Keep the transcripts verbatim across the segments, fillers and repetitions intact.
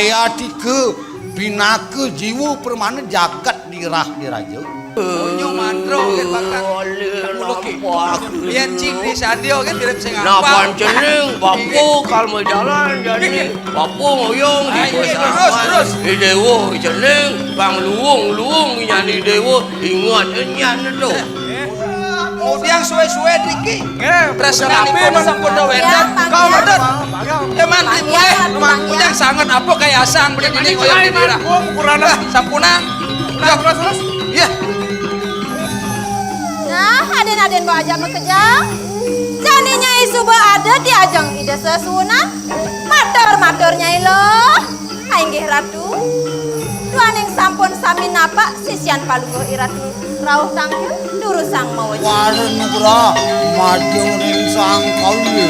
Kaya tiga pinaka jiwa permana jagat dirah diraja. Punya mantra kan bakal. Yén cing di sadia kan mirip sing apa? Napan cening, bapa kal majalan jani. Bapa ngoyong di. Terus, terus. Di déwa cening, bang luung, luung nyani déwa, ingat nyana to. Kemudian suwe-suwe niki. Tresnanipun sampun wénten. Kau wénten. Éman mulai. Kujang sanget apa kaya asang begini ngoyong di daerah. Sampunan. Udah, terus, terus. Iya. Nah, adén-adén bawa aja makejang. Jani Nyai suba ada di ajeng Ida Sesuunan. Matur-matur Nyai lo. Inggih Ratu. Duaning sampun sami napak sisian palungguh I Ratu rauh tangkil durusang maweji. Wara nugrah majeng ring sang kawi.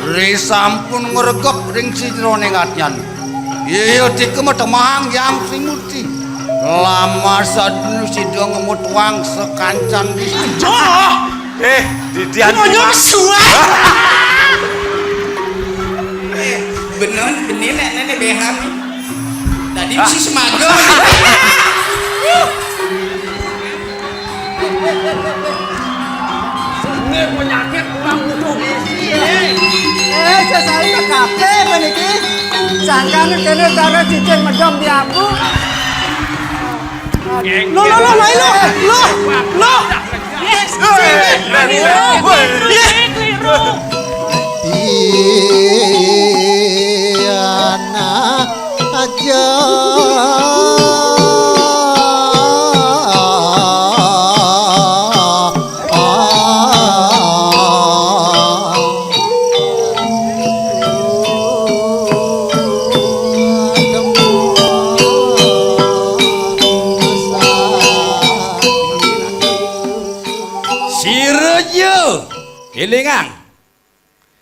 Ri sampun ngregep ring sajeroning atyan. Iya tika matemahang Hyang Sri Murti. Lamar sadunu sida ngemut wang sakancan di. Aduh. Eh, Didian. Nyonya suwe. Eh, bener, bener nek nenek beham. Tadi mesti semaga. Ini penyakit kurang butuh gizi. Eh, sesali kabeh meniki. Sangkane kene cara cicing medom di aku. Lo, lo, lo, lo, lo, lo, lo. Yes, yes, yes. Iya. Iya, nak aja. Sira ja, élingang.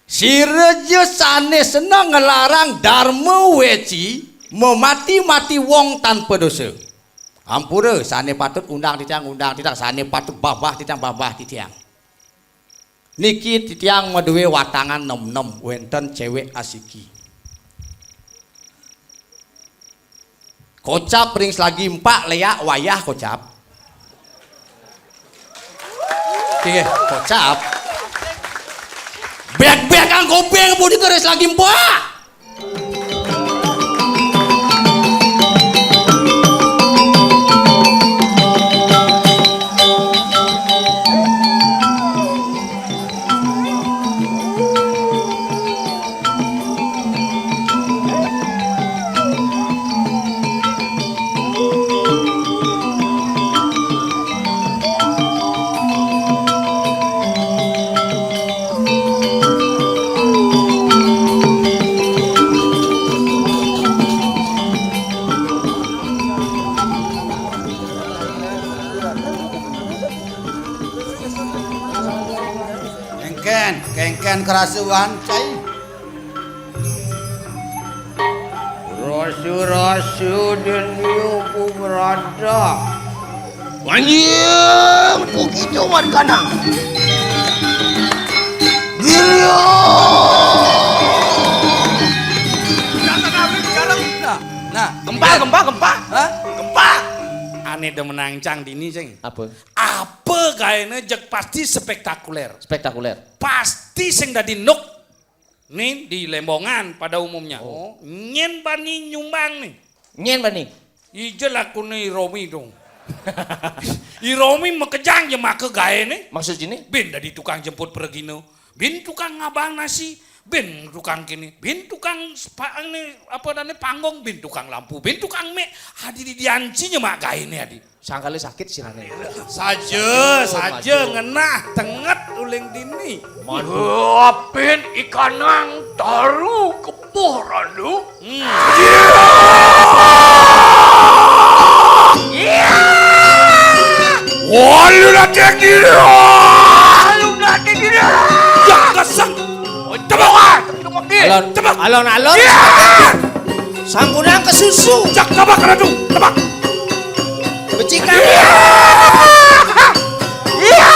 Sira ja sané seneng nglarang darma weci, mamati-mati wong tanpa dosa. Ampura, sané patut undang titiang, undang titiang, sané patut babah titiang, babah titiang. Niki titiang madué watangan nem-nem, wénten cewek asiki. Kocap ring selagi empak, léak wayah kocap. Oke, kocap. Bek-bekan kuping budi keris lagi empak. Kéngkén, kéngkén kerasuan, cai. Rasa-rasa dunia ku berada. Anjing, begitu wargana. Gila. Nah, nah, gempa, gempa, gempa. Hah? Gempa. Ané demen nangcang dini, sing. Apa? Apa gaéné jeg pasti spektakulér. Spektakulér. Pasti sing dadi nuk. Nih di Lembongan pada umumnya. Oh. Nyén bani nyumbang nih. Nyén bani. Ija lakuné I Romi dong. I Romi makejang jemaka gaéné. Maksud ini? Bin dadi tukang jemput pragina. Bin tukang ngabang nasi. Bin tukang kéné. Bin tukang sepa-, ini, apa namanya, panggung. Bin tukang lampu. Bin tukang mék. Adi di dianci nyemak gaéné adi. Sangkala sakit sirané. Saja, saja ngenah tenget uling dini. Apin ikanang taru kepuh randu. Hmm. Walu dateng dina. Walu dateng dina. Ya kesek. Tepuk. Alon, tepuk. Alon-alon. Sampunang kesusu. Jak tebak ratu, tebak. Becikang. Iya. Iya.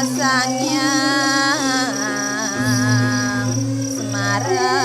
Sang Hyang Semara.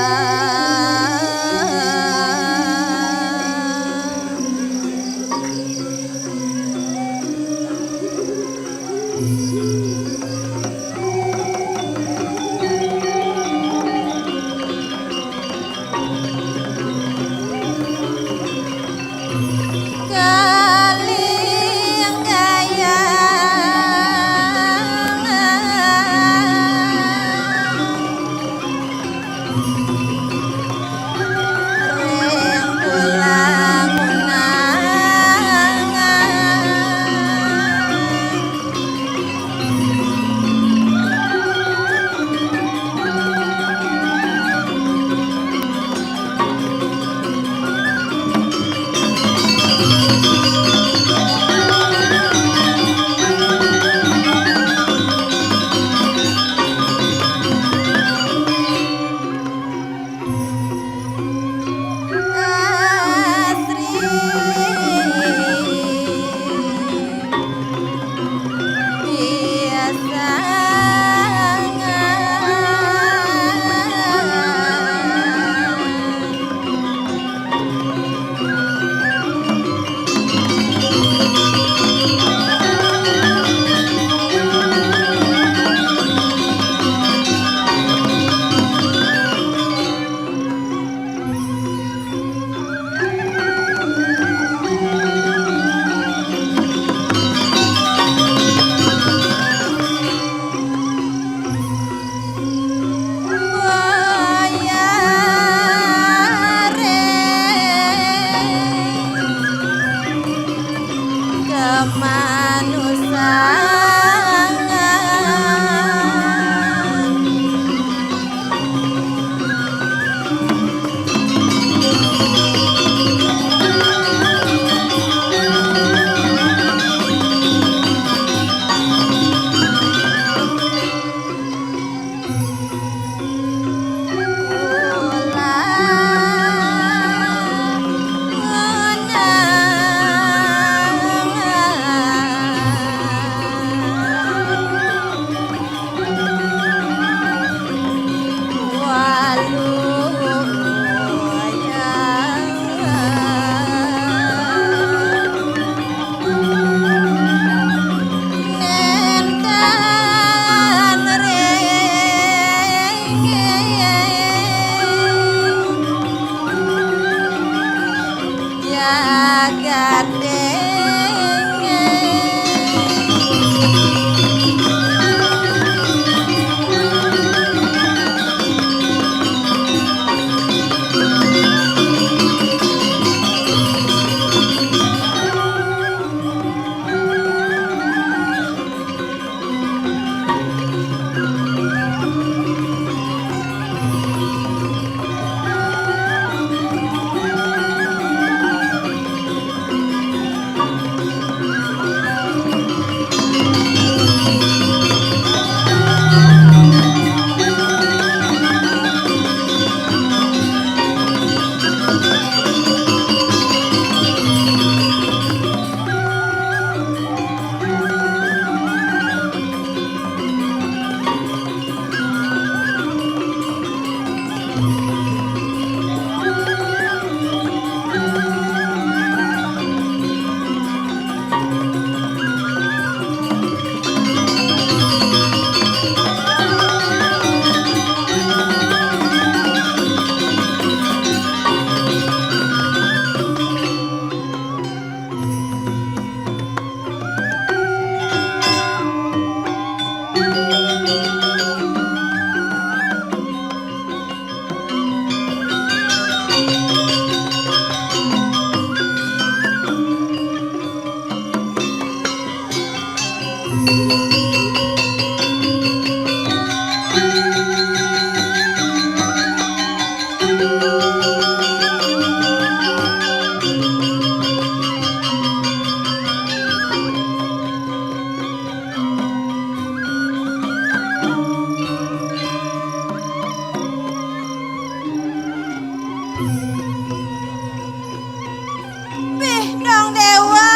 Pih Dong Dewa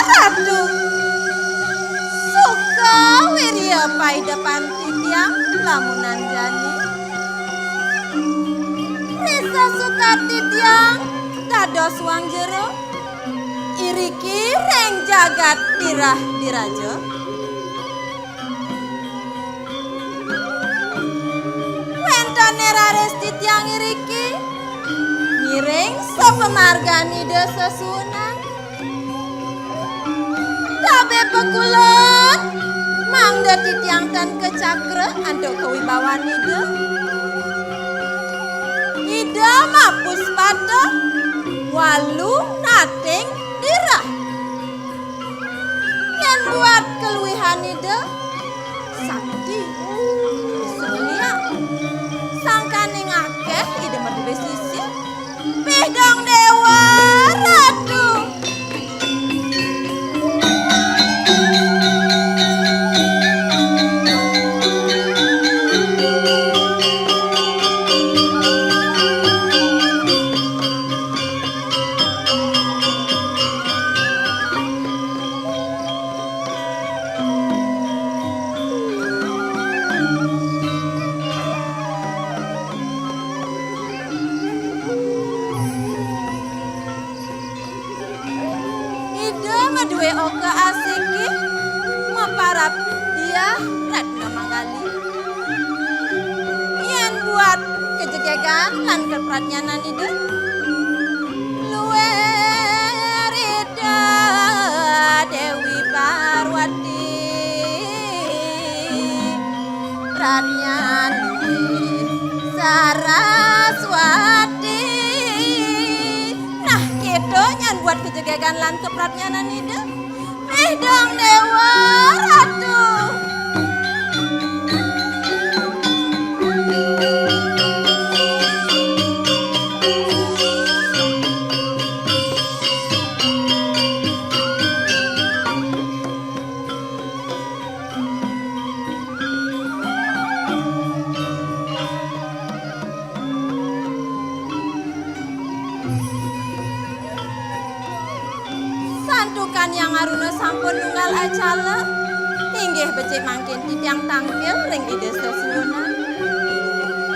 Ratu. Suka Iya paidepan titiang lamunan jani. Risa sukat titiang dados wang jero, iriki ring jagat Dirah Diraja. Wénten raris titiang iriki ngiring sapamargan Ida sesuunan. Tabé pakulun, mangda titiang tan kacakra antuk kawibawan Ida. Ida mapuspata walu nating dirah. Yén buat kaluihan Ida, sakti, bisa ngeliak. Sangkaning akéh Ida madué sisia. Pih dong Déwa Ratu. Ida madué oka asiki, maparab Diah Ratna Manggali. Yén buat kajegegan lan kapradnyanan Ida, luir Ida Déwi Parwati, pradnyané Saraswati. Nah, kéto nyén buat kajegegan lan kapradnyanan Ida. Pih dong Déwa Ratu. Santukan Hyang Aruna sampun nunggal acala, inggih becik mangkin titiang tangkil ring Ida sesuunan.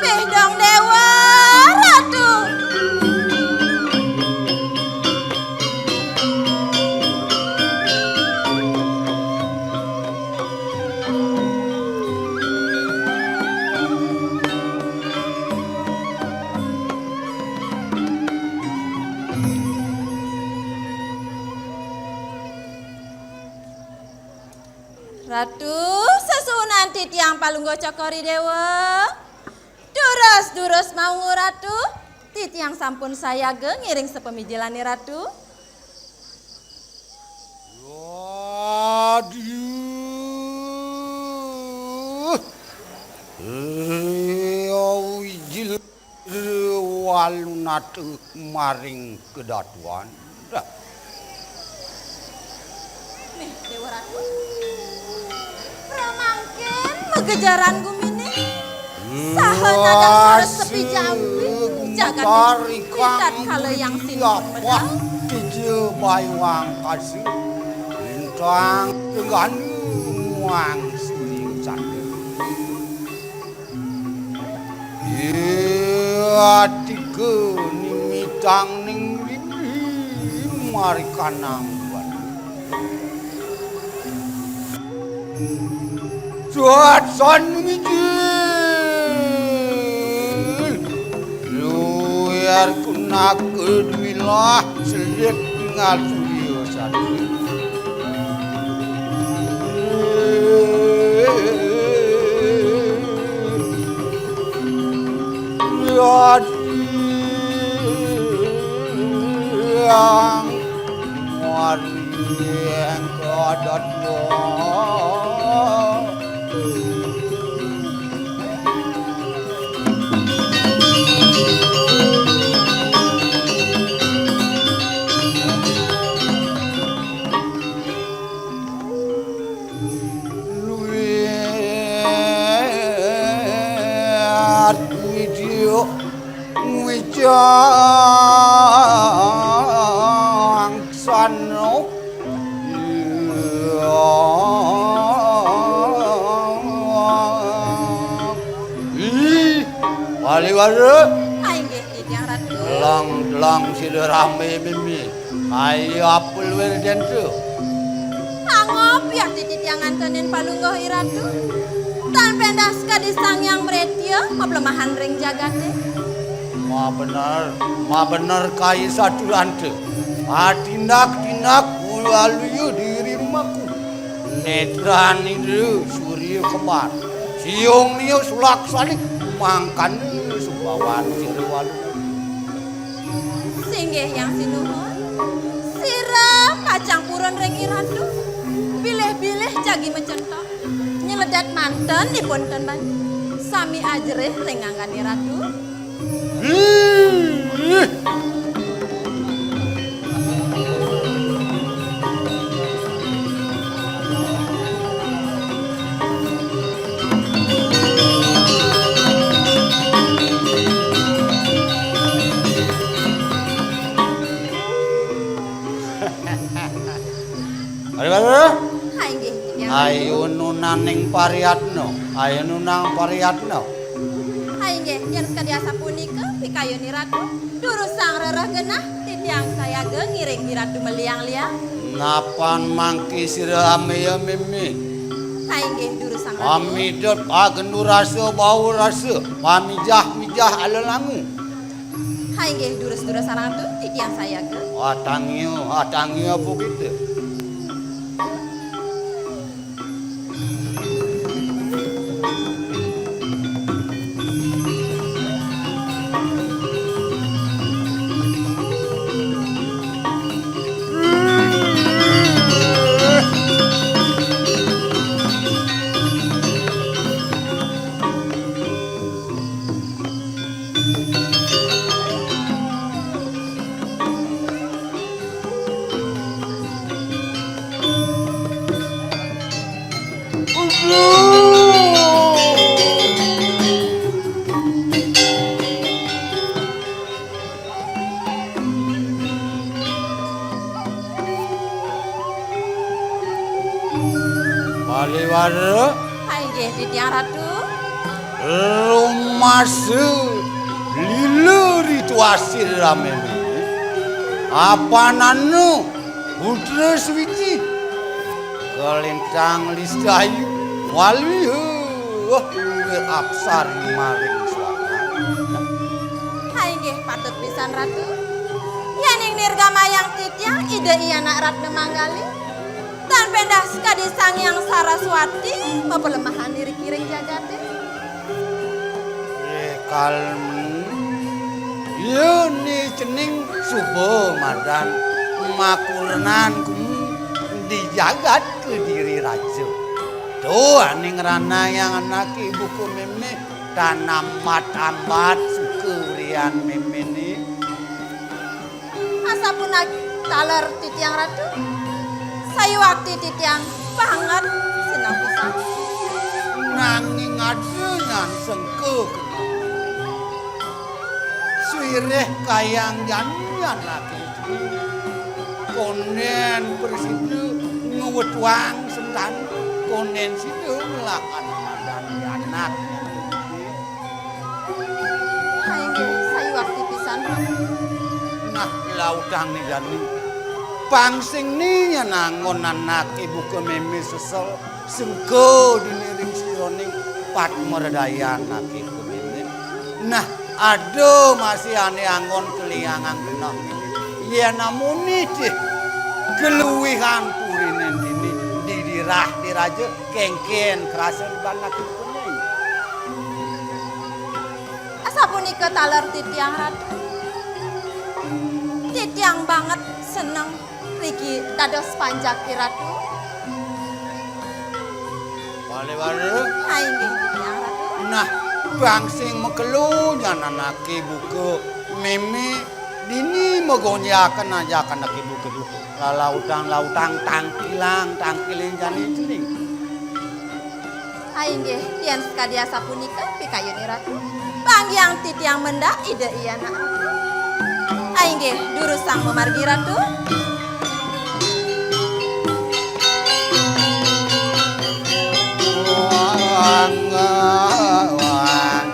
Pih dong Déwa Ratu. Ratu, sesuunan titiang Palungguh Cokor I Déwa. Durus, durus maungu Ratu. Titiang sampun sayaga ngiring sapamijilané Ratu. Aduh. Iya, wijil walunata maring kedatuan. Nih, Déwa Ratu. Pramangkin magejaran guminé. Saha nadang saresepi jampi, jagat tatkala Hyang Sinun medal. Tija Bayu Angkasa, lintang tengganu muang surya candra. Iya, tika nimitang ning riri marikanang buana. Suat san mijil. Luar kunak kedwilah selit tinggal surya satu. Yang waring kadatwa. Luwih widya wicaksana. Dewara. Ah, inggih, titiang Ratu. Lang-lang sira rame mimi. Ayo apa luwih dente? Angop ya titiang ngantenin palungguh I Ratu. Tan pendas kadi Sang Hyang Mretya maplemahan ring jagate. Ma bener, ma bener kai saturante. Atindak-tindak ulaluyu diri rumahku. Netran Indra Surya Kembar. Siung nia sulak salik mangkana sumbawan sira walu. Singgih Hyang Sinuhun. Sira pacang purun ring I Ratu. Bilih-bilih jagi macentok. Nyeledet manten ipun ten bani. Sami ajerih ring anggan I Ratu. Ih. Ayo, ayo. Ha, inggih, titiang. Ayo nunaning pariyatna. Ayo nunang pariyatna. Ha, inggih, yen sakadi asapunika pikayun I Ratu, durusang rereh genah, titiang sayaga ngiring I Ratu maliang-liang. Napan mangke sira ameya meme? Ha, inggih, durusang Ratu. Amidep agenu rasa, bau rasa, pamijah-mijah ala langu. Ha, inggih, durus-durus sareng Ratu, titiang sayaga. Atangia, atangia apa kita? Baliwara. Ha, inggih, titiang Ratu. Rumasa lila ritu asir ramene. Apananu putra suwiji. Kalintang Listayu, Waluya, wah, apsari maring swarga. Ha, inggih, patut pisan, Ratu. Yaning nirgamayang titiang Ida I Anak Ratna Manggali, tan pendas kadi Sang Hyang Saraswati, mapalemahan diri kiring jagate. Rekalmu, yene cening suba madan makurenan gumi di jagat Kediri Raja. Tuh, aning ranayang anake buka meme, tan ambat-ambat suka wrian memene. Asapuniki taler titiang Ratu. Sayuwakti titiang banget seneng pisan. Nanging ada nyan sengke keneh. Suireh kayang jani anake. Konden prasida ngwetuang sentan. Konden sida nglakan madan anak. Inggih, sayuwakti pisan. Nah, lautang ni jani. Pang sing ni nyan anggon anake buka meme sesel, sengka dini ring siraning pat mredayan anake buka meme. Nah, ada masih ane anggon keliangan genah. Yen amuni cih keluwihan purine dini didirah di raja kengken kerasa di banak kuning. Asapunika taler titiang Ratu. Titiang banget seneng riki dados panjaki Ratu. Wale-wale. Ha, inggih titiang Ratu. Nah, bang sing makelo nyan anake buka meme dini magonjakan ajakan anake buka. Lalautang-lautang tangkilang, tangkiling jani cening. Ainggih, yen sakadi asapunika pikayun I Ratu. Panggiang titiang mendak Ida I Anak Ratu. Ainggih, durusang mamargi Ratu. Wang, wang,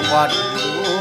waduh.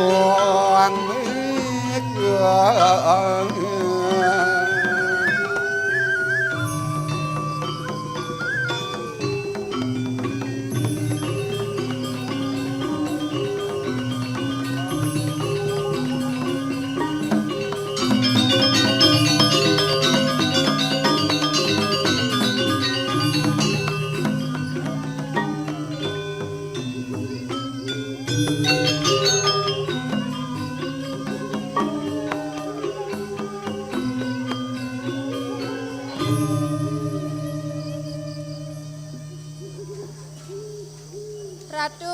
Ratu,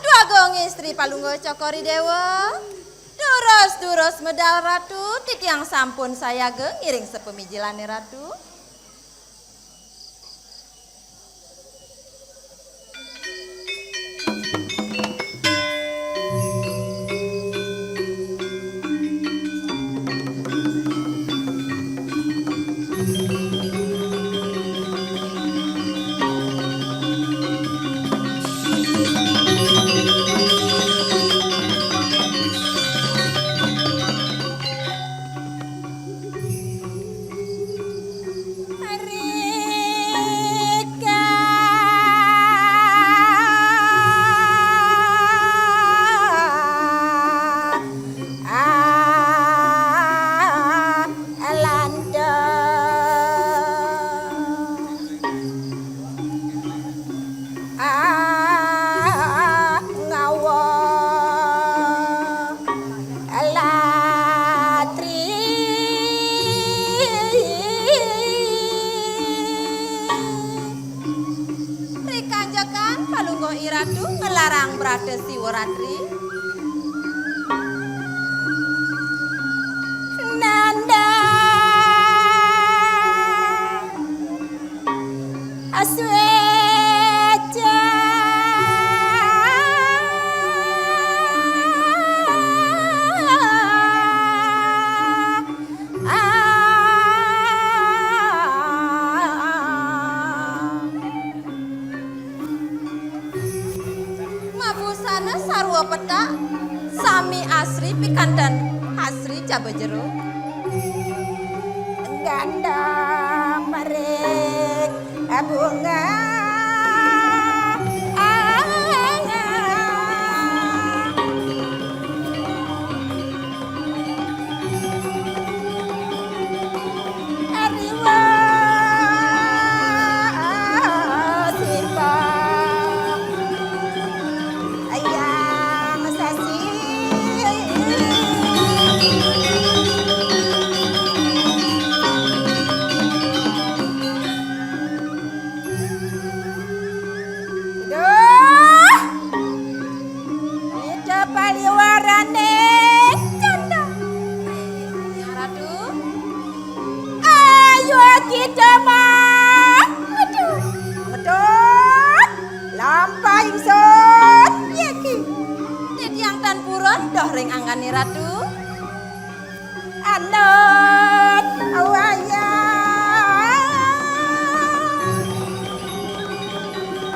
Dwagung Istri Palungguh Cokor I Déwa. Durus-durus medal Ratu, titiang sampun sayaga ngiring sapamijilane Ratu. Ah, ngawa latri. Rikanjekan Palungguh I Ratu nglarang brata Siwa Ratri. Nanda. Asweja. Mabusana sarwa petak, sami asri pikanten asri jaba jero. Gandeng maring bunga. Ariwa sipa ayam sasi. Duh. Kita paliwarane canda. Ya, Ratu. Ayo kita mah. Aduh. Betul. Lampah ingsun. Ya ki. Titiang tan purun doh ring anggane Ratu. Anut wayah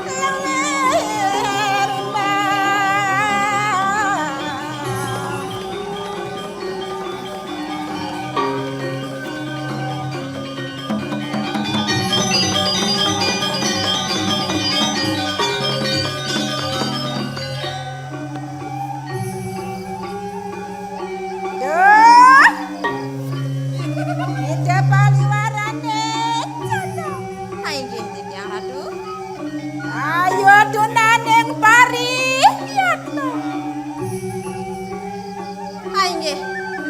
lengering. Duh. Ida paliwarane canda. Inggih, titiang Ratu. Ayo tunaning pariyatna. Inggih,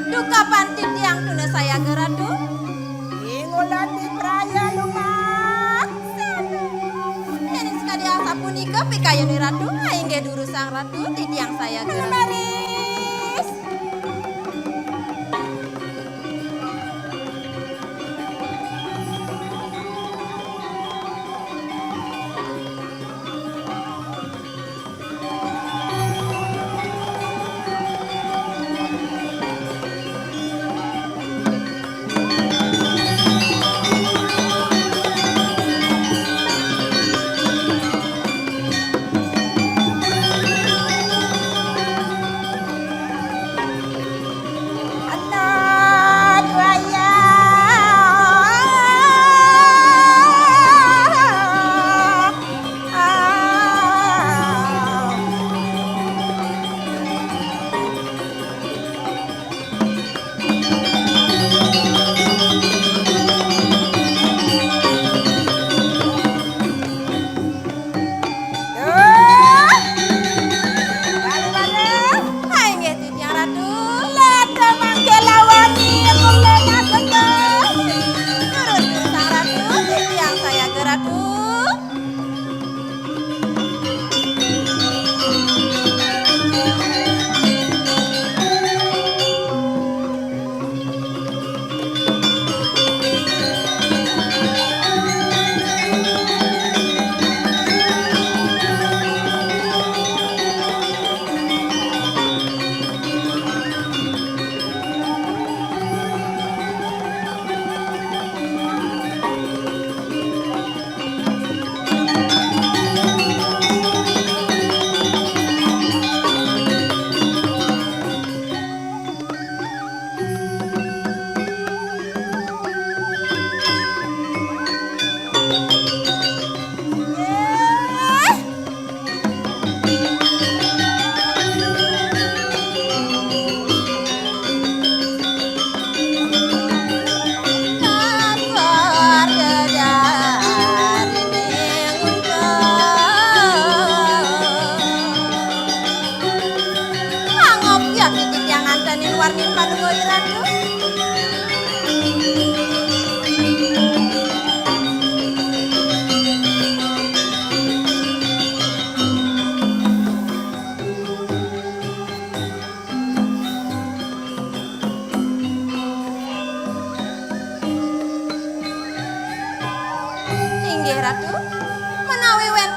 dukapan titiang tuna sayaga Ratu. Ing ulati praya lumaksana. Yen sakadi asapunika pikayune Ratu, inggih durusang Ratu, titiang sayaga Ratu. Lemeris.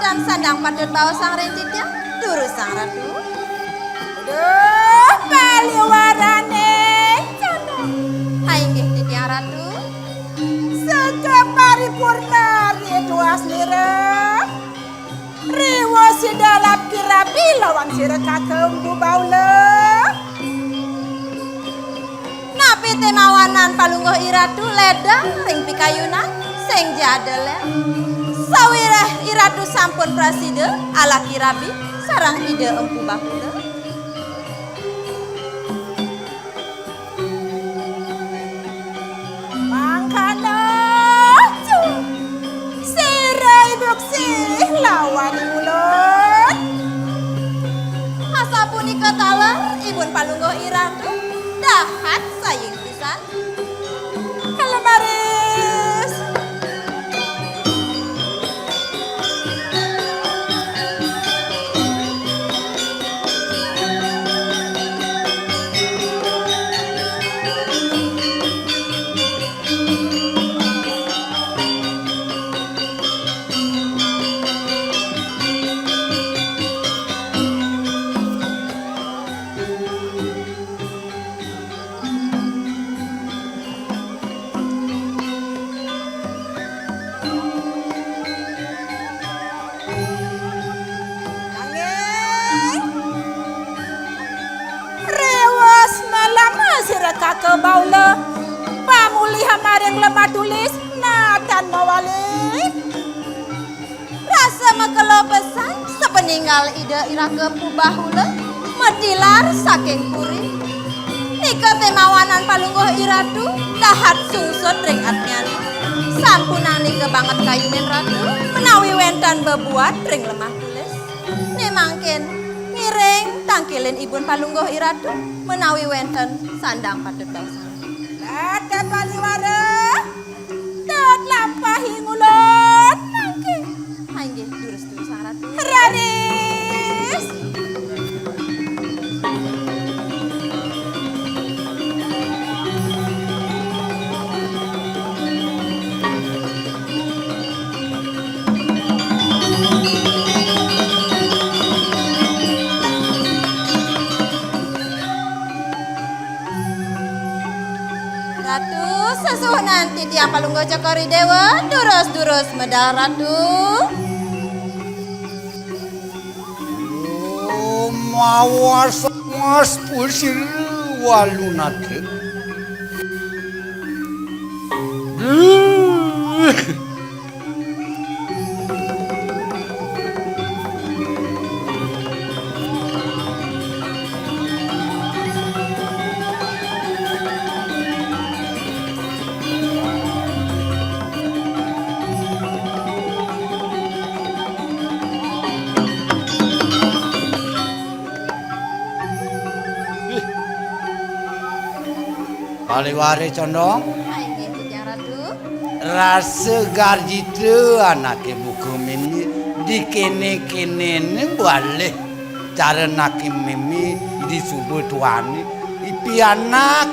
Tan sandang patut baosang ring titiang, durusang Ratu. Duh, paliwaraning candang. Ha, inggih titiang Ratu. Seka paripurna ri duasnira. Riwa sida lap kirabi lawan sira kaka Empu Bahula. Napi té mawanan Palungguh Iratu ledang ring pikayunan, sing ja ada lén. Sawiréh Iratu sampun prasida alaki rabi sareng Ida Empu Bahula. Mangkana, cu, sira iduksi lawan ulun. Asapunika taler ibun Palungguh Iratu, dahat saying pisan. Kalemaris. Nanging riwes malama sira kaka Bahula, pamulihan maring Lemah Tulis natan mawali. Rasa makelo pesan sapaninggal Ida Iraka Empu Bahula matilar saking puri. Nika té mawanan Palungguh Iratu dahat sungsut ring atnyan. Sampunang nika banget kayunin Ratu, menawi wénten bebuat ring Lemah Tulis. Né mangkin ngiring tangkilin ibun Palungguh Iratu, menawi wénten sandang patut baosang. Ratu Paliwara. Tut lampahi ngulon mangke. Ha, inggih, durus-durus, Sang Ratu. Raris. Ratu, sesuhunan titiang Palungguh Cokor I Déwa, durus-durus medal Ratu. Mawas mas pusir walunate. Paliware condong. Hai, nggih, Titiang Ratu. Rasa garjita anake buka meme dikene-kenene balih cara anake meme disuba tuane. Ipi anak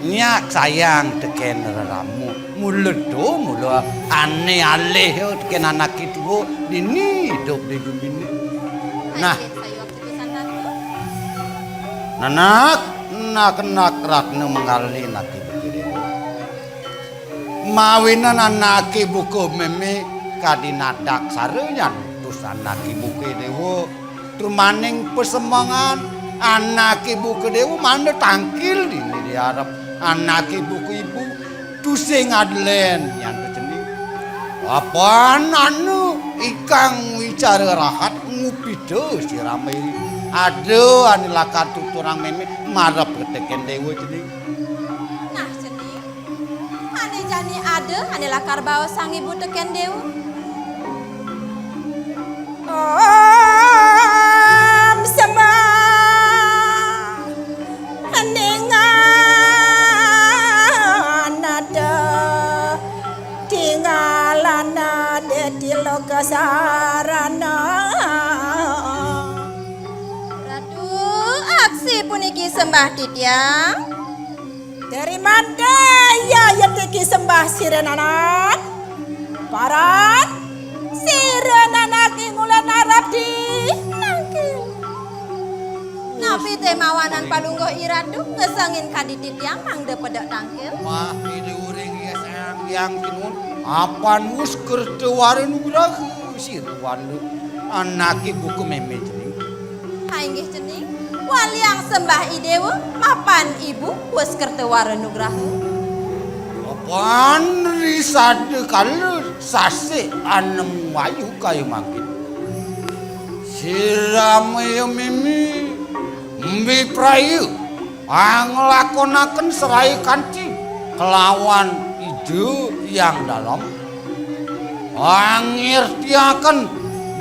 nyak sayang teken reramu. Mula to, mula ane alih teken anake tua dini idup di gumine. Nah. Hai, nggih, sayuwakti pisan, Ratu. Nanak, nak-nak ratna manggali nake buka dewa. Mawinan anake buka meme kadi nadak sara nyantus anake buka dewa. Trumaning pasemengan anake buka dewa mangda tangkil dini di arep anake buka ibu. Tusing adlen nyantu cening. Apan anu ikang wicara rahat ngupita sirama iri. Ada ane lakar tuturang meme marep teken dewa cening. Nah, cening. Ane jani ada ane lakar baosang ibu teken dewa. Om sembah ningan ada tinggalan ada di lokasarana. Ratu, aksi puniki sembah titiang. Dari mangda iya yetiki sembah sira nanak? Paran sira nanak ing Anan Palungguh Iratu ngesengin kadi titiang mangda pedek tangkil. Mah Ida uring ya sayang yang kinun. Apan wus kerta wara nugraha sira wanda anake buka mémé cening. Ha inggih cening. Waliang sembah Idewa mapan ibu wus kerta wara nugraha. Apan risada kala sasih anemu ayu kaya mangkin. Sira maya mémé mbipraya anglakonaken seraya kanti kelawan Ida Hyang Dalem. Angirtiaken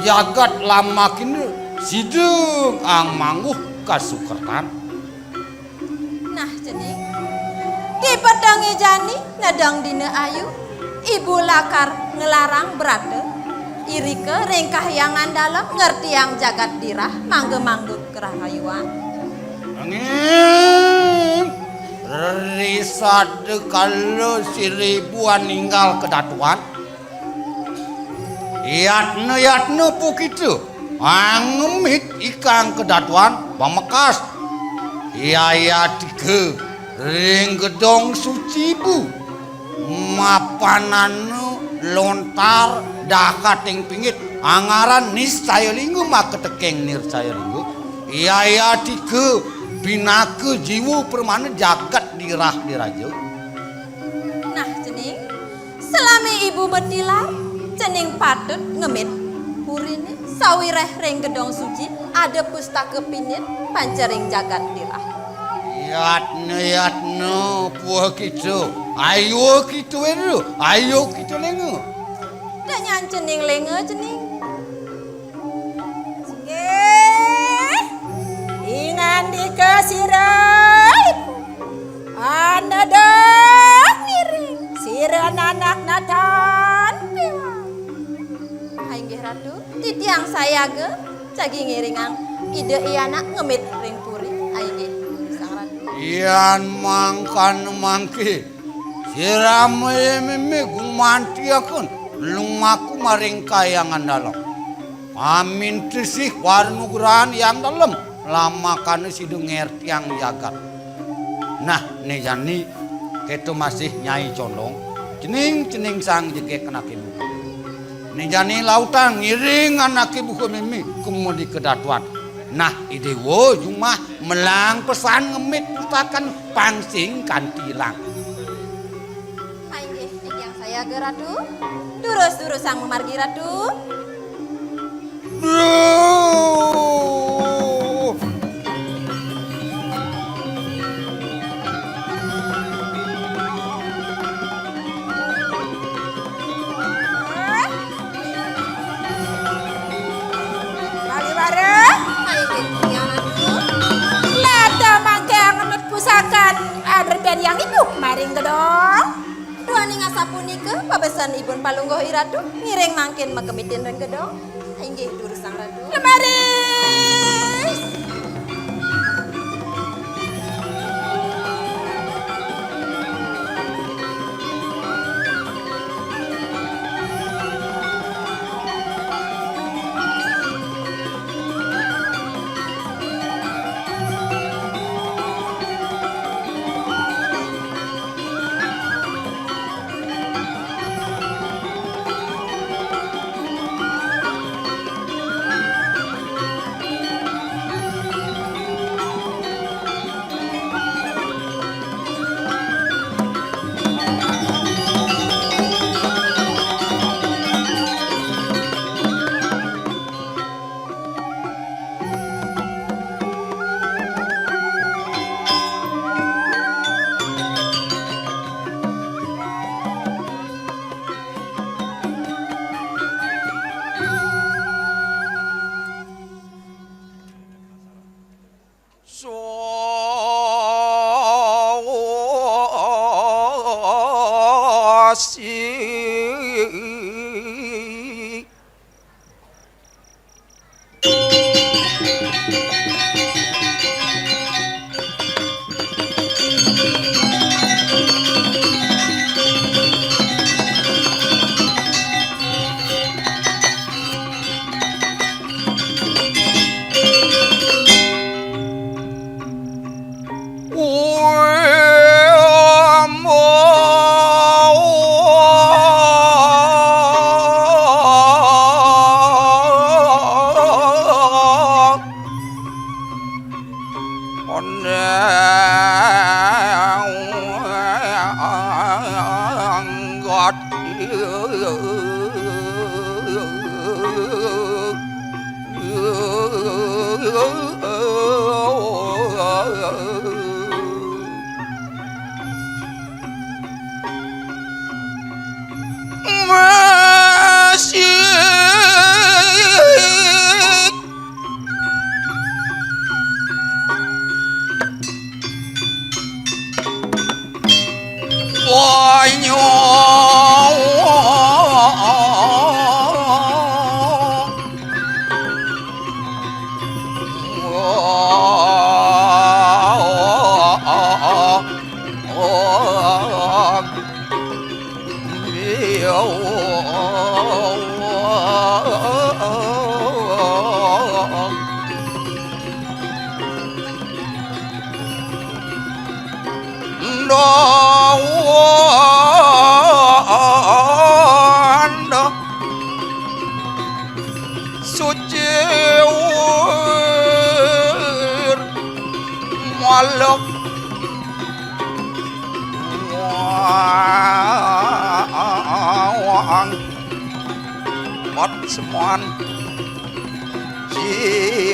jagat lamakina sida ang mangguh kasukertan. Nah, cening. Di petenge jani nedeng dina ayu, ibu lakar nglarang brata. Irika ring kahyangan dalem ngertiang jagat dirah mangga-mangga kerahayuan. Nanging risada kala sira ibu aninggal kedatuan. Yatna-yatna pukita angemit ikang kedatuan pamekas. Yaya tiga ring gedong suci bu. Mapanana lontar dakating pingit angaran Niscaya Lingga maka tekeng Niscaya Lingga. Yaya tiga pinaka jiwa pramana jagat dirah diraja. Nah, cening. Salami ibu matilar, cening patut ngemit purine sawiréh ring gedong suci ada pustaka pinit panca ring jagat dirah. Yatna, yatna, puha kita. Ayu kita wéru, ayu kita lénga. Dak nyan cening lénga, cening. Inggih. Ingandika sira ibu. Anedeng ngiring sira nanak natan piwang. Ha inggih Ratu, titiang sayaga jagi ngiringang Ida I Anak ngemit ring puri. Ha inggih, Sang Ratu. Yan mangkan mangke, sira mémé gumantiaken lumaku maring kahyangan dalem. Amin tesih wara nugrahan Hyang Dalem, lamakana sida ngertiang jagat. Nah, né jani, kéto masih Nyai Condong, cening-cening sang jegég anaké buka. Né jani lautang ngiring anaké buka mémé kema di kedatuan. Nah, Idéwa jumah melang pesan ngemit pustakan pang sing kanti ilang. Inggih, titiang sayaga, Ratu. Durus-durusang mamargi, Ratu. Duh. Pariwara. Inggih, titiang, Ratu. Lada mangke angenut pusakan, ah, rebén yang ibu maring gedong. Duaning asapunika, pabesen Ibun Palungguh Iratu, ngiring mangkin makemitin ring gedong. Inggih, durus Sang Ratu. Lemaris! Sosi. Suci wir malek wang pat semuan. Dek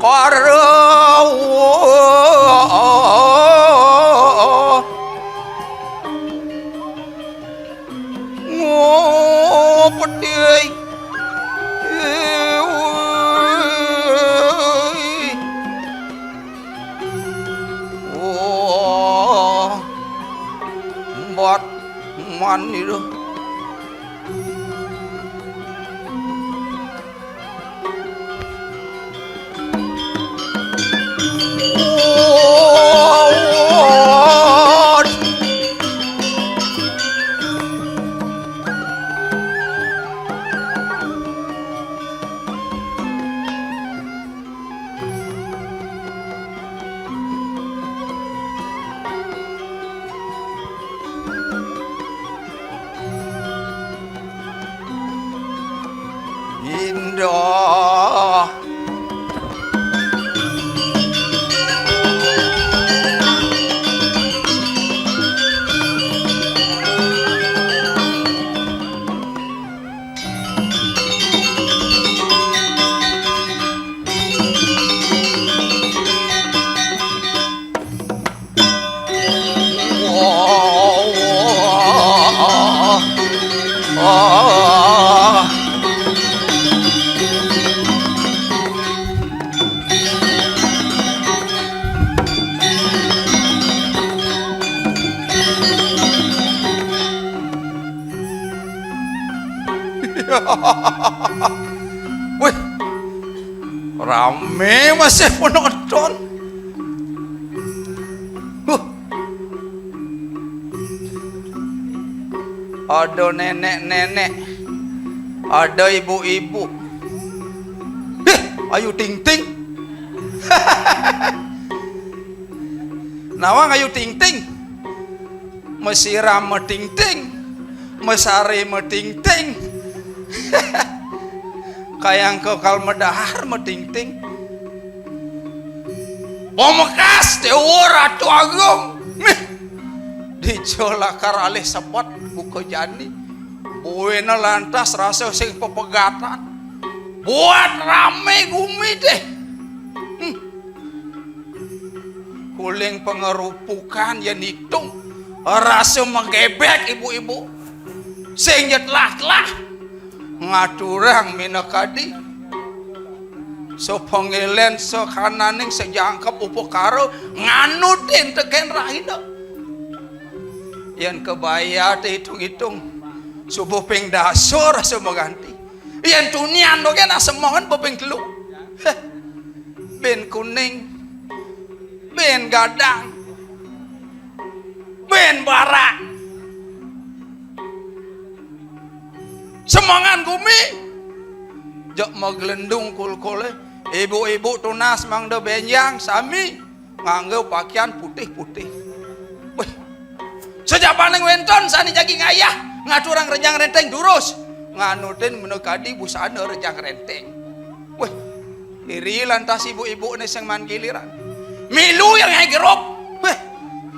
karo ngupedhi. Oh, mbat mani dah. Indah. Wih, rame masih penonton. Huh. Ada nenek-nenek, ada ibu-ibu. Heh, Ayu Ting Ting. Nawang Ayu Ting Ting. Masiram matingting, masare matingting. Kayang kekal madahar matingting. Pamekas Dewa Ratu Agung. Mih. Dija lakar alih sepat buka jani. Buina lantas rasa sing pepegatan. Buat rame gumi deh. Hmm. Uling pangarupukan ya nitung. Rasa magebek ibu-ibu. Sing ya telah-telah. Ngaturang minakadi. Sapangelen sakananing sajangkep upakara nganutin teken rahina. Yen kabaya te itung-itung. Subuh ping dasa rasa maganti. Yen tunian to kena semongan peping telu. Heh. Bin kuning, bin gadang, bin barak. Semongan gumi. Jok maglendung kulkule. Ibu-ibu tunas mangda benjang sami nganggo pakaian putih-putih. Wih. Sajabaning wénten sané jagi ngayah ngaturang rejang renteng durus. Nganutin minakadi busana rejang renteng. Wéh, iri lantas ibu-ibuné sing man giliran. Milu yang ngaé gerup. Wéh,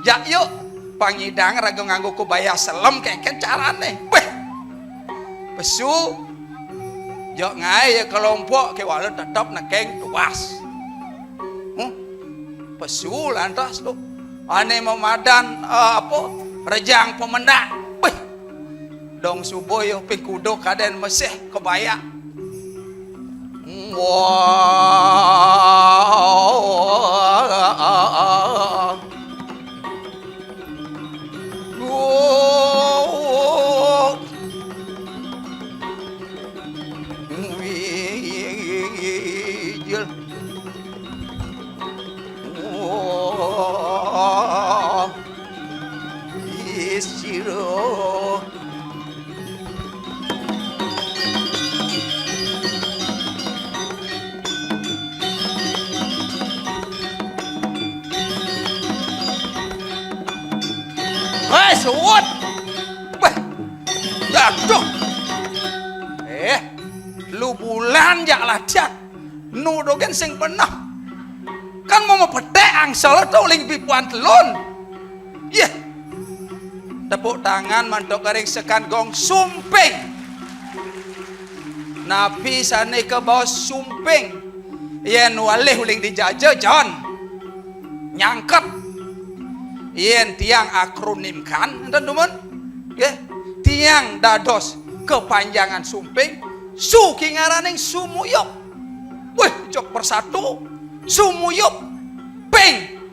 jak yuk. Pangidang raga nganggo kebaya selem kéngkén carané. Wéh. Pesu. Jak ngaé ya kelompok kéwala tetep nekeng tuas. Huh? Pesu lantas to. Ané mamadan, eh, apa? Rejang pemendak. Wéh. Dong subuh yo ping kuda kadén mesih kebaya. Wah. Wijil. Wah. Isiro. Hei, suwut. Beh. Aduh. Eh, lu bulan jak latihan. Nu dogen sing beneh. Kan mau mepetek angsel to uling pipuan telun. Yeh. Tepuk tangan mantuk kering sekan gong sumping. Napi sané kebaos sumping? Yén walih uling dijaja, Jon. Nyangkep. Yén tiang akronimkan, énten dumun. Nggih. Tiang dados kepanjangan sumping, su ki ngaraning sumuyup. Wih, jok persatu, sumuyup. Ping.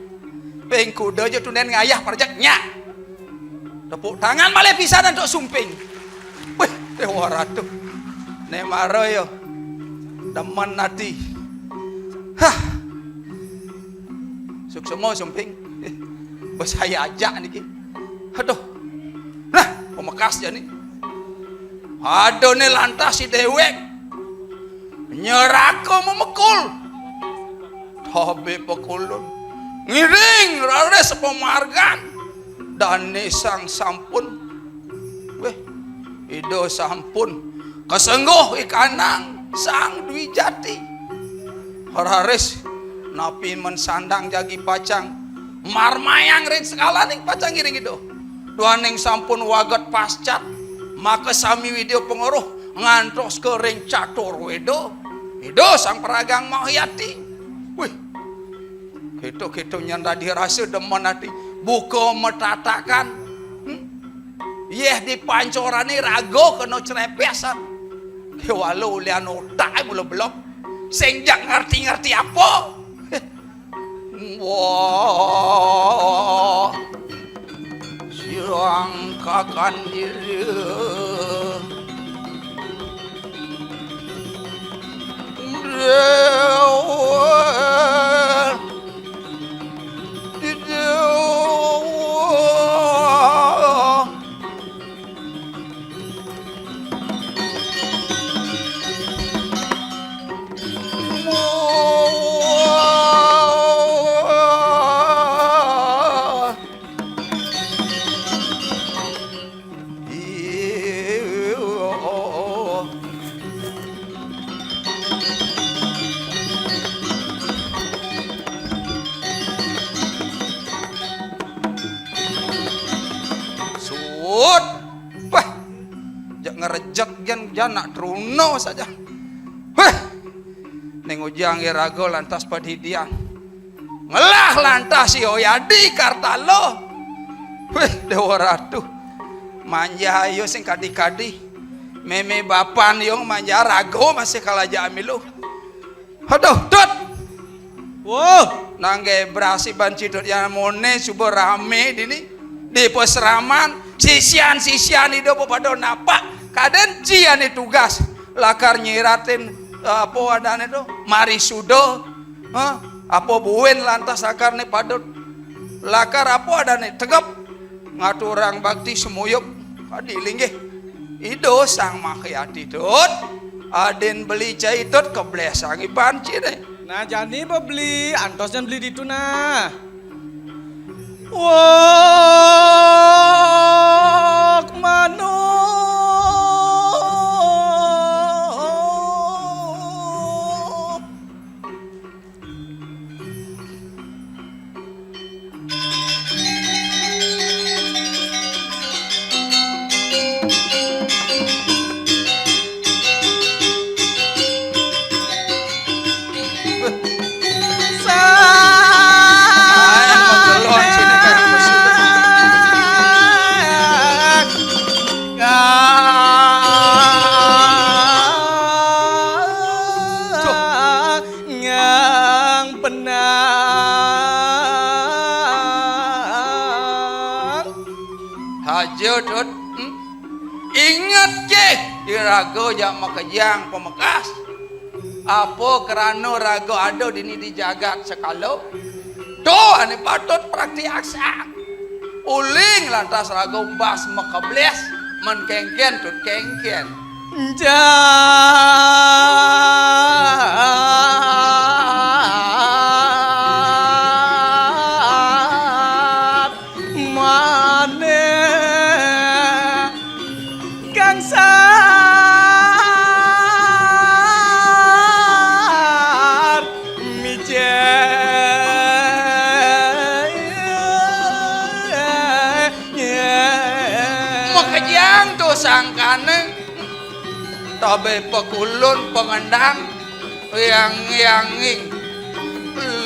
Ping kuda ja tundén ngayah parajak nyak. Tepuk tangan malih pisan antuk sumping. Wih, Déwa Ratu. Né mara ya. Demen ati. Hah. Suksma sumping. Eh, bes saya ajak niki. Aduh. Nah, pemekas jani. Adané lantas si déwék. Nyeraka memekul. Tabé pekulun. Ngiring raris pamargan. Dané sang sampun. Wéh, Ida sampun kasengguh ikanang Sang Dwijati. Raris napi men sandang jagi pacang marmayang ring sekalaning pacang ngiring Ida. Duaning sampun waget pascat, maka sami Widya Pangeruh ngantos ka ring catur Weda. Ida Sang Pragang Mahyati. Wih, Kéto-kéto nyén dadi rasa demen ati. Buka matatakan. Hmm? Yéh dipancorané raga kena crépésan. Kéwala ulian otak mula belog. Sing jak ngerti-ngerti apa? Wah. Sirang kakan diri. Suud. Wah. Jak ngerejek gén janak truna saja. Wah. Ning ujang iraga lantas padidian. Ngelah lantas si Oyadi Kartalo. Wih, Déwa Ratu. Manja ayo sing kadi-kadi. Mémé bapan yo manja raga masih kalaja milu. Aduh, Dut. Wah, nangge brasi banci Dut yang mone suba rame dini. Di pesraman, sisian-sisian Ida pada napak. Kadén ci ane tugas. Lakar nyiratin, eh, apa adané to? Marisuda. Hah? Apa buin lantas akarné padut? Lakar apa adané tegep? Ngaturang bakti semuyup. Adi linggih. Ida Sang Mahyati Dut. Adin beli cai Dut keblesang iban ciné. Nah, jani bebeli, antos jan beli ditu nah. Wak manu. Raga jak makejang pamekas. Apa krana raga ada dini di jagat sekala? To ane patut praktiaksa. Uling lantas raga umbas makebles, men kengken tut kengken. Jat mane gangsar mijil. Makejang to sangkane, tabe pakulun pangendang, yang yang ing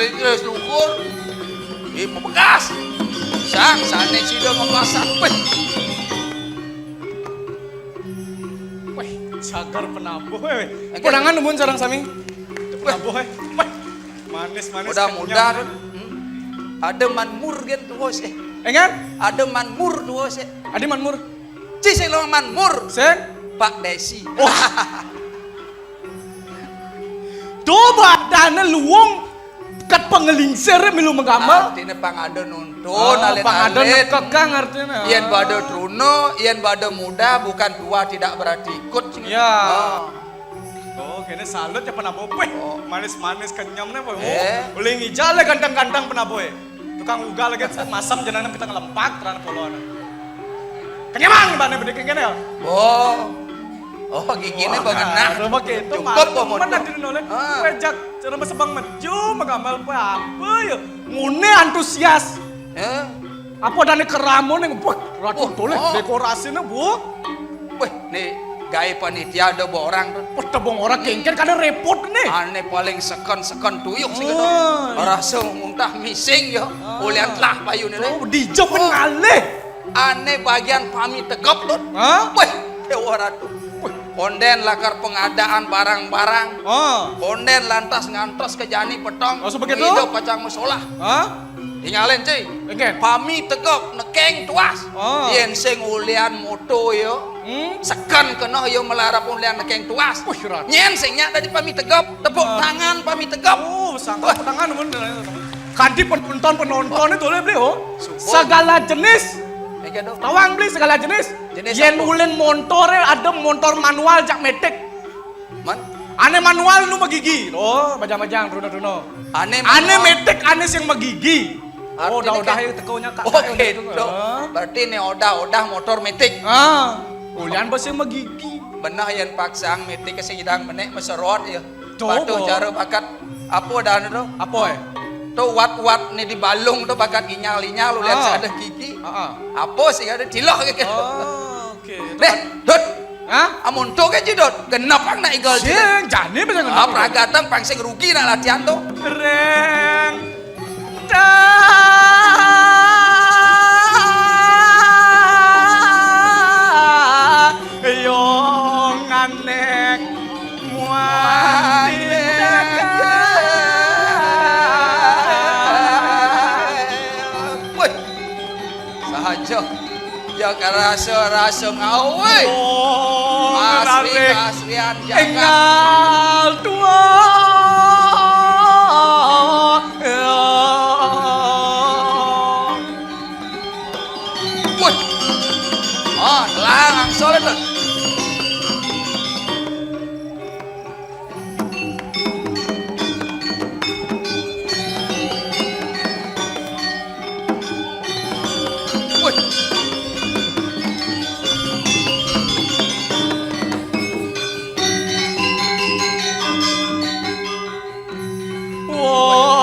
lik syukur, ibu bekas sang sane sida ngemasak. Weh. Weh, cagar penabuh, weh. Enggak. Konangan numun sareng sami. Penabuh, weh. Weh. Manis, manis, mudah-mudahan, kenyang, weh. Hmm. Ada manmur gen tuwus, eh. Enggak? Ada manmur tuwus, eh. Ada manmur. Ci sing lawan manmur. Sing? Pak Desi. Oh. To badane luwung ket pangelingsir milu magamel. Artine pang ada nuntun, oh, alit-alit. Pang ada nekekang artine. Yen bada truna, yen bada muda, bukan tua tidak berarti ikut sing. Ya. Oh. Oh, kene salut ya penabuh. Weh, oh, manis-manis kenyemne, weh. Eh. Uli ngijale ganteng-ganteng penabuh, eh. Tukang ugal lagi masam jenenge kita ngelempak teran poloan. Kenyemang bane bedik kene ya. Oh. Oh, gigine bengenah. Wah, rumah kita cukup mantep kok, temen Monto. Hadirin oleh. Ah. Weh, jak, cara mesebang meju, megamel apa, apa ya? Ngune antusias. Eh? Apa dane keramo ning, wah, ratu, oh, toleh, oh, dekorasine, Bu. Weh, ne gawe panitia ada borang to. Wah, tebong ora kengken kada repot ne. Ane paling seken-seken tuyuk sing. Oh. Rasa muntah mising ya. Ah. Ulian telah payune ne. Oh, dijep ngalih. Ane bagian pami tegep, Dut. Hah? Weh, Dewa Ratu. Weh, konden lakar pengadaan barang-barang. Ah. Konden lantas ngantos ke jani petong. Oh, sebegitu? Idup kacang mesolah. Hah? Tingalin, Ci. Enggak. Pami tegep nekeng tuas. Ah. Yen sing ulian moto ya. Hmm? Seken kena ya melarap ulian nekeng tuas. Wih, Ratu. Nyen sing nyak dadi pami tegep, tepuk tangan pami tegep. Oh, sangka tangan pun. Kanti penonton, penonton itu boleh beli, oh. Sumpah. Segala jenis. Tawang beli segala jenis. Jenis apa? Yen ulin montore ada montor manual jak metik. Man? Ane manual nu magigi. Oh, majang-majang, truna-truna. Ane manual. Ane metik, ane sing magigi. Oh, artine udah-udah kayak ya teko nya kak. Oke, kayak gitu. Berarti ne odah-odah motor metik. Ah. Ulian bes sing magigi. Benah yen paksang metik ke sing idang menek meserot ya. Tuh, patuh cara bakat apa dah anu tu? Apa, eh? Tu wat-wat ni di balung tu bakat inyal-inyal ulian sing ada gigi. Ah, ah. Apa sing ada tilah gitu. Oh, oke. Deh, Dut. Hah? Amun tu ke Dut. Genep ang nak igal. Sing jani bisa genep. Ah, pragatan pang sing rugi nak latihan tu. Reng. Wih, sahaja. Ya karasa-rasa ngawe. Oh, asli keaslian jagat. Enggal tua. Wih. Ah, telah langsung itu. Wih.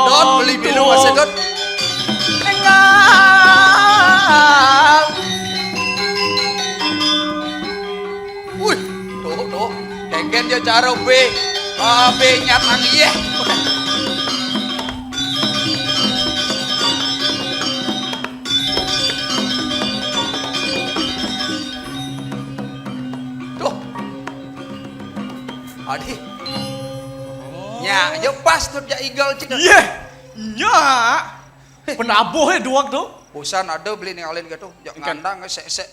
Dot, beli pilu masih, Dot. Enggal. Wih, tuh, tuh. Dengken dia cara B. Ah, B nyat nang iye. Tuh. Adi. Oh. Nya, yo pas tu jak igal cik. Iya. Nya. Penabuh ya duak tu. Usan ada beli ning alin gitu. Jak ngandang sek-sek.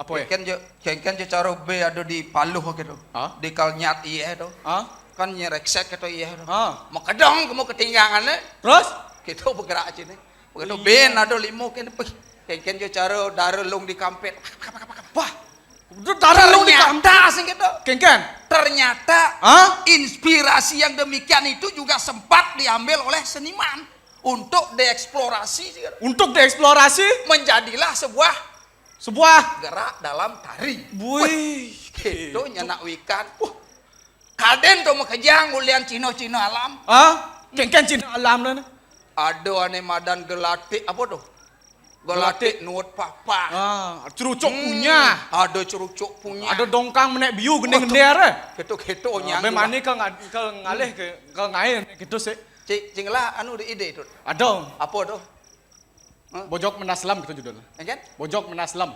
Apa, eh? Kéngkén ja, kéngkén ja cara bé ada di paluh kéto. Hah? Di kal nyat iyéh to. Hah? Kan nyé réksek kéto iyéh to. Hah? Makedeng kemu ketinggangan, eh. Terus? Kéto bergerak cini. Kéto Iya. Bén ada limo kén, pih. Kéngkén ja cara dara lung di kampét. Wah, udah dara lung di Ternyata kampét. Sing kéto. Kéngkén? Ternyata Hah? Inspirasi yang demikian itu juga sempat diambil oleh seniman untuk dieksplorasi. Untuk dieksplorasi? Menjadilah sebuah Sebuah gerak dalam tari. Wih, Wih, kéto kéto. Nya nak wikan. Wah. Kadén to makejang ulian Cina-Cina alam. Hah? Kéngkén Cina alam dah. Ada ané madan gelatik apa to? Gelatik Gelatik. Nuut papa. Ah, cerucuk Hmm, punya. Ada cerucuk punya. Ada dongkang menék biu gending Waduh. Gender, eh. Kéto-kéto Ah, nyang bé mani ke nga-, ke ngalih ke, ke ngaé kéto sih. Cik, cing lah anu di ide to. Ada. Apa to? Hah? Bojog Mendas Lem kéto judul. Ya kan? Bojog Mendas Lem.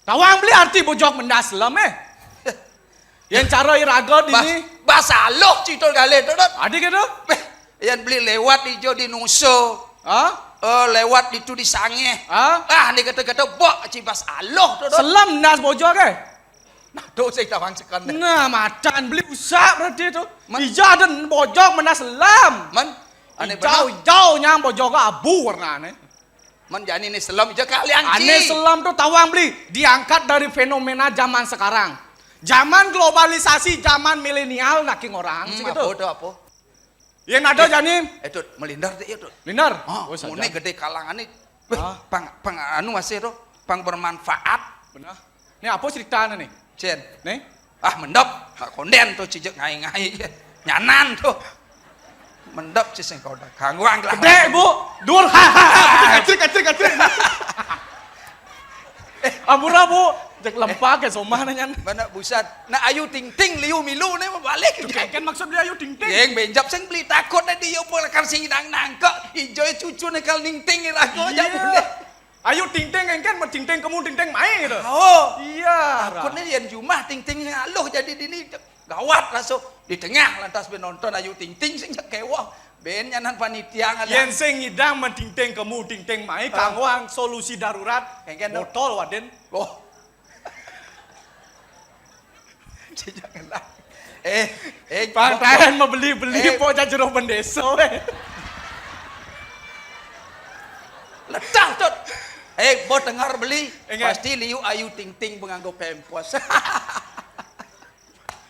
Tawang beli arti bojog mendas lem, eh. Yén cara iraga Bah, dini. Basa Aluh cito galih to, Dot. Adi kéto? Béh, yén beli lewat ijo di Nusa. Hah? Eh, lewat ditu di Sangéh. Hah? Ah, né kéto-kéto bok ci basa Aluh to, Dot. Selem nas bojog, eh. Nah, to sing tawang seken deh. Nah, macan beli usak berarti to. Men. Ija ada bojog mendas lem. Men, ané Ijau, bener. Ijau nyang bojog abu warnané. Men jani né selem ija kalian, Ci. Ané selem to tawang beli diangkat dari fenomena zaman sekarang. Zaman globalisasi, zaman milenial, naking orang, Hmm, sih gitu. Apa to, apa? Yén ada jani. Eh, Tut, melindar deh, ya, Tut. Lindar? Ah, Oh, saja. Muni gedé kalangan nih. Wéh, Ah. pang, pang anu masih to, pang bermanfaat. Benar. Né apa ceritané né? Cén. Né? Ah, mendep. Ha, kondén to cijek ngai-ngai. Nyanan to. Mendep ci sing koda. Kangguang lah. Gedé, Bu. Dur. Kacrik, kacrik, kacrik. Ampura, Bu. Cék lempak ya somah nanya. Mana busan. Nah, Ayu Ting Ting liu milu né balik. Kan maksud dia Ayu Ting Ting. Yeng benjap sing beli takut deh dia pun kan sing nang nangkok. Ijo cucu né kal Ning Ting irago aja Iya. Boleh. Ayu Ting Ting kan mau Ting Ting kemu Ting Ting mai gitu. Oh. Iya. Takut né yén jumah Ting Ting sing aluh jadi dini gawat langsung di tengah lantas bé nonton Ayu Ting Ting sing kéweh. Bén nyanan panitia ngalah. Yén sing ngidang men Ting Ting kemu Ting Ting mai Ah. Kangguang solusi darurat. Kéngkén to. Botol wadén. Oh. Jangan lah. Eh, eh, Bang Tahan mau beli-beli Eh. Pok jajero bendeso, eh. Letah, Tut. Eh, bo dengar beli. Enggak. Pasti liu Ayu Ting Ting penganggo pempos.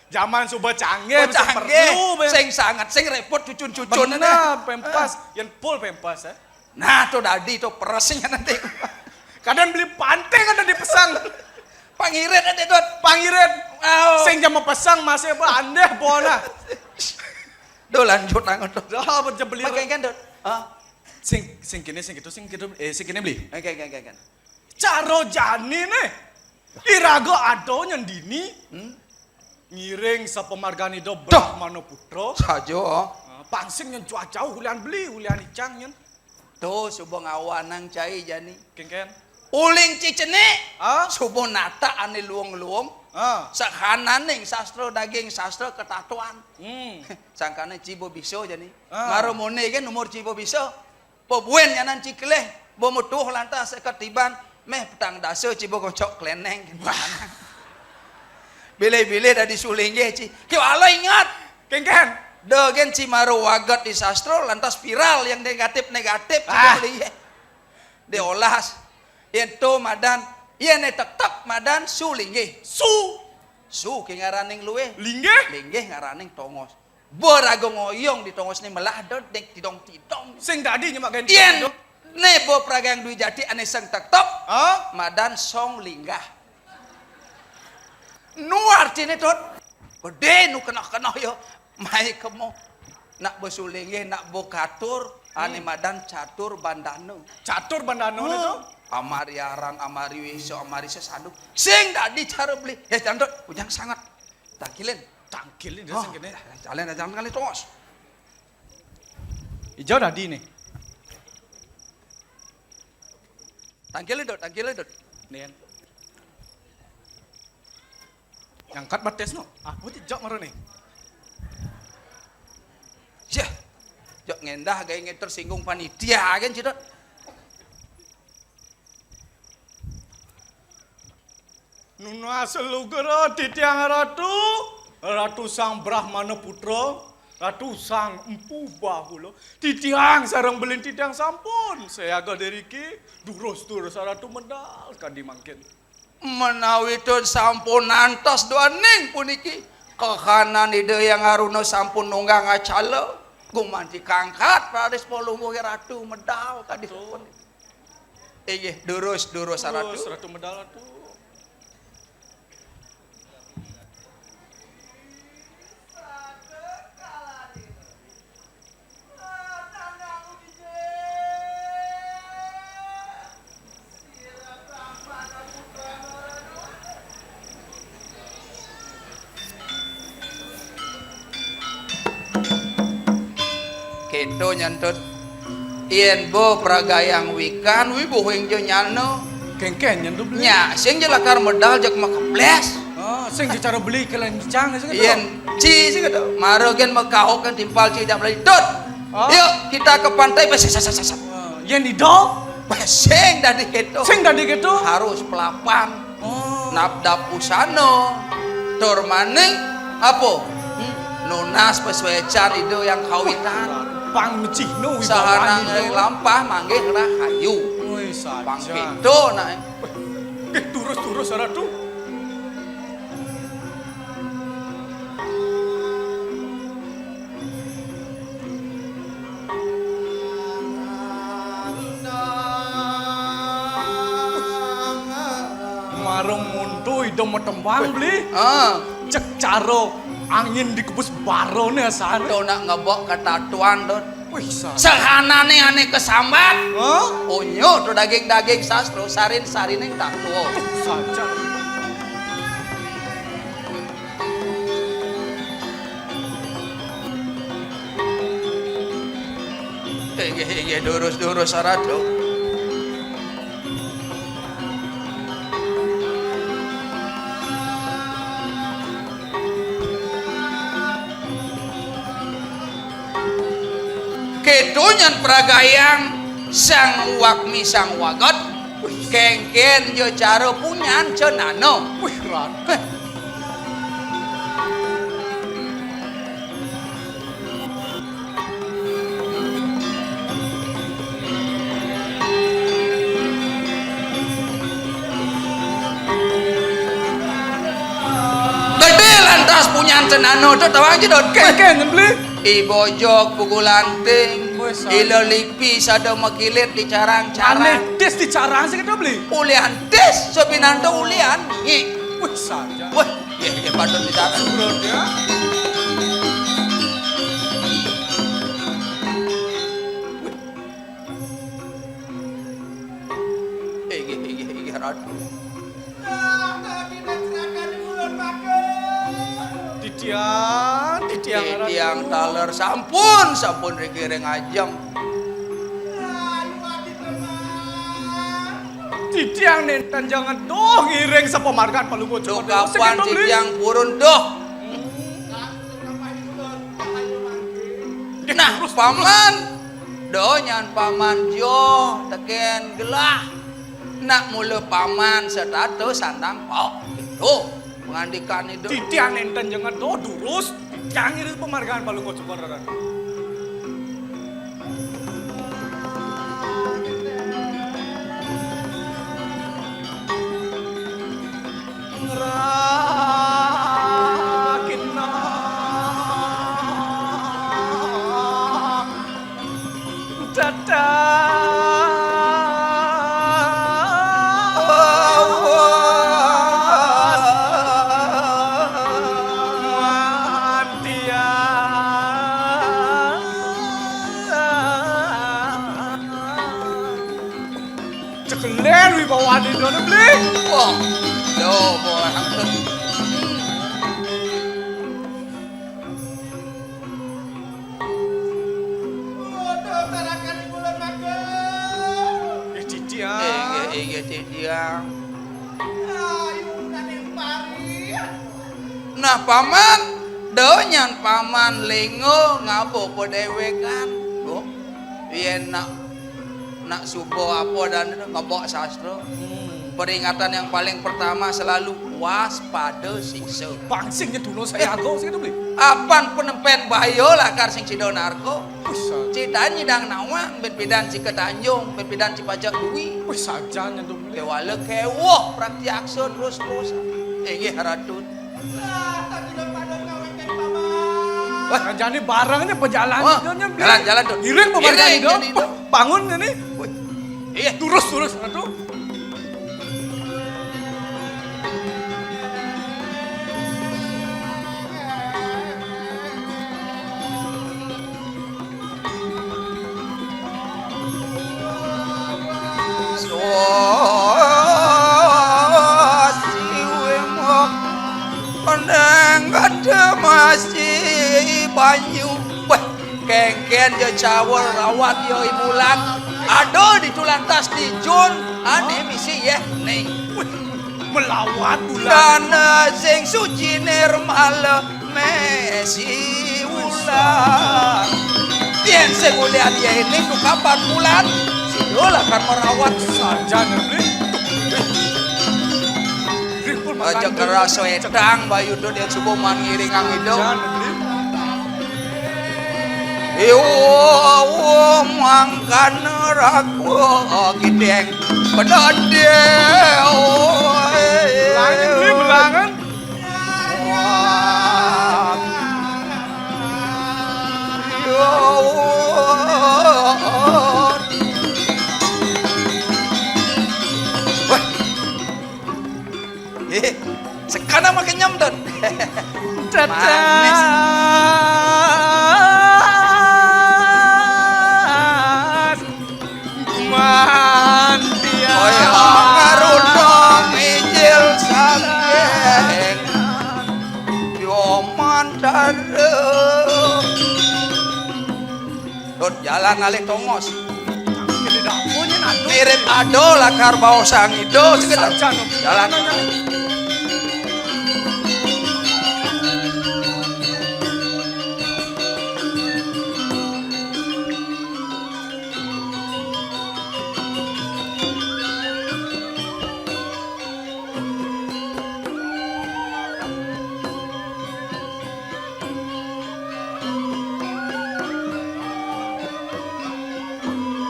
Zaman suba canggih, Oh, bisa canggih. Perlu, ben. Sing sangat, sing repot cucun-cucun Bener, aja. Pempos. Ah. Yén full pempos, eh. Nah, to dadi to peresnya nanti. Kadang beli panting ada dipesang. Pangirit ada, Dot. Pangirit. Oh. Sing jam pesang masih apa andeh bona. Do lanjut tangan to. Dah apa jebeli. Pakai kan, Dot. Ah. Sing sing kene sing gitu sing gitu eh sing kene beli. Oke, oke, oke, oke. Caro jani né. Iraga ada nyendini. Hmm? Ngiring sapamargane do Brahmana putra. Saja. Ah, pangsing nyen jauh-jauh ulian beli, ulian icang nyen. To suba ngawanang cai jani. Kéngkén. Uling cicenik. Ah? Suba nata ane luung-luung. Ah. Sahananing sastra daging sastra ketatuan. Hmm. Sangkane ciba bisa jani. Ah. Mara mone kan umur ciba bisa. Bo buen nyanan cikeleh, bo metuh lantas seket tiban, meh petang dasa ciba gocok kleneng. Bilih-bilih dadi sulinggih ci. Ki wala ingat. Kéngkén. Da gen ci maro waget di sastra lantas viral yang negatif-negatif ci Ah. Diolas. Yen to madan, yen ne tetep madan sulinggih. Su. Su ki ngaraning luwih. Linggih. Linggih ngaraning tongos. Bo raga ngoyong di tongosne melah da dek tidong-tidong. Sing dadi nyemak gaen Yen tidong-tidong. Ne bo pragang dwi jati ane seng tetep, Ah? Madan song linggah. Nu artine, Tut? Gede nu kenoh-kenoh yo. Mai kemo. Nak bo sulinggih, nak bo katur, ane Hmm. Madan catur bandana. Catur bandana ne to? Amari aran, amari wisa, amari sesanduk. Sing dadi cara beli. Ya, jangan, Tut. Ujang sangat. Tangkilin. Tangkilin dia Oh, sing kene. Jalan aja kali tongos. Ijo dadi nih. Tangkilin, Dut, tangkilin, Dut. Nih. Ngangkat bates no. Aku jejak maro nih. Yah. Jok ngendah gawe ngeter singgung panitia kan, Ci, Dut. Nunas lugra titiang Ratu, Ratu Sang Brahmana Putra, Ratu Sang Empu Bahula, titiang sareng beliné titiang sampun sayaga driki, durus-durus Ratu medal kadi mangkin. Menawi tun sampun nantos duaning puniki, kahanan Ida Hyang Aruna sampun nunggang acala, gumanti kangkat raris palungguh Ratu medal kadi sampun. Inggih, durus, durus Ratu. Durus Ratu medal, Ratu. Kéto nyén, Tut. Yén bo pragayang wikan, wibuhing ja nyana. Kéngkén nyén, Tut, Beli? Nya, sing ja lakar medal jeg makeblés. Ah, sing ja cara beli kélan cicang, sing kéto. Yén ci, sing kéto. Mara gén makaukan timpal ci jak beli. Tut. Ah. Yuk, kita ke pantai. Bes, sat, sat, sat, sat. Ah, yén Ida? Bes, sing dadi kéto. Sing dadi kéto. Harus pelapan. Oh. Napdap usana. Tur maning apa? Hmm? Nunas pasuécan Ida Hyang Kawitan. Pang mecihno wibawan Ida. Sahanang lampah manggih rahayu. Wih, sajan. Pang kéto, nak. Wih, nggih, turus-turus, Ratu. Mara monto Ida matembang, Beli. Ah. Cek cara angin dikebus barané asané. To nak ngebok katatuan, Don. Wih, sa- Sahanané ané kasambat. Hah? Onyo to daging-daging sastra, sarin-sarining tatwa. Saja. Inggih, inggih, durus-durus, Ratu. Kéto nyén pragayang Sang Wakmi Sang Waget, kéngkén ja cara punyan cenana. Wih, Rat. Héh. Gedé lantas punyan cenana, Dot, tawang ja, Dot. Kéngkén, Beli. I bojog pugulanting, wis, ila lipi sada makilit di carang-carang. Ané tis di carang sing kéto, Beli. Ulian tis, sabinanta ulian nyi. Wih, saja. Wih, ya, ya, patut di sana. Surut, ya. Inggih, inggih, inggih, Ratu. Titiang, titiang, Ratu. Titiang taler sampun, sampun riki ring ajeng. Titiang nénten ja ngeduh ngiring sapamargan Palungguh Cokor. Duh, kapan titiang purun, duh. Nah, Paman. Duh, nyan Paman jo tekén gelah. Nak mula Paman setata sandang pok. Kéto pangandikan Ida. Titiang nénten ja ngeduh, durus. Titiang ngiring pamargan Palungguh Cokor. Cekelén wibawané Ida, Beli. Wah, lho, boh. Inggih, titiang. Inggih, inggih, titiang. Nah, Paman, duh nyan Paman lingga ngaba padéwékan. Duh, yén nak, nak suba apa dan ngebok sastra. Hmm. Peringatan yang paling pertama selalu waspada siksa. Bang sing nyeduno saya aku sing itu beli. Apan penempén bahaya lakar sing sida narka. Wis, ah. Cita nyidang nawang, ben pidan si ketanjung, ben pidan si pajak duwi. Wis, sajan nyentuh beli. Kewala kewuh praktiaksa terus-terus. Inggih, Ratu. Wah, jani barangnya pejalan. Wah, jalan, jalan, Dut. Ngiring pemandangan, Dut. Wah, bangun ini. Wih, iya. Terus, terus, Ratu. Wah, kengken ya cawel rawat ya imulan. Aduh, di tulantas di Jun. Ane misi yeh ning. Melawat bulan. Dana sing suci nirmala mesi wulan. Yen sing mulyani ini tukapan bulan, sira lakar merawat sajan, Bli. Aja kerasa edang, Bayu Dut, yen subuh man ngiringang ida. Sajan, Bli. Iwo mangkana raga gideng pedade. Belangan, Bli, belangan. Wah. Iwo. Wah. Eh, sekana makin nyem, Don. Tetes. Manis. Mandian. Kaya ngaruna mijil saking. Yo mantara. Dot jalan alih tongos. Mirip ado lakar baosang ida sekedar. Jalan.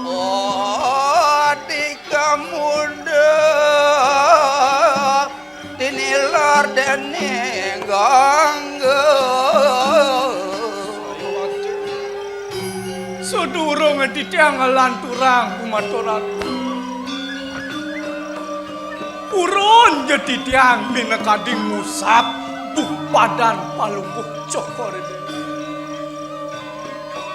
Oh, dikamuda tinilar dening gangga. Sadurung titiang nglanturang kumaturan. Purun ja titiang minakadi ngusap buh padan Palungguh Cokor I Déwa.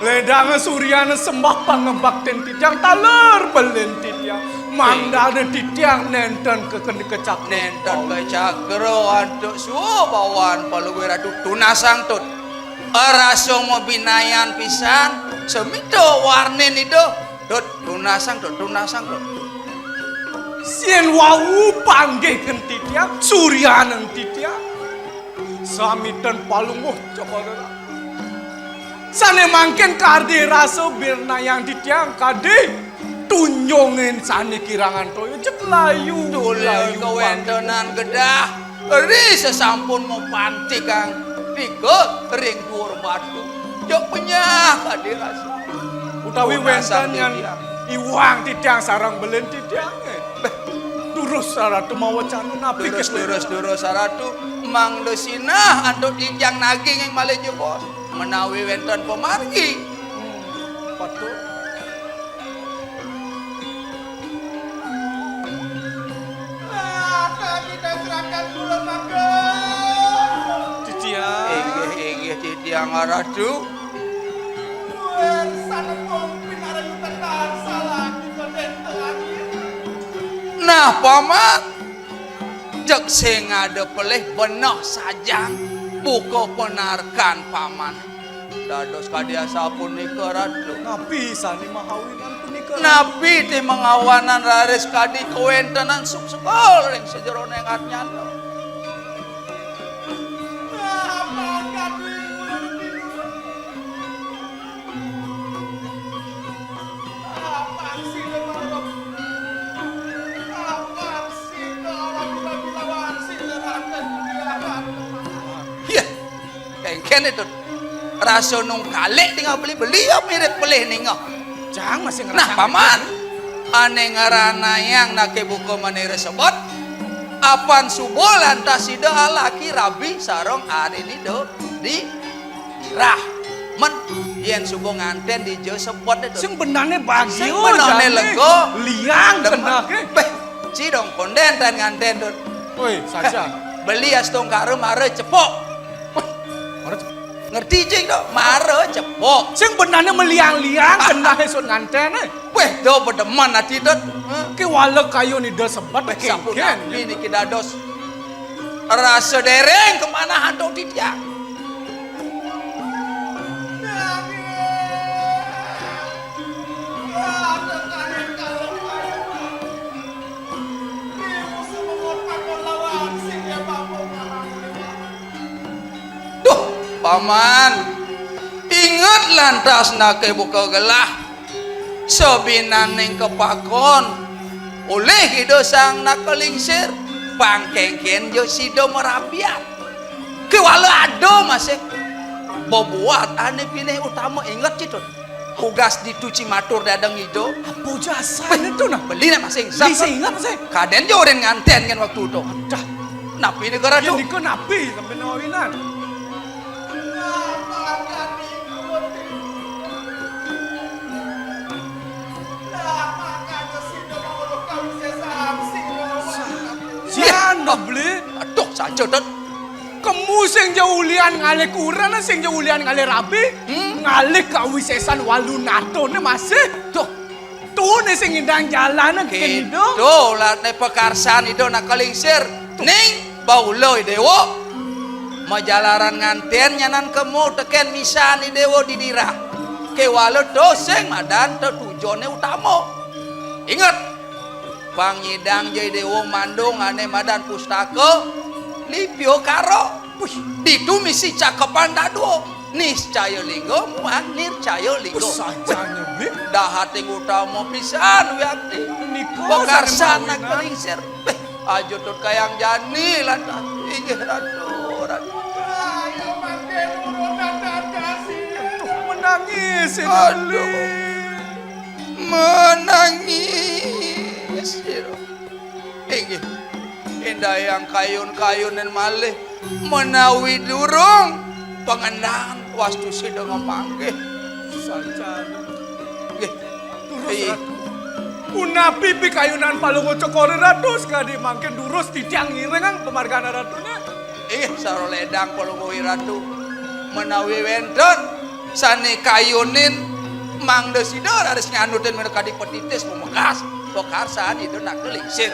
Ledang suryana sembah pangabaktin titiang, taler belin titiang. Mangdane titiang nenten keken kecakra. Nenten kecakra antuk subawan Palungguh Ratu tunasang tut. Arasa mabinayan pisan, semita warnin ida. Dot, tunasang, Dot, tunasang, Dot. Sien wau panggihken titiang, suryaning titiang. Samiten Palungguh Cokor I Déwa. Sane mangkin kadi rasa birnayang titiang kadi tunjungin sane kirangan toya jeg layu, layu kawentenan gedah. Ri sesampun mapantikang tika ring duur batu. Jok penyah kadi rasa. Utawi wenten nyan iwang titiang sareng belin titiange. Beh, durus saratu mawacana napi durus, durus, durus saratu. Mangda sinah antuk titiang naging ing malih jebos. Menawi wenten pamargi. Hmm, patut. Lah, kami dasrakan kula mangga. Titiang. Inggih, inggih, titiang Ratu. Wersanipun pinaringutan salah kita denten. Nah, Paman, jeg sing ada pelih beneh sajang buka penarkan Paman. Dados kadi asapunika, Ratu. Napi sane mahawinan punika, Ratu? Napi ti mangawanan raris kadi kawentenan suksekul ring sajeroning atnyana? Kéné, Dut. Rasa nungkalik tinggal beli, beli ya mirip pelih ningeh. Jang masih. Nah, ngerasa Paman, ané ngaranayang naké buka manira sebet, apan suba lantas sida alaki rabi sareng ané nida di irah. Men, yén suba ngantén dija sebet, Dut. Sing benehné bagia, sing benehné jani lega. Liang demen. Keneh, eh. Béh, ci dong kondén tan ngantén, Dut. Woi, saja. Beli astungkara mara cepok. Woi, mara cepok. Ngerti, Cing, to? Mara cepok. Sing benehné maliang-liang, ah, keneh sut ngantén, eh. Wéh, do bedemen ati, Dut. Hah? Kéwala kayun ida sebet, béh, kéngkén, sapunapi niki dados. Rasa déréng kemanahan to titiang. Duh, Paman, inget lantas naké buka gelah, sabinaning kapakon olih Ida Sang Naka Lingsir, pang kéngkén ja sida marabian. Kéwala ada masih bebuat ané pinih utama, inget, Ci, Dut. Tugas ditu ci matur dadeng Ida. Apa jasané to, nah? Beli nak masih. Beli sing ingat, masih. Kadén ja urin ngantén kan waktu to. Dah. Napi nika, Ratu? Yén nika napi sampai nawinan? Jan, Beli. Aduh, saja, Dut. Kemu sing ja ulian ngalih kurenan, sing ja ulian ngalih rabi, hmm? Ngalih kawisésan walu natoné masih. Duh. Tuné sing ngidang jalané kéné. Kéto lané pakarsan Ida Naka Lingsir. Ning baula Déwa. Majalaran ngantén nyanan kemu tekén misan Déwa di dirah. Kéwala to sing madan tetujoné utama. Inget, pang nyidang ja Déwa mandung ané madan pustaka Lipya Kara. Wih, ditu misi cakepan dadua. Niscaya Lingga muang Nircaya Lingga. Wih, sajane, Bli. Dahating utama pisan wiakti. Nika pakarsan sane mawinan. Naka Lingsir. Béh, aja tut kayang jani lantas. Inggih Ratu, Ratu. Ayo mangke nurunan dadasi. Aduh, menangis, Bli. Aduh. Menangis, Bli. Inggih. Indayang kayun-kayunin malih menawi durung pangendan wastu sida ngamanggih. Sajan. Nggih. Durus, Ratu. Punapi pikayunan Palungguh Cokor I Ratu sakadi mangkin durus titiang ngiring pamargana Ratune. Inggih, sara ledang Palungguh I Ratu. Menawi wenten sane kayunin mangda sida raris nganutin minakadi patitis pamekas pakarsan Ida Naka Lingsir.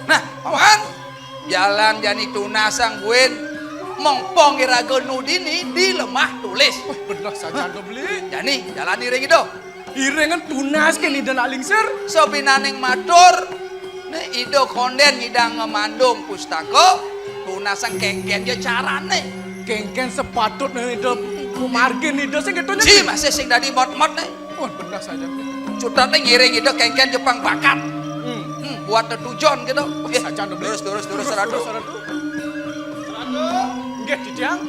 Nah, Paman, jalan jani tunasang buin mongpong iraga nudini di lemah tulis. Wah, bener saja to, Beli. Jani, jalani ring Ida. Iringan tunas ken Ida Naka Lingsir. Sabinaning matur, ne Ida konden nyidang ngamandung pustaka, tunasang kengken ja carane. Kengken sepatutne Ida pamargin Ida sing ketunya. Ji masih sing dadi mot-mot ne. Wah, bener saja. Cutate ngiring Ida kengken ja pang bakat. Hmm. Hmm, buat tetujon gitu. Sajan, Beli. Terus, terus, terus, terus, Ratu. Terus, Ratu. Ratu. Nggih, titiang.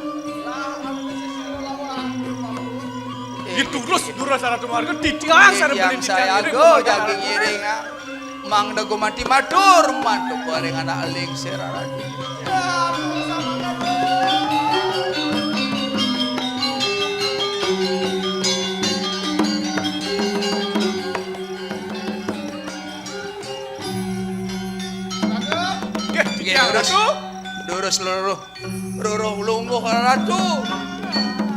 Nggih, terus, terus, Ratu Marga, titiang, titiang sareng Beli, titiang sayaga ngiring, jagi ngiring, ah. Mangda gumanti matur, mantuk bareng anak Lingsir, Ratu. Nggih, nggih, titiang, terus. Ratu. Durus loro. Roro lungguh Ratu.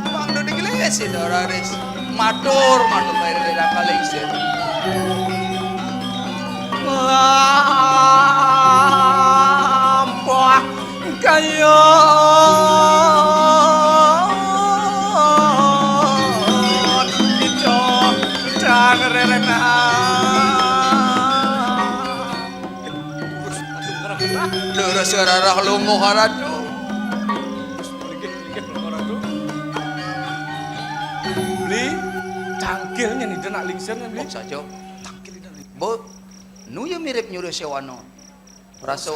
Mangda digelesi raris. Matur, matur bae Ida Naka Lingsir. Lampah kayun ijo dan rerenah. Durus rarah lungguh Ratu. Terus mriki, mriki, Bapak Ratu. Beli, cangkilnya nih, Ida Naka Lingsir nih, Beli. Oh, saja. Cangkil Ida Naka Lingsir. Mbok, nu ya mirip nyuruh sewana. Rasa.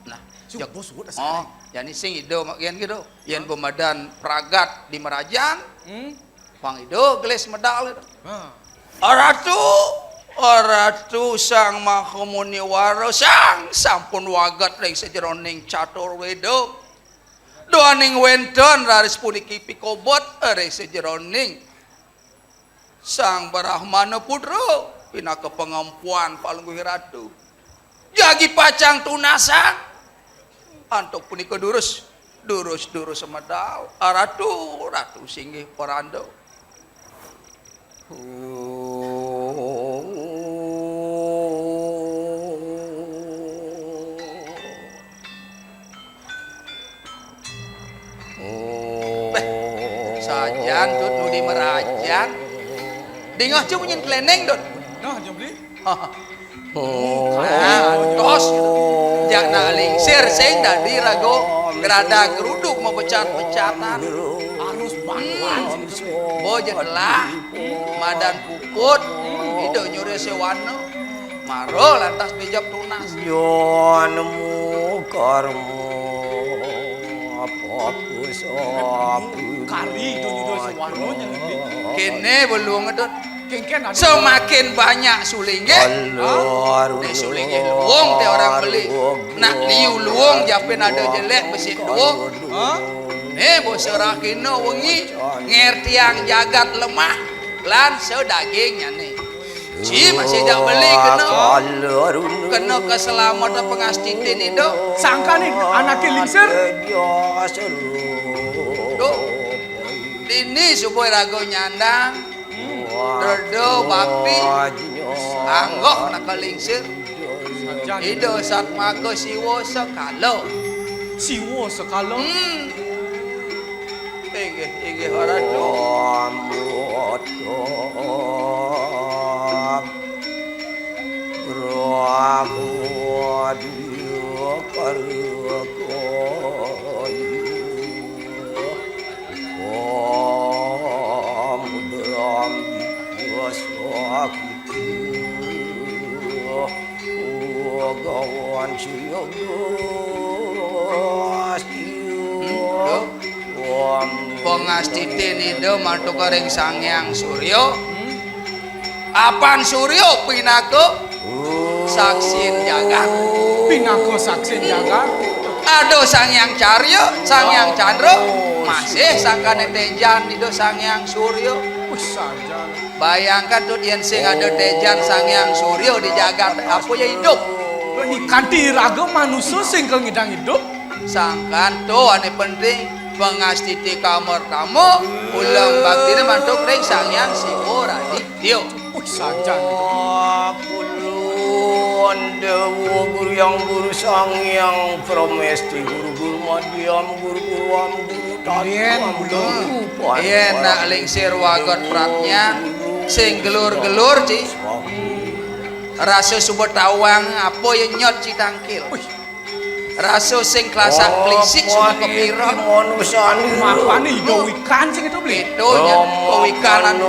Nah, Subuh, subuh, oh, jani sing Ida mak yén gitu. Yén bemadan pragat di merajan, hmm? Pang Ida gelis medal gitu. Ha. Aratu, aratu Sang Maha Muniwara, sang sampun waget ring sajeroning catur weda. Duaning wénten raris puniki pikobet ring sajeroning Sang Brahmana Putra pinaka pangempuan Palungguh Ratu. Jagi pacang tunasang. Antuk punika durus, durus, durus medal. Aratu, ratu singgih paranda. Béh, sajan Dut nu di merajan. Dingeh ja munyin kléning, Dut. Nah, Jembli. Nah, tos. Jak nak lingsir sing dadi raga gradag grudug mabecat-becatan. Harus banget. Bo ja telah madan puput. Ida nyuria sewana. Mara lantas bijep tunas. Yo nemu karma apa-apa sapu. Kari itu nyuda sewana nyang lebih. Kéné belum ngedot. Kéngkén ada. Semakin banyak sulinggih, ah, né sulinggih luung té orang beli. Nak liu luung japin ada jelék besit dua. Hah? Né bo serah kena wengi, ngertiang jagat lemah, lan sedaging nyané. Ci masih jak beli kena. Kena keselamatan pangastitin Ida. Sangkané anaké lingsir. Duh. Dini subuh raga nyandang. Dreda bakti. Anggoh naka lingsir. Ida Satmaka Siwa sekala. Siwa sekala. Hmm. Inggih, inggih, Ratu. Hmm, duh. Pangastitin Ida mantuka ring Sang Hyang Surya. Hmm. Apan Surya pinaka saksin jagat. Pinaka saksin jagat. Ada Sang Hyang Carya, Sang Hyang Candra, masih sangkané téjan Ida Sang Hyang Surya. Wih, sajan. Bayangkan Dut, yén sing ada téjan Sang Hyang Surya di jagat, apa ya idup? Kanti raga manusa sing kal ngidang idup. Sangkan to ané penting, pangastiti kamartama, ulam baktiné mantuk ring Sang Hyang Siwa Raditya. Wih, sajan. Wah, kulun Déwa Guru Hyang Guru Sang Hyang Pramesti Guru Guru Madhyam Guru Guru Am Guru Tatu. Yén Am kula, Guru Pan yén nak lingsir wagot pratnya, sing gelur-gelur, Ci. Rasa suba tawang apa ya nyot Ci tangkil. Wih. Rasa sing klasak klisik suba kepira. Mapané Ida wikan sing itu, Bli. Itu nyot kewikanan.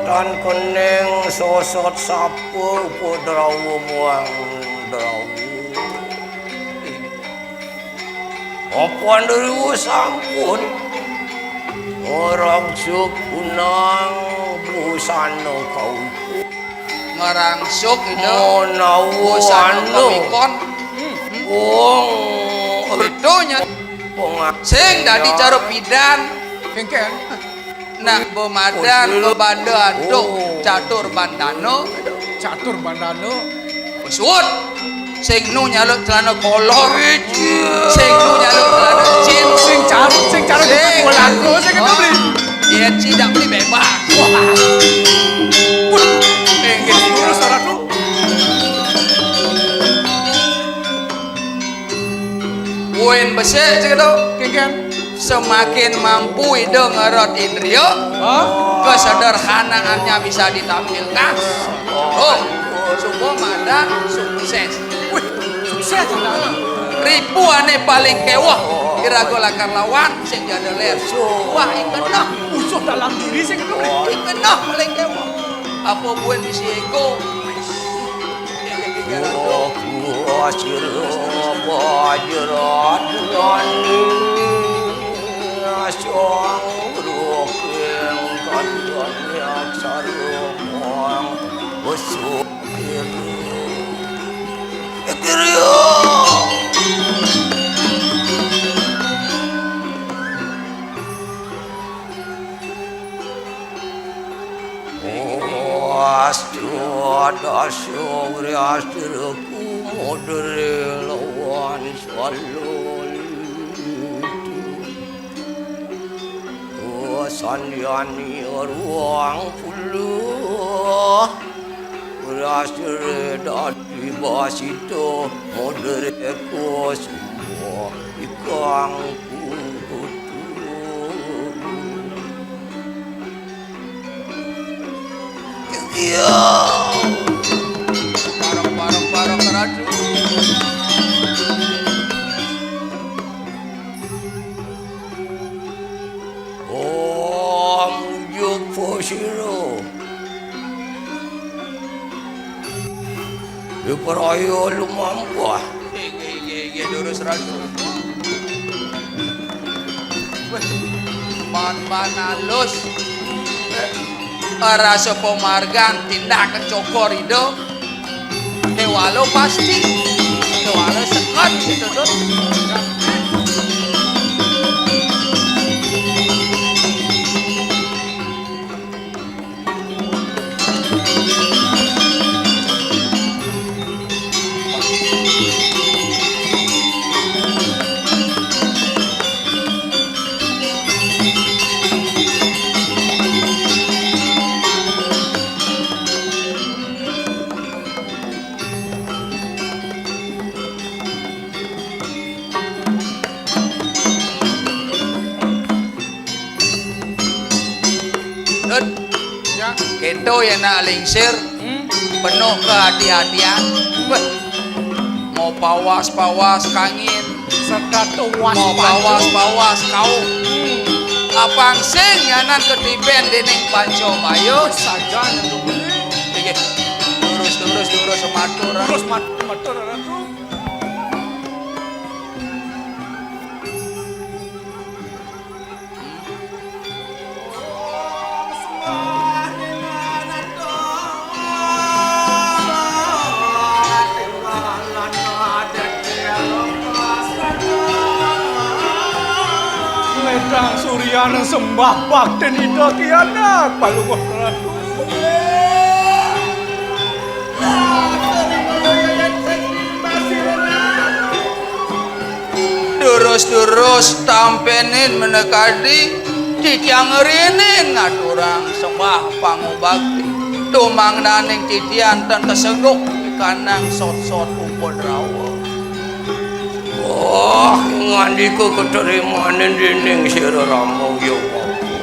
Tan kening sosot sapa upadrawa muang drawa. Apa Andrew sampun ngrangsuk kunang busana kauku? Ngrangsuk Ida. Menawa busana anu kawikon. Wong itu nya. Sing dadi cara pidan. Kéngkén. Nak bemadan bebanda antuk catur bandana. Catur bandana. Suud. Sing nu nyaluk celana kolor. Sing nu nyaluk celana jeans. Sing caru, sing caru. Sing. Sing itu, Bli. Yén Ci dak beli bebas. Wah. Inggih, terus, Ratu. Buin besik, Ci, kéto. Kéngkén. Semakin mampu Ida ngerot indria, hah? Kesederhanaannya bisa ditampilkan. Oh, suba madan sukses. Wih, sukses, Anak. Ripu ané paling kéweh, iraga lakar lawan, sing jada ler. Wah, ikeneh. Musuh dalam diri sing kéto, Bli. Ikeneh paling kéweh. Apa buin bisi ego? Wah, wah, sira. Wajradhani sang ruking kadyan sarmang besukir. Kirya. Astu dasya wriastraku modere lawan swalolitu. Sandyani ruang puluh. Wriastra dadi basita modere kusuma ikang kutu. Iya. Bareng, bareng, bareng, ratu. Om juk posiro. Diperaya lumampuh. Inggih, inggih, inggih, durus, ratu. Wéh, man, man alus. Rasa pamargan tindakan cokor ida. Kéwala pasti. Kéwala seket gitu, Dut. Dut. Ya. Kéto ya nak lingsir. Hmm. Penuh kehati-hatian. Beh. Mau pawas-pawas kangin. Serta tuwas. Mau pawas-pawas kau. Hmm. Apang sing yanan ketiben dening panca bayu. Sajan itu bener. Iya. Lurus, lurus, lurus, matur. Lurus, mat-, matur, Ratu. Ledang suryan sembah baktin Ida Kianak, Palungguh Ratu. Durus-durus tampenin menekadi, titiang rinin ngaturang sembah pangubakti. Tumangdaning titiang ten kesengguh kanang sot-sot upun rawa. Wah, ngandika katerimanin dening sira Rama ya Bapu.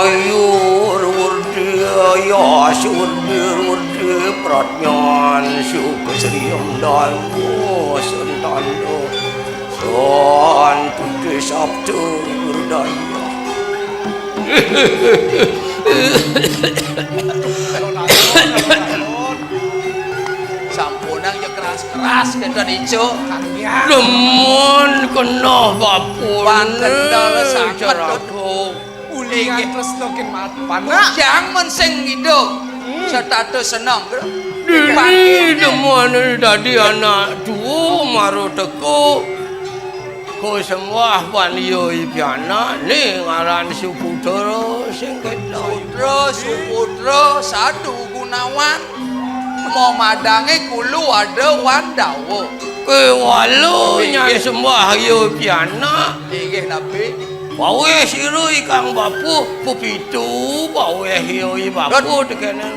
Ayur werdi, ayas werdi, werdi, pratnyan suka sriyam dharma sentanda santuti sabda hridaya. Sampunang ya keras-keras kenten ijo. Demen kena Bapu. Pan kendal sanget, Dut. Ulian tresna kin mat-, panak. Jang men sing ngidup. Hmm. Setata seneng, Bro. Dini demen dadi anak tua mara teka. Ko sembah pan iya i pianak, né ngaran Suputra sing kéto. Suputra, Suputra, Sadu Gunawan. Mau madange kulu ada wan dawa. Kéwala nyan sembah iya pianak. Inggih, napi? Paweh sira ikang Bapu, pepitu paweh iya i Bapu. Dot. Tekenen.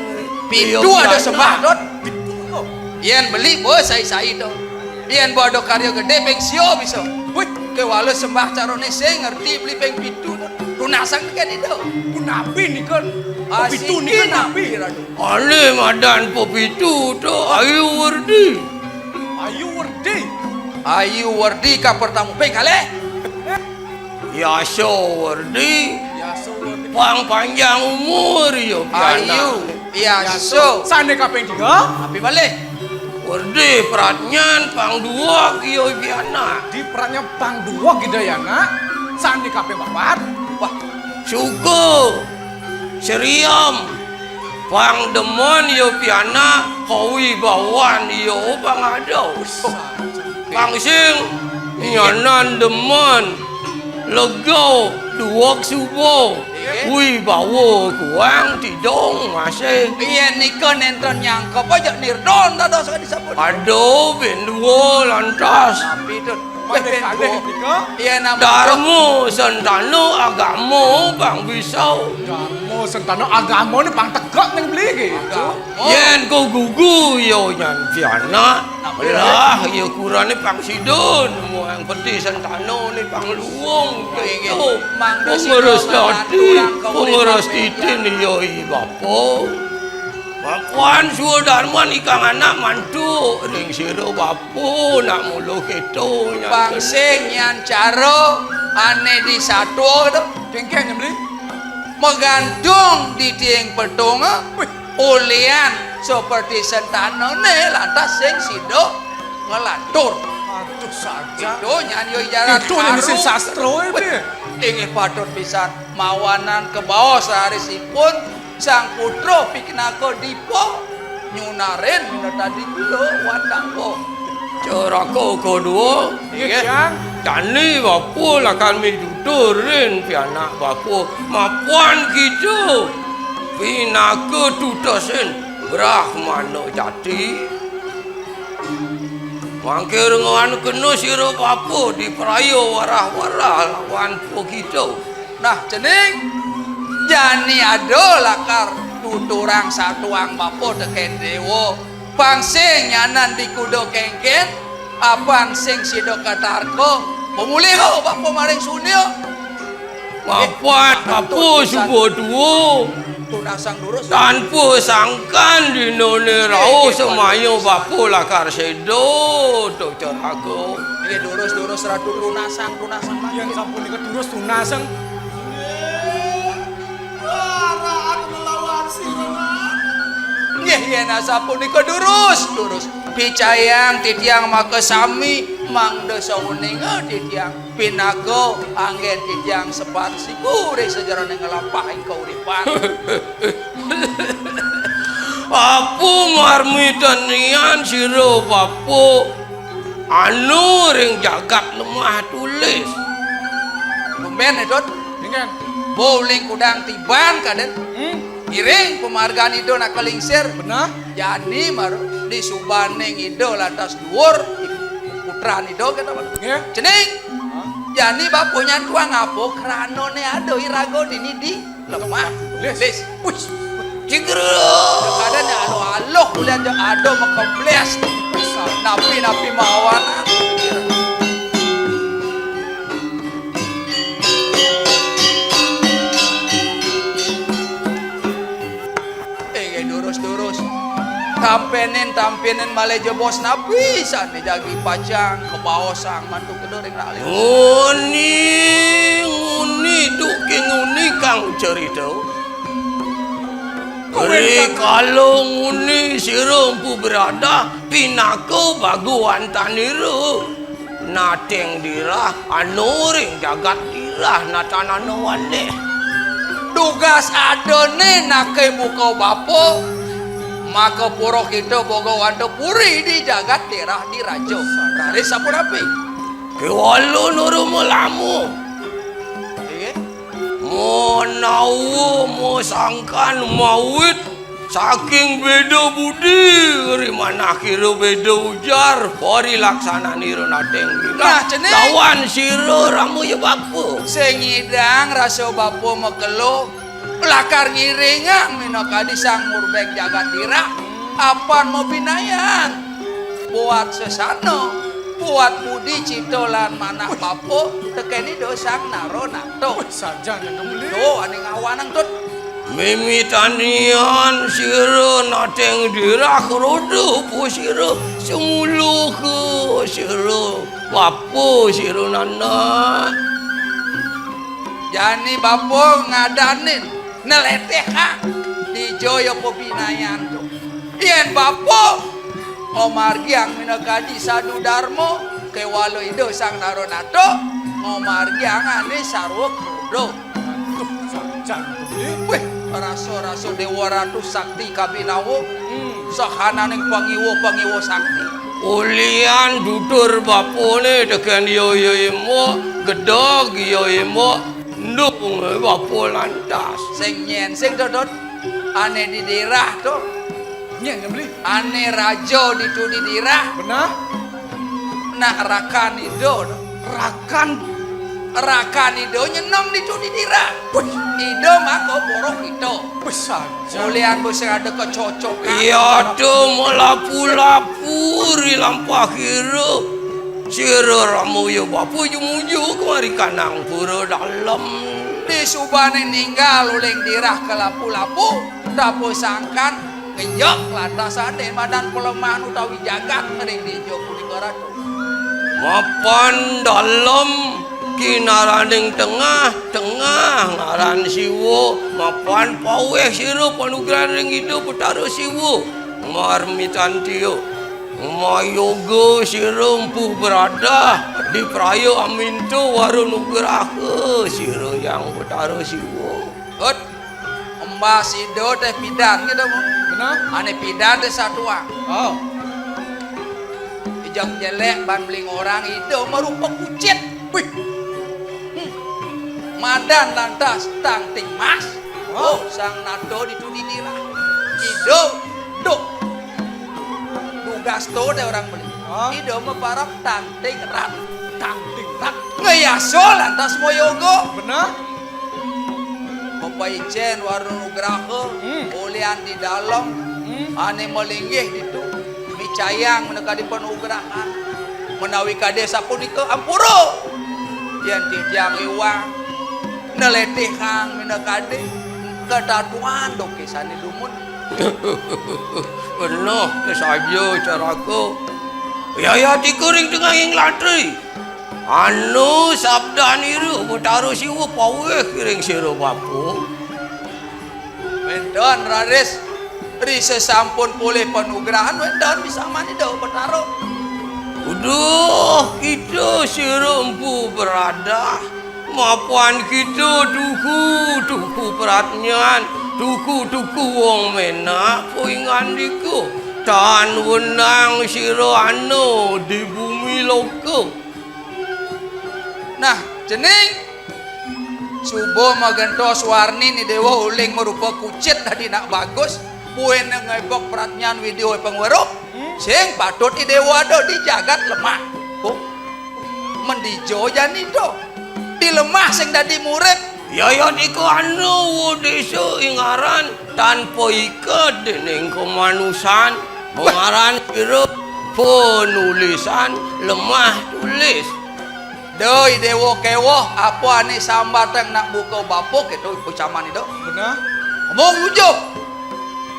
Pitu ada sembah, Dot. Pitu. Yen beli, bos, sai-sai to. Yen bodo karya gedé ping sia bisa. Wih, kéwala sembah carane sing ngerti beli ping pitu to. Tunasang tekén ida. Punapi nika? Ah, pitu nika napi, Ratu? Ale madan pepitu to, Ayu Werdi. Ayu Werdi. Ayu Werdi ka pertama ping kalih. Yasa Werdi. Yasa Werdi. Pang panjang umur ya pianak. Ayu. Yasa. Sané kaping tiga. Api malih. Werdi pradnyan pang duweg ya pianak. Di pradnyan pang duweg Ida ya nak. Sané kaping papat. Wah, suka. Sriem. Pang demen ya pianak, kawibawan ya pang ados. Pang sing nyanan demen, lega, duweg suba, wibawa kuang tidung masih. Yén nika nénten nyangka apa jak nirdon dados kadi sampun. Aduh, bendua lantas. Tapi tu, Wéh, kalih nika. Iya, nama Darma Sentana agama pang bisa. Darma Sentana agama ni pang tegak ning beli gitu. Agama. Yén ko gugu ya nyan pianak. Napa? Lah, ya kurane pang sidun, muang peti Sentana ni pang luung. Inggih. Gitu. Mangda sida ngeres dati, ngeres titin ya i bapa. Bapuan suwa darman ikang anak mantu ring sira bapa nak mula keto nyan. Pang sing nyan cara ané di satua to, cengkeh nyembeli. Magantung di tiing petung, ulian seperti Sentanané lantas sing sida nglantur. Aduh saja. Itu nyan yo jaran. Itu nyan sing sastra, eh, wih, inggih patut pisan mawanan kebaos rarisipun Sang putra pinaka dipa nyunarin minatadi kula watangga. Caraka kedua, inggih, Tiang. Jani bapa lakar mituturin pianak bapa mapuan kita pinaka tutesin Brahmana jati. Mangke rengoan kena sira bapa dipraya warah-warah lawan pukita. Nah, cening jani ada lakar tuturang satuang bapa tekén déwa. Pang sing nyanan di kuda kéngkén, apang sing sida katarka, pemuliha bapa maring sunia. Mapan bapa suba tua. Tunasang durus. Tanpa sangkan dinané rauh semaya bapa lakar séda to caraga. Nggih, durus, durus, Ratu, tunasang, tunasang. Yén sapunika durus, tunasang. Warahan nglawan sira. Nggih, yén asapunika durus, durus. Picayang titiang makasami mangda sauninga titiang pinaka anggén titiang sepat siku ring sajeroning nglampahing kauripan. Apa marmitanian sira bapa anu ring jagat lemah tulis? Tumbén, Dut. Ningen. Bo uling kudang tiban kadén. Hmm. Ngiring pamargan Ida nak kalingsir. Beneh. Jani mara disubaning Ida lantas duur, putran Ida kéto. Nggih. Cening. Hah? Jani bapa nyantuang apa kranané ada iraga dini di lemah. Lis. Lis. Wis. Cigra. Kadén ya aluh-aluh kulian ja ada makeblés. Napi-napi mawanan. Inggih durus-durus. Tampénin, tampénin malih jebos napi sané jagi pacang kabaosang mantu kedering raling. Nguni, nguni, duké nguni kang cerita. Rikala nguni sira empu bradah pinaka baguwan tanira. Nating dirah anu ring jagat dirah natanana wanih. Dugas adané naké muka bapa, maka pura kita boga wanda puri di jagat dirah di raja. Raris sapunapi? Kéwala nuru melamu. Inggih. Manawa masangkan mawit saking béda budi, rimanah kira béda ujar, parilaksanané ira nating. Nah, cening. Lawan sira ramaya bapa. Sing ngidang rasa bapa makelo, lakar ngiringang minakadi sang murbeng jagat dirah, apan mabinayan. Buat sesana, buat budi cita lan manah bapa, tekén Ida Sang Nara Nata. Wih, sajan yang kembali. Tuh, ané ngawanang, Tut. Mimitanian sira nating dirah roda apa sira, semuluka sira, bapa sira nanak. Jani bapa ngadanin, neletehang. Dija ya pabinayan to. Yen bapa ngamargiang minakadi sadu darma, kewala Ida Sang Naranata ngamargiang ane sarwa kruda. Duh, sajan to, Beli. Wih, rasa-rasa Dewa Ratu Sakti kabinawa, hmm, sahananing pangiwa-pangiwa sakti. Ulian tutur bapane teken iya iya ema, gedeg iya ema, ndung bapa lantas. Sing nyen, sing dodot. Ane didirah to. Nyen, nyen, Beli. Ane raja ditu didirah. Beneh. Nak rakan Ida to. Rakan? Rakan Ida nyenem ditu didirah. Wih. Ida maka Pura Kita. Wih, sajan. Ulian bes ada kecocok. Iya to, malapu-lapu ri lampah ira. Sira ramaya bapa jumujuk mari kanang pura dalem. Disubane ninggal uling dirah kalapu-lapu, tapa sangkan ngenjek lantas ane madan palemahan utawi jagat ring dija punika, Ratu. Mapan dalem kinaraning tengah, tengah ngaran Siwa, mapan paweh sira panugrahan ring Ida Betara Siwa. Marmitantia. Mayoga sira Empu Bradah, dipraya aminta wara nugraha sira Hyang Betara Siwa. Hut, embas Ida teh pidan gitu, Bu. Benar. Ane pidan teh satuang. Oh. Ijang jelek ban beling orang Ida marupa kucit. Wih. Hmm. Madan lantas tangting mas. Oh, sang nata ditu didirah. Ida, duh. Dugas to deh orang beli. Hah? Ida maparab tangting rat. Tangting rat. Ngayasa lantas mayoga. Benar. Mapaicen wara nugraha, hmm, ulian di dalem, hmm, ane malinggih ditu. Micayang minakadi panugrahan. Menawi kade sapunika ampura. Yen titiang iwang neletihang minakadi katatuan doke sane dumun. Beneh saja caraka. Yayat iku ring tengahing latri. Anu sabdanira Betara Siwa paweh ring sira bapa. Wenten raris ri sesampun polih panugrahan wenten bisaman Ida Betara. Uduh, kita sira Empu Bradah. Mapan kita tuku-tuku pratnyan, tuku-tuku wong menak, poingandika. Tan wenang sira ana di bumi loka. Nah, cening suba magentos warni ni dewa uling marupa kucit dadi nak bagus, buin ngebok pratnyan widya pangweruh, hmm, sing patut i dewa ada di jagat lemah. Kok mendija jani to? Di lemah sing dadi murid. Yayat iku anu desa ingaran tanpa iket dening kemanusan, mengaran sira penulisan lemah tulis. Doi dewa kewah, apa ane sambatang nak buka bapuk itu ucaman itu. Benar. Omong ujub.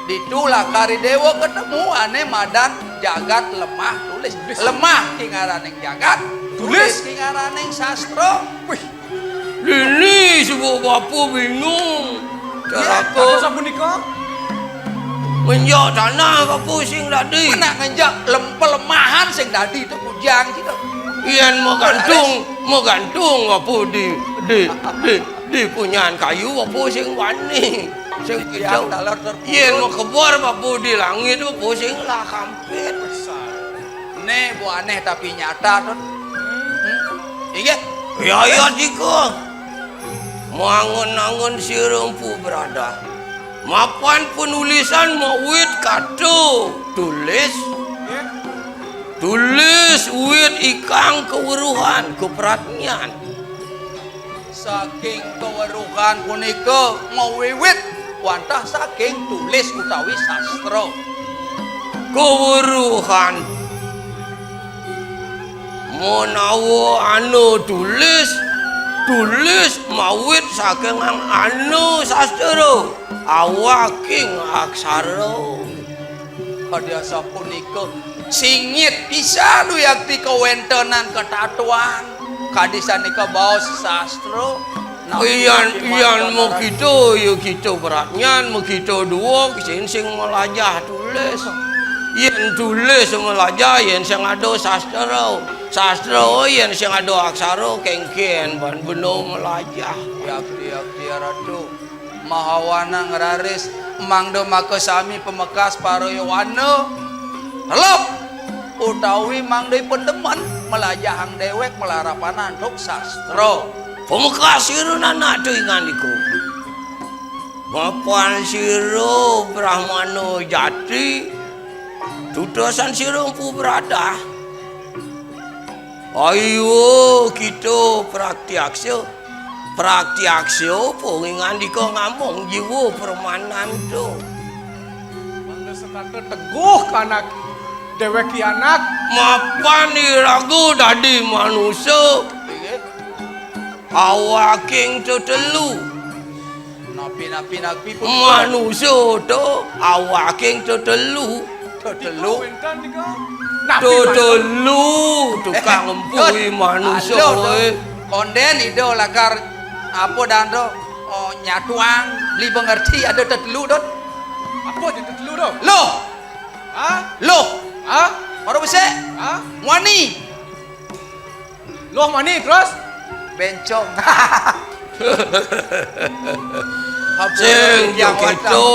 Ditu lakari dewa ketemu ane madan jagat lemah tulis. Tulis. Lemah kingaraning jagat, tulis, tulis kingaraning sastra. Wih. Lili suba bapa bingung. Ya, caraka sapunika. Ngenjak tanah bapa sing dadi. Nak ngenjak lem-, pelemahan sing dadi itu kujang kita. Yen magantung, magantung bapa di, di, di, di punyan kayu bapa sing wani. Sing kejam. Yen makebor bapa di langit bapa sing lah kampit. Ne, bu aneh tapi nyata, Tut. Hmm? Inggih. Ya, ya, dika. Mangun-angun sira Empu Bradah. Mapan penulisan mawit kata tulis. Nggih. Tulis wit ikang kaweruhan, kapratnyan. Saking kaweruhan punika mawiwit wantah saking tulis utawi sastra. Kaweruhan. Menawa ana tulis, tulis mawit saking ana sastra, awaking aksara. Kadi asapunika, singit pisan wiakti kawentenan katatuan. Kadi sanika baos sastra. Yan, yan makita, ya kita pradnyan, makita dua, sing, sing malajah tulis. Yen tulis malajah, yen sing ada sastra. Sastra, yen sing ada aksara, kengken, ban bena malajah. Yakti, yakti, Ratu. Mahawana ngraris, mangda makasami pamekas para yowana. Telep! Utawi mangda ipun demen, malajahang dewek malarapan antuk sastra. Pamekas sira nanak tu ingandika. Mapan sira Brahmana jati, tutusan sira Empu Bradah. Ayo kita praktiaksa. Praktiaksa apa ngandika ngamong jiwa permanan tu. Mangda setata teguh kanak dewek anak. Mapan iraga dadi manusa. Awaking tetelu. Napi, napi, napi pun. Manusa tu awaking tetelu. Tetelu. Wénten nika. Napi tetelu, tukang eh, empuhi manusa, halo, kowe. Konden ida lakar apa dan tu? Oh, nyatuang, beli mengerti ada tetelu, Dot. Apa je tetelu tu? Loh. Hah? Loh. Hah? Baru besik. Hah? Wani. Loh mani terus? Bencong. Sing kéto,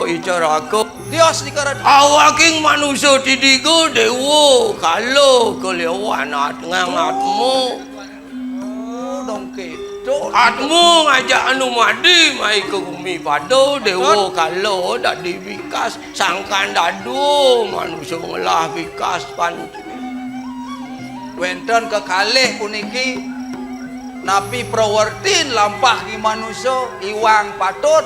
Ica Raga. Tios nika, Ratu. Awaking manusa tidiga dewa kala kaliwan at-, ngang atma. Oh, dong kéto. Atma ngajak Anumadi mai ka gumi pada, dewa kala dadi wikas. Sangkan dadu manusa ngelah wikas pan. Wénten kekalih puniki, napi prawertin lampah ki manusa iwang patut?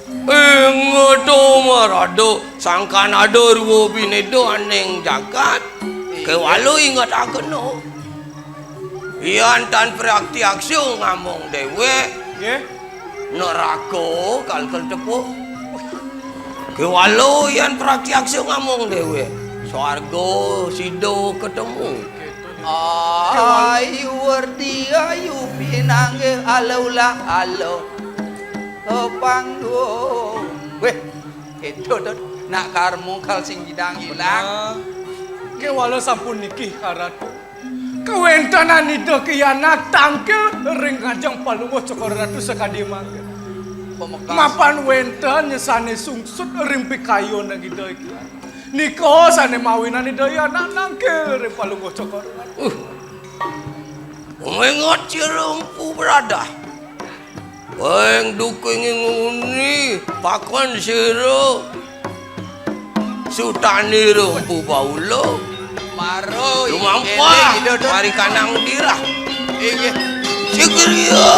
Inget marada sangkan ada rwa bineda aning jagat. Iya. Kéwala inget agena. Yan tan praktiaksa ngamong déwék. Nggih. Neraka kalkal tepuk. Kéwala yan praktiaksa ngamong déwék. Swarga sida ketemu. Ayu werdi ayu pinanggih ala ulah ala. Panggung. Wéh, itu tuh nak karmu kal sing jidang ilang. Bener. Kéwala sampun niki, Ratu. Kawéntenan Ida Ki Anak tangkil ring ngajeng Palungguh Cokor Ratu sakadi mangke. Pamekas. Mapan wénten sané sungsut ring pikayunan Ida iki. Nika sané mawinan Ida Ki Anak nangkil ring Palungguh Cokor Ratu. Uh. Mengot sira Empu Bradah. Weng duking nguni pakon sira sutani rumpu baula. Maro lumampah mari kanang dirah. Inggih. Sigriya.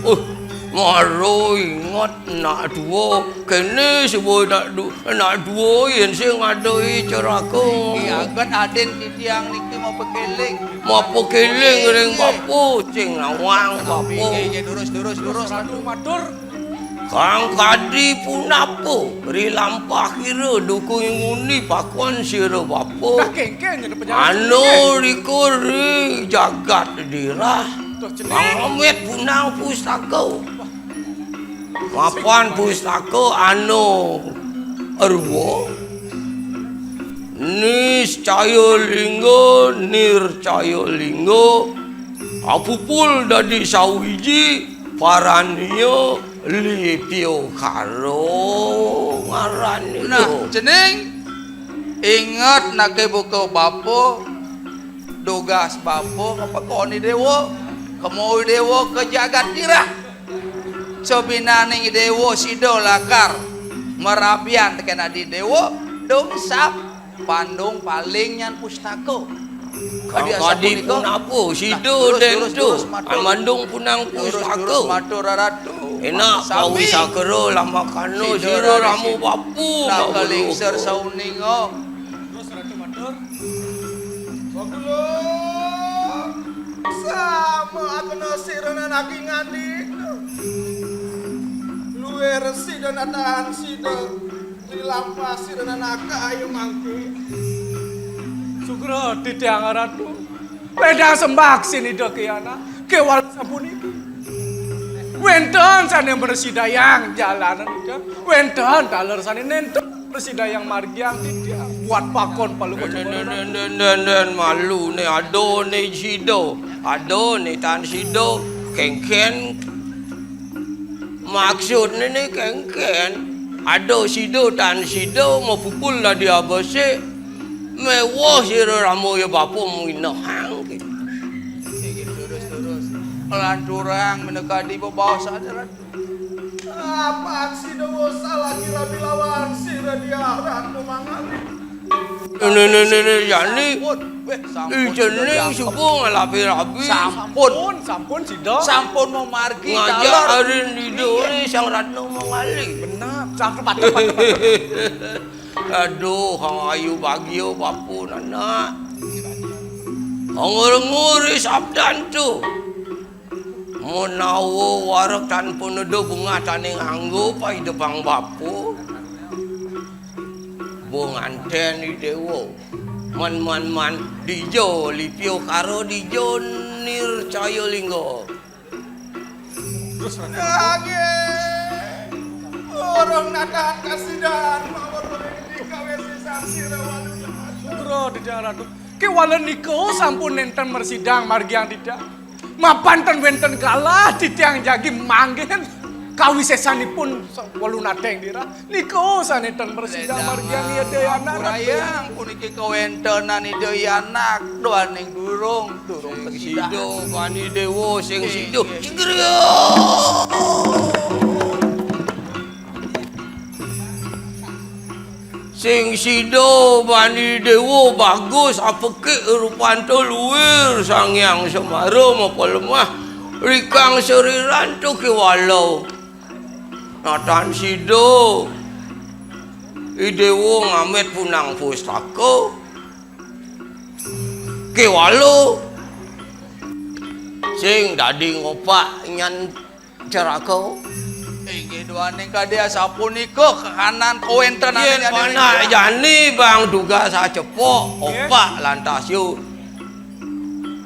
Uh, maro inget nak dua. Kene sebut nak du-, nak dua yen sing ada i ceraka. Iki aget adin titiang niki mau pekeling. Mau pekeling ring bapa sing nawang bapa. Inggih, inggih, durus, durus, durus. Ratu matur. Kang kadi punapa ri lampah kira dukung nguni pakon sira bapa. Kakengkeng ada pejalan. Anu likur ri jagat dirah. Tuh, cening. Pangomit punang pustaka. Mapan pustaka anu arwa. Niscaya lingga, nircaya lingga, apupul dadi sawiji, parania lipiokara ngarane. Nah, cening inget nake buka bapa, dugas bapa, ngapakoni dewa, kemoi dewa ke jagat kirah. Sabinaning dewa sida lakar marabian teken adi dewa, dong sap pandung paling nyan pustaka. Kadi asapunika. Kadi punapa sida den tu? Amandung punang pustaka. Durus, durus, matur, Ratu. Enak sami. Pawisakara lamakana sira ramu bapu. Nak kalingser sauninga. Terus Ratu matur. Wagulung, sama akena sira nanaki ngandika. Luwih resi dan natahan sida, lilampah sira nanaka ayu mangke. Sugra titiang Ratu. Ledang sembah sin Ida Hyang Anak. Kéwala sapuniki. Wénten sané mrasidayang jalanan Ida. Wénten taler sané nénten mrasidayang margiang titiang. Buat pakon Palungguh. Dén, dén, dén, dén, dén, dén, malu né ada né sida. Ada né tan sida. Kénkén. Maksudné né kénkén. Ada sida tan sida mapupul dadi abesik. Méweh sira Rama ya bapa minehang. Terus, terus. Lanturang minakadi bebaosan Ratu. Apa sida wosal lagi rabi lawan sira dia Ratu mangali. Né, né, né, né, jani. Sampun. Wéh, sampun, ijening sida suba ngalapi rabi. Sampun. Sampun, sampun sida. Sampun mamargi ngajak taler. Arin Ida Sang Ratna mangali. Bener. Sampun, patut, patut, patut. Aduh, ayu bagia bapa nanak. Ngur-nguri sabdan tu. Menawa wareg tanpa neda bungah taning anggo paidepang bapa. Bung antén I Déwa. Man, man, man, dija Lipia Kara, dija Nircaya Lingga. Terus, Ratu. Nggih. Urung nadan kasidan mawon mriki kawis sira walu. Sugra titiang Ratu. Kéwala nika sampun nénten mrasidayang margiang titiang. Mapan ten wénten galah titiang jagi manggihin kawisésanipun walu nateng dirah. Nika sané ten mrasidayang margiang Ida Hyang Anak. Ampurayang puniki kawéntenan Ida Hyang Anak duaning durung, durung sida. Sing sida bani déwa, sing sida. Nggih, nggih. Cingria. Sing sida bani déwa bagus apekik rupanta luir Sang Hyang Semara mapalemah rikang sariran tu kéwala. Natan sida I Déwa ngamit punang pustaka. Kéwala sing dadi ngopak nyan ceraka. Inggih duaning kadi asapunika kekanan kawéntenan. Yén panak jani bang dugas acepok, nggih, opak lantas yu.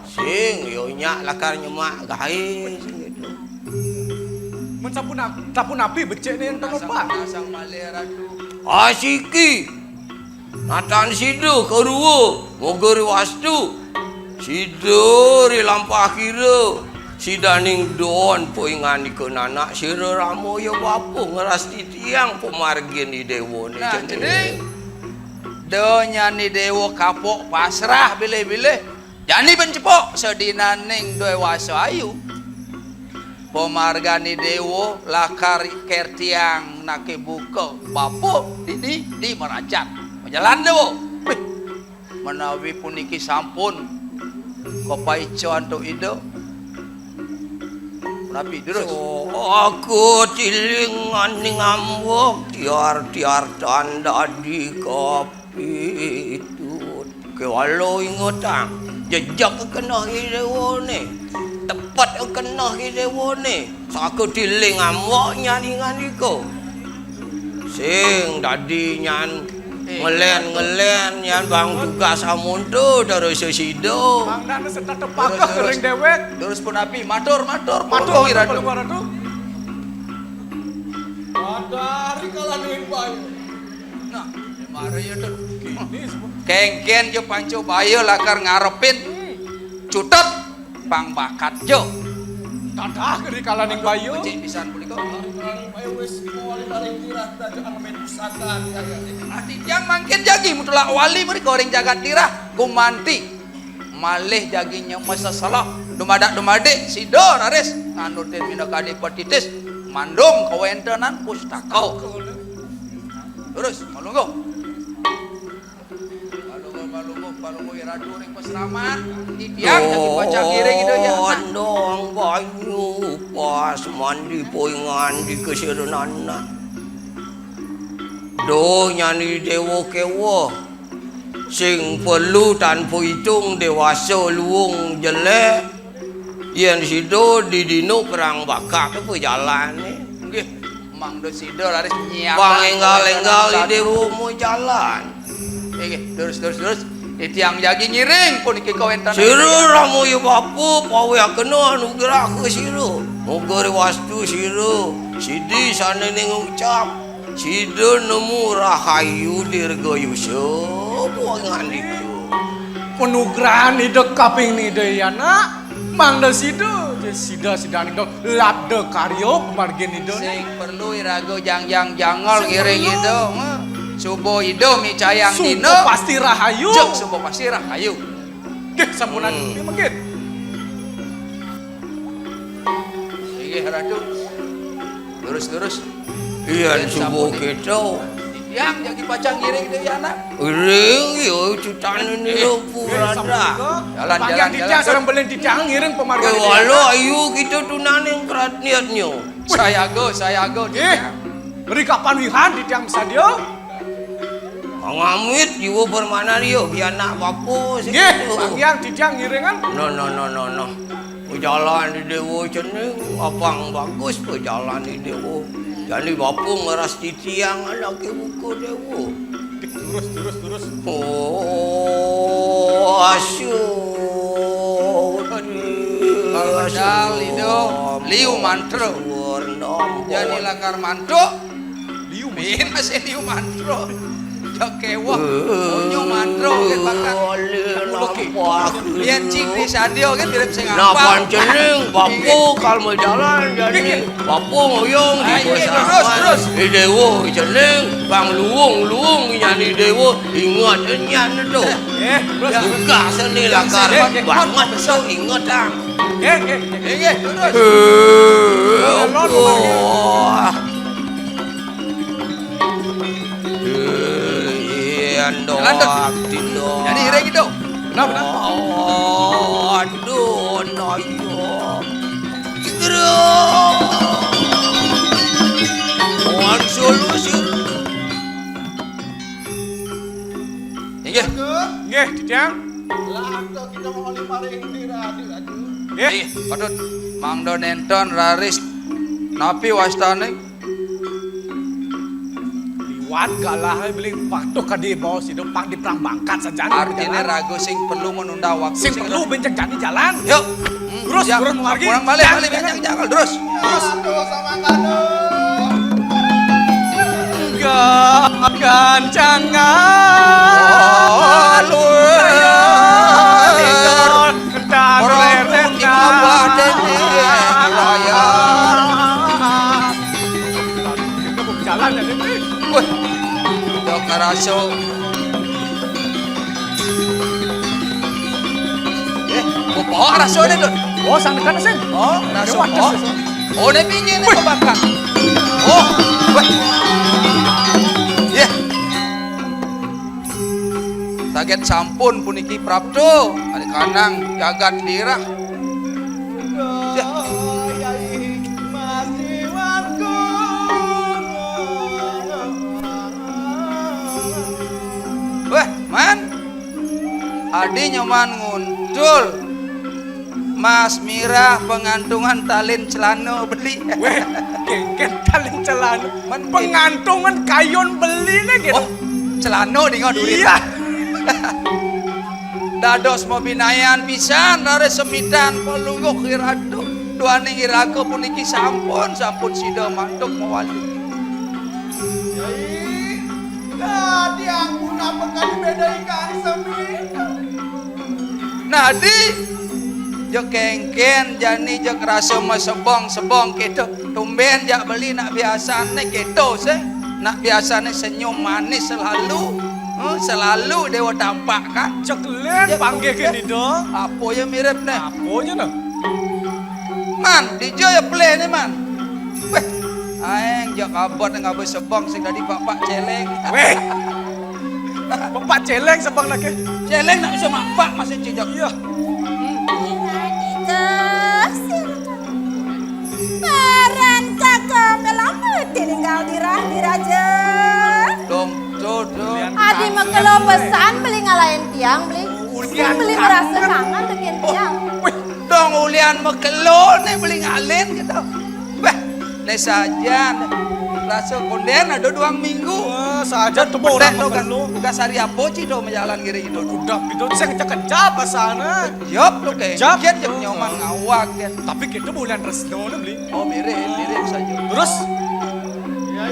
Sing yo nyak lakar nyemak gaé sing gitu. Mun sampun ap-, sampun api becikné enten opak. Asiki. Natan sida karua, moga riwastu. Sida rilampah kira, sidaning don poingan ika nanak sira Rama ya bapa ngrastitiang pamargin I Déwané. Nah, jani, jani donyané Déwa kapok pasrah bilih-bilih. Jani ben cepok sadinaning déwasa ayu. Pamargané Déwa lakar kertiang naké buka bapa dini di Meracan. Majalan Déwa. Wih, menawi puniki sampun kapaica antuk Ida. Punapi, durus. Saka tilinganing ambek tiar-tiar tan dadi kap- Itu kéwala ingetang, jejeg keneh I Déwané, tepet keneh I Déwané, saka tiling ambek nyan ngandika. Sing dadi nyan, eh, ngelén-ngelén nyan bang tugas amonto terus sesida. Mangdané setata pakeh. Terus, terus. Kering déwék. Terus punapi, matur, matur, matur, matur, Ratu. Matur, Ratu. Padari kalaning bayu. Nah, mara ya, Dut. Kénkén ja panca baya lakar ngarepin cutet pang bakat ja. Tadah keri kalaning baya. Becik pisan punika. Kalaning baya wis mawali maring tirah kerajaan Amen Pusaka, kaya. Ati tiang mangkin jagi mutulak wali mrika ring jagat tirah gumanti. Malih jagi nyemesa salah. Dumadak dumadik, sida raris nganutin minakadi patitis, mandum kawéntenan pustaka. Terus, Palungguh. Palungguh, Palungguh, Palungguh, Iratu ring pasraman. Titiang jagi pacang ngiring Ida Hyang Anak. Dong banyu pas mandi poingan di kesirenan. Duh, nyani déwa kéweh. Sing perlu tanpa itung déwasa luung jelék. Yén sida didina perang bakak apa jalané? Nggih, mangda sida raris nyiapang. Pang énggal-énggal déwa mau jalan. Nggih, terus, terus, terus. Titiang jagi ngiring puniki kawéntenan. Sira Ramoya Bapa, pawéhakena anugrah ka sira. Moga riwastu sira sidi sané ning ngucap, sida nemu rahayu dirgayusa buangan ditu. Panugrahan Ida kaping Ida yana, mangda sida, sida sidaning labda karya pamargin Ida. Sing perlu iraga jangjang jangol ngiring Ida, mah. Suba Ida micayang dina. Suba pasti rahayu. Cuk, suba pasti rahayu. Nggih, sampunang. Hmm. Nggih, mangkin. Inggih, Ratu. Lurus, lurus. Iya, suba kéto. Titiang jagi pacang ngiring deui, anak. Ngiring, ya, cutané nira purada. Jalan, jalan, jalan. Titiang sareng beli titiang ngiring pamargi. Walau ayu kita tunaning kerat niatnya. Sayaga, sayaga, titiang. Meri kapan wihan titiang sadia? Mangamit jiwa permanarya, pianak bapa. Nggih, panggihan titiang ngiringan. No, no, no, no, no. Pajalan di Déwa cening, apang bagus pajalan di Déwa. Jani bapa ngeras titiang anaké buka Déwa. Terus, terus, terus. Oh, asyuk. Padahal itu liu mantra. Jani lakar mantuk. Liu, masih liu mantra. Cak kéweh. Unyu mantra gén bakal. Yén cing di sadia gén mirip sing apal. Napan cening, bapa kal majalan jani. Bapa ngoyong di terus, terus. Di Déwa cening, bang luung, luung nyani Déwa, ingat nyan tu. Eh, terus. Buka seni lakar banget tu, ingat ah. Nggih, nggih, nggih. Nggih, terus. Eh, apa? Jalan, Dut. Jadi iring gitu. Benar, benar. Aduh, noyo. Kira. Wan solusi. Inggih. Nggih, Didang. Lah, kita mau lima ring di radio, Ratu. Nggih. Nggih, patut. Mangda nénten raris napi wastané? Liwat galah beli patuh ka di bawah sido pang di perang bangkat saja. Artinya ragu sing perlu menunda waktu. Sing perlu benceng jani jalan. Yuk. Hmm, terus, ya, turun lagi. Pulang balik, balik, benceng jalan terus. Terus. Aduh, sama kado. Gancangan. Oh, lu. Orang pun di bawah dan di raya. Jalan ya, Dut. Wah, udah karaso. Eh, mau bawa rasanya, Dut? Oh, sang dekat, Sing. Oh, raso. Oh, ini pinggir nih, kebakar. Oh, wah. Ya. Saget sampun puniki prapto, ari kanang jagat dirah. Yah. Wah, Man. Adi nyoman nguntul. Mas Mirah pengantungan talin celana beli. Weh, kéngkén talin celana. Men pengantungan kayun beli né gitu. Oh, celana dinga duit. Iya. Dados mabinayan pisan raris semidan palungguh iratu. Duaning iraga puniki sampun, sampun sida mantuk mawali. Yai, dadi ampun apa kali béda ingkang semi? Nadi, jeg kéngkén jani jeg rasa masebong-sebong kéto. Tumbén jak beli nak biasané kéto sih. Nak biasané senyum manis selalu. Heh, selalu Déwa tampakkan. Cek lén panggih kéné dong. Apa ya mirip né? Apa ya nah? Man, dija ya plé né, Man. Wéh, aéng jak abot ngaba sebong sing dadi bapak céléng. Wéh. Bapak céléng sebong lagi. Céléng nak bisa mapak masih cijak. Iya. Paran kakang melamet tininggal dirah diraja. Dong, tuh, tuh. Adi makelo pesan beli ngalahin tiang, beli. Ulian beli merasa kangen dengan tiang. Wih, dong ulian makelo né beli ngalin gitu. Wah, né sajan. Rasa konden ada duang minggu. Wah, saja tu orang pedek tu kan. Tugas hari apa cih tu majalan kiri itu? Udah itu sing kejap-kejap asalnya. Jawab tu ke. Jawab. Jawab nyoman ngawak kan. Tapi kita bulan resno ni beli. Oh, mirip, mirip saja. Terus? Ya,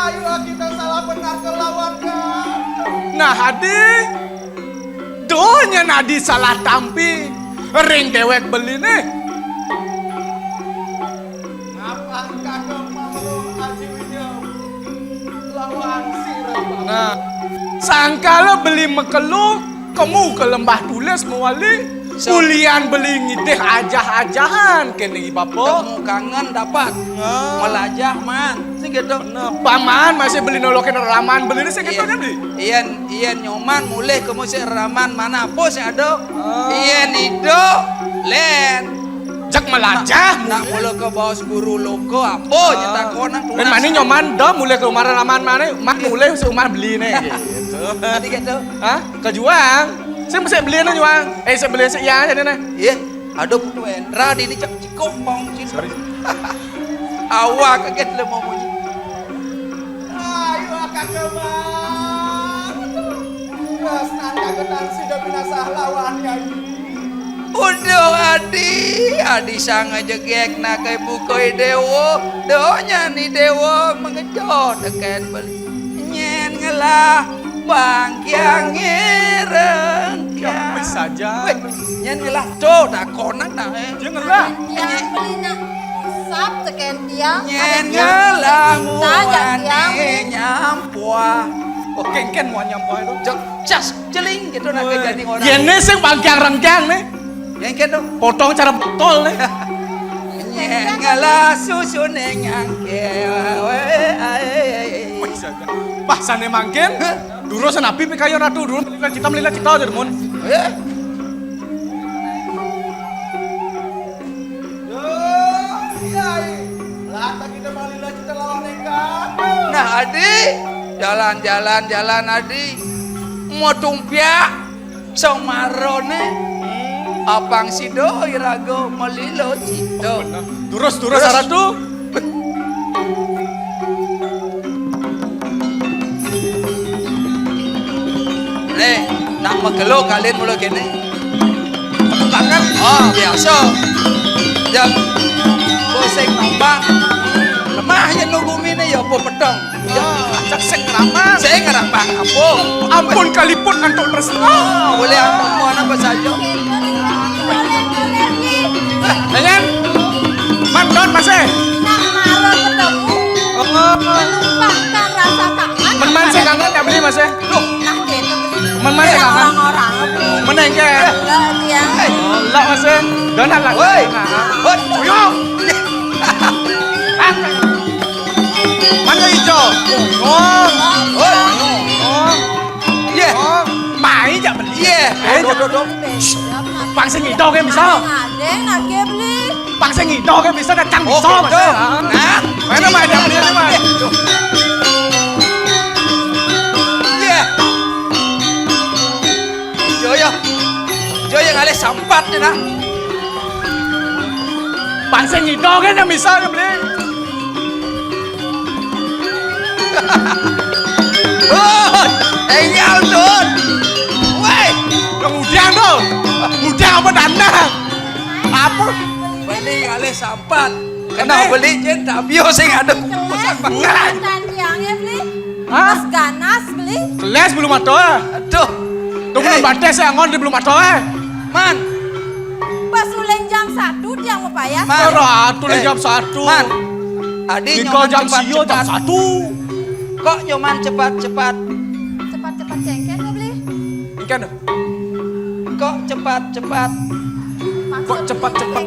ayo kita salah benar ke lawan kan. Nah, Adi. Donya Adi salah tampi. Ring dewek beli nih. Ngapa kagak malu Haji Widya lawan si Rebang? Nah, sangkala beli makelo, kemu ke Lembah Tulis mawali, ulian beli ngidih ajah-ajahan kene i bapa. Temu kangen dapat. Nah. Melajah man. Sing gitu. Nah, paman masih beli nolokin raman beli ini sing gitu kan, Di? Iyan, iyan nyoman mulih ke musik raman mana apa sing ada? Ah. Iyan ido, len. Jak melajah. Nak mula ke bawah guru loko apa je takonan. Dan mani nyoman dah mulai ke rumah raman mana, mak mulai seumah beli nih gitu. Nanti gitu. Hah? Kejuang. Sing mesti beli nih juang. Eh, saya beli sik ya jadi nih. Iya. Aduh, putu Endra di ini cak cikok bang cin. Sorry. Awak kaget le mau munyi. Ayo, kakak bang. Terus nang kagetan sida binasah lawan nyai. Uduh, Adi, Adi sanga jegek nakai bukoi dewa, donya ni dewa mengejo teken beli. Nyen ngelah bangkiang ngireng. Ya, wis saja. Weh, nyen ngelah to takonan nah, eh. Dia ngelah. Yang beli nak sap teken tiang. Nyen ngelah muane nyampuah. Oh, kengken muan nyampuah itu. Jek, cas, celing gitu nak kejadian orang. Yene sing bangkiang rengkiang nih. Kengken tuh. Potong cara botol nih. Nyen ngelah susune nyangke. Weh, ai. Wih, saja. Wah, sane mangkin. Hah? Dulu senapi pikayo ratu dulu melila cita melila cita aja demun. Eh? Duh, iya, iya. Lata kita melila cita lawan Eka. Nah, Adi, jalan-jalan jalan Adi. Mau tumpiak semarone. Apang sido irago melilo cita. Terus, terus, terus. Aratu. Nih, nak megelo kalian mula gini. Banget. Oh, biasa. Jam pusing nombang. Lemah ya nu gumi nih ya apa petong. Ya, cek sing ngerambang. Sing ngerambang apa? Ampun kaliput antuk tresno. Oh, boleh apa? Mau apa saja? Dengan Mandon masih. Nak marah ketemu. Oh. Menumpahkan rasa kangen. Meman sih kangen ya beli masih. Loh. Nah, gitu. Meman sih kangen. Orang-orang. Menengke. Lah, dia. Lah masih. Donat lah. Woi. Woi. Uyung. Mana ijo? Uyung. Woi. Uyung. Iya. Oh, mai jak beli. Iya. Eh, aduh, aduh, aduh. Pang sing ido ke bisa. Ada yang lagi beli. Pang sing ido ke bisa datang bisa, Mas. Nah, mana mai jak beli, Mas? Iya. Joyo. Joyo ngalih sampat nih, nah. Pang sing ido ke yang bisa ke beli. Oh, enggal, Dun. Weh, kemudian tuh. Mudian apa dandang? Apa? Beli ngalih sampat. Kena beli jen tak bio sing ada kukusan. Kelas tandang ya beli. Hah? Terus ganas beli. Kelas belum ada. Aduh. Tuh belum batas ya, ngon dia belum ada, eh. Man. Pas uleng jam satu dia mau payah. Man. Ora, tuh jam satu. Man. Adi nyoman jam satu. Kok nyoman cepat-cepat? Cepat-cepat cengkeh tuh beli. Ikan. Kok cepat-cepat? Kok cepat-cepat?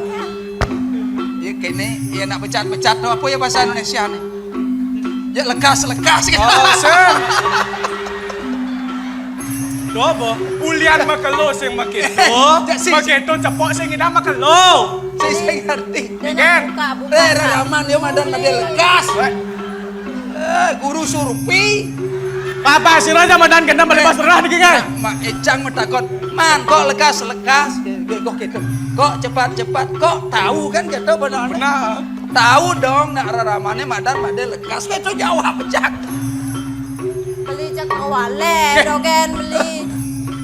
Ya kene, ya nak pecat-pecat tuh apa ya bahasa Indonesia nih? Ya lekas-lekas gitu. Oh, sir. Coba, ulian makelo sing maketo, maketo cepok sing ngidam makelo. Sing sing ngerti. Kan? Eh, raraman dia madan made lekas. Eh, guru surpi. Apa sira aja madan kena beli pas serah niki kan? Mak Ejang matakon, "Man, kok lekas-lekas?" Kok gitu. Kok cepat-cepat? Kok tahu kan gitu benar. Benar. Tau dong, nak reramané madan madé lekas, kéto jawab jak. Beli jak kawalé, dogén beli.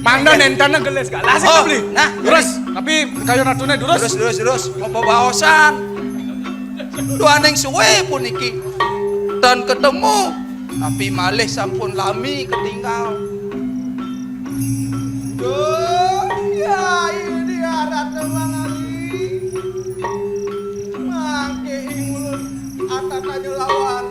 Mangda nénten gelis galas itu beli. Nah, terus, tapi kayun ratuné durus. Durus, durus, durus. Mapabaosan. Duaning sué puniki. Tan ketemu, tapi malih sampun lami ketinggal. Duh, ya ini adat mangali. Mangké ing ulun atat aja lawan.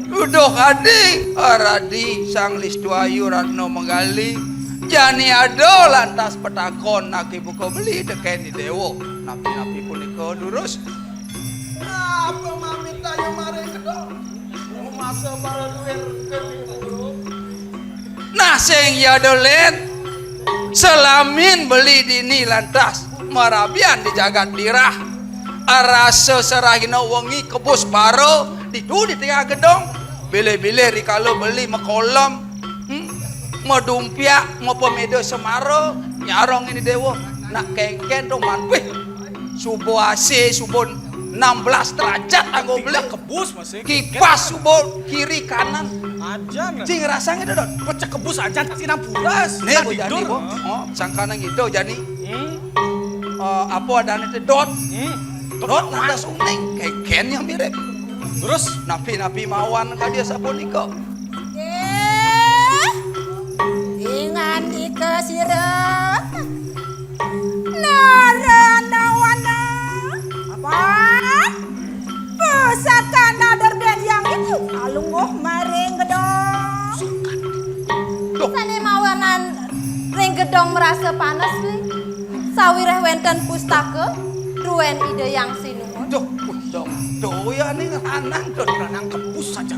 Duduh adi, aradi Sang Listu Ayu Ratna Manggali. Jani ada lantas patakon naki buka beli tekén di déwa. Napi-napi punika durus. Apa mamit ayo maring kedok? Masa para duir ke timur. Nah, sing ya dolen. Selamin beli dini lantas marabian di jagat dirah. Arasa serahina wengi kebus baro ditu di tengah gedong. Bilih-bilih rikala beli makolem, hmm, madumpiak, mapaméda semara, nyarong ini déwa. Nak kéngkén to man. Wih, suba A C, suba enam belas derajat anggo beli. Kebus masih. Kipas suba kiri kanan. Ajan. Cing rasanya dodot. Pecah kebus ajan, pasti nang pulas. Nih, Bu Jani, Bu. Oh, sangkana gitu, Jani. Hmm. Eh, apa adané té dot? Hmm. Dot, lantas uning, kéngkén yang mirip. Terus? Napi-napi mawan ka dia sapunika. Éh, dengan ika sira. Naranawana. Apa? Pusaka nader bén yang itu kalungguh maring gedong. Duh. Sané mawanan ring gedong merasa panas, Li. Sawiréh wénten pustaka, druwén Ida Yang Sinuhun. Duh, duh, duh, ya ning ranang, duh, ranang kebus saja.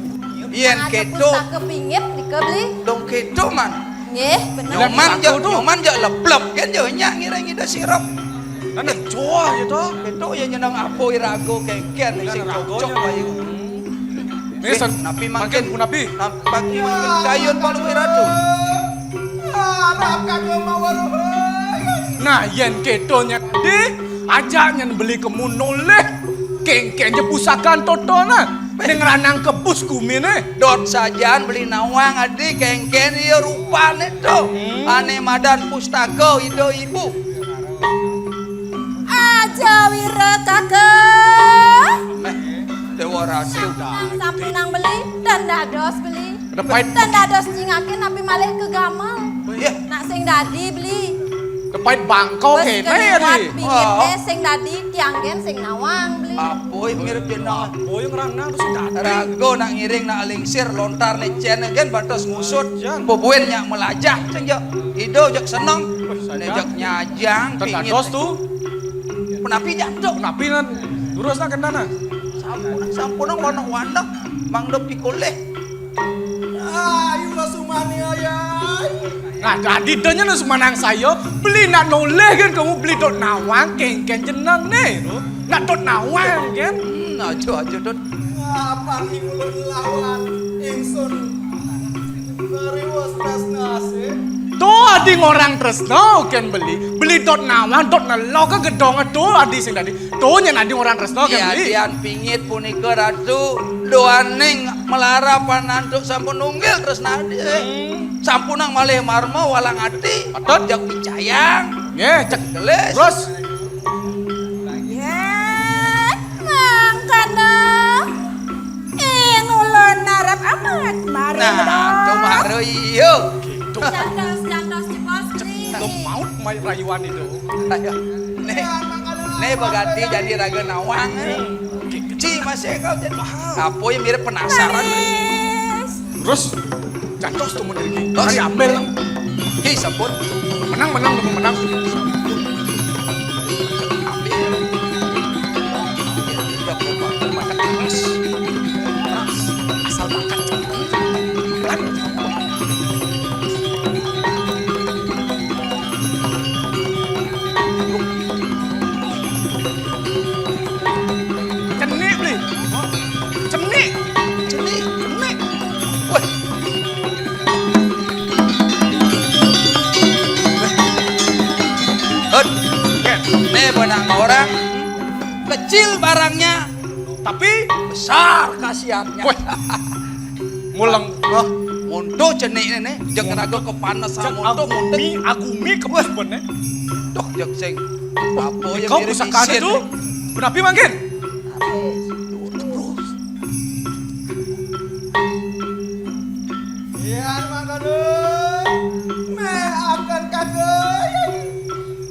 Yén kéto. Pustaka pingit, dikebli. Dong kéto, man. Nggih, bener. Nyoman jak, nyoman jak leblep, kan, ya, nyak ngiring Ida sirep. Kan joah ya to. Kéto ya nyeneng apa iraga kéngkén sing cocok baé. Nih, napi mangkin, napi? Napi mangkin kayun palu iratu? Nah, yén kéto nyén di, ajak nyén beli kemu nolih. Kéngkén ja pusakan totona. Ning ranang kebus guminé. Dot sajan beli nawang adi kéngkén ya rupané to. Hmm. Ané madan pustaka ida ibu. Aja wira kaka. Méh, Déwa Ratu. Sampunang, sampunang beli, tan dados beli. Depait. Tan dados nyingakin napi malih ka gamel. Iya. Nak sing dadi beli. Depait bangko kéné ya, Li. Pingit, oh, sing dadi tiang gén sing nawang beli. Apuy mirip jeneng. Apuy ngrang nang terus sing dadi. Raga nak ngiring nak lingsir lontar né cén gén bantos ngusut. Jan. Bebuin nyak melajah cén jak. Ida jak seneng. Wih, né jak nyajang. Tan pingit. Dados tu. Penapi jatuh. Penapi nan durus nak kena nah. Sampun, sampun nang wanek-wanek mangda pikolih. Ayu Sumani ayai. Nah, dadi denya nu sumanang saya, beli nak nolih kan kamu beli dot nawang kéngkén jeneng né, tu. Nak dot nawang kan. Hmm, aja, aja, Dot. Apa ulun lawan ingsun. Ngariwas tresna sih. Tuh, adi ngorang tresna kan beli. Beli dot nawang, dot nelo ka gedong tuh, adi sing dadi. Tuh, nyén adi ngorang tresna kan beli. Yadian pingit punika Ratu, duaning malarapan antuk sampun nunggil tresna adi. Hmm. Sampunang malih marma walang ati. Patut. Jak picayang. Nggih, cek. Gelis. Terus. Yén mangkana ing ulun narep amat mari. Nah, to mara iya. Jantos, jantos jebos, Bli. Lo mau main rayuan itu. Ayo. Nih. Nih bagati jadi raga nawang. Ci masih kau jadi. Apa yang mirip penasaran? Manis. Terus, jantos tuh mau diri. Terus. Mari ambil. Ki, sampun. Menang, menang, menang, menang. Ambil. Udah, udah, udah, udah, udah, keras. Keras. Asal makan. Pelan. Cenik, Bli. Cenik. Cenik, cenik. Weh. Hut. Nih, benang orang. Kecil barangnya, tapi besar khasiatnya. Wah. Muleng. Oh, monto cenik ini, jek raga kepanesan monto, monto. Agumi, agumi kebus bener. Duh, jek sing. Apa ya? Kau mirip pusaka isin. Itu? Kenapi mangkin? Terus. Iya, Mang Kadun. Meh akan kadun.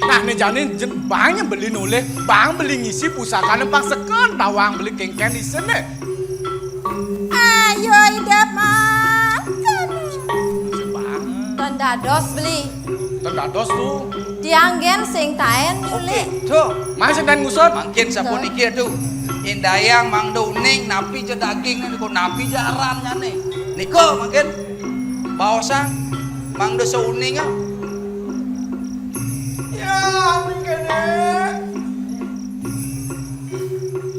Nah, né jani jén bang beli nolih, bang beli ngisi pusakané pang seken tawang beli kénkén isiné. Ayo idep makan. Bang. Ten dados beli. Ten dados tuh. Tiang gén sing taén nyulik. Tuh, mangkin sing taén ngusut. Mangkin sapuniki tuh. Indayang Mang Duning napi ja dagingné, kok napi ja arannyané. Nika mangkin baosang Mang Desa Uning, ah. Ya, mangkin.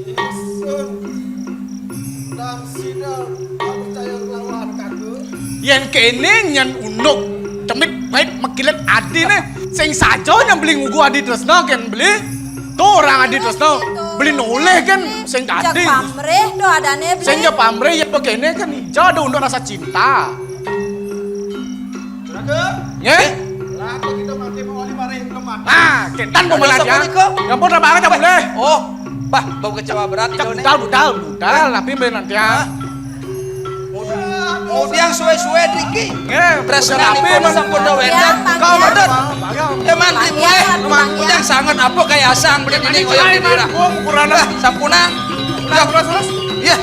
Ingsun. Tam sida percaya lawan Kakung. Yén kéné nyén unduk cemit bait mekilet adiné. Sing saja nyén beli ngugu adi tresna kén beli. Tuh orang adi tresna. Beli nolih kén sing adi. Pamrih tuh adané beli. Sing ja pamrih ya kéné kén ija ada unduk rasa cinta. Raga? Nggih. Raga kita mati mau oli maring lemah. Nah, kénten pemenang ya. Ya ampun, banget ya boleh. Oh, bah, bau kecewa berat itu nih. Budal, budal, budal, tapi benar ya. Kemudian suwe-suwe driki. Nggih, tresna tapi sampun wénten. Kau bener. Teman dimulai. Ujang sangat apa kayak asang beli ini ngoyong di daerah. Sampunang. Terus, terus. Iya.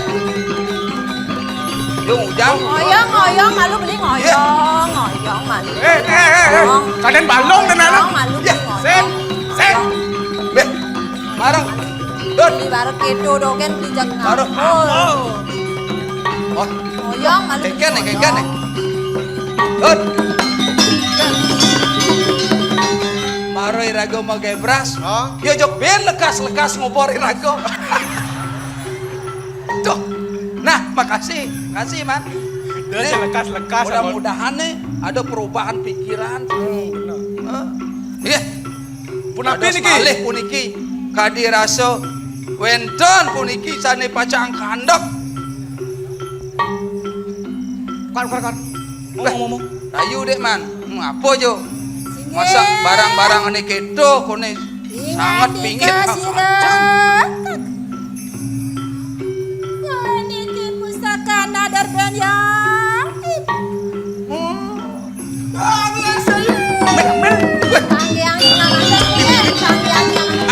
Yo, Ujang. Ngoyong, ngoyong, malu beli ngoyong, ngoyong, malu. Eh, eh, eh, eh. Kadén balong tenan. Ngoyong, malu beli ngoyong. Sip, sip. Béh, marang. Dut. Beli baru kéto dogén beli jeng. Baru. Oh. Oh. Ngoyong, malu. Kénkén nih, kénkén nih. Dut. Maro iraga magebras. Hah? Yo jok ben lekas-lekas ngobor iraga. Tuh. Nah, makasih. Makasih, Man. Nih, lekas-lekas, mudah-mudahan nih ada perubahan pikiran. Hmm, bener. Hah? Iya. Punapi niki? Malih puniki kadi rasa wénten puniki sané pacang kandhek. Kar, kar, kar. Ngomong, ngomong. Rayu, Dék, Man. Hmm, apa, Jo? Masa barang-barang ané kéto, koné sanget pingit. Wah, niki pusaka nadar ben ya. Hmm. Ambil,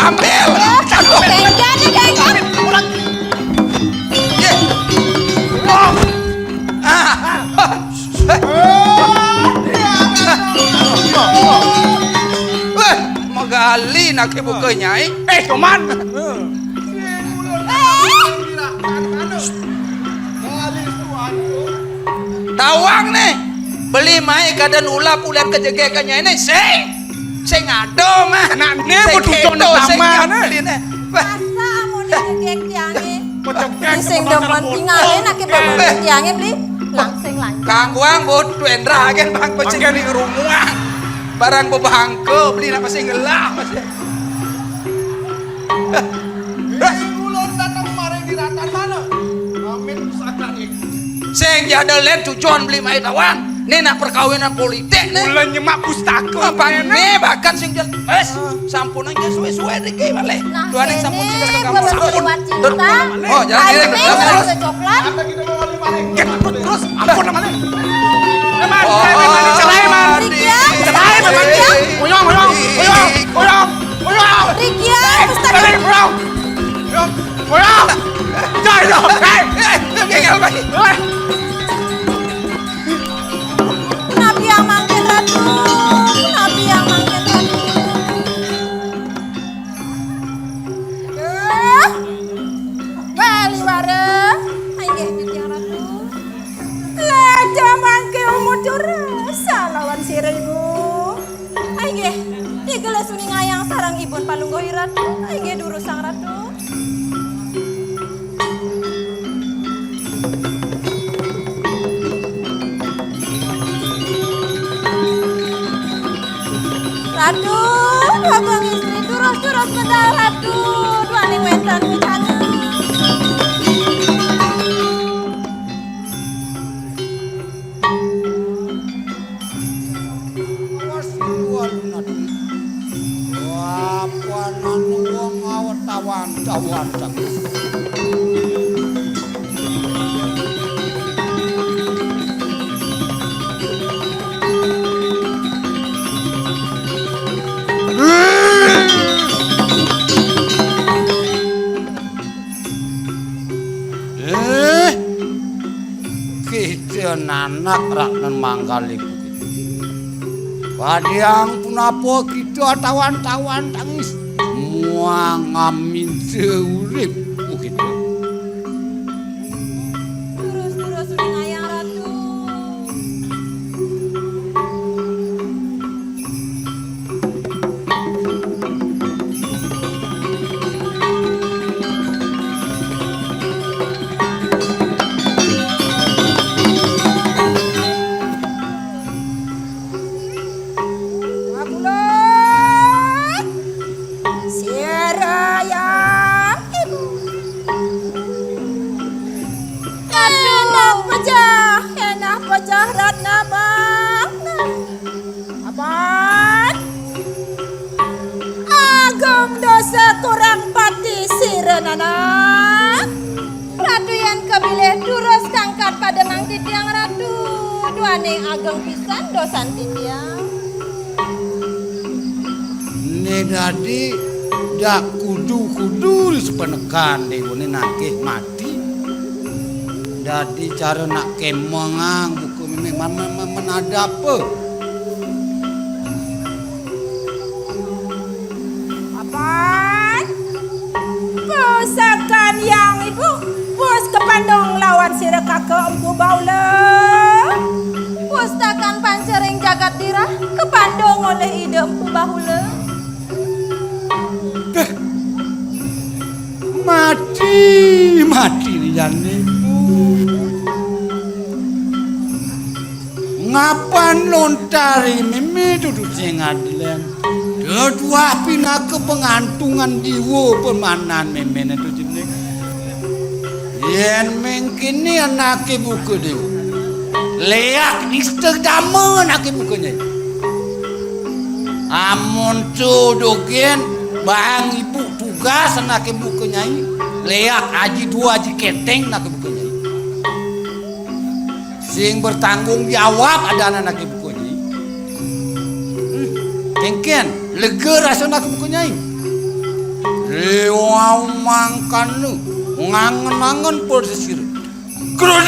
ambil. Ambil. Tenggan, tenggan. Iya. Ah. Wéh, magali naké buka nyai. Eh, Koman. Tawang nih. Beli mai kadén ulap ulian kejegégan nyai nih. Sing. Sing ada mah. Anak né sing betujon kéto, sing nama, né. Beli né. Wah. Masa amun digegég tiangé? Sing demen tinggalin aké demen tiangé beli langsing lanjut. Kangguang bot Wendra agen bang pecing di rumuang. Barang bebangke beli nak pasti ngelah pasti. Ulun datang kemarin di ratan mana? Amin pusaka nih. Sing jadel lén tujuan beli mai tawang. Né nak perkawinan politik né. Mula nyemak pustaka. Apa né bahkan sing jel-, wes, sampun aja suwe-suwe niki malih. Nah, tuan yang sampun sudah kagak mau sampun. Dur. Oh, jangan ini. Terus coklat. Terus ampun namanya. Cerai, Man. Cerai, Man. Cerai, Man. Cerai, Man. Uyang, uyang, uyang, uyang, uyang. Rikia, cerai, uyang. Uyang, uyang. Cerai, uyang. Hei, hei, hei. Punapi yang mangkin, Ratu? Punapi yang mangkin, Ratu? Duh, bali wara. Inggih, Titiang Ratu. Lajeng mangke umutur salawan sira, Ibu. Inggih, tigelis uningayang sareng Ibun Palungguh Ratu. Inggih, durusang Ratu. Ratu, Agung Istri, durus-durus medal, Ratu. Paling wénten wujana. Awas, iwal nanti. Wah, panan wong awet tawan-tawan. Eh, kita nanak raknan mangkali bukit. Padiang punapa kita tawan-tawan tangis. Muang ngaminta urip bukit. Terus-terus uning ayang Ratu. Mabulut. Sirayang ibu. Endah pejah, endah pejah Ratna Bang. Aban. Agung dosa kurang pati sira nanak. Ratu yén kabilih durus kangkat pademang titiang Ratu. Duaning ageng pisan dosan titiang. Né dadi dak kudu-kudu sepenekan déwané nagih mati. Dadi cara nak kemongang buku mimih man, man, man, man ada apa? Apan? Pusakan yang ibu, pus kepandung lawan sira kaka Empu Baula. Pustakan panca ring jagat dirah, kepandung olih Ida Empu Bahula. Béh, mati, mati liyané, Bu. Ngapan lontari mimih dudu sing adilan. Tetuah pinaka pangantungan jiwa pemanan mimihné tu jenih. Yén mengkéné anaké buka déwa. Léak nista dama anaké buka nyai. Amun tu dogén bang ibu tugas anaké buka nyai. Léak aji dua aji keteng anaké buka nyai. Sing bertanggung jawab ada anaké buka nyai. Hmm, kénkén, lega rasa anaké buka nyai. Réwau mangkana ngangen-angen pesisir. Kruduk!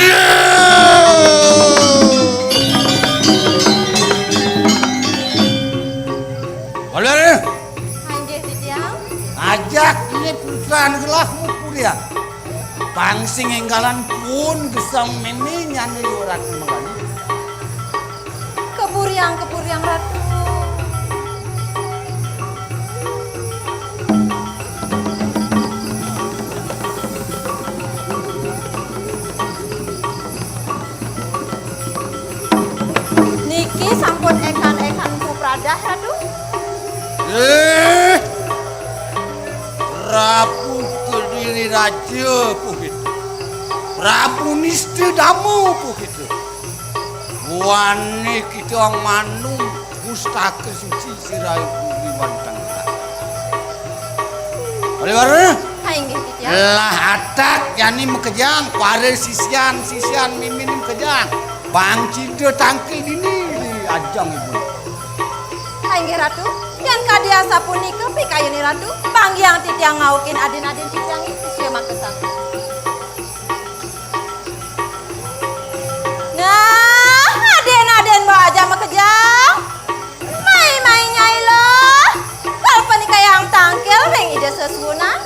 Walare. Inggih, titiang. Ajak ini putra gelah mukulian. Pang sing énggalan pun gesang mémé nyana yurat mengani. Kepuriang, kepuriang Ratu. Niki sampun ékan-ékan Mpu Pradah, Ratu. Eh, Prabu Kediri Raja puhit. Prabu Nista Dama puhit. Wani kita manung pustaka suci sira ibu liwantang. Oleh warna? Ha, inggih, titiang. Lah atak yani makejang, para sisian-sisian mimih makejang. Bang cida tangkil dini di ajang ibu. Ha, inggih, Ratu. Yan kadi asapunika pikayuné Ratu, panggiang titiang ngaukin adin-adin titiang ing sisia makesang. Nah, adin-adin ba aja makejang. Mai-mai nyai lo. Kalpanikayang tangkil ring Ida Sesuunan.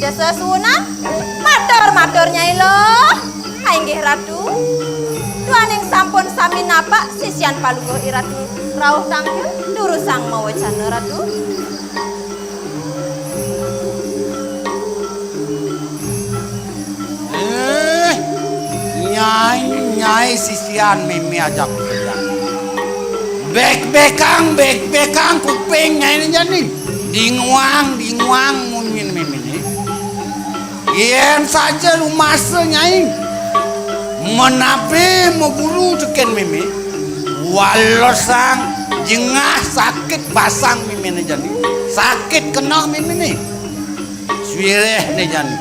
Desa suwunan, matur-matur Nyai Luh. Ha inggih Ratu. Duaning sampun sami napak sisian palungguh i Ratu rauh tangkil, durusang mawecana Ratu. Eh, Nyai, Nyai sisian mémé ajak kerja. Bek-bekang, bek-bekang kuping Nyai jani. Dinguang, dinguang munyin méméné. Yén saja rumasa Nyai menapi maguru tekén mémé, walesang jengah sakit basang méméné jani, sakit keneh méméné. Suwiréhné jani,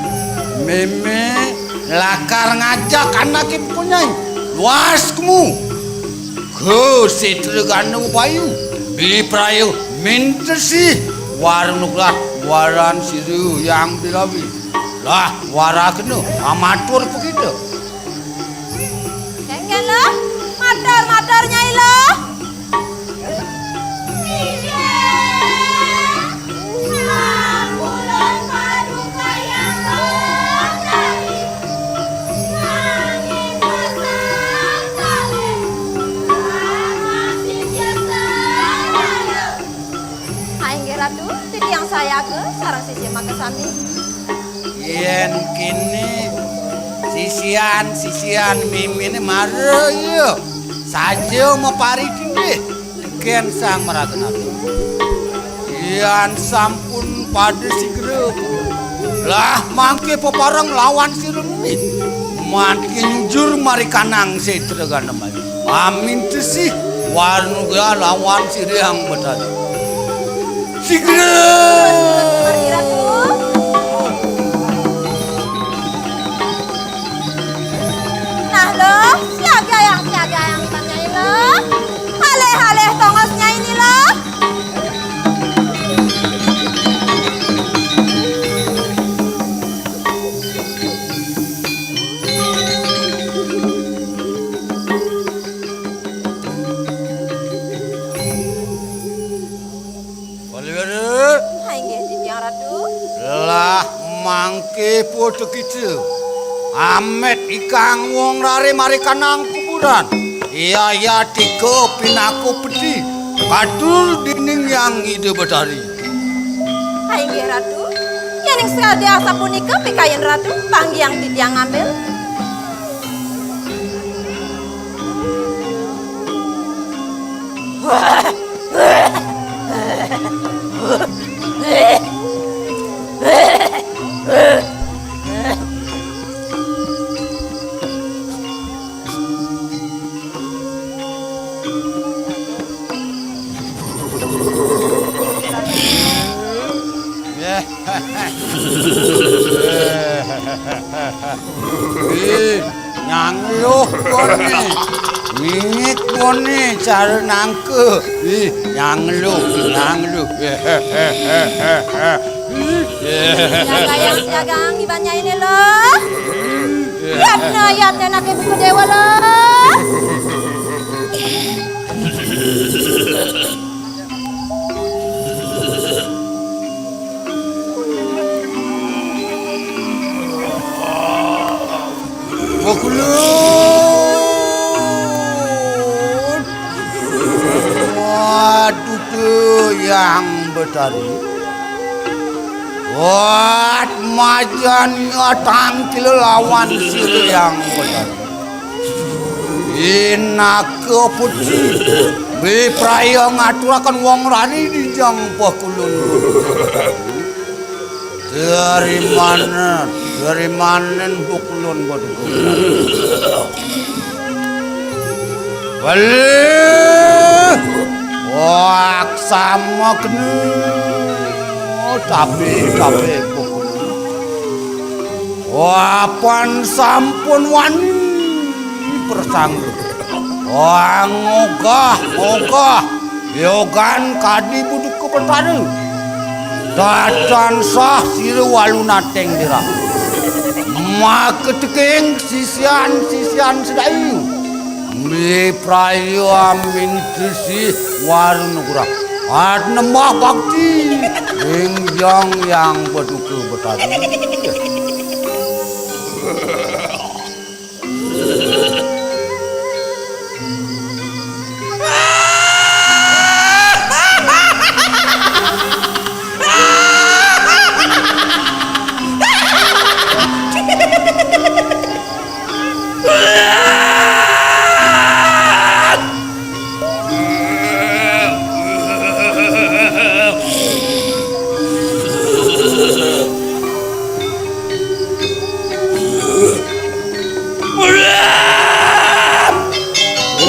mémé lakar ngajak anaké buka Nyai. Luas kemu. Ka Setra Gana Bayu, bipraya mintesi wara nugrah waran sira Hyang Birawi. Lah, wara kena, amatur pakita. Kénkén Luh, matur-matur Nyai Luh. Ha inggih Ratu, titiang sayaga sareng sisya makasami. Yén kéné, sisian-sisian méméné mara ya saja maparitindih tekén Sang Maraga Nata. Yén sampun pada sigra, lah mangké pepareng lawan sira niki. Mangké nyujur marikanang Setra Gana Bayu. Amintesi wara nugrah lawan sira Hyang Betara. Sigra! Nah, Luh, siagayang, siagayang, Nyai Luh. Alih-alih tongos Nyai né, Luh. Palihara. Ha inggih titiang Ratu. Lah mangké pada kita. Amét ikang wong raré marikanang kuburan. Iya iya tika pinaka peti. Katur dening Hyang Ida Betari. Ha inggih Ratu. Yéning sakadi asapunika pikayun Ratu, panggiang titiang ngambil. Ih, nyangluh koné. Ngingik koné cara nangka. Ih, nyangluh, nyangluh. Siagayang, siagayang, iban nyainé, Luh. Yatna, yatna, anaké buka déwa, Luh. Bekulun. Waduh, Hyang Betari. Wat majan tangkil lawan sira Hyang Betari. Inaka puji, bipraya ngaturaken wong rari dijang Bekulun. Terimanen, terimanen Bekulun Bekulun. Welih, wak sama kena. Tapi, tapi Bekulun. Wapan sampun wani persangga. Wah, ngogah, ngogah. Yogan kadi buduka Betara. Datan sah sira walu nateng dirah. Maka teking sisian-sisian sedayu. Mipraya amin tesi waru nugrah. At nembah bakti ring Hyang Paduka Betara.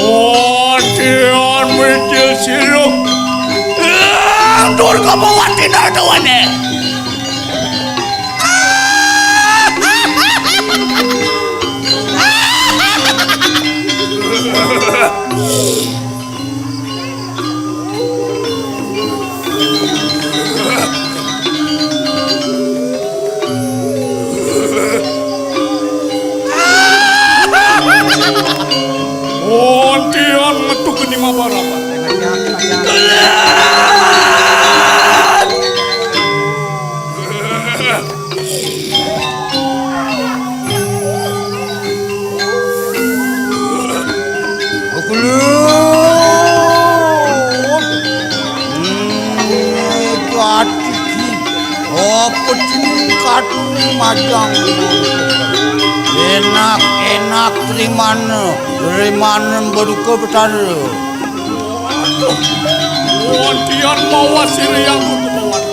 Wadian Widi Siruk. Durga Pawati Nardawane. Ontian metu geni mabarabat. Kelut. Hmm, katiki. Apa cini katu majang. Enak-enak terimanan, terimanan Paduka Betara. Aduh, Wadian mawas sira yang kutumawan.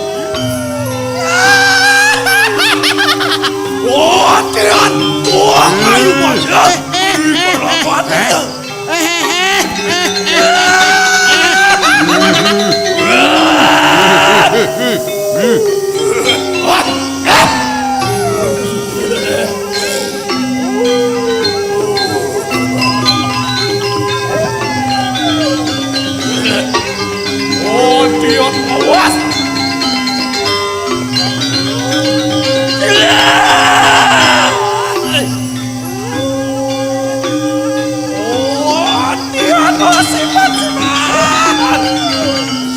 Wadian, wah, ayo, Mas, ya. Di balapan. Oh, dia awas. Wah, dia masih, masih.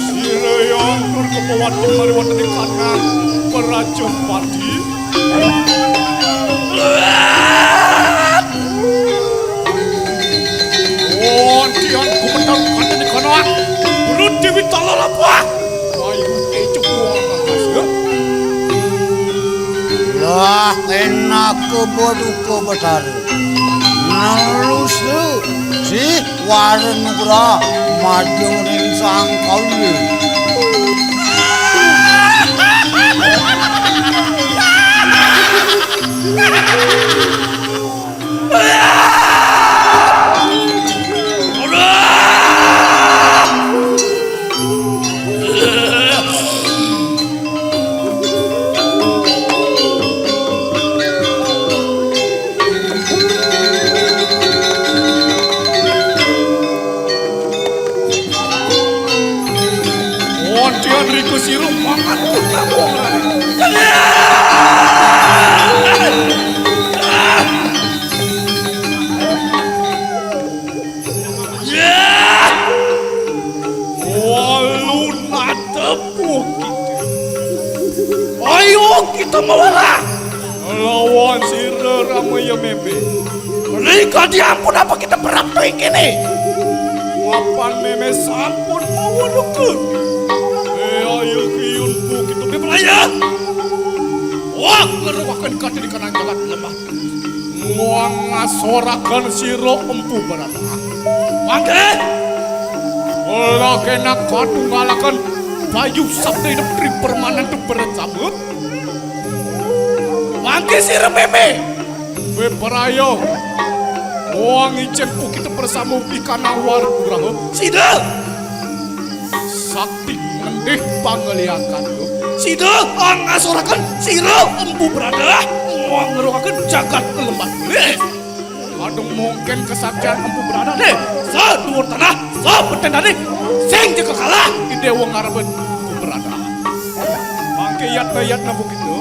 Sira yang tur kepawati mari wonten ing kanang Prajapati. Wonten gumetar kanten ing kanang Dewi Talalampah. Wayu ecep wong. Lah, enak keboduk kebetar. Nalus lu, sih, waren nugra, majeng ring sang kawi. Wonten riku sirup mangan utang wong lain. Walu natepu kita. Ayo kita melawan. Lawan sira ramaya meme. Rika diampun apa kita berap to ing kene? Wapan meme sampun maweruka. Eh, ayo kiyun bu kita beberaya. Wah, ngeruakan kati di kanang jagat lemah. Muang ngasoraken sira Empu Barata. Mangke. Kula kena katunggalaken Bayu Sabda Idep Tri Permanen tu bersama. Mangke sira meme. Beprayo. Muang ijin kita bersama ikanang war nugraha. Sida. Sakti ngendih pangeliakan. Sida angasuraken sira Empu Barata. Muang ngeruaken jagat lemah. Kadung mungkin kesaktian Empu Barata. Saduur tanah, sabeteng daning. Sing jeka kalah. Ide wong ngarepen Empu Barata. Mangke yatna-yatna begitu.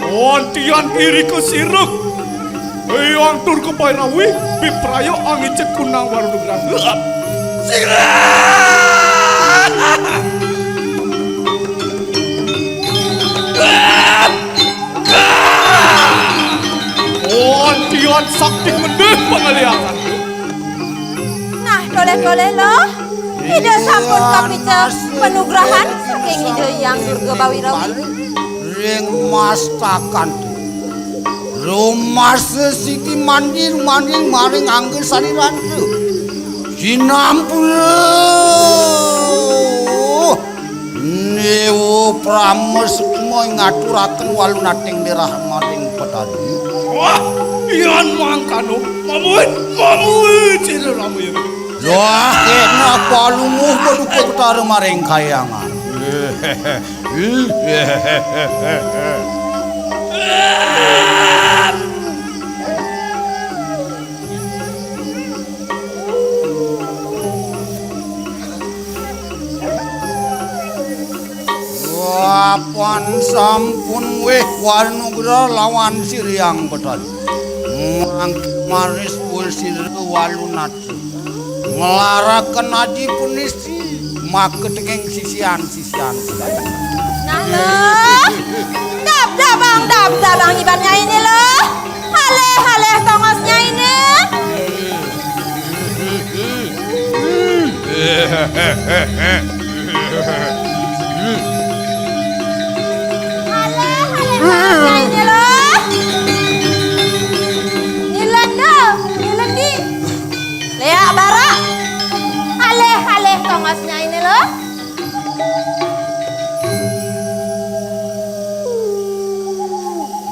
Wontian irika siruk. Eyang tur kepairawi, bipraya angicek kunang waru nugraha. Sira! Sakti mendih pangaliakan. Nah, toleh-toleh lo. Ida sampun kapica panugrahan saking Ida Hyang Durga Bawirawi. Ring mastakan. Rumasa siti mandi, mandi maring angga sariran. Sinampura. Néwa prama sukma ngaturaken walunating dirah maring petani. Wah, yan mangkano, mamuit, mamuit sira ramya. Wah, kena palumuh paduka betara maring kayangan. Wapan sampun wih wanugra lawan siriang beton. Mangke maris pun sira walu nata. Nglaraken aji punisi, maka teking sisian-sisian. Nah, lo. Dab, dabang, dab, dabang iban nyainé, lo. Halih, halih tongos nyainé. Halih, halih tongos nyainé, lo. Nyilendo, nyilendi. Léak barak. Halih, halih tongos nyainé, lo.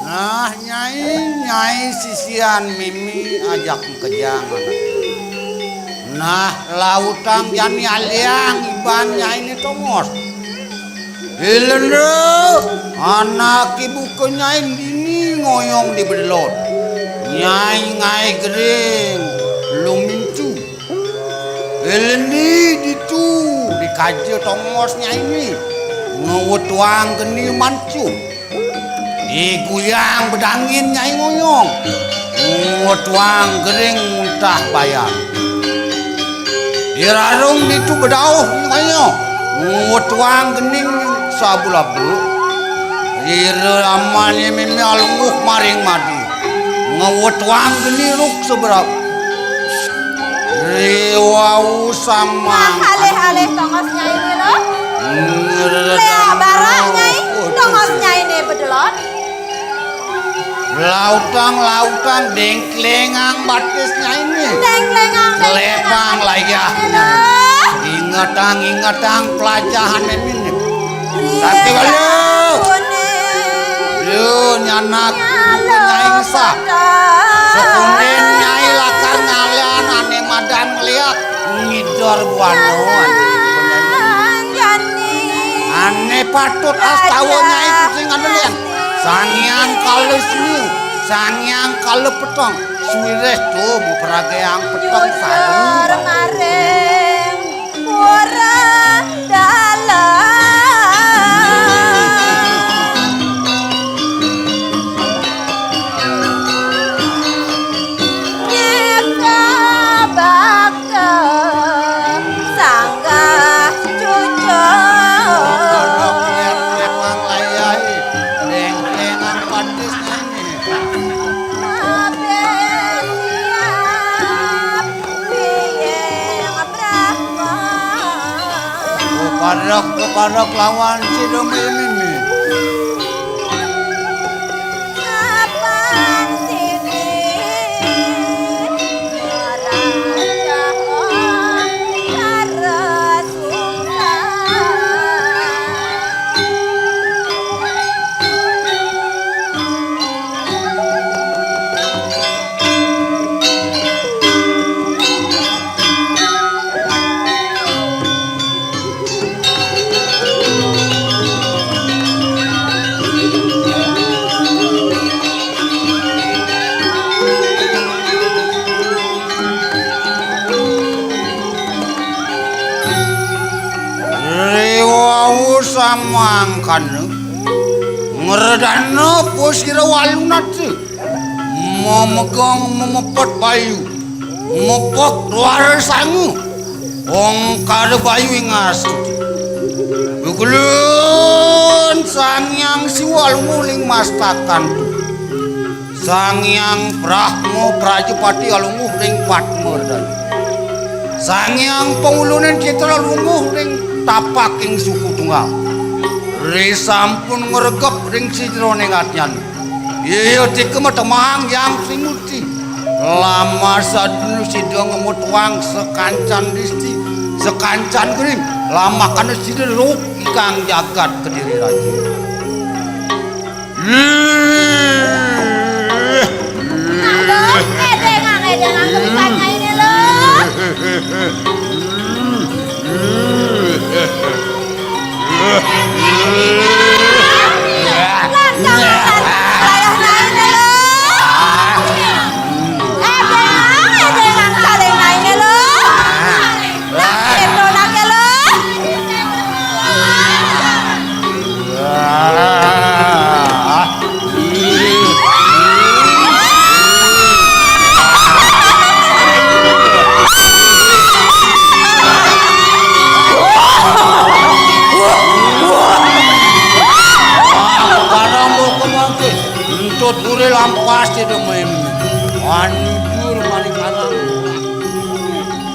Nah, Nyai, Nyai sisian mimi ajak makejang anak. Nah, lautang jani aliang iban Nyainé tongos. Ilendra, anak ibu ke Nyai dini ngoyong di bedelot. Nyai ngaé gering, lumincu. Elendi ditu dikaja tongos nyainé. Ngewetuang geni mancu. Diguyang bedangin nyai ngoyong. Ngewetuang gering muntah bayan. Dirarung ditu bedauh ngoyong. Ngewetuang geni sabu-labu. Ira amané mimi alungguh maring madi. Ngewetuang geni ruk seberap. Riwau samang. Nah, alih-alih tongos nyainé, lo. Léak barak, Nyai. Tongos nyainé bedelot. Lautang, lautang, dengklengang batis nyainé. Dengklengang, dengklengang. Lepang layah. Lo. Ingetang, ingetang pelajahané mimi. Sakti walu. Lu nyanak nyai ngesah. Sekundén nyai lakar ngalian ané madan ngeliat ngidor buana. Ané patut astawa nyai kucing ané lian. Sang Hyang Kala Semu, Sang Hyang Kala Peteng, suwireh to mupragayang peteng saru. Pura dalam nyeka baka sanggah cucuk. Memang layahi, leng-lengan patis nyanyi. Kabéh siap, Hyang Brahma. Keparak, keparak lawan si Demi Mimi. Kapan sini merajah antara sungkan. Riwau samangkana ngredana pusira walunata. Memegang memepet bayu, mepek luar sangu, ongkar bayu ingas. Begelun Sang Hyang Siwa nguling mastakan. Sang Hyang Brahma Prajapati alungguh ring Padma Redana. Sang Hyang Panguluning Citra lungguh ring tapaking suku tunggal. Risampun ngregep ring sajeroning atyan. Iya tika matemahang Hyang Sri Murti. Lamah sadina sida ngemutuang sakancan disti, sakancan gering, lamah kana sida ruk ikang jagat Kediri Raja. Nah, Lur, edengang, edengang kebisaannya ini, Lur. Langsung, langsung, langsung, lain, Lur. Edengang, edengang, saling lain, Lur. Lah, ento nak ya, Lur. Karang mau kemangke, entut gure lampas tidak main. Manjur maning karang.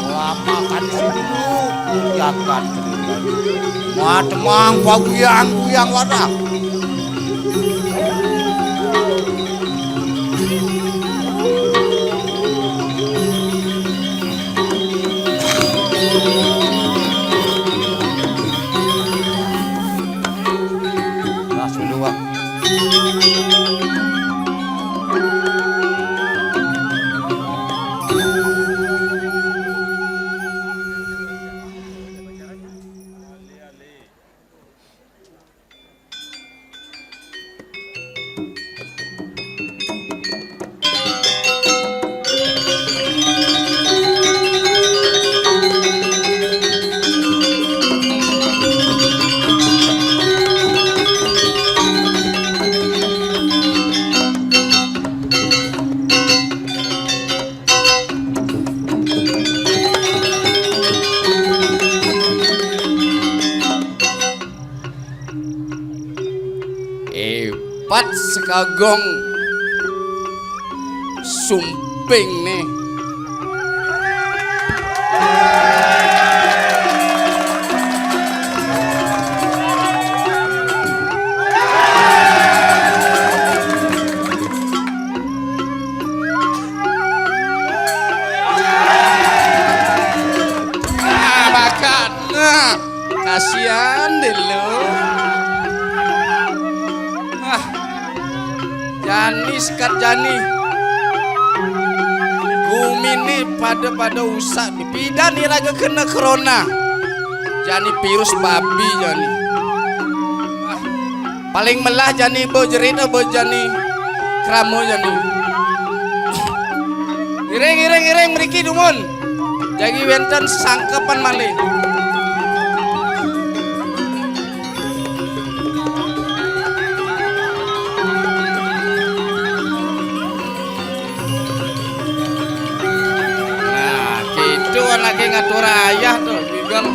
Lapakan sini dulu, jagat. Matemang paguyang-guyang wadah. Nah, sudah, Wak. Epat sekagong sumping nih. Nah, bakat. Nah, kasihan deh lu. Nah, jani sekat jani. Gumine pada-pada usak. Pidan iraga kena corona. Jani virus babi jani. Ah, paling melah jani bo jerit, bo jani krama jani. Iring, iring, iring, mriki dumun. Jagi wenten sangkepan malih. Nah, gitu anake ngatur ayah to, Gigel.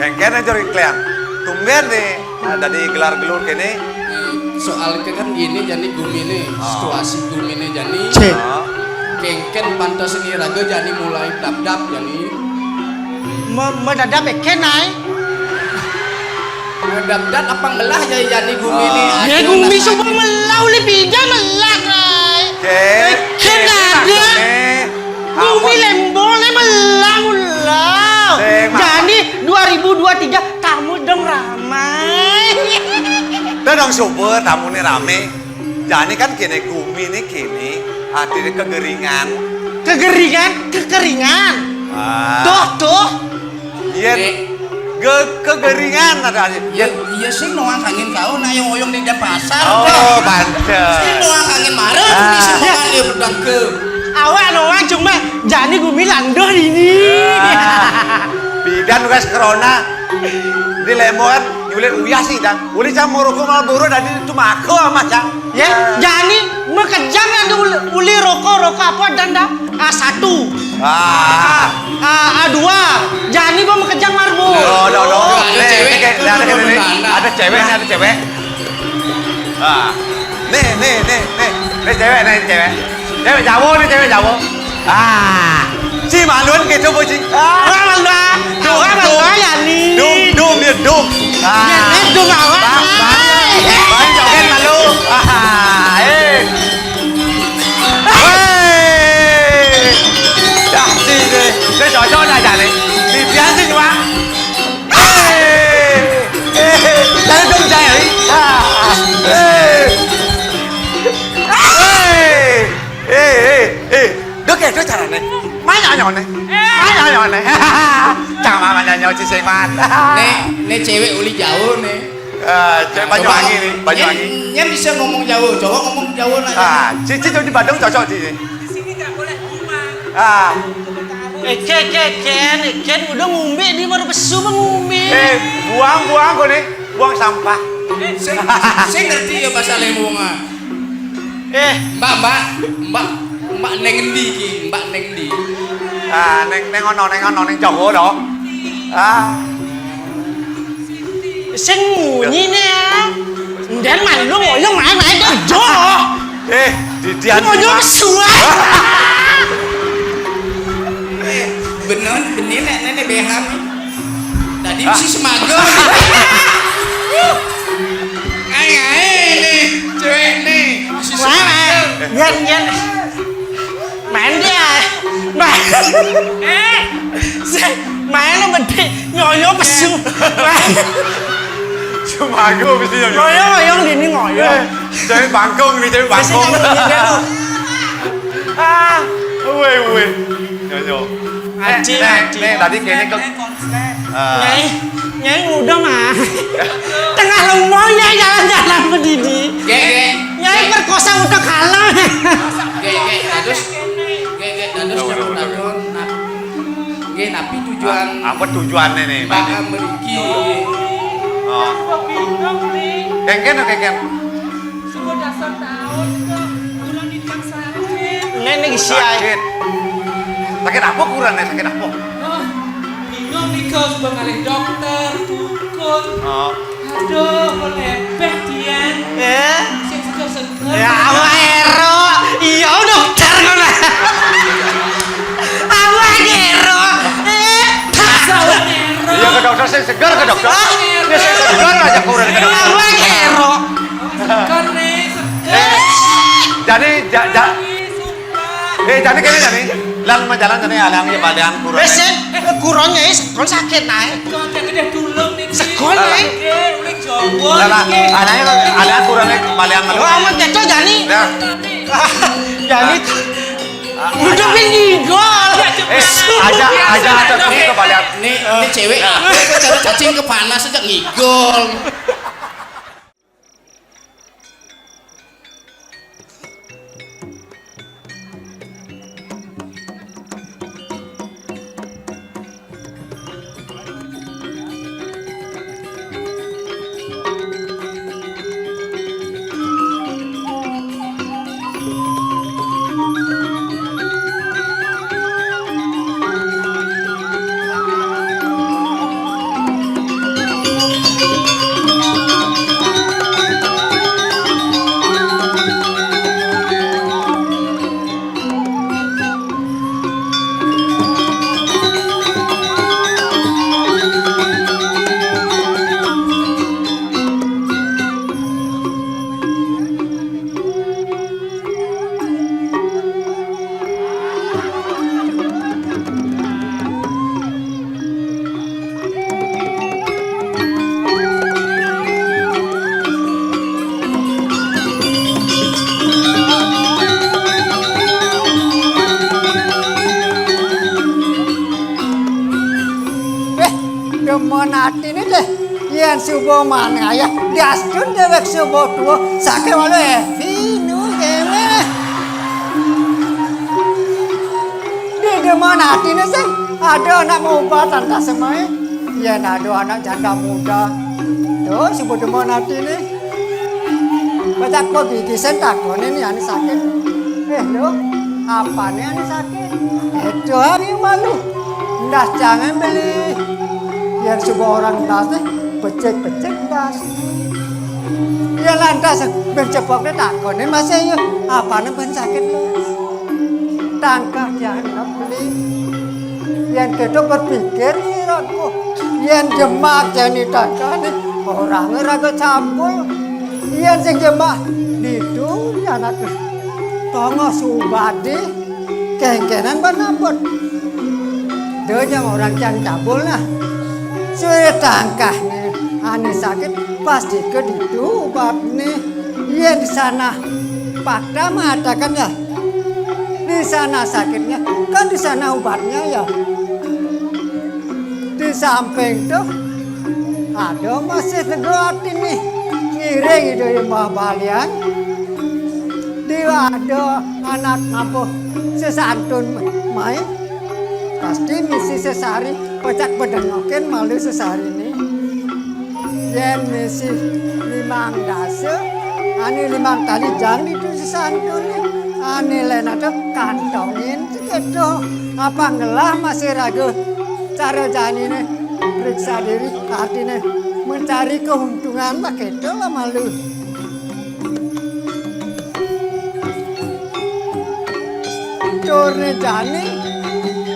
Kengken aja ring klian. Tumben nih, nah, dadi gelar-gelur kene. Soal ke kan gini, jani gumine, ah, situasi gumine jani. Cek. Ah. Kengken pantes iraga jani mulai dap-dap jani. Me-, medadap eken, ai. Medadap apang melah jani, jani gumine. Ah. Ya, aduh, gumi nah, suba sakit. Melah, uli pidan melah, ai. Cek. Eken cek, ada. Maksudnya, gumi apa? Lembone melah, melah. Sing, maksud- Jani dua ribu dua tiga tamu dong ramai. Dah dong, suba tamune rame. Jani kan kene gumi ni kene, artine kegeringan. Kegeringan? Kekeringan? Ah. Tuh, tuh. Yen ge-, kegeringan ada aja. Iya, iya sing nuang angin kau, nak oyong-oyong di Denpasar. Oh, tuh. Pantes. Sing nuang angin marah, ah. Sing nuang dia pedang ke. Awak nuang cuma jani gumi landuh ini. Ah. Bidan tugas corona. Di lemboan nyulit uyah sih, Dang. Uli cang muruku malah buru dari itu mako amat, Cang. Ya, jani makejang ada ul-, Beli rokok, rokok apa dan dah? A satu. Ah. A dua. Jani gua makejang marbot. Ada cewek, ada cewek. Ah. Nih, nih, nih, nih. Nih cewek, nih cewek. Cewek Jawa nih, cewek Jawa. Ah. Si Malun gitu, Bu, si. Ah. Orang Malun. Orang Malun ya nih. Dung, dung, ya dung. Ah. Ya, eh, dung awak. Bang, bang. Bang joget malu. Ah, eh. Hei. Dah, si, si, si cocok dah jadi. Si Pian si cuma. Hei. Eh, jangan dong, jangan. Ah. Hei. Hei. Eh, eh, eh. Dok ya, dok carane. Mana nyone? Mana nyone? Jangan mama nyanyi sing man. Nih, nih cewek uli jauh nih. Ah, cewek Banyuwangi nih, Banyuwangi. Yen bisa ngomong jauh, cowok ngomong jauh lah. Ah, cici tuh di Badung cocok, cici. Di sini nggak boleh ngomong. Ah. Eh, Ken, Ken, Ken, Ken, udah ngumbe, dia baru besu, Bang, ngumbe. Eh, buang, buang kau nih. Buang sampah. Eh, sing, sing ngerti ya bahasa Lembongan. Eh, Mbak, Mbak, Mbak, Mbak neng endi iki? Mbak neng endi? Ah, neng, neng ono, neng ono, neng Jawa to. Ah. Sing munyi ne. Ndan malu ngoyo main-main kok jo. Eh, didian. Ngoyo kesuwen. Eh, bener, bener nek nenek beham. Tadi mesti semago. Ayo, ayo nih, cewek nih. Mesti semago. Yen, yen. Main dia. Main. Eh, main lo gede. Nyoyo pesu. Semago mesti nyoyo. Nyoyo, nyoyo, ini nyoyo. Eh, cewek bangkong nih, cewek bangkong. Ah, weh, weh. Nyoyo. Aji, nek, aji. Nek, tadi kene kok. Ah. Nyai, nyai muda mah. Tengah lembong ya jalan-jalan berdidi. Gek, gek. Nyai perkosa udah kalah. Gek, gek, dados. Gek, gek, dados. Nggih, napi tujuan apa tujuannya nih, Pak? Pak mriki? Oh. Kengken, kengken. Sudah setahun kok, kula nitih sakit. Nek niki si ae. Sakit. Sakit apa kurang nih? Sakit apa? Oh, bingung nih kok, sudah ngalih dokter, dukun. Oh. Aduh, kok lebih dia. Eh? Sing seger-seger. Ya Allah, Ero. Iya, dokter ngono. Allah, Ero. Eh, Ero. Iya, ke dokter sing seger, ke dokter. Ah. Ya, sing seger aja kurang ke dokter. Allah, Ero. Seger nih, seger. Eh, jadi, ja, ja, eh, jadi kene jadi. Lan majalan jadi alang ya badan kurang. Wis, eh, kurang ya, wis, kurang sakit nae. Kurang gede dulung nih. Segon, eh. Nggih, uling Jawa. Lah, lah, niki. Anake, anake kurang lek balian. Lho, amun ketok jani. Nah. Ah, jani. Ah. Udah pinggol. Eh, aja, aja ada tuh ke balian. Nih, ini cewek. Nah. Cara cacing kepanas aja ngigol. Weh, demen atine deh. Yen suba manaya, diastun dewek suba tua, sake walu evi nu dewe. Di demen atine sing ada anak mobat antas semae. Yen ada anak janda muda, tuh suba demen atine. Baca kok gigi sen takone ni ane sakit. Eh, lho, apané ané sakit? Édo ané malu. Ndas jangan beli. Yén suba orang ndas nih, becik-becik ndas. Ya lantas, ben cepokné takonin masih ya, apané ben sakit? Tangkah jangan beli. Yén kéto berpikir iratku. Yén jemak jani tangkahné, orangé raga cabul. Yén sing jemak ditu anaké. Tongos ubadé kéngkénan ban abot. Denya orang can cabul nah. Suwé tangkahné ané sakit pasti ké ditu ubadné. Yén di sana fakta mengatakan ya, di sana sakitnya, kan di sana ubatnya ya. Di samping tuh, ada masih teguh hati nih. Ngiring itu Mbah Balian. Dia ada anak ngampuh sesantun main. Pasti misi sesari, pecak bedengokin malu sesari nih. Yén misi limang dasa, ané limang tali jang ditu sesantuné. Ané léna to kantongin sekedo. Apa ngelah masih ragu cara janiné periksa diri, artiné mencari keuntungan mah kéto lah malu. Turné jani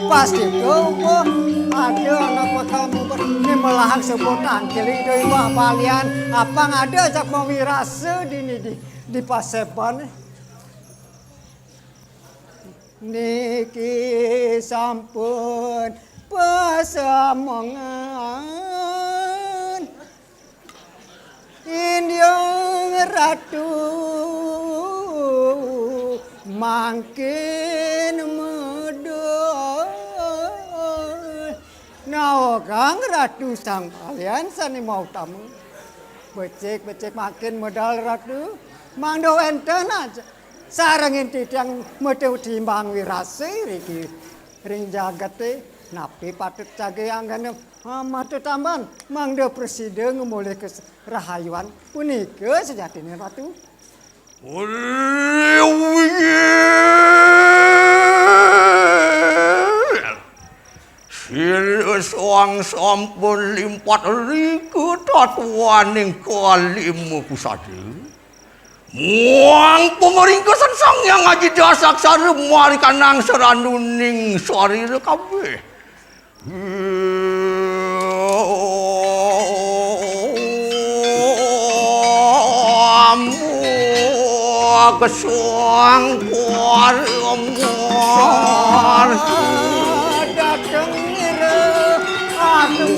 pas kéto, wah, ada anak bakal mumpet. Né melahang sebutan, kili deui wah balian, apang ada jak mawirasa di, di, di, di paseban. Niki sampun pasamongan. Injang Ratu mangkin medal. Naogang Ratu Sang Balian sané mautama. Becik-becik mangkin medal Ratu. Mangda wénten aja. Sarengin titiang mata timbang wirasa riki ring jageté, napi patut jaga anggana, ah, mata tamban, mangda prasida ngemolihka s-, rahayuan punika sejatiné Ratu. Sira soang sampun limpat rika tatwaning kalima pusada. Muang pamaringkesan Sang Hyang Aji Dasaksara marikanang saranduning sarira kabéh. Ambu kesang kuar amor. Dateng nira aku.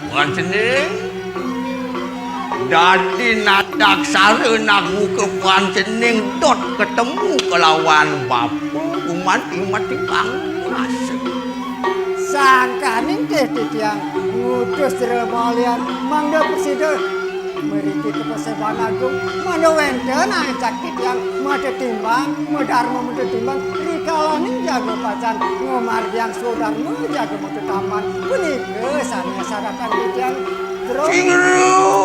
Pancening dadi nadaksara nagmuka pancening dot katemu kalawan bapa gumanti mati pangrasa. Sangkaning titiang ngutus Jero Malian mangda prasida mriki ka Paseban Agung, mangda wénten ancak titiang matetimbang, madarma matetimbang, rikalaning jaga pacang ngamargiang swadarma jaga matatamban. Punika sané saratan titiang, Jero. Sing Jero.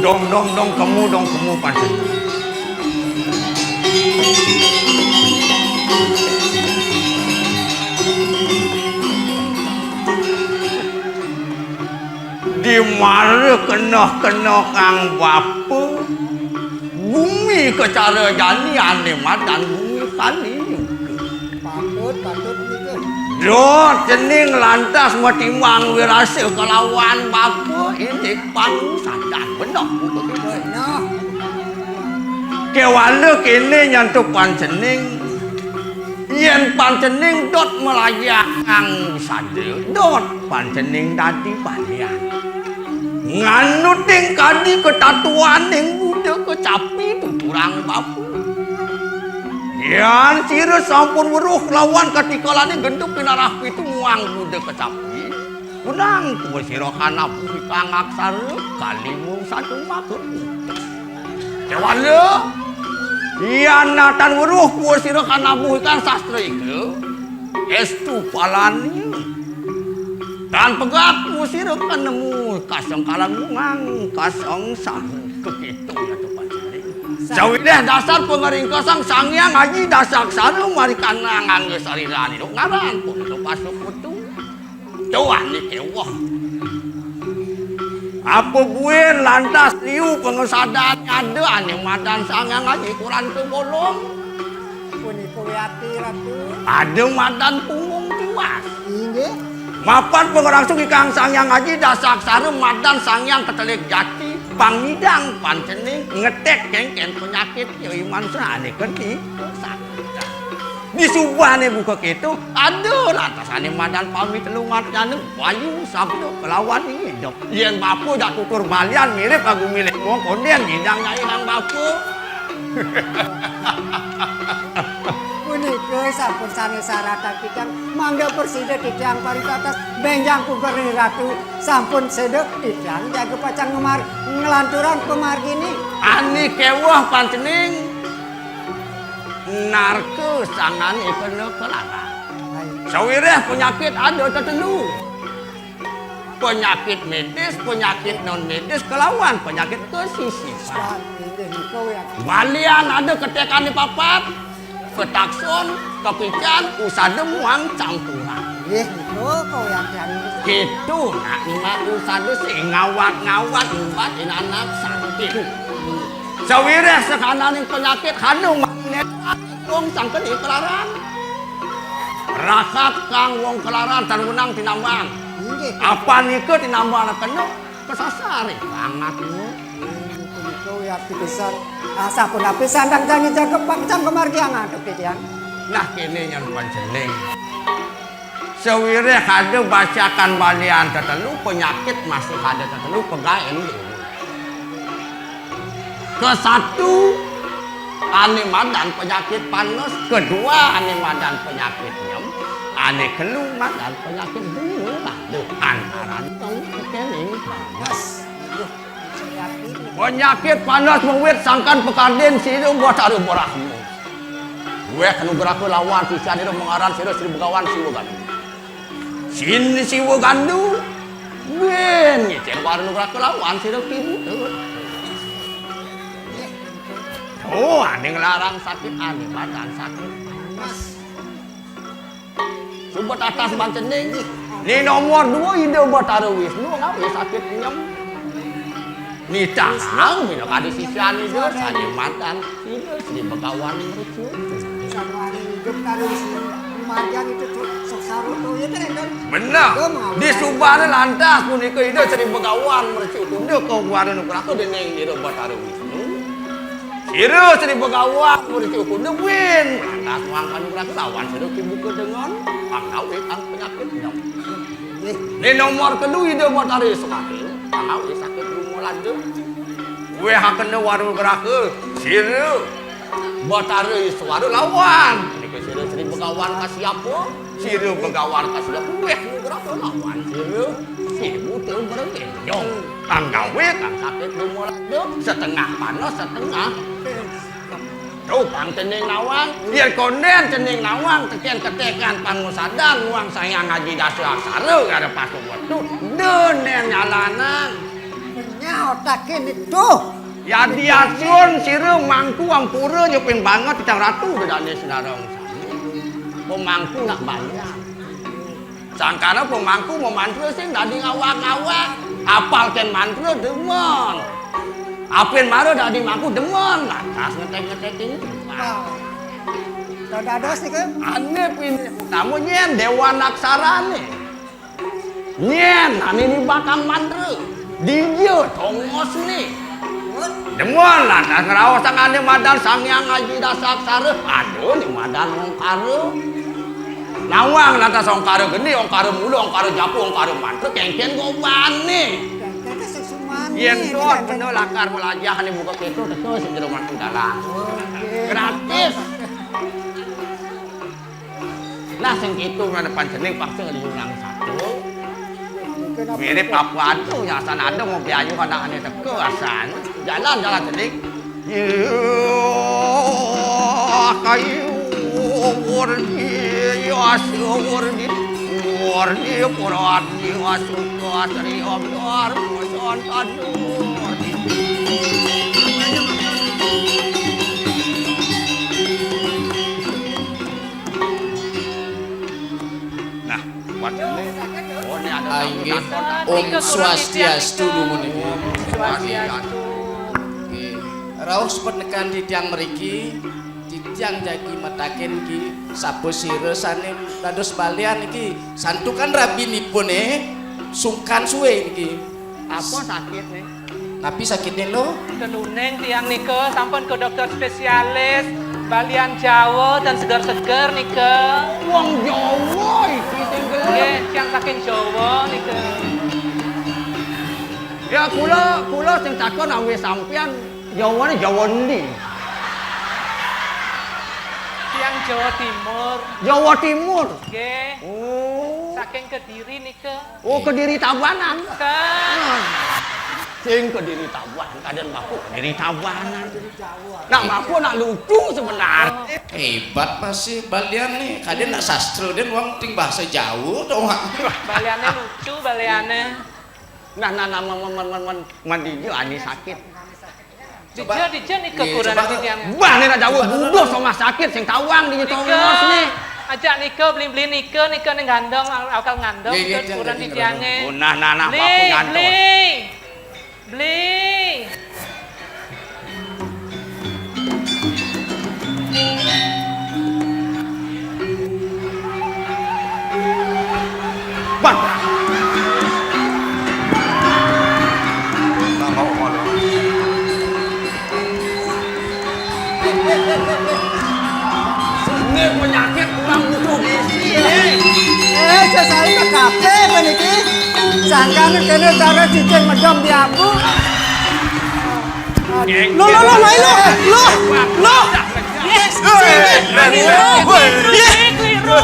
Dong, dong, dong, kemu, dong, kemu, pancen. Di mara keneh-keneh kang bapa, bumi kacara jani ané madan bumi kali. Patut, patut nika. Dot cening lantas matimbang wirasa kalawan bapa indik pangsadan. Beneh. Beneh. Kéwala kéné nyentuk pancening. Yén pancening dot malajahang sada, dot pancening dadi balian. Nganuting kadi katatuaning Buda Kecapi tuturang bapa. Yan sira sampun weruh lawan katikalané genduk pinarah pitu muang Buda Kecapi. Kunang tua sira kanabuh ikang aksara kalimung satu matur. Kéwala, yan natan weruh tua sira kanabuh ikang sastra ika, estu palani. Tan pegat tua sira kanemu kasengkalan mungang kasengsaha. Kekitung ya tu pancari. Sawiréh dasar pangaringkesan Sang Hyang Aji Dasaksara marikanang angga sarirané, ngaran pun tu pasuk metu. Tuh, ané kéweh. Apa buin lantas liu pangesadan ada ané madan Sang Hyang Aji Kuranta Bolong? Punika wiati, Ratu. Ada madan punggung tiwas. Inggih. Mapan pangarangsuk ikang Sang Hyang Aji Dasaksara madan Sang Hyang Ketelik Jati, pangidang pancening ngeték kéngkén panyakit ya iman sané kenti. Di subané buka kéto, ada lantas ané madan pami telungat nyana bayu sabda kelawan idup. Yén bapa dak tutur balian mirip lagu milik wong kondén ngidang nyai nang bapa. Punika sampun sané saratan titiang, mangda prasida titiang paritatas bénjang puger ring Ratu, sampun sedek titiang jaga pacang ngemar nglanturang pamarginé. Ané kéweh pancening. Narka sangané kena kelaran. Sawiréh panyakit ada tetelu. Panyakit medis, panyakit non medis, kelawan panyakit kesisipan. Inggih, nika wiati. Balian ada ketékané papat, ketakson, kepican, usada muang campuran. Inggih, nika kawiatian. Kéto nak nyimak usada sing ngawat-ngawat ngumbat inanak sakit. Sawiréh sakananing panyakit hanu manginet wong sangkeni kelaran. Rakat kang wong kelaran tan wenang tinambang. Inggih. Apanika tinambang kena kasasar banget. Inggih, punika wiati pisan. Ah, sampun apisan dang jani jaga pang cang kemargiang ngadep titiang. Nah, kéné nyan pancening. Sawiréh ada bacakan balian tetelu, panyakit masih ada tetelu, pegaén dewa. Kesatu, ané madan panyakit panas, kedua, ané madan panyakit nyem, ané kelu madan panyakit bulu landu antaran tong kekening panas. Panyakit panas mawit sangkan pakardin sira Batara Brahma. Wéh kanugraha lawan sisian ira mangaran sira Sri Begawan Siwa Gandu. Sin Siwa Gandu. Wéh ngicén Wara Nugraha lawan sira Ki Buta. Oh, ané nglarang sakit, ané madan sakit panas. Suba tatas mancening. Ni nomor dua Ida Batara Wisnu ngawé sakit nyem. Nitahang minakadi sisian Ida sané madan Ida Sri Begawan Mercu. Sané idup karo Wisnu. Marjan itu tuh seksara tuh ya kan. Bener. Di subana lantas punika Ida Sri Begawan Mercu Tunda kawara nugraha dening Ida Batara Wisnu. Sira Sri Begawan Mercu Tunda win lantas muang panugraha lawan sira Ki Buka Dengan pangawé kang panyakit nyem. Ni nomor kedua Ida Batara Iswara pangawé sakit ruma lada. Wéh hakena waru geraha sira Batara Iswara lawan. Nika sira Sri Begawan Kasiapa, sira Begawan Kasiapa wéh geraha lawan sira Sri Buta Berenggenyong. Pangawé kang sakit ruma lada, setengah panas, setengah Tuh, pang cening nawang, yén kondén cening nawang, tekén ketekan pangusadan, muang sayang ngaji dasa aksara, kada pasuk wetu, denén nyalanang. Punya otaké nitu. Yadi asun sira mangku ampura nyuping banget cang ratu, dedané sinareng sami. Pemangku nak banyak. Sangkana pemangku mamantra sing dadi ngawag-ngawag. Apal kén mantra demen. Apin mara dadi mangku demen. Lantas ngetek-ngetekin. Dados niki. Ané pinih utama nyén Déwa Naksarané. Nyén ané ni bakal mandra. Dija tongosné. Demen lantas ngraosang ané madan Sang Hyang Aji Dasaksara, ada ni madan Ongkara. Nawang lantas Ongkara Geni, Ongkara Mula, Ongkara Japa, Ongkara Mantra, kénkén gobané. Yén to kena lakar melajah ané buka kéto, kéto sing jero manten dalan. Gratis. Nah, sing kéto manepan cening paksa liunang satu. Mirip apa adu, ya asan ada mau biayu anak ané teka asan. Jalan, jalan cening. Ya, kayu warni, ya, warni, warni, purani, asuka, sri, abdar, pasan, tadur. Nah, buat ini. Oh, ini ada tamu. Ah, inggih. Takon. Om Swastiastu dumun niki. Swastiastu. Nggih. Rauh sependekan titiang mriki, titiang jagi mataken niki, sapa sira sané dados balian niki? Santukan rabinipun, eh, sungkan suwé niki. Apa sakitné? Napi sakitné, Luh? Teluning tiang nika sampun ke dokter spesialis, balian Jawa dan seger-seger nika. Wong Jawa iki sing gelem. Nggih, tiang saking Jawa nika. Ya, kula, kula sing takon awis sampeyan Jawane Jawa endi? Tiang Jawa Timur. Jawa Timur? Nggih. Oh. Saking Kediri nika. Oh, Kediri Tabanan. Bukan. Sing Kediri Tabanan, kadén Bapak Kediri Tabanan. Nak Bapak nak lucu sebenarnya. Hebat masih balian nih, kadén nak sastra dan wong ting bahasa Jawa to, Mak. Baliannya lucu, baliannya. Nah, nah, nah, man, man, man, man, man, man, dija ané sakit. Coba. Dija, dija nika. Nggih, kurenan coba. Titiang. Bah, nih nak jauh, buduh sama sakit, sing tawang di tongos nih. Ajak nika, beli-beli nika, nika ning gandong, akal ngandong, nggih, nggih, nika kurenan nggih, titiangé. Oh, nah, nah, nah, beli, papu ngantos. Beli. Beli. Bang. Bang, bawa malu. Ini penyakit kurang butuh gizi, eh. Eh, sesai ke kafe apa niki? Sangkan kena cara cicing medom di aku. Lo, lo, lo, lo, lo, lo, lo. Yes. Keliru, keliru.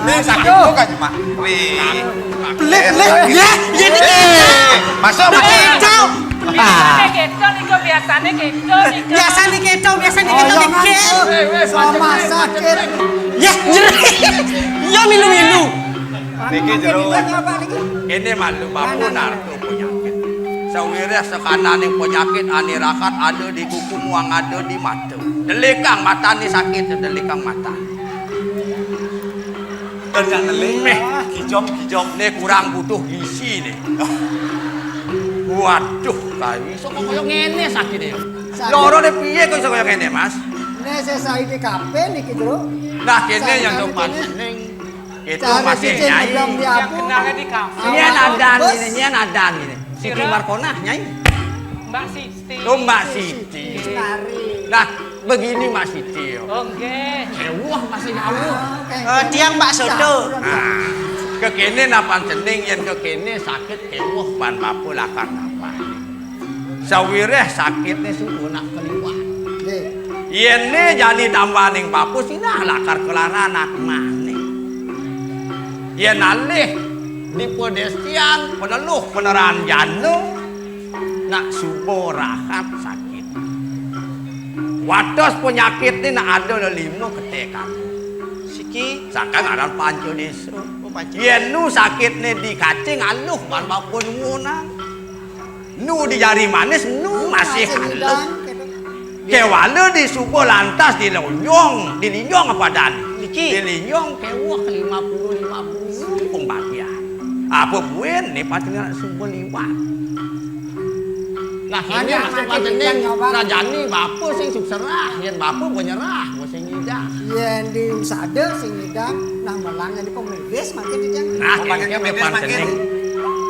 Ini sakit bukan cuma. Wih. Pelit, pelit. Ya, ya, ya. Eh, masuk, masuk. Kacau. Biasanya gitu, Niko, biasanya gitu, Niko. Biasanya gitu, biasanya gitu, Niko. Sama sakit. Ya, jerit. Ya, milu-milu. Niki jero. Ini malu bapu narto penyakit. Sawireh sakananing penyakit ané rakat ada di kuku muang ada di mata. Delikang matané sakit, delikang mata. Enggak nelik. Meh. Kijom, kijom. Né kurang butuh gizi né. Waduh, kae iso kok kaya ngene sakite ya. Sakit. Loro né piye kok iso kaya ngene, Mas? Né sesai di kafe niki, Bro. Nah, kene yang tempat ning itu masih nyai. Yang kenalnya di kafe. Nyai ada ini, nyai ada ini. Siti Markonah, Nyai. Mbak Siti. Oh, Mbak Siti. Nah, begini Mbak Siti, yo. Oh, nggih. Ewuh masih jauh. Eh, tiang Mbak Soto. Nah, kekene napan cening yen kekene sakit ewuh pan bapa lakar napan. Sawireh sakitne suku nak keliwat. Nggih. Yen ne jani tambaning bapa sinah lakar kelaran anak mane. Yen alih di pedestian peneluh peneran jana, nak suba rahat sakit. Wates penyakit ni nak ada lelima ketekan. Siki. Saka ngaran panca desa. Oh, panca. Yen nu sakit ni di kacing aluh ban bapa nuwunan. Nu di jari manis, nu masih aluh. Kewala di suba lantas di lonjong, di linjong apa dan? Niki. Di linjong kewuh lima puluh lima puluh pembagian. Apa buin ni pati nak suba liwat. Nah, ini masih pati ning rajani bapa sing sukserah, yen bapa penyerah, sing idah. Yén di sada sing ngidang, nah, melang jadi pemimpin makin di jang. Nah, makin pemimpin makin.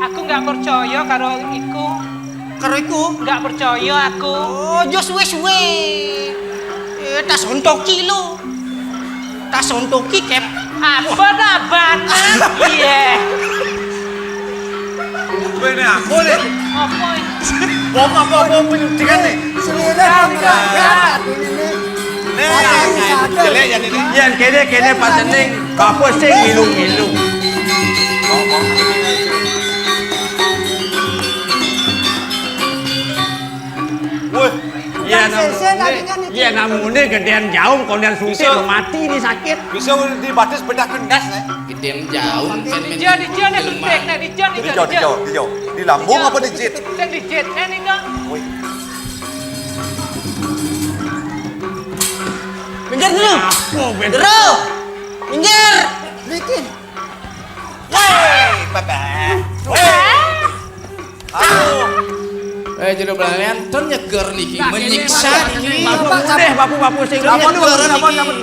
Aku nggak percaya karo iku. Karo iku? Nggak percaya aku. Oh, jos wis wé. Eh, tas ontoki lho. Tas ontoki kep. Apa ta, Bang? Iya. Kowe ne aku ne. Apa iki? Wong apa, apa penyudikan ne? Selera. Nek jelek ya, Nek. Yen kene, kene pancene bapak sing ngilu-ngilu. Wah, iya, namune, iya, namune gedean jaum, kondean suntik, mati ini sakit. Bisa di batis bedak gendas, eh. Gedean jaum, kan. Dijak, dijak, nek suntik, nek dijak, dijak, dijak, dijak. Di lambung apa dijit? Sing dijit, nek ning, Kang. Wih. Minggir dulu. Jero. Minggir. Bikin. Woi, Bapak. Woi. Aduh. Eh, jero belalian, ton nyeger niki, menyiksa niki. Bapak, bapak, bapak, sing nyeger niki.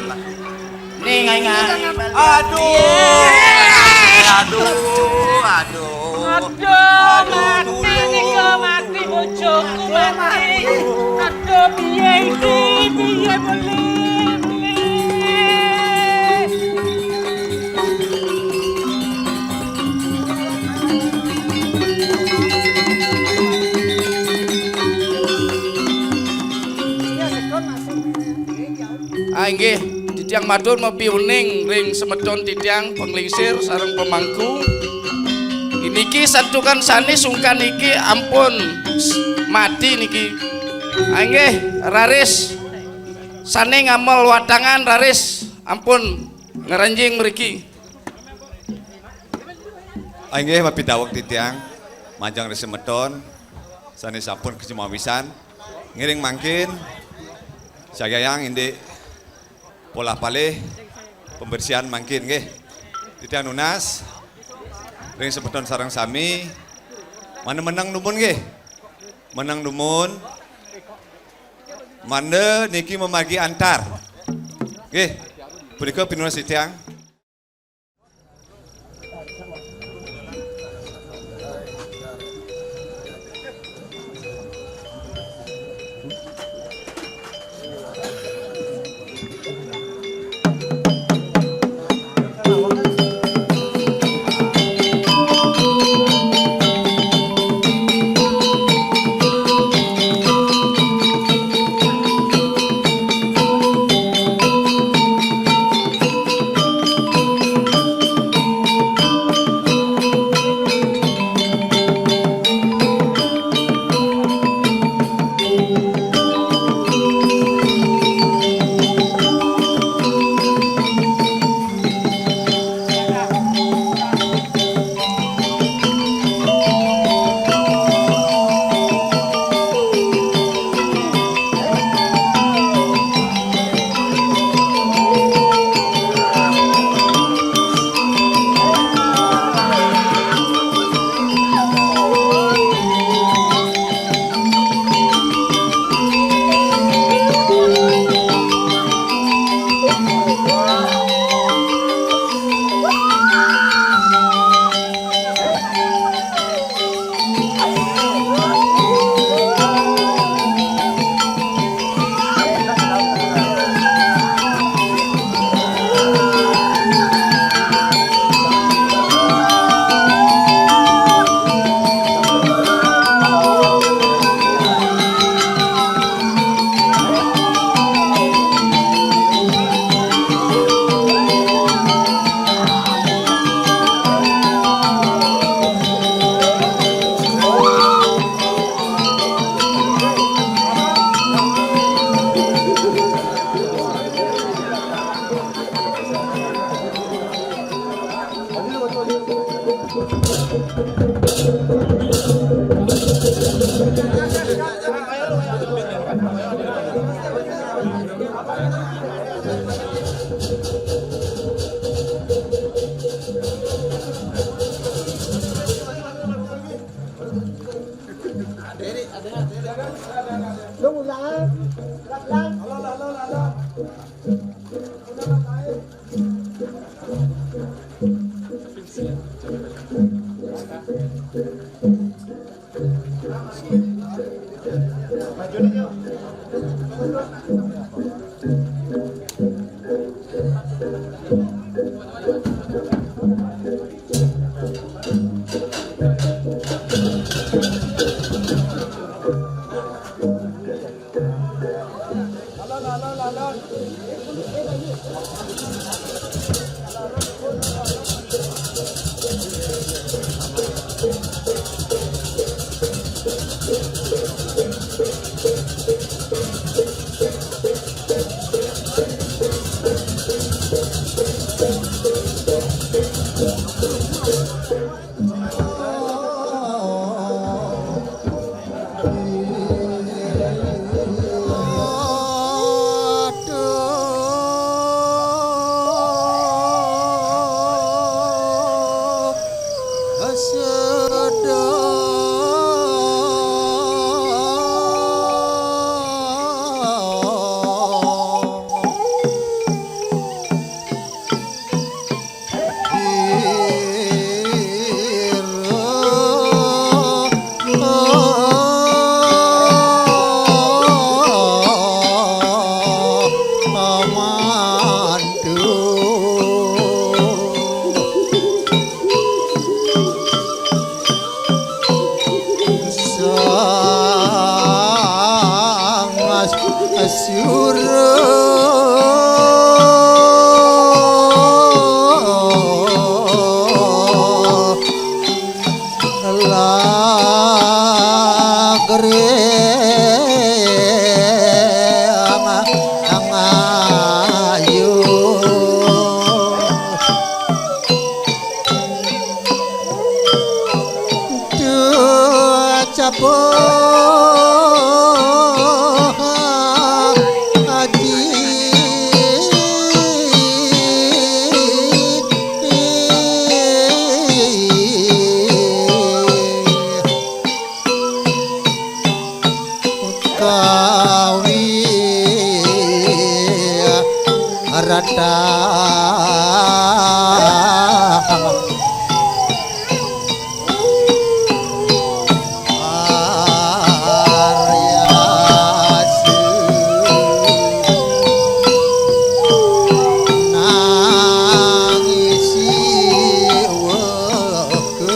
Ning, aing, aing. Aduh. Aduh, aduh. Aduh, mati nika, mati bojoku, mati. Aduh, piye iki? Piye boleh? Ah, inggih, titiang matur mapiuning ring semeton titiang panglingsir sareng pamangku. Niki santukan sané sungkan niki ampun s-, mati niki. Ah, inggih, raris sané ngamel watangan, raris ampun ngranjing mriki. Ah, inggih, mapidaweg titiang majeng ring semeton sané sampun kasumawisan. Ngiring mangkin, sagayang indik polah palih pembersihan mangkin, nggih. Titiang nunas ring semeton sareng sami, mangda meneng dumun, nggih. Meneng dumun, mangda niki mamargi antar. Nggih, punika pinunas titiang. Sangas syura lagre ang-, angayu. Duh, capo aji. Kawi rata aryasu nangisi weke.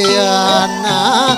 Piana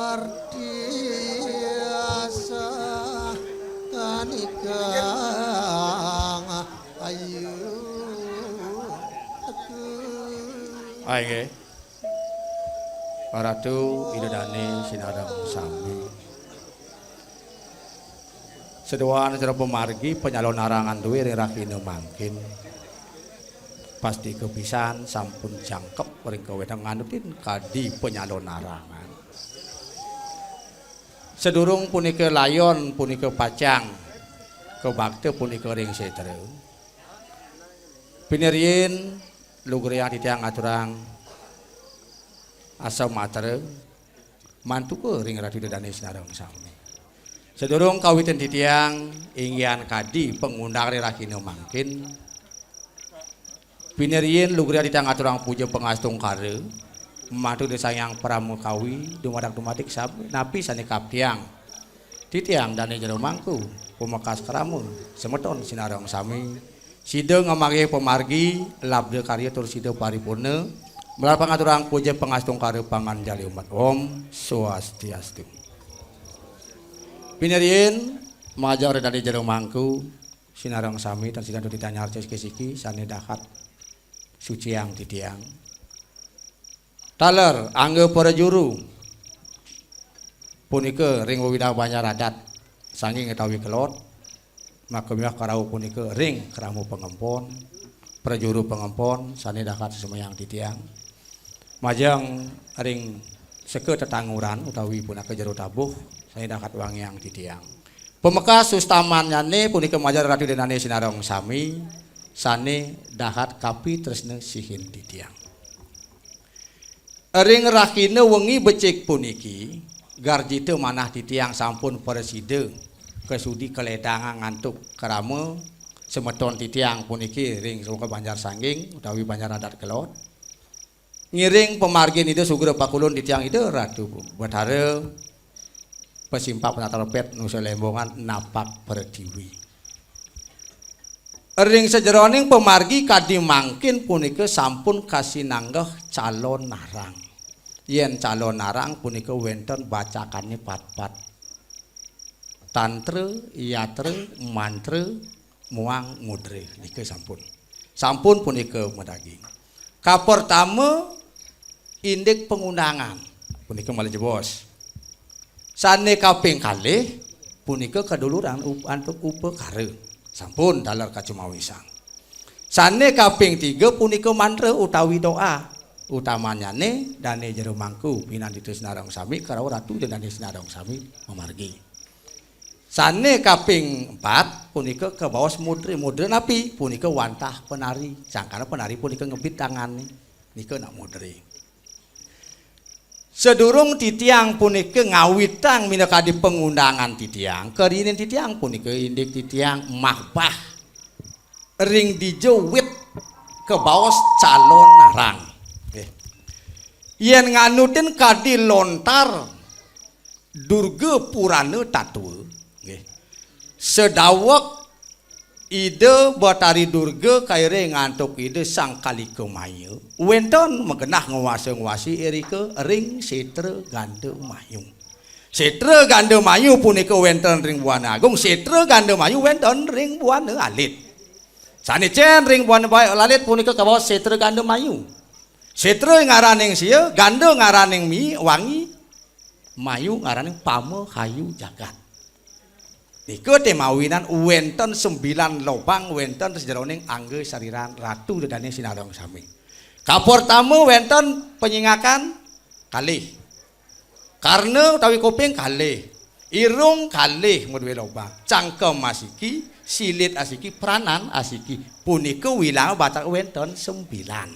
Ordiasa kanikang ayu teguh. Ah, inggih. Paratu Ida Dane sinareng sami. Seduan jero pamargi panyalonarangan duwe ring rahina mangkin. Pasti kapisan sampun jangkep ring kawetan nganutin kadi panyalonarangan. Sedurung punika layon punika pacang kabakta punika ring setra. Piniriin lugrayang titiang ngaturang asawatra mantuka ring Ratu Ida Dane sinareng sami. Sedurung kawitin titiang inggihan kadi pangundang ring rahina mangkin, piniriin lugrayang titiang ngaturang puja pangastungkara mantuk Ida Sang Hyang Paramakawi dumadak dumadik sami napi sane kaptiang titiang dane jero mangku pamekas krama semeton sinareng sami sida ngamargi pamargi labda karya tur sida paripurna malarapan ngaturang puja pangastungkara panganjali umat. Om Swastiastu. Piniriin majeng ring dane jero mangku sinareng sami tan sida titiang nyarca siki-siki sane dahat suciang titiang. Taler angga prajuru punika ring wewidangan banjar adat Sangging utawi Kelod, maka miwah karauh punika ring krama pangempon, prajuru pangempon sane dahat semayang titiang. Majeng ring seka tetanguran utawi punaka jero tabuh sane dahat wangiang titiang. Pamekas ustamanyane punika majeng Ratu Ida Dane sinareng sami sane dahat kapitresna sihin titiang. Ring rahina wengi becik puniki, garjita manah titiang sampun prasida kasudi kaledangang antuk krama semeton titiang puniki ring Sumaka Banjar Sangging utawi Banjar Adat Kelod. Ngiring pamargin Ida Sugra Pakulun titiang Ida Ratu Betara Pasimpap Penata Lepet Nusa Lembongan napak pratiwi. Ring sajeroning pamargi kadi mangkin punika sampun kasinanggeh calonarang. Yen calonarang punika wenten bacakane patpat. Tantra, yatra, mantra, muang mudra. Nika sampun. Sampun punika madaging. Kapertama, indik pangundangan. Punika malih jebos. Sane kaping kalih punika kaduluran up-, antuk upakara. Sampun taler kacumawisang. Sane kaping tiga punika mantra utawi doa. Utamanyane dane jero mangku pinandita sinareng sami karauh ratu dane sinareng sami mamargi. Sane kaping empat punika kabaos mudra. Mudra napi? Punika wantah penari. Sangkana penari punika ngebit tangane. Nika nak mudra. Sadurung titiang punika ngawitang minakadi pangundangan titiang, karinin titiang punika indik titiang mahbah ring dija wit kabaos calonarang. Nggih. Yen nganutin kadi lontar Durga Purana Tatwa, nggih. Sadaweg Ida Batari Durga kairing antuk Ida Sang Kalika Maya, wenten magenah nguasa-nguasi irika ring Setra Ganda Mayu. Setra Ganda Mayu punika wenten ring Buana Agung, Setra Ganda Mayu wenten ring Buana Alit. Sane cen ring Buana Ba-, Alit punika kabaos Setra Ganda Mayu. Setra ngaraning sia, ganda ngaraning mi-, wangi, mayu ngaraning pamahayu jagat. Nika te mawinan wenten sembilan lobang wenten sajeroning angga sariran ratu dedane sinareng sami. Kapertama wenten panyingakan kalih. Karna utawi kuping kalih. Irung kalih maduwe lobang. Cangkem asiki, silit asiki, pranan asiki. Punika wilang batak wenten sembilan.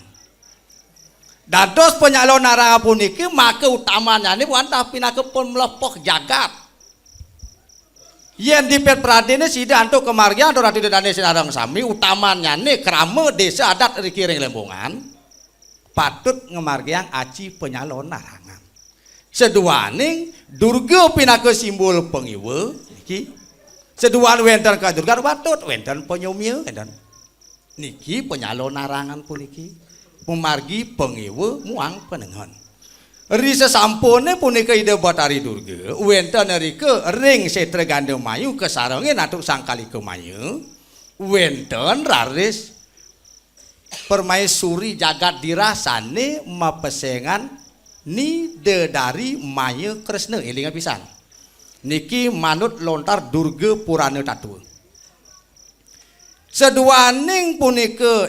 Dados panyalonarang puniki maka utamanyane wantah pinaka pamlepuh jagat. Yen dipet pradene sida antuk kamargian antuk ratu dedane sinareng sami, utamanyane krama desa adat riki ring Lembongan, patut ngamargiang aci panyalonarangan. Seduaning Durga pinaka simbol pangiwa niki. Seduan wenten kadurgan patut wenten panyomia, wenten. Niki panyalonarangan puniki. Pamargi pangewa muang panengen. Ri sesampune punika Ida Batari Durga, wenten rika ring Setra Gandamayu kasarengin antuk Sang Kalika Maya, wenten raris permaisuri jagat dirah sane mapesengan Nidadari Maya Kresna, elinga pisan. Niki manut lontar Durga Purana Tatwa. Saduaning punika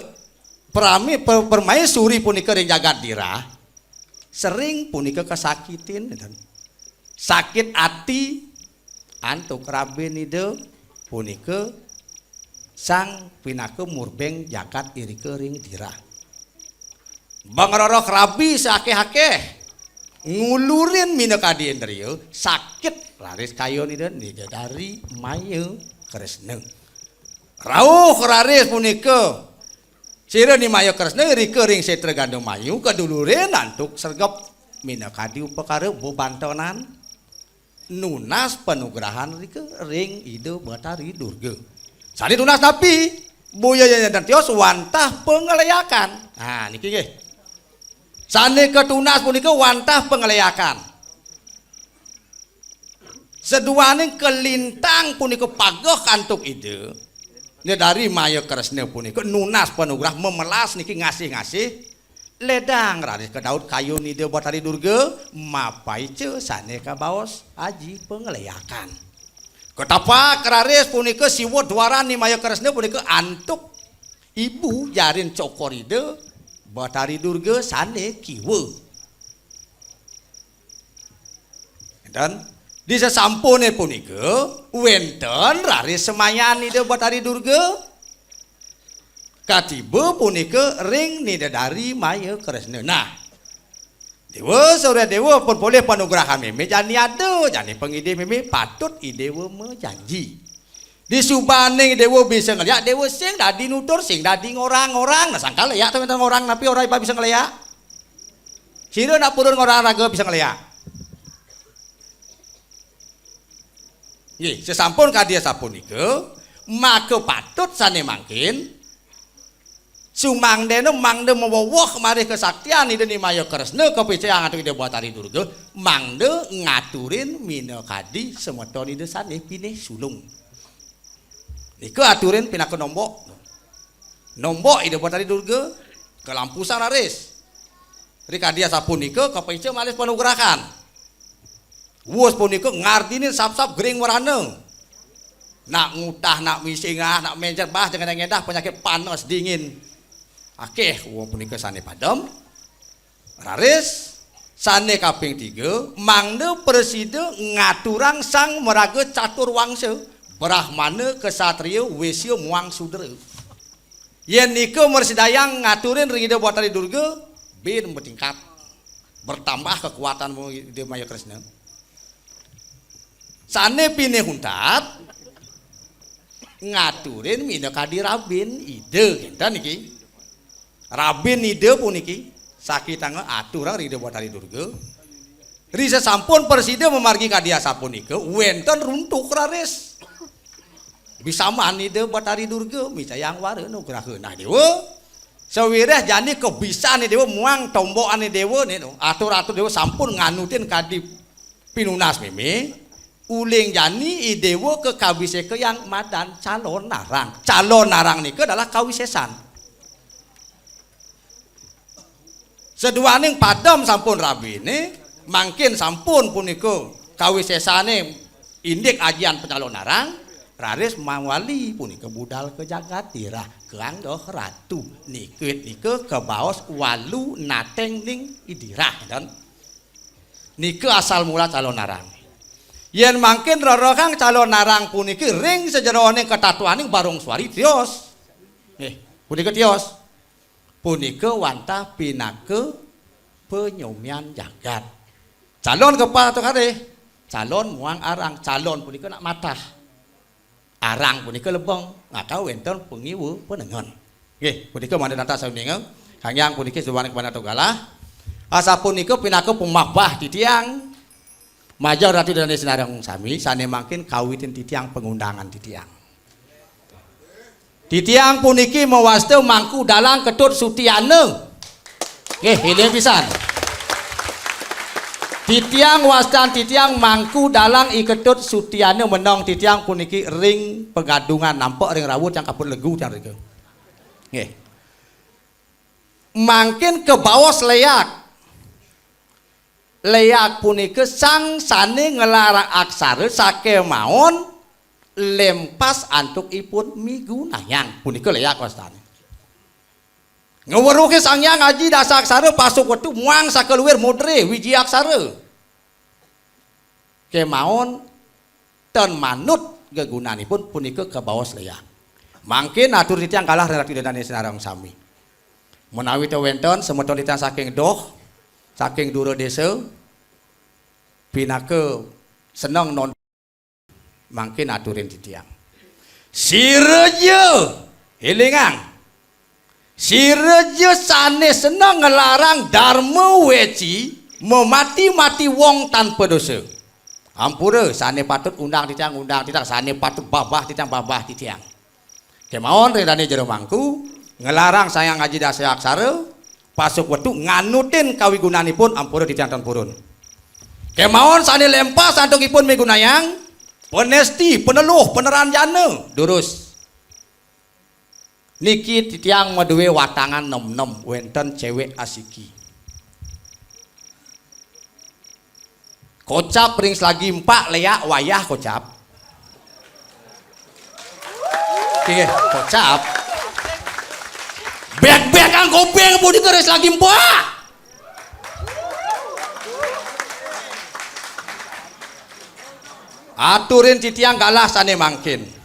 prami-, per-, permaisuri punika ring jagat dirah, sering punika kasakitin, sakit ati antuk rabin Ida punika sang pinaka murbeng jagat irika ring dirah. Bangroroh rabi sakeh-akeh ngulurin minakadi indria, sakit raris kayun Ida Nidadari Maya Kresna. Rauh raris punika sira Ni Maya Kresna rika ring Setra Gandamayu kadulurin antuk sregep minakadi upakara bebantenan nunas panugrahan rika ring Ida Batari Durga. Sane tunas napi? Boya yen tios wantah pangleakan. Nah, niki nggih. Sane katunas punika wantah pangleakan. Saduaning kalintang punika pageh antuk Ida. Nidadari Maya Kresna punika nunas panugrah memelas niki ngasih-ngasih. Ledang raris kadaut kayun Ida Batari Durga, mapaica sane kabaos aji pangleakan. Katapak raris punika siwa dwaran Ni Maya Kresna punika antuk ibu jarin cokor Ida Batari Durga sane kiwa. Enten, di sesampune punika, wenten raris semayan Ida Batari Durga katiba punika ring Nidadari Maya Kresna. Nah, Dewa Surya Dewa pun polih panugrahan meme jani ada, jani pangidih meme patut Idewa majanji. Disubaning Dewa bisa ngeliak, Dewa sing dadi nutur, sing dadi ngorang-ngorang. Nah, sangkal liak to ngorang, napi ora bisa ngeliak? Sira nak purun ngorang raga bisa ngeliak. Nggih, sesampun kadi asapunika, maka patut sane mangkin sumangdene mangda mawewehan malih kesaktian Ida Ni Maya Kresna kapicayang antuk Ida Batari Durga, mangda ngaturin minakadi semeton Ida sane pinih sulung. Nika aturin pinaka nombok. Nombok Ida Batari Durga, kalampusan raris. Rikadi asapunika kapaica malih panugrahan. Wus punika ngardinin sap-sap gering werana. Nak ngutah, nak misingah, nak mencet, bah, jangan ngedah penyakit panas dingin. Akeh wong punika sane padem. Raris sane kaping tiga, mangda prasida ngaturang sang maraga catur wangsa, Brahmana, Ksatria, Wesya muang Sudra. Yen nika mrasidayang ngaturin ring Ida Batari Durga, bin matingkat. Bertambah kekuatan Ida Maya Kresna. Sane pinih untat ngaturin minakadi rabin Ida, kenten niki. Rabin Ida puniki sakitanga aturang ring Ida Batari Durga. Ri sasampun prasida mamargi kadi asapunika, wenten runtuk raris. Bisaman Ida Batari Durga micayang wara nugraha. Nah, Dewa, sawireh jani kabisan Dewa muang tombokane Dewa ne, atur-atur Dewa sampun nganutin kadi pinunas meme, uling jani I Dewa kakabisekayang madan calon narang. Calon narang nika adalah kawisesan. Saduaning padem sampun rabine, mangkin sampun punika kawisesane indik ajian panyalon narang, raris mawali punika budal ka jagat dirah, kaanggeh ratu. Nikit nika kabaos walu nateng ning idirah, ten. Nika asal mula calon narang. Yen mangkin rerehang calon narang puniki ring sajeroning katatwaning barung swari tios. Nggih, punika tios. Punika wantah pinaka panyomian jagat. Calon kepatu kalih, calon muang arang, calon punika nak matah. Arang punika lebeng, maka wenten pangiwa panengen. Nggih, punika mangda tata sauninga, kanggiang puniki subaning kamanah galah. Asapunika pinaka pamahbah titiang, majeng Ratu Dane Sinareng sami, sane mangkin kawitin titiang pangundangan titiang. Titiang puniki mawasta Mangku Dalang Ketut Sutiana. Nggih, eling pisan. Titiang wastan titiang Mangku Dalang I Ketut Sutiana Meneng, titiang puniki ring Pegadungan, nampek ring rauh tiang kaput legu tiang rika. Nggih. Mangkin kabaos Leak. Leak punika sang sane nglarang aksara, sakemaon lempas antuk ipun migunayang. Punika Leak wastane. Ngweruhi Sang Hyang Aji Dasa Aksara, pasuk wetu muang sakaluir mudre wiji aksara. Kemaon ten manut gegunanipun, punika kabaos Leak. Mangkin atur titiang galah ring Ratu Ida Dane sinareng sami. Menawi te wenten semeton titiang saking doh, saking dura desa, pinaka seneng non-, mangkin aturin titiang. Sira ja, elingang. Sira ja sane seneng nglarang darma weci, memati-mati wong tanpa dosa. Ampura, sane patut undang titiang, undang titiang, sane patut babah titiang, babah titiang. Kemaon ring dane Jero Mangku, nglarang Sang Hyang Aji Dasa Aksara, pasuk wetu nganutin kawigunanipun, ampura titiang ten purun. Kemaon sane lempas antuk ipun migunayang, panesti, paneluh, paneranjana, durus. Niki titiang madue watangan nem-nem, wenten cewek asiki. Kocap ring selagi empak, Leak wayah kocap. Nggih, kocap. Bek-bekan koping punika ring selagi empak. Aturin titiang galah sane mangkin.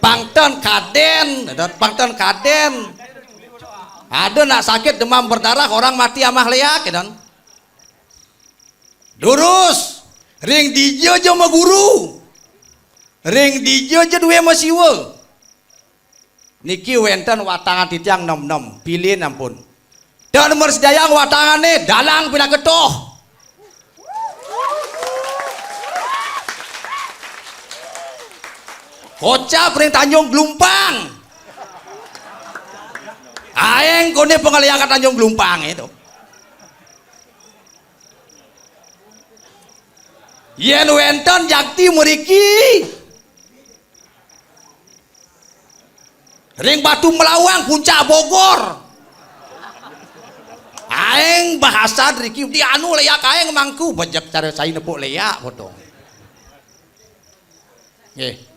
Pang ten kaden, pang ten kaden. Ada nak sakit demam berdarah, orang mati amah Leak, ya, dan. Durus, ring dija ja maguru, ring dija ja due masiwa. Niki wenten watangan titiang nem-nem, pilih ampun. Tan mrasidayang watangane, dalang pinaka toh. Kocap ring Tanjung Glumpang. Aeng kone pangaliakan Tanjung Glumpang itu. Yen wenten jakti mriki, ring Batu Melawang, Puncak Bogor. Aeng bahasa driki, di anu Leak aeng Mangku, bejek cara sai nepuk Leak potong. Nggih.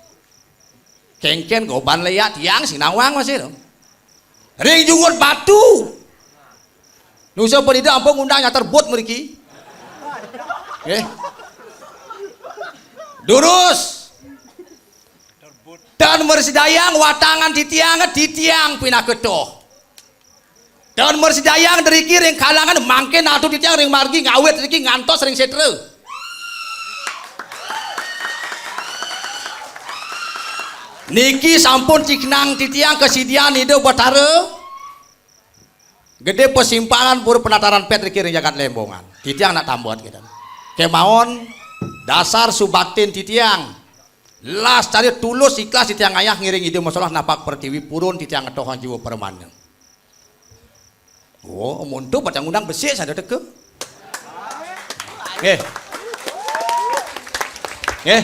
Kengken goban Leak tiang sing nawang masih to. Ring Jungut Batu. Nusa Penida ampun ngundang nyater but mriki. Nggih. Durus. Tan mrasidayang watangan titiang, titiang pinaka toh. Tan mrasidayang driki ring kalangan, mangkin atur titiang ring margi ngawit driki ngantos ring setra. Niki sampun ciknang titiang kasidian Ida Batara. Gede Pasimpangan Pura Penataran Pet riki ring jagat Lembongan. Titiang nak tambet gitu. Kemawon dasar subaktin titiang. Las cari tulus ikhlas titiang ngayah ngiring Ida Masolah napak pertiwi purun titiang ngetohang jiwa permana. Oh, muntuk batang undang besik sada teka. Nggih. Nggih.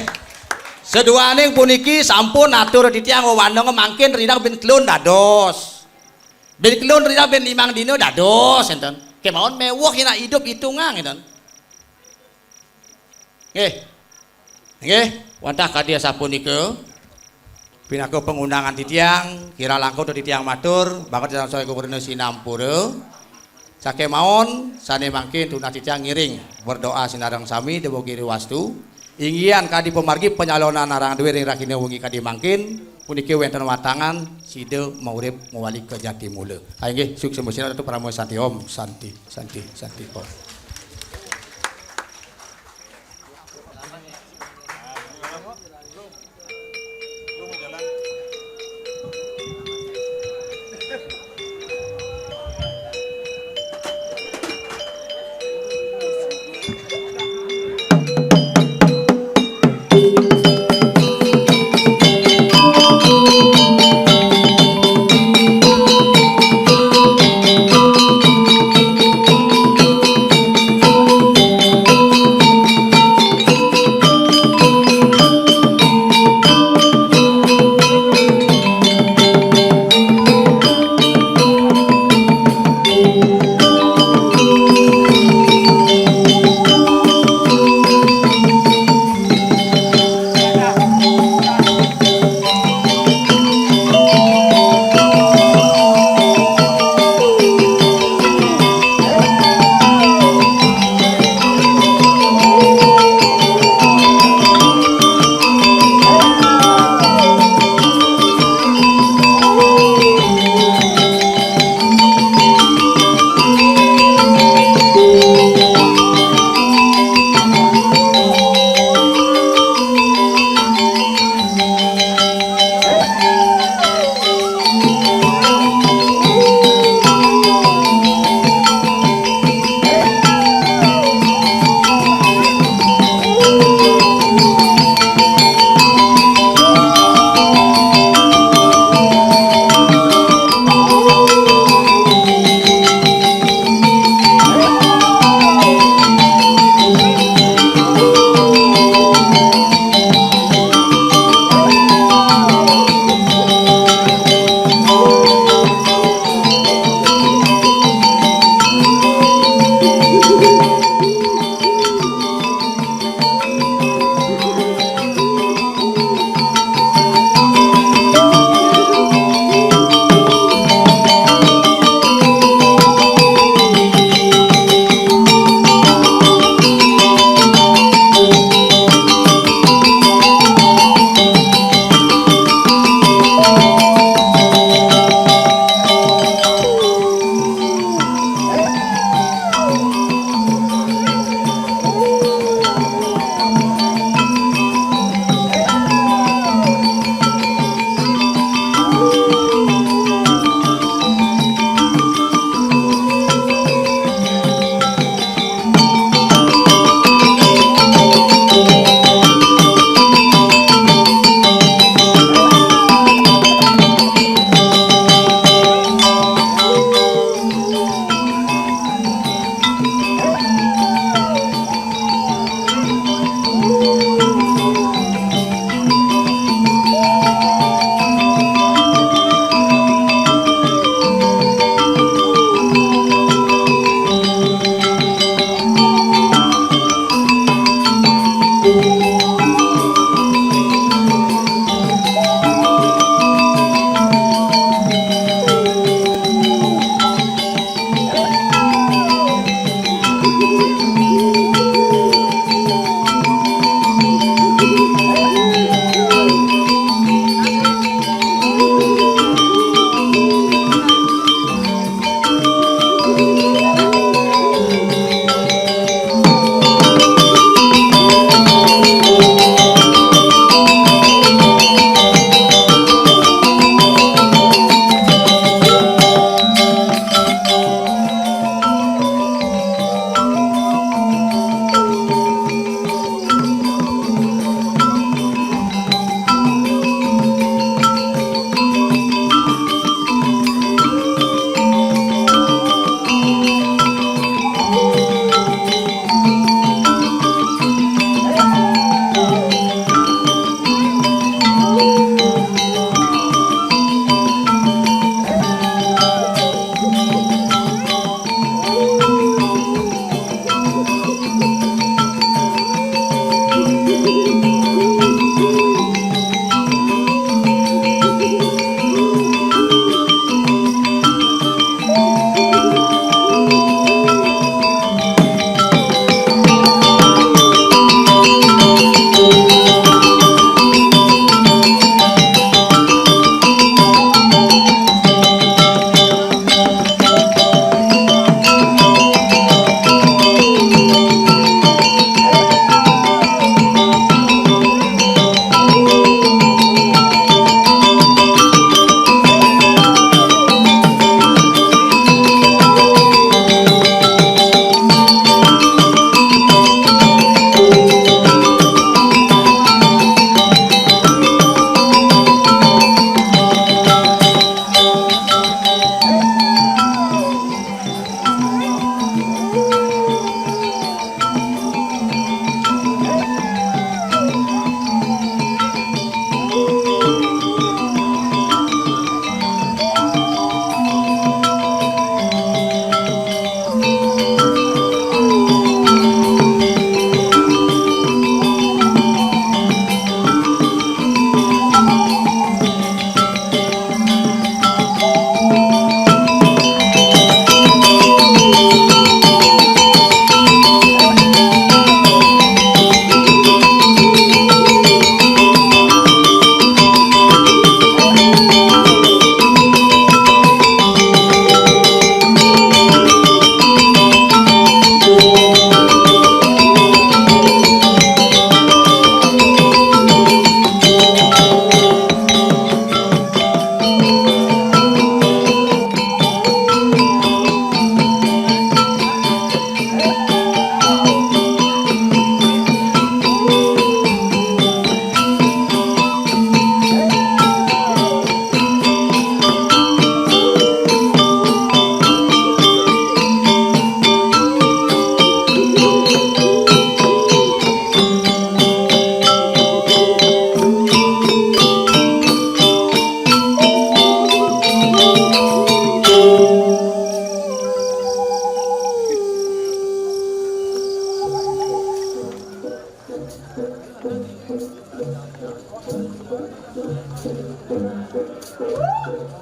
Seduaning puniki sampun atur titiang wewaneng mangkin rinang bin kelun dados. Bin kelun rinang bin limang dina dados enten. Kemawon mewah enak idup itungang enten. Nggih. Nggih, wantah kadi asapunika pinaka pangundangan titiang, kirang langkung titiang matur, bakal titiang sampurna sinampura. Sakemawon sane mangkin tunas titiang ngiring berdoa sinareng sami dewa giri wastu. Inggian kadi pamargi panyalonan narang duwe ring rahina wengi kadi mangkin, puniki wenten watangan sida maurip mawali ka jati mula. Ha inggih, suksma sinareng Ratu Parama Santi Om, Santi, Santi, Santi Om.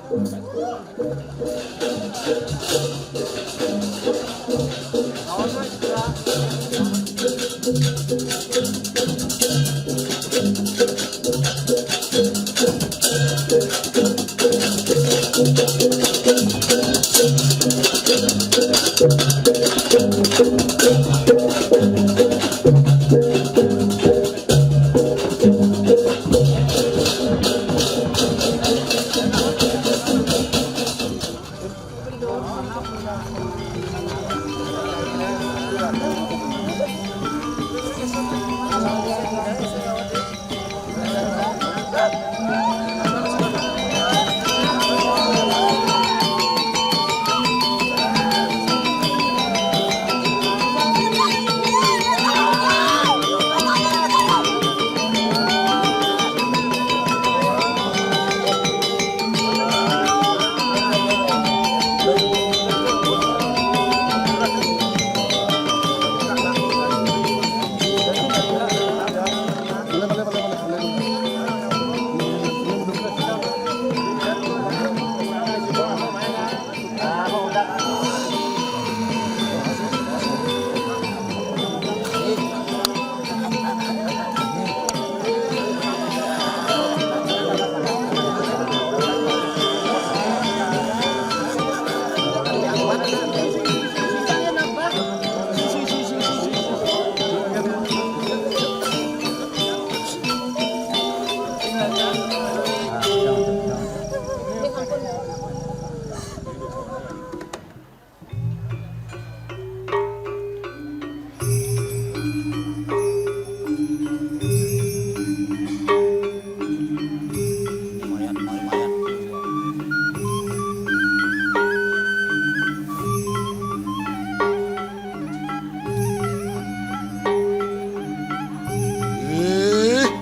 Ih,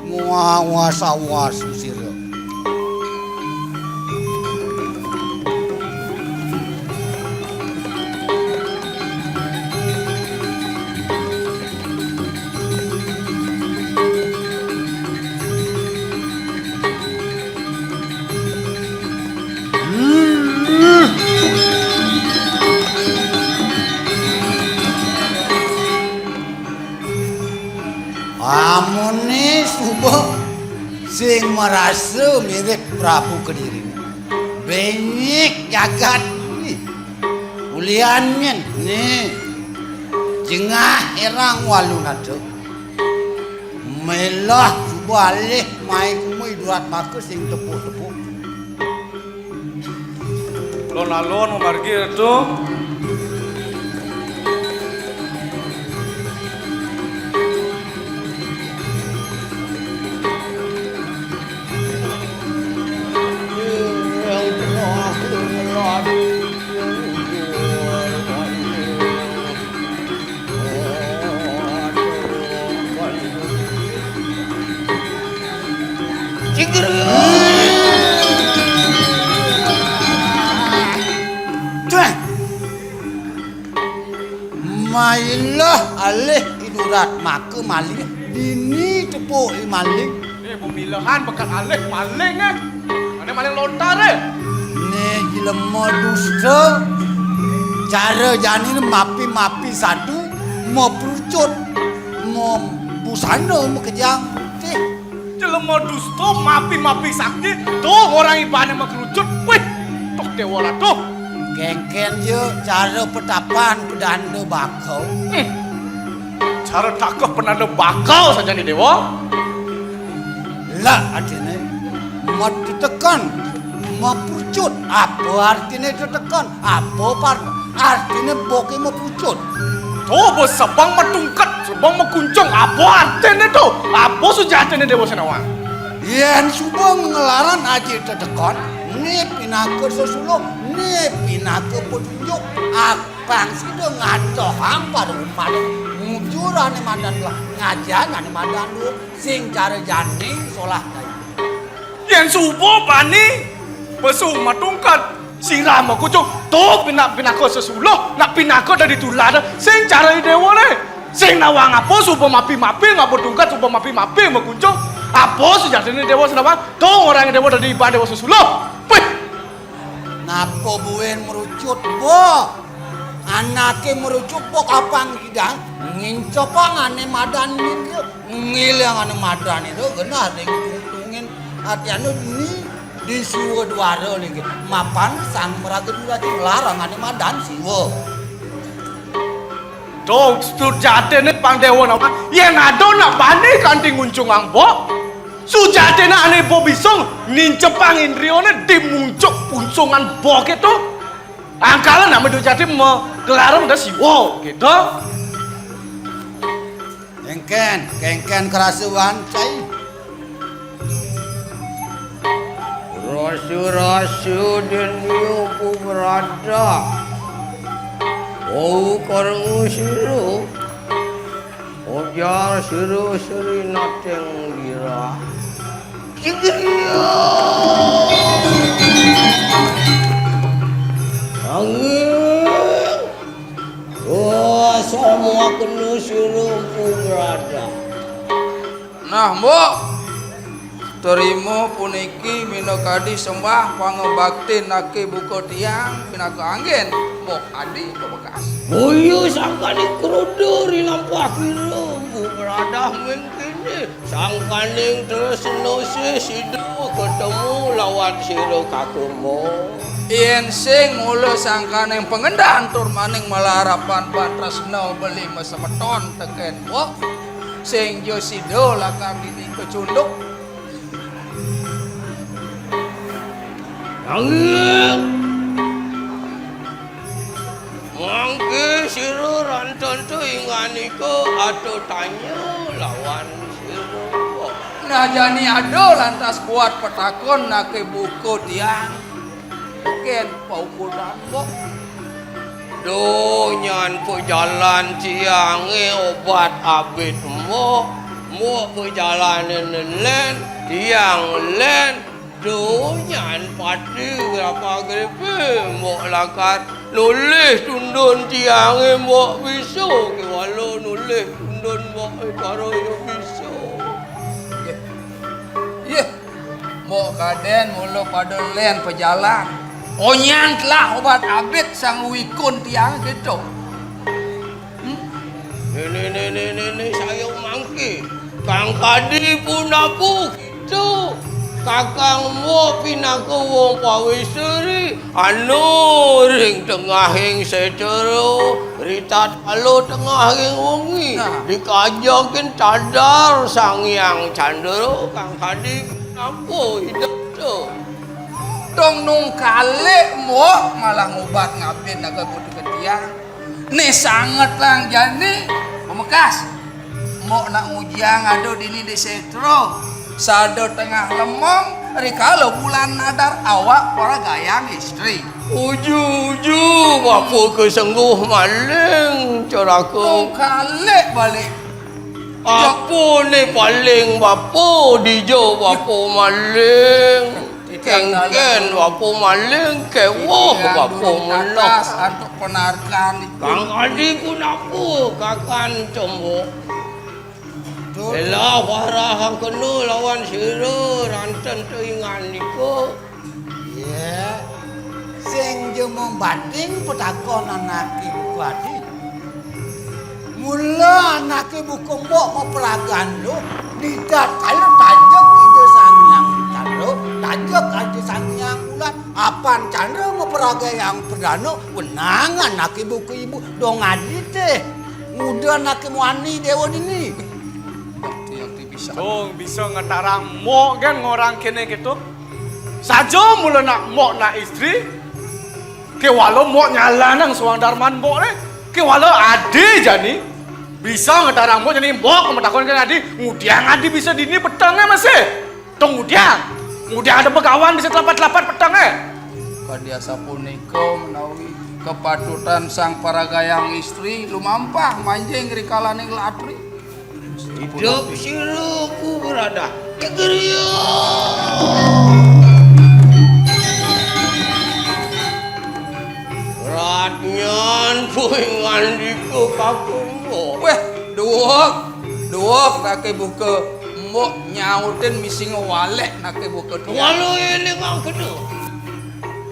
ngawas-awas sira. Amuné suba sing marasa mirib Prabu Kediri. Bengik jagat ni. Ulian nyen ni. Jengah erang walu nata. Melah suba alih mai gumi durat maka sing tepuk-tepuk. Alon-alon mamargi, Ratu. Cinggur. Tuh. Mailah alih i durat maka malih dini tepuk i maling. Eh, pemilihan bekat alih maling, eh. Ane maling lontar, eh. Né jelema dusta, cara jani mapi-mapi sadu, maprucut, mabusana makejang putih. Jelema dusta mapi-mapi sakti, tuh orang ibané makrucut. Wih, tok Déwa Ratu. Kénkén ja cara petapan pedanda bakau. Hmm. Cara takeh pedanda bakau sajané Déwa. Lah artiné, matetekan, maprucut. Apa artiné tetekan? Apa par-, artiné boké mapucut? To, ba sebeng matungkat, sebeng makuncung. Apa artiné to? Apa sujatiné Déwa Sinawang? Yén suba ngelaran aji tetekon, né pinaka sesuluh, né pinaka petunjuk. Apang sida ngantohang para umat, mujur ané madan lah, ngajan ané madan luhur, sing cara jani solah daya. Yén suba bani pesu matungkat, sirah makucung, to pina-, pinaka sesuluh, nak pinaka dadi tulad, sing cara Déwa né. Sing nawang apa suba mapi-mapi, ngaba tungkat suba mapi-mapi makucung. Apa sujatiné Déwa sing nawang, to orang Déwa dadi iban Déwa sesuluh. Pih. Napa buin merucut, Mbok? Anaké merucut, Mbok, apang kidang, ngincepang ané madan niki, ngiling ané madan itu, genah ring tungtungin ati anu ni di Siwa Dwara niki. Mapan Sang Maraga Durati nglarang ané madan Siwa. Dong, sujatiné Pang Déwa Nawang, yén ada nak bani kanti nguncungang Mbok. Sujatiné ané Mbok bisa nincepang indriané di muncuk pungsungan Mbok itu. Angkala nak medu jadi me-, gelarem da Siwa, gitu. Kéngkén, kéngkén kerasa wancai. Rasa-rasa denia pubrada. Wau kareng sira. Ujar sira Sri Nateng Lira. Sigria. Angin. Oh, semua kena sira pubrada. Nah, Mbok, trima puniki minakadi sembah pangabaktin anaké buka tiang pinaka anggén, Mbok Adi Pamekas. Boya sangkaning kruda ri lampah kira, Mbok Radah mengkini. Sangkaning tresna sih sida ketemu lawan sira kakung Mbok. Yén sing mula sangkaning pangendan tur maning malarapan ban tresna beli masemeton tekén Mbok. Sing ja sida lakar dini kacunduk. Nanging mangké sira rantenta inganika ada tanya lawan sira. Nah, jani ada lantas buat patakon anaké buka tiang. Kén paukudan, Mbok? Duh, nyan pajalan tiangé obat abit, Mbok. Mbok pajalan lén, tiang lén. Duh, nyan pati grapa-gripi, Mbok lakar nulih tundun tiangé, Mbok bisa, kéwala nulih tundun, Mbok, cara ya bisa. Yéh. Yéh. Mbok kadén mula pada lén pajalan. Onyan telah obat abit sang wikun tiang kéto. Hmm? Né, né, né, né, né, né, saya mangké. Kang Kadi punapi kéto. Kakang Mbok pinaka wong pawéstra, anu ring tengahing sétra, ri tatkala tengahing wengi, nah, dikajekin tadar Sang Hyang Candra, Kang Kadi. Napa idep to? Dong nungkalik, Mbok, malah ngubat ngabin naga kutu ke tiang. Né sanget lang jani, Pamekas. Mbok nak ngujiang ada dini di sétra. Sada tengah lemong, rikala bulan nadar awak paragayang istri. Uju-uju, bapa kesengguh maling, caraku. Nungkalik balik. Apa né paling bapa, dija bapa maling? Kéngkén bapa maling, kéweh bapa meneh. Antuk penarikan itu. Kang Adi punapa kakan cembok? Belah warah kena lawan sira ranten teingan nika. Iya. Sing ja membating petakon anaké buka adi. Mula anaké buka mbok maperagan luh, didat kala tajek Ida Sang Hyang Candra, tajek Ida Sang Hyang Bulan, apan Candra maperagayang perdana, wenang anaké buka ibu, dong adi té. Nguda anaké muani déwa dini. Yakti, yakti bisa. Dong bisa ngetarang mbok gén ngorang kéné kéto. Saja mula nak mbok nak istri, kéwala mbok nyalanang suang darman mbok né. Kéwala adi jani bisa ngetarang mbok jani mbok matakon kén adi, ngudiang adi bisa dini petengé masih. Tong ngudiang. Ngudiang ada begawan bisa telapat-telapat petengé. Kadi asapunika menawi kepatutan sang paragayang istri lumampah manjing rikalaning latri. Idup sira ku beradah. Kegeria. Ratnyan puing ngandika kakung mbok. Wéh, duwek, duwek naké buka mbok nyautin misi ngewalek naké buka tiang. Walu ini mang kedua.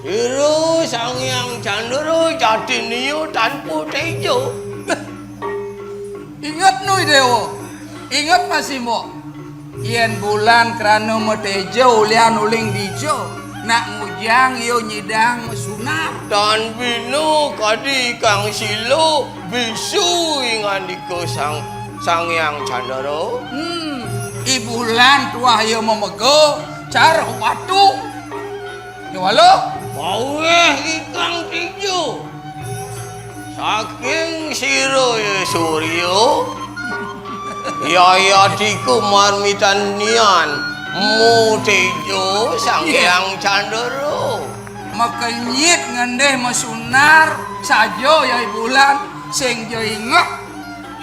Ira Sang Hyang Candra jatiné tanpa téja. Inget nu, Déwa. Inget masih, Mbok. Yén bulan krana matéja ulihan uling dija, nak ngujang ia nyidang masunar. Tan bina kadi kang sila bisa ingandika Sang, Sang Hyang Candra. Hmm, i bulan tuah ia mamega cara watu. Kéwala? Pawéh ikang téja. Saking sira ya Surya, yayati kumarmitan nian mu téja Sang Hyang Candra. Makenyit ngendih masunar saja ya i bulan sing ja ingeh.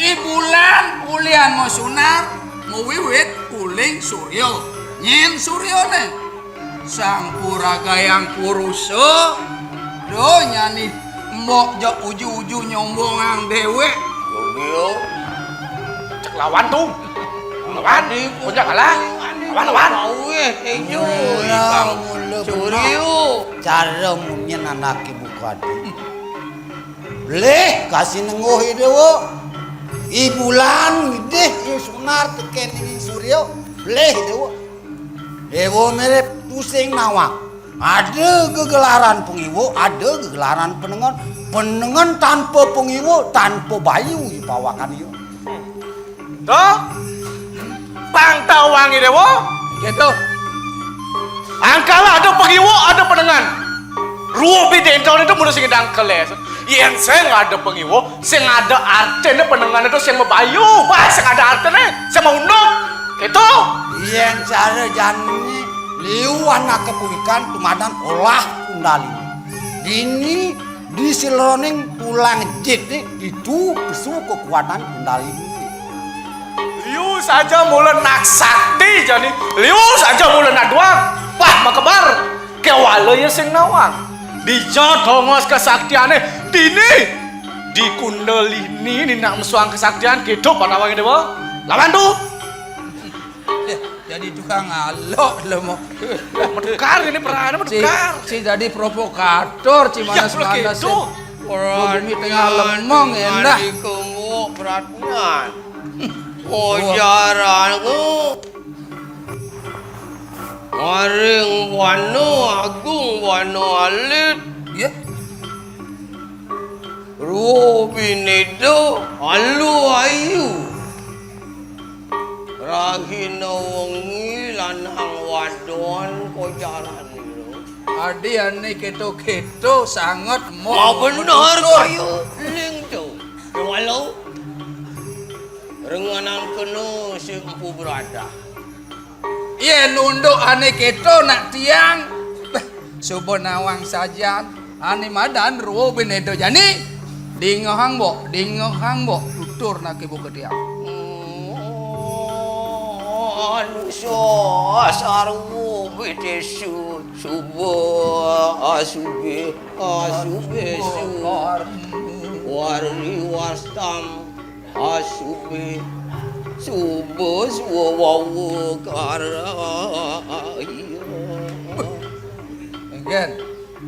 I bulan ulihan masunar mawiwit uling Surya. Nyén Suryané? Sang Puragayang Purusa, do nyani mbok ja uju-uju nyombongang déwék. Yo, yo. Cek lawan tu. Lawan. Punya kalah. Lawan, lawan. Wéh, enyo. Mula, mula Suryo. Cara munyin anaké buka ati. Lih kasih nengguh i déwa. I bulan idih i sunar tekén i Suryo. Lih déwa. Déwa mirip tusing nawang. Ada gegelaran pangiwa, ada gegelaran panengen. Panengen tanpa pangiwa, tanpa bayu i pawakan iya. Tuh, pang tawang i déwa. Gitu. Angkala ada pangiwa, ada panengen. Rua bidénton itu mula sing dangkel. Yén sing ada pangiwa, sing ada artiné panengen itu sing mabayu, bah sing ada artiné, sing maunduk. Gitu. Yén cara jani liu anaké punika tumadan olah kundalini. Dini di sileroning tulang jit ni ditu pesu kekuatan kundalini. Liu saja mula nak sakti jani, liu saja mula nak duang. Wah, makebar. Kéwala ya sing nawang. Dija tongos kesaktiané dini di kundalini ni nak mesuang kesaktian gitu panawang déwa. Lawan tu. Eh, jadi tukang alok lo mo. Medekar ini perané, si, medekar. Si jadi provokator, si ya, manas-manas gitu. Bumi tengah lemong, endah. Perhatian. Ojaran ku. Maring wana agung, wana alit. Ya. Rua bineda alu ayu. Rahina wengi lanang wadon kojaran ira. Adi ané kéto-kéto sanget mo. Mabener kaya ling tu. Walau renganan kena si empu beradah. Yén unduk ané kéto nak tiang. Bah, suba nawang sajan. Ané madan rua bineda jani. Dingehang, Mbok, dingehang, Mbok, tutur nak ibu ka tiang. Anu so asarwa bitesu suba asube asube su warni wastam. Asube, suba, suwa, wawa, karaya. Engken.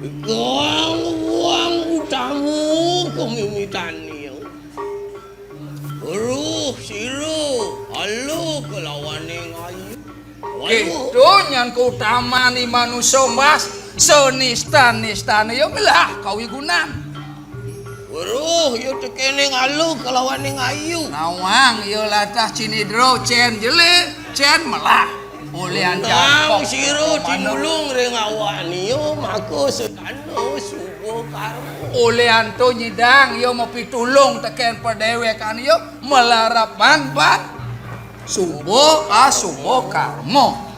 Gawang wang utama kemimitan iya. Ruh sira, alu kelawaning ayu. Waduh. Kéto nyan kautaman i manusa, Mas. Sanistan-nistané ya melah kawigunan. Weruh ya tekéning alu kalawaning ayu. Nawang ya latah cinidra cén jelé, cén melah. Ulihan nang jangkok sira pamana. Tinulung ring awakné ya maka sedana suba karma. Ulihan to nyidang ya mapitulung tekén padéwékané ya malarapan ban suba asuba karma.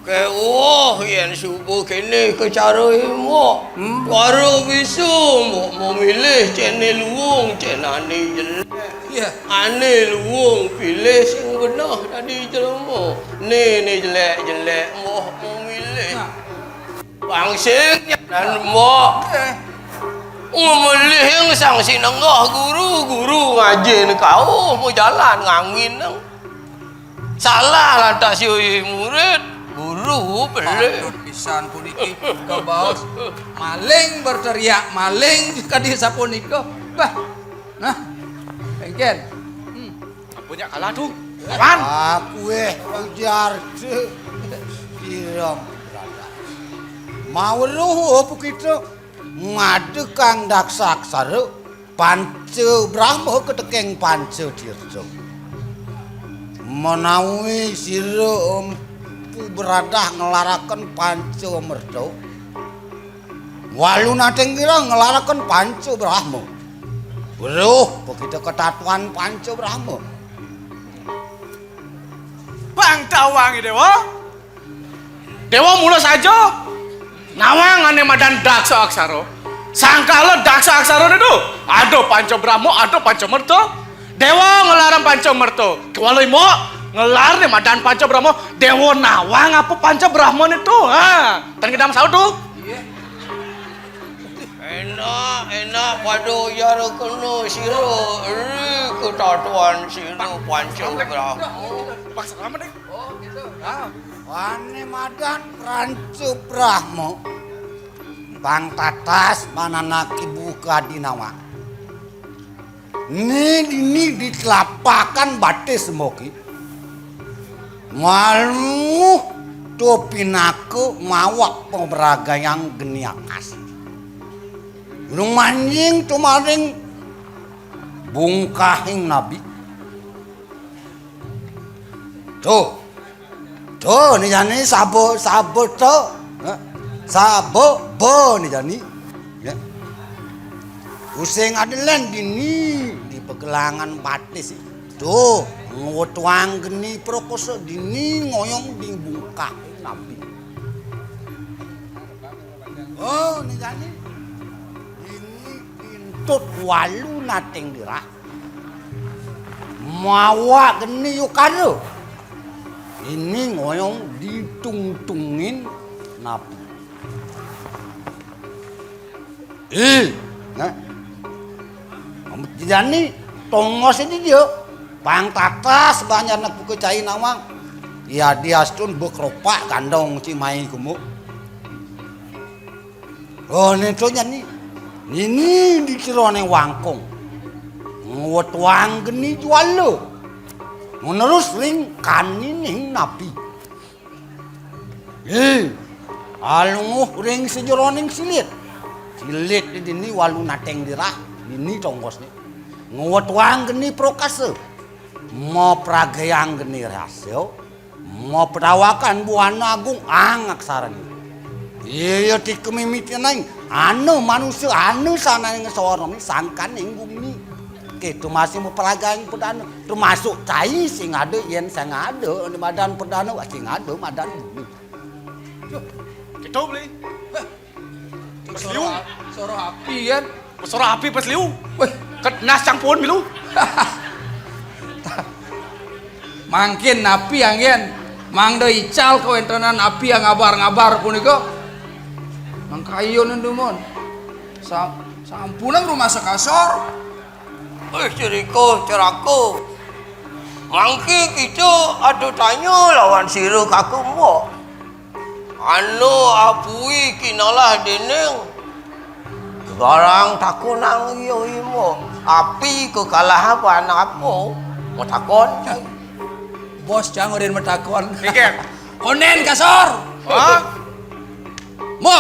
Kéweh yén suba kéné ka cara Mbok. Hmm. Para bisa Mbok memilih céné luung, cén ané jelék. Ya. Ané luung pilih sing beneh dadi jelema. Né, né jelék-jelék Mbok memilih. Nah. Pang sing nyanan Mbok. Eh. Ngemilih sang sinenggah guru, guru ngajin kauh majalan ngangin nang. Salah lantas yoi murid, guru Duh, beli. Patut pisan puniki kabaos. Maling berteriak, maling kadi sapunika. Bah. Nah, engken. Hmm. Punya kalah tuh. Lawan. Aku, eh, ujar. Sira berada. Maweruh apa kita ngadekang daksa aksara Panca Brahma ketekeng Panca Tirta. Menawi sira empu beradah ngelaraken Panca Merta, Walu Nateng Girang ngelaraken Panca Brahma. Weruh, begitu ketatuan Panca Brahma. Bang tawang, Dewa. Dewa mula saja nawang ane madan daksa aksara. Sangkala daksa aksara itu ada Panca Brahma, ada Panca Merta. Dewa ngelarang Panca Merta. Kewala imo ngelar ne madan Panca Brahma. Dewa nawang apa Panca Brahma itu? Ha, tan kita saut tuh. Enak, enak pada uyara kena sira. Ri ketatuan sira Panca Brahma. Paksa lama deh. Oh, gitu. Ah. Wane madan Panca Brahma. Pang tatas mananaki buka dinawa. Ni dini ditelapakan batis moki. Maluh topinaka mawak pemragayang geni akas. Gunung manjing tumaring bungkahing nabi. Tuh. Tuh, ni jani saba, saba to. Ha? Saba, ba ni jani. Ya. Using adelan dini di pegelangan batis. Tuh, ngwetuang geni prokosa dini ngoyong di bungkah nabi. Oh, ni jani. Dini pintut walu nating dirah. Mawa geni yukara. Ini ngoyong ditungtungin napi. Eh, nah. Jani tongos ini dia. Pang tatas banyak nak buka cai nawang. Ya diastun bekropak gandong cimai kumu. Oh, ne to jani. Nini di jerone wangkung. Ngwetuang geni juala. Menerus ring kanining napi. Eh, alunguh ring sejeroning silit. Silit dini walu nateng dirah, dini tongkosne. Ngwetuang geni prokasa. Mapragayang geni rahasya. Mapetawakan buana agung angaksarane. Iya, iya, tika mimiti naing. Anu manusia, anu sananing sawarnane sangkaning gumi. Keto masih mapelagang pedana. Termasuk cai sing ada, yen sing ada, madan pedana, sing ada, madan gumi. Keto beli. Pas liu. Suara, suara api kan? Suara api pas liu. Weh, ket nas cang pun milu. Mangkin napi anggen? Mangda ical kawentenan api ngabar-ngabar punika. Mangkayun dumun. Sa-, sampunang rumasa kasor. Weh, ceriko, cerako. Mangki kita ada tanya lawan sira kakembo. Anu apui kinalah dening garang takonang iya imo. Api kekalahan apa? Mau takon. Bos cang udah mau takon. Onen kasor. Hah? Mo.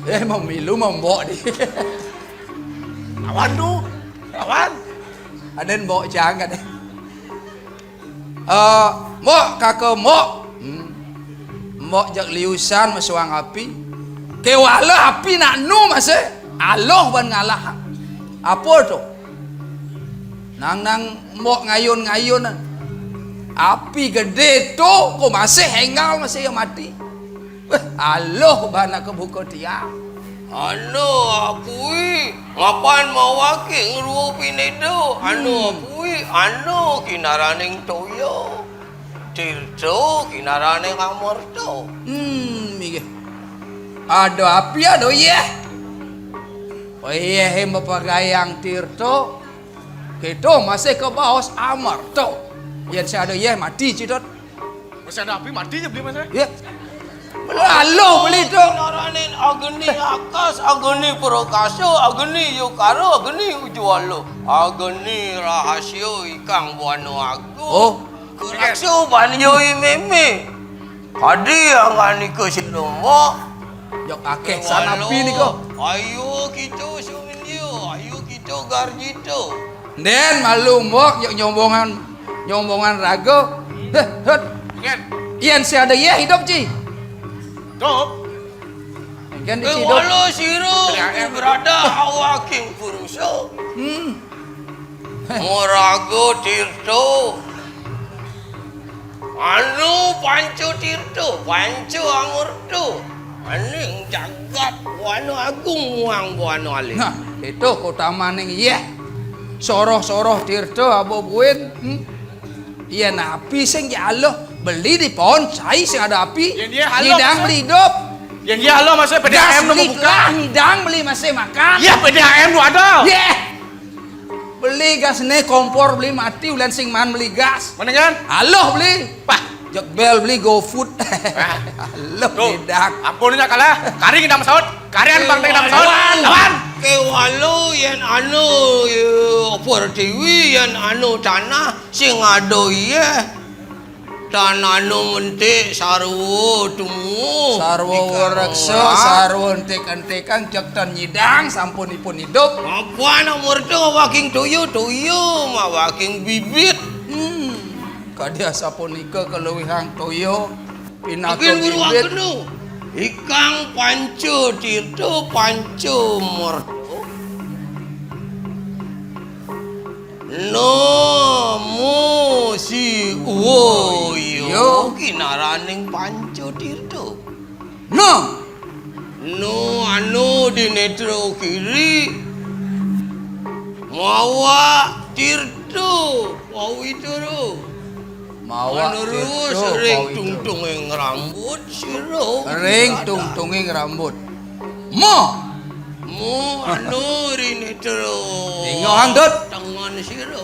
Eh, mau milu mau mbok di. Awan tu. Awan. Aden mbok cang kan. Eh, mbok, kaka mbok. Hmm. Mbok jak liusan masuang api. Kewala api nak nu masih. Aloh ban ngalah. Apa tu? Nang, nang mbok ngayun-ngayun. Api gede tu, ko masih enggal masih ya mati. Weh, aloh bana kebuka tiang. Anu apui, mapan mawaki ngrua pineda. Anu apui, anu kinaraning toya. Tirta kinaraning amerta. Hmm, inggih. Ada api, ada yeh. Yeh mapagayang tirta. Kita masih kebaos amerta. Yen saya ada yeh mati cidot. Masih ada api mati je beli masih. Ya. Lalu beli tu. Naranin Agni Akas, Agni Prakasa, Agni Yukara, Agni Ujwala, Agni Rahasia ikang buana agung. Oh. Raksa banjoi meme. Kadi angganika sira, Mbok. Jok akeh sanapi nika. Ayo kita sumindya, ayo kita garjita. Den malu, Mbok, jok nyombongan, nyombongan raga. Heh, hut. Yen si ada iya hidup, Ci. Hidup. Engken di Ci hidup. Wala sira berada awaking purusa. Hmm. Maraga Tirta. Anu Panca Tirta, Panca Amurta. Aning jagat buana agung muang buana alit. Nah, itu kutamaning iya. Soroh-soroh Tirta aba buin. Hmm. Iya napi sing dialuh beli di pohon sai sing ada api. Yen iya aluh nyidang masih beli hidup. Yen iya aluh masih P D A M nu beli buka. Nyidang beli masih makan. Iya P D A M nu ada. Iya. Beli gas ne kompor beli mati ulen sing man beli gas. Mana kan? Aluh beli. Pah. Jok bel beli GoFood. Aluh bedak. Ampun nya kalah. Kari ngidam saut. Karian bang ngidam saut. Lawan. Kewalu yen anu ya, pertiwi yen anu tanah sing ada iya. Tan anu mentik sarwa tumu. Sarwa wareksa, sarwa entik-entikan cek tan nyidang sampun ipun hidup. Apa anak murda mawaking toya, toya mawaking bibit. Hmm. Kadi asapunika kaluwihang toya pinaka bibit. Ikang Panca Tirta Panca Murda. Namo Siwaya. Yo. Kinaraning Panca Tirta. No. No anu di netra kiri. Mawa Tirta Pawitra. Mawa Tirta Pawitra. Ring tungtunging rambut sira. Ring tungtunging rambut. Mo. Mo anu rinitro. Ingo anggut. Tengon sira.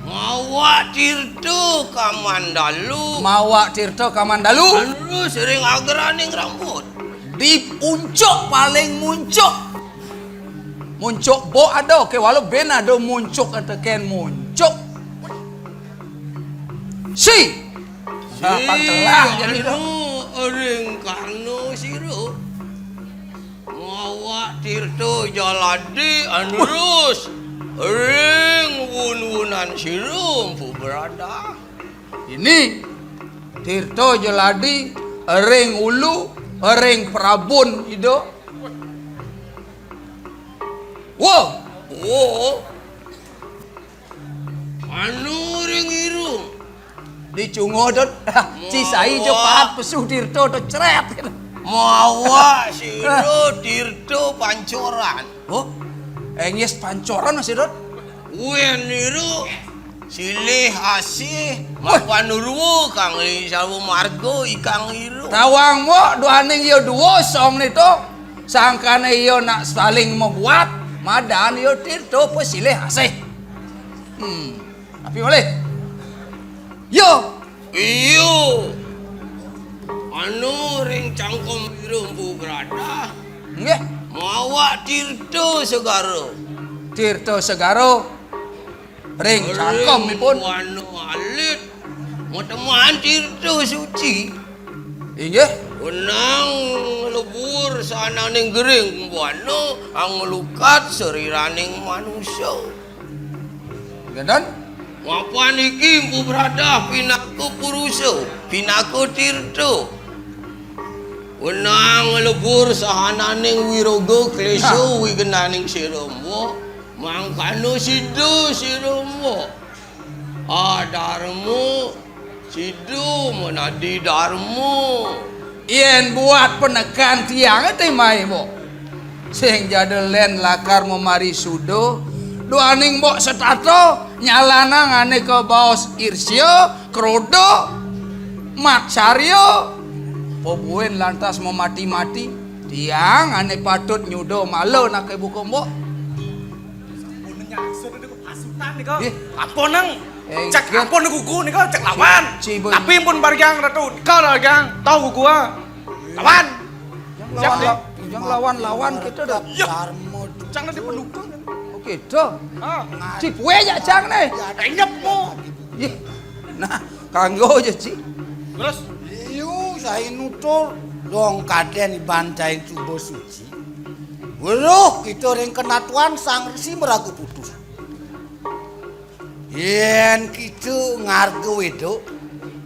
Mawa Tirta Kamandalu. Mawa Tirta Kamandalu. Terus ring agraning rambut. Di puncak paling muncak. Muncak bok ada, ke walau ben ada muncak atau ken muncak. Si. Nah, pang telah jadi tu. Anu ring karna sira. Mawa Tirta Jaladi anurus ring wun-wunan sira Empu Brata. Ini Tirta Jaladi ring ulu ring prabun ida. Wo. Wo. Anu ring irung. Dicungo dot. Cisai jo pahat pesu Tirta to cret. Mawa sira Tirta Pancoran. Oh. Engis Pancoran masih dot. Wen niru silih asih mapanurwa kang ing sawa marga ikang iru. Tawang mo duaning ya dua song nito. Sangkane ya nak saling mabuat madan ya Tirta pesilih asih. Hmm. Tapi malih. Yo. Iyo. Anu ring cangkem biru Empu Brata. Nggih. Mawa Tirta Segara. Tirta Segara ring cangkemipun. Ring wanu alit. Mateman Tirta Suci. Inggih. Wenang lebur sananing gering buana anglukat seriraning manusa. Ngeten? Mapan iki Empu Brata pinaka purusa, pinaka tirta. Wenang lebur sahananing wiroga klesa wigenaning sira Empu, mangkana sida sira Empu. Adarma Sida menadi darma. Yen buat penekan tiang te mai, Mbok. Sing jada len lakar memari suda, duaning Mbok setata nyalanang ane kabaos irsya, kroda, matsarya, pebuin lantas memati-mati. Tiang ane patut nyuda mala nake buka, Mbok. Sampun nyasut niku pasutan niku. Nggih. Apa nang? Eh, cek ampun gugu nika, cek lawan. Tapi ampun bargang Ratu, kau bargang, tahu gugu ah. Lawan. Yang lawan, yang lawan-lawan kita dah. Iya. Cang nanti pendukung. Oke, dah. Ah. Cik, gue ya cang nih. Enyep mu. Ih, nah, kanggo aja, Ci. Terus? Liu saya nutur dong kaden iban cai cuba suci. Weruh kita ring kenatuan sang resi meraga putus. Yén kita ngarga weda,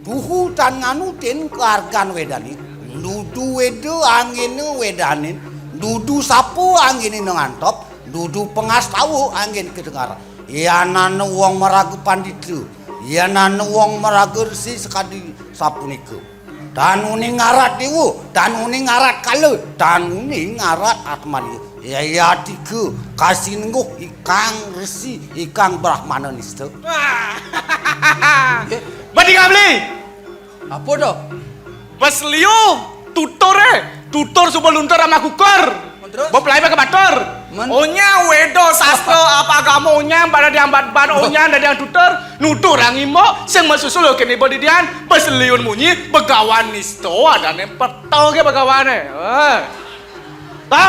tuhu tan nganutin kaargan wedané. Dudu weda anggéna wedanin, dudu sapa anggéna ngantop, dudu pangastawa anggén kedengaran. Yén ana wong maraga pandita, yén ana wong maraga resi sakadi sapunika. Tan uning ngarat déwa, tan uning ngarat kala, tan uning ngarat atmania. Yayadika kasinengguh ikang resi, ikang brahmana nista. Badi ngabli. Apa to? Bas liu, tutur, eh. Tutur suba luntur amah kukur. Terus? Bab lain ka batur. Men- Onya weda sastra apa agama onya pada diambat ban onya dadi tutur. Nuturang imbok sing masusul kene badidian, bas liun munyi, begawan nista adané peta ke begawané. Eh. Ta?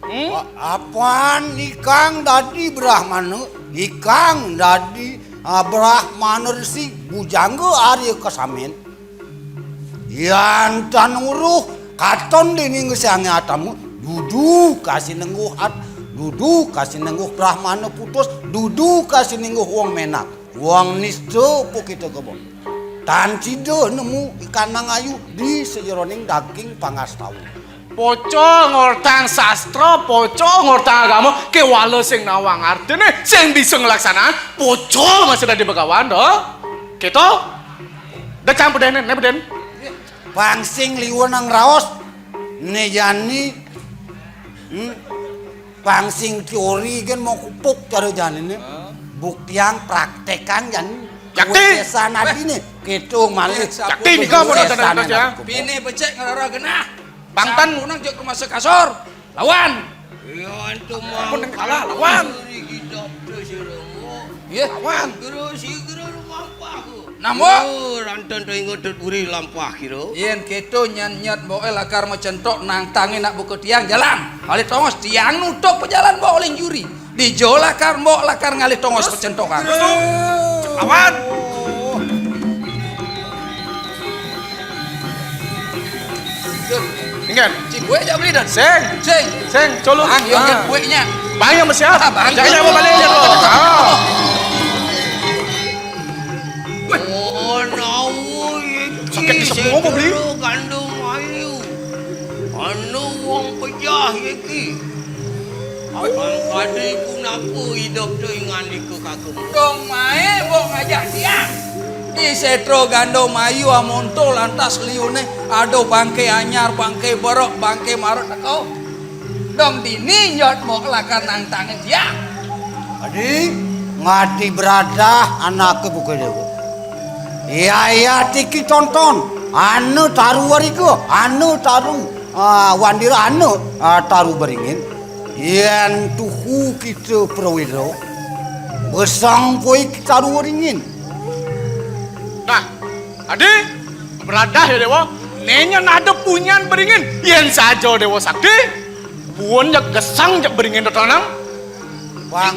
Hmm? A-, apan ikang dadi brahmana, ikang dadi, ah, brahmana resi bujangga Arya Kasamin. Yan tan uruh katon dening Sang Atama, dudu kasinengguh at-, dudu kasinengguh brahmana putus, dudu kasinengguh wong menak. Wong nista apa kita kebo. Tan sida nemu ikanang ayu di sajeroning daging pangastawa. Poco ngortang sastra, poco ngortang agama, kewala sing nawang artine, sing bisa nglaksanaan, poco masih dadi begawan, to? Keto? Da cang bedene, ne beden. Pang sing liwat nang raos, ne jani, hmm, pang sing teori kan mau kupuk cara jani ne. Buktian praktekan jani. Yakti. Kesan ati ne, keto malih. Yakti nika mau datang ya. Pine becek ngerara genah. Bangtan. Sampun nang jek rumah sekasor. Lawan. Iya, antum ampun kalah, lawan. Iya. Lawan. Guru si guru rumah aku. Namo. Oh, ranten to ingot duri lampah kira. Yen keto nyan nyat mboke lakar macentok nang tangi nak buka tiang jalan. Kali tongos tiang nutup pejalan mbok oleh juri. Dijo lakar mbok lakar ngalih tongos pecentokan. Terus, terus, terus. Lawan. Ingat. Cik gue jak beli dan. Sing. Sing. Sing, colok. Bang, yang kuenya. Bang yang siap. Ah, bang. Jangan yang balik aja lo. Ah. Oh, nawu iki. Sakit di sepuluh mau beli. Gandum ayu. Anu wong pejah iki. Abang kadi punapa idup tu ngandika kagem. Dong mae mbok ngajak tiang. Di setro gandum ayu amonto lantas liune ada bangke anyar, bangke berok, bangke marut teko. Dong dini nyot mbok lakar nang tangan tiang. Adi, ngati beradah anake buka dewa. Iya, iya, tiki tonton. Anu taru wariga, anu taru, ah, wandir anu, ah, taru beringin. Yen tuhu kita prawira, besang poi taru beringin. Nah, adi, beradah ya dewa. Nenya nada punyan beringin. Yen saja dewa sakti. Puun jak gesang jak beringin tetanang. Wah,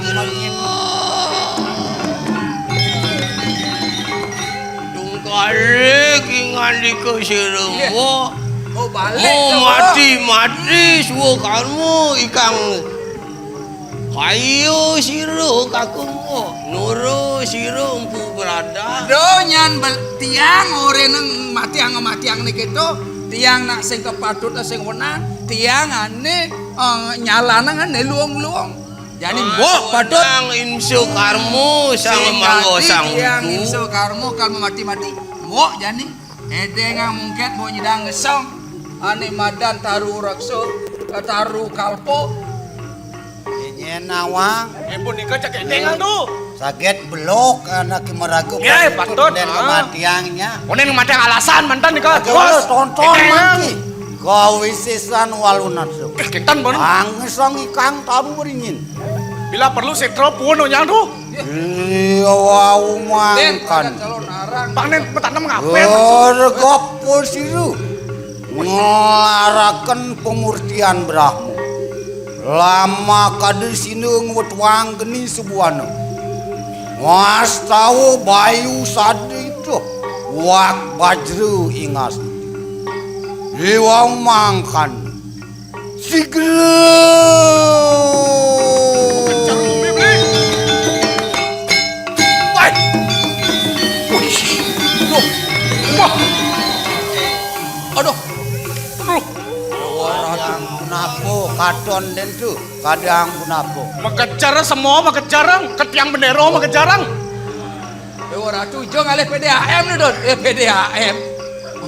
tungkare ki ngandika sira. Iya. Wo. Oh, balik. Oh, mati-mati suwa karma ikang kaya sira kakung wo. Nuru sira empu berada. Do nyan bel-, tiang ora nang matiang matiang niki to. Tiang nak sing kepatut sing wenang. Tiang ane, eh, nyalanang ane luung-luung. Jani mbok patut nang insu karmu sang manggo sang tiang insu karmu, karmu mati-mati. Mbok jani. Edeng mungkin mbok nyidang ngesong. Ane madan taru raksa, taru kalpo. Nyen nawang. Eh, pun nika cek edeng tu. Saget belok anak meraga. Ya, patut. Dan kematiannya. Onen mati alasan mantan nika. Terus tonton mati. Kau wisisan walunat. Kinten pun. Ang ngesong ikang taru beringin. Bila perlu setro pun onyang tu. Iya, wah. Mangkan. Panen petanem ngapain? Ora gopo siru. Nglaraken pamurtian Brahma. Lama kada sina ngwetuang geni sebuana. Ngastawa bayu sadida. Wak bajra ingas. Iwang mangkan. Sigra. Wah. Wah. Aduh. Aduh. Kadang punapa katon den tu? Kadang punapa? Makejar semua, makejar. Ketiang bendera, makejar. Dewa Ratu ijo ngalih P D A M ni, Don. Eh, P D A M.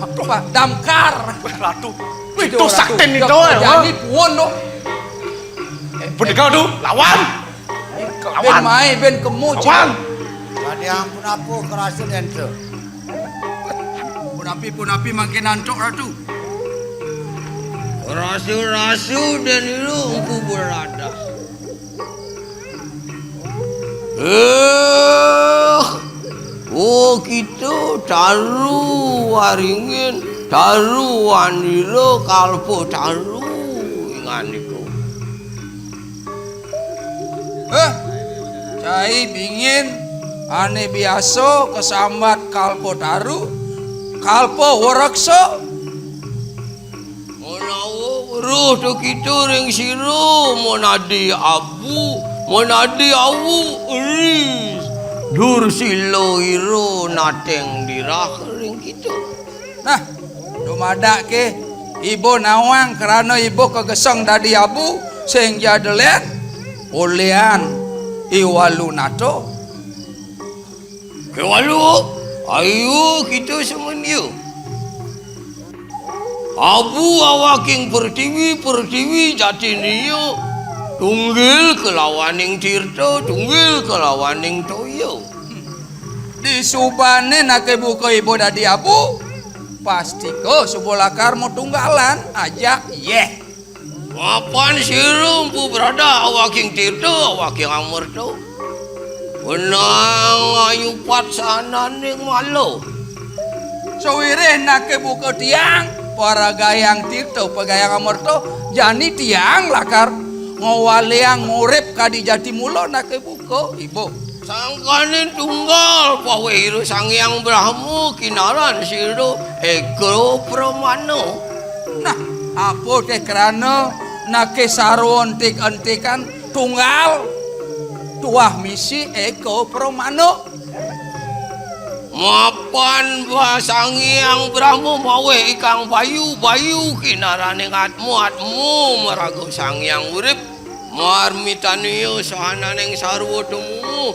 Apa? Damkar. Wah, Ratu. Wih, itu Dewa Ratu. Sakti ni, ijo Don, kerjaan wah. Ni puun, Don. Eh, Pendekar tu, lawan. Ben lawan. Mai, ben kemu, lawan. Kadang punapa kerasa den tu? Punapi, punapi mangkin antuk, Ratu. Rasu-rasu den ilu empu beradas. Eh, oh, kita taru Waringin, taru Wandira, kalpa taru ingan iku. Eh, cai bingin ane biasa kasambat kalpa taru, kalpa waraksa. Menawa weruh tu kita ring sira, monadi abu, monadi awu, ris. Dursila ira nateng dirah ring kita. Nah, dumadak ke iba nawang krana iba kageseng dadi abu, sing ja delen, ulian I Walu Nata. Kewalu, ayu kita semendia. Abu awaking pertiwi, pertiwi jatinia, tunggil kelawaning tirta, tunggil kelawaning toya. Disubane nake buka iba dadi abu, pastika suba lakar matunggalan ajak yeh. Mapan sira empu brada awaking tirta, awaking amerta. Wenang ayupat sahananing mala. Sawireh nake buka tiang, paragayang tirta, pagayang amerta, jani tiang lakar ngwaliang ngurip kadi jati mula nake buka iba. Sangkaning tunggal paweh ira Sang Hyang Brahma kinaran sira Eka Pramana. Nah, apa te krana nake sarwa entik-entikan tunggal tuah misi Eka Pramana? Mapan ba Sang Hyang Brahma maweh ikang bayu, bayu kinaraning atma, atma maraga Sang Hyang Urip. Marmitania sahananing sarwa temu.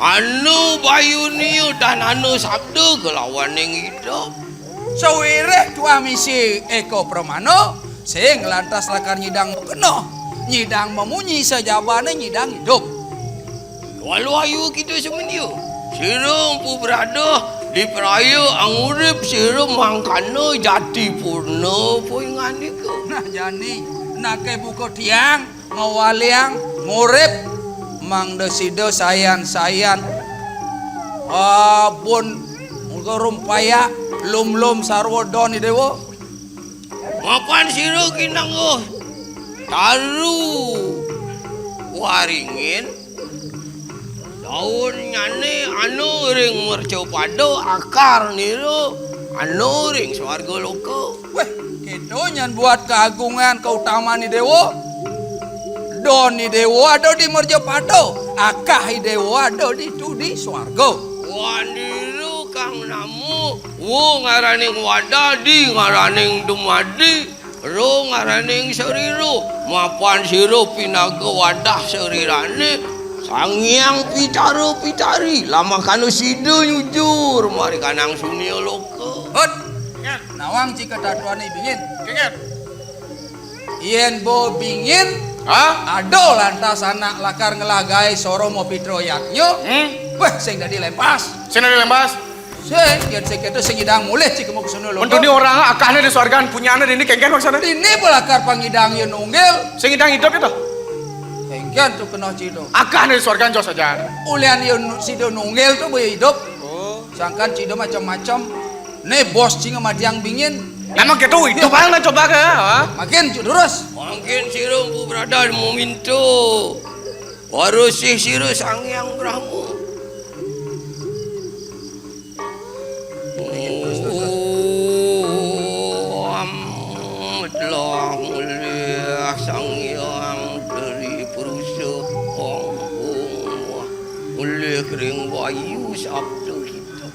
Anu bayunia tan anu sabda kelawaning idup. Sawireh tuah misi Eka Pramana, sing lantas lakar nyidang makena, nyidang mamunyi sajabane nyidang idup. Walu ayu kita semendia. Sira empu brada dipraya angurip sira mangkana jati purna poingandika. Nah, jani nake buka tiang ngawaliang ngurip mangda sida sayan-sayan abun ngrumpaya lum-lum sarwa don Idewa. Mapan sira kinangguh taru Waringin, daunnyane anu ring mercapada, akarnira anu ring swarga loka. Weh, keto nyen buat kaagungan kautaman Idewa. Don Idewa ada di mercapada, akar Idewa ada di tudi swarga. Wandira kang namu, wa ngaraning wadah, di ngaraning dumadi, ra ngaraning sarira, mapan sira pinaga wadah sarirane, Sang Hyang Pitara Pitari, lamakana sida nyujur marikanang sunia loka. Hut. Ingat. Nawang cika tatuane bingin. Ingat. Yen ba bingin, ha? Ada lantas anak lakar ngelah gae soro mapitra yadnya. Hmm? Weh, sing dadi lempas. Sing dadi lempas. Sing, yen sing keto sing nyidang mulih cika mau kesana lho. Mentuni orang akahne di swargan punyane dini kengken maksudnya. Dini pelakar pangidang yen unggil. Sing nyidang idup itu. Sing Kian to kena cida. Akeh né suargan jos aja. Ulian yo nu-, sida nunggil to boya idup. Oh. Sangkan cida macam-macam. Né bos cing matiang bingin. Lah mangké to idup. Coba lah, coba ke, ha? Makin cuk durus. Mangkin sira Empu Bradah meminta. Warasih sira Sang Hyang Brahma. Om telah mulih Sang Hyang Tri Purusa, Om, Om, mulih ring Wayu Sabda Kita.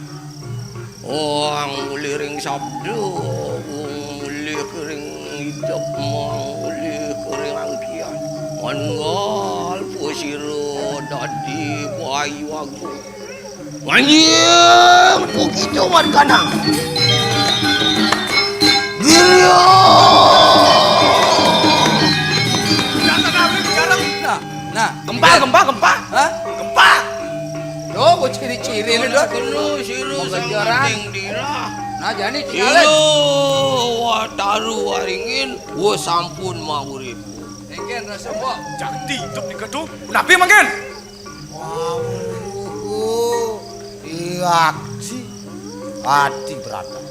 Om mulih ring Sabda, Om mulih ring Idep, Om mulih ring Angkian. Manunggal pasira dadi Wayu Agung. Manjing pukito warganang. Gilio. Nah, nah. Gempa, gempa, gempa. Hah? Gempa. Yo, gua ciri-ciri lu, Dot. Kena sira. Mau sama kejar, ah. Ting dirah. Nah, jani tinggalin. Sira wataru waringin, wa sampun maurip. Engken rasa, Mbok. Jati hidup di gedung. Napi mangkin? Wau, iya, si ati beratan.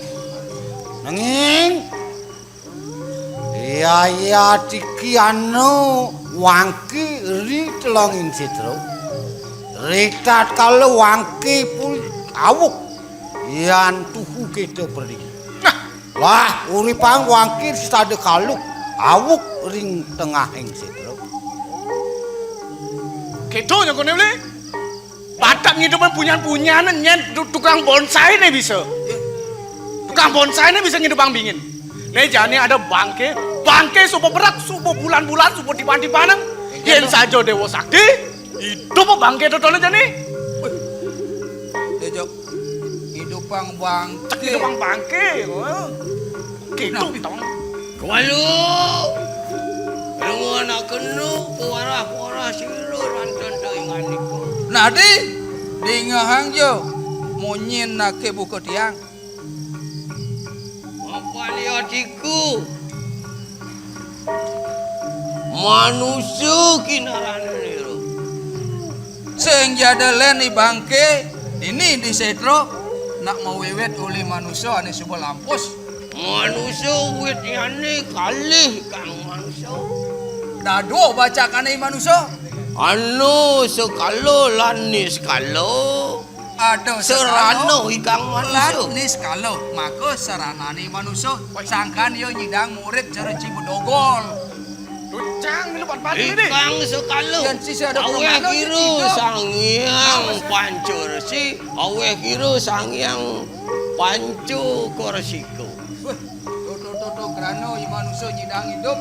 Nanging, iya, iya, tiki anu wangki ri telonging setro. Ri tatkala wangki pun awuk, yan tuhu kita perdi. Nah, lah, uripang wangkir sada kaluk, awuk ring tengahing setra. Kéto nyangkone, Bli. Batak ngidupan punyan-punyanan nyén tu-, tukang bonsai né bisa. Tukang bonsai né bisa ngidupang bingin. Né jani ada bangké, bangké suba berak, suba bulan-bulan, suba tiban-tibanan. Yén saja Déwa Sakti, idup bangké totoné jani. Wih. Dejok. Idupang bangké. Cek idupang bangké. Wah. Gitu, nah. Tong. Kawalu. Lengon akenu kuarah-kuarah sira ranten taingan nika. Nah, Di, dingehang jo. Munyin naké buka tiang. Mapan ya atiku. Manusa kinarane nira. Sing jada lén i bangké, dini di setra, nak mawéwét uli manusa ané suba lampus. Manusa witnyané kalih kang manusa. Dadua bacakané i manusa. Anu sekala lan niskala. Ada serana sekala ikang manusa. Lan niskala, maka seranané manusa. Sangkan ya nyidang murid cara Cibedogol. Ducang, milu pat-pat ini. Ikang sekala. Yén sisi ada aweh kira Sang Hyang Panca Resi, aweh kira Sang Hyang Panca Korsika. Wah, to, to, to, to, krana i manusa nyidang idup,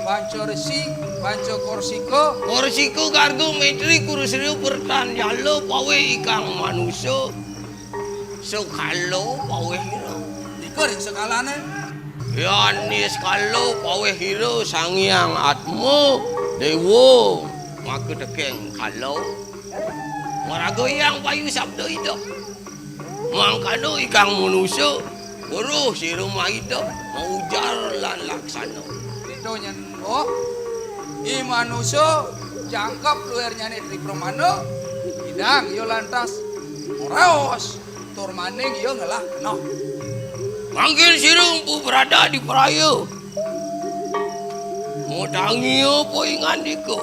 Panca Resi, Panca Korsika. Korsika garga metri kurusriya pertan jala paweh ikang manusa. Sekala paweh ira. Nika ring sekalané. Yan niskala paweh ira Sang Hyang Atma Déwa maka tekeng kala. Maraga Hyang Bayu Sabda Ida. Mangkana ikang manusa, weruh sira maida, maujar lan laksana. Ditu nyén, oh, i manusa jangkep luirnyané Tri Pramana, idang ya lantas raos, tur maning ya ngelah kena. Mangkin sira empu berada di praya. Mutangi apa ingandika?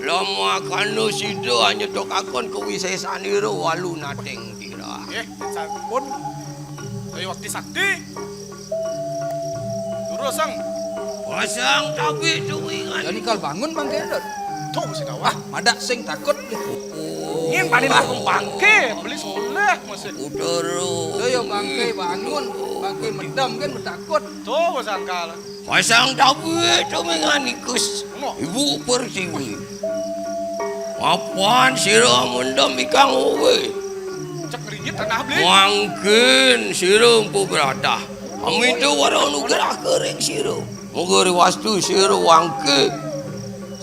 Lamakana sida hanya tokakon kawisésanira walu nating tirah. Eh, sampun. Ayo wakti sakti. Durus, Sang. Pasang tabi tuwingan. Jani kal bangun, Bang Gendot. Tuh, si Dawah. Ah, madak sing takut. Nyén panin aku bangké, beli sekolah masih. Udara. Tuh, yo, bangké bangun. Bangké medem kan, betakut. Tuh, sangkal. Pasang tabi tumingan ikus. Ngoh. Ibu Pertiwi. Mapan sira mendem ikang uwe. Cek ringit tanah beli. Mangkin sira empu beratah. Amita wara anugerah kering sira. Moga riwastu sira wangke.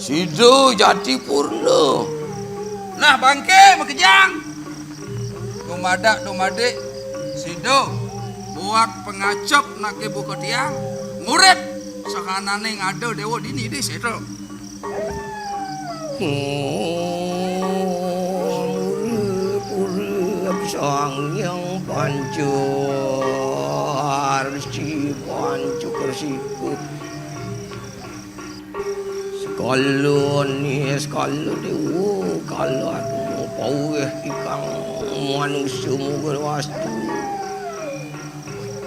Sida jati purna. Nah, bangke makejang. Dumadak dumadik sida buat pangacep nake buka tiang. Murid Sahananing ada dewa dini di setra. Pura-pura Sang Hyang Panca Arsi Panca Kersiku. Sekala ni, sekala dewa, kala anu paweh ikang manusa muga wastu.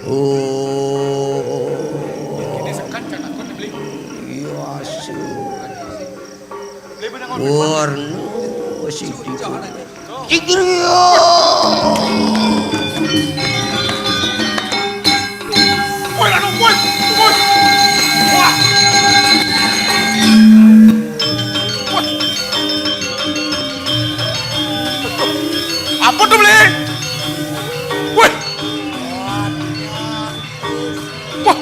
Oh. Ini sekat, cak takut, beli. Iya, asu. Beli benang. Warna siti. Cigria. Woi, anu, woi, woi. Wah. Wah. Apa tuh, beli? Woi. Wah,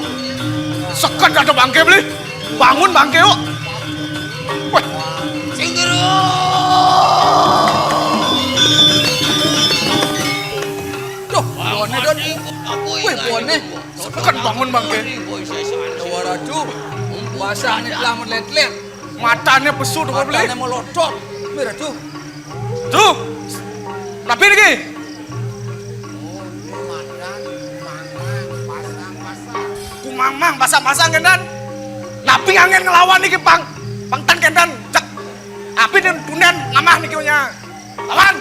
sekat ada bangke, beli. Bangun bangke, yuk. Wah. Sing jero. Duh, bone, Don. Wih, bone. Sekat bangun bangke. Waraju. Basahne telah melet-let. Matane pesu tuh, beli. Matane melotot. Mirah tuh. Tuh. Tapi niki. Kumamang, pasang-pasang kendan. Napi angin ngelawan niki, pang? Pangtan kendan, cek. Api dan tunden ngamah niki nya. Lawan.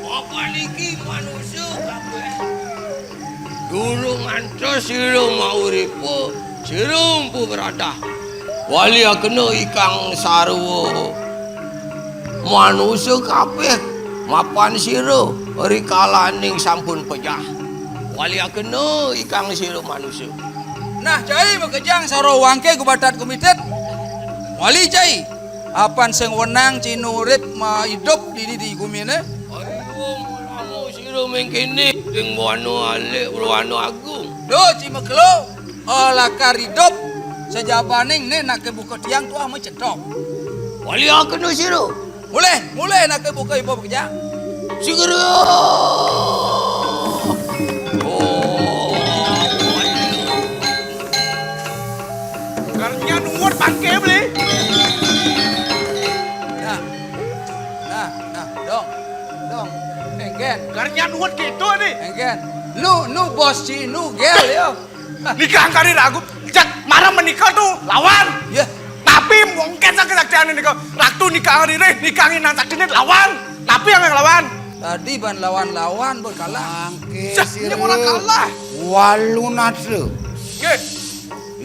Apa niki manusia kabeh? Durung antos sira mauripa, sira empu beradah. Waliakena ikang sarwa manusa kabeh mapan sira rikalaning sampun pejah. Waliakena ikang sira manusa. Nah, cai makejang sarwa wangke gubatat gumitit. Wali cai, apan sing wenang cai nu urip maidup dini di gumine? Ayo, mulamu sira mengkene, ing wana alit, wana agung. Duh, cai makelo. Oh, lakar idup sajabaning né nak buka tiang tuah macetok. Waliakena sira. Mulih, mulih nak buka iba bekeja. Segera. Oh. Karnya nuwun bangke, beli. Nah. Nah, nah, dong. Dong. Engken. Karnya nuwun gitu nih. Engken. Nu, nu bos ci, nu gel ya. Nikah kari ragu, jak marah menikah tuh lawan. Ya. Tapi mungkin sakit saktian nikah. Ratu nikah hari ini, nikah nginan saktinya lawan. Tapi yang lawan. Tadi ban lawan-lawan berkalah. Bangke sih, orang kalah. Walu natra. Nggih.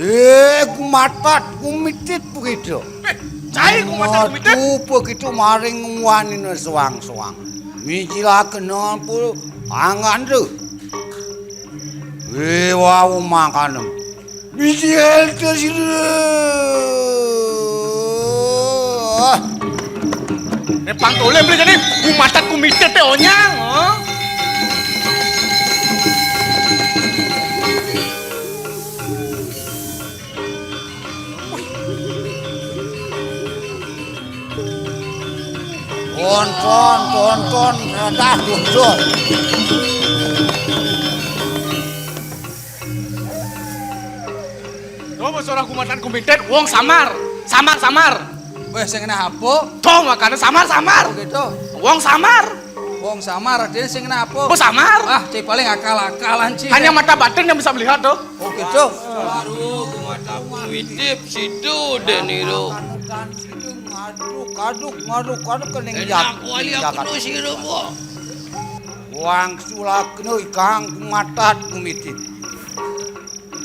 Eh, kumatat, kumitit begitu. Eh, cai kumatat, kumitit. Matu begitu maring wanina suang-suang. Mijilakena pun angandra. Wéwawu makanem. Biji elter sira. Nek pang toleh beli jani, kumatat kumitit teh onyang. Oh. Tonton, tonton, radah tonton. Coba seorang kumatan kumitet, wong samar, samar, samar. Weh, sing kena apa? Toh, makanya samar, samar. Oh, gitu. Wong samar. Wong samar, artinya sing kena apa? Oh, samar. Ah, cek paling akal-akalan, cek. Hanya mata batin yang bisa melihat, tuh. Oh, gitu. Baru kumatan kumitit, situ deh niru. Ngaduk, ngaduk, ngaduk, ngaduk, kening. Enak jatuh wali di aku Jakarta. Tuh sirup, kok. Wang sulakna ikang kumatat kumitit.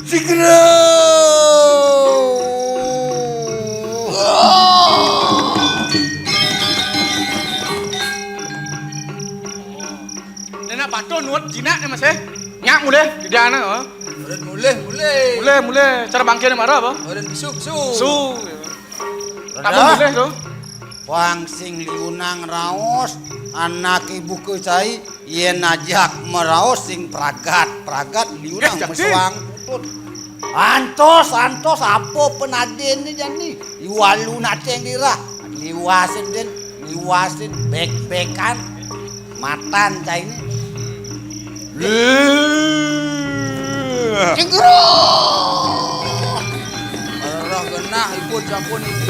Sigra. Nenek patung nuat jinak nih, Mas, eh. Nyak mulai, di sana, oh. Mulai, mulai. Mulai, mulai. Cara bangkit marah apa? Orang besuk, besuk. Su. Apa boleh to? Wang sing liunang raos, anak ibu kecai, yen ajak meraos sing pragat, pragat liunang mesuang putut. Antos, antos, apa penadene jani? Iwalu nateng dirah, liwasin den, liwasin bek-bekan. Matan caine. Cengkro. Roh genah ipun sampun iki.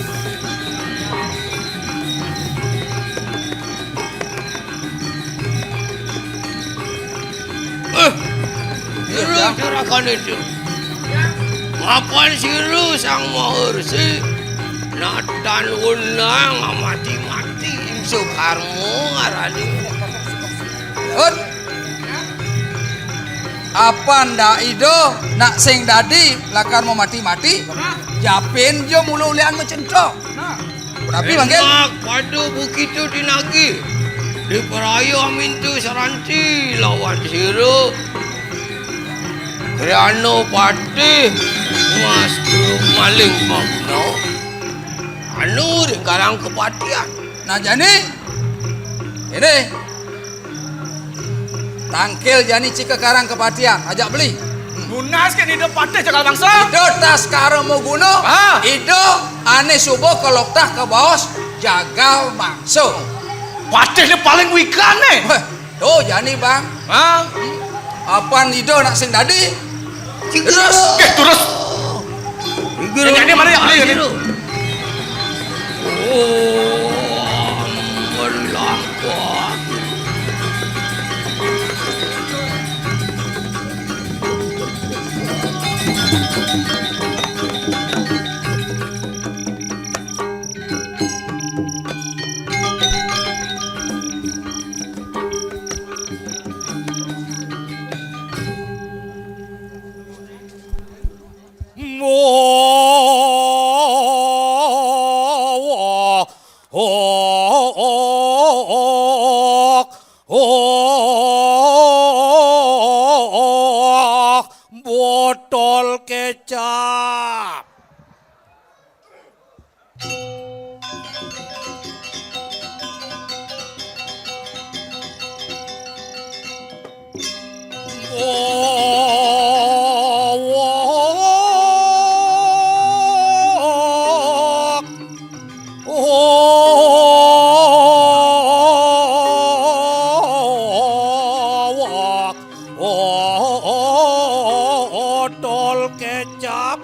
Eh, Jero, Jang. Juragan itu. Mapan sira Sang Maharsi natan wenang mati-mati ing Sukarmo ngarani. Hut. Apan ndak Ida nak sing dadi lakar mau mati-mati, japin jo mula ulian macentok. Tapi mangkin. Enak pada bukita dinagi. Diperaya mintu saranti lawan sira. Kriana patih Mas Guru maling paguna. Anu ring karang kepatihan. Nah, jani ini tangkil jani cika karang kepatihan, ajak beli. Nunas kan Ida patih jagal mangsa. Ida tas karo mau guna. Ah. Ida ane suba keloktah ke baos jagal mangsa. Patih ni paling wikan ni. Weh, tuh jani, Bang. Ah. Apan Ida nak sing dadi? Terus. Oke, terus. Ini, ini mana ya? Ayo, ini. Oh, melangkah. Wah, oh, oh, oh, oh, oh, botol kecap. Botol kecap.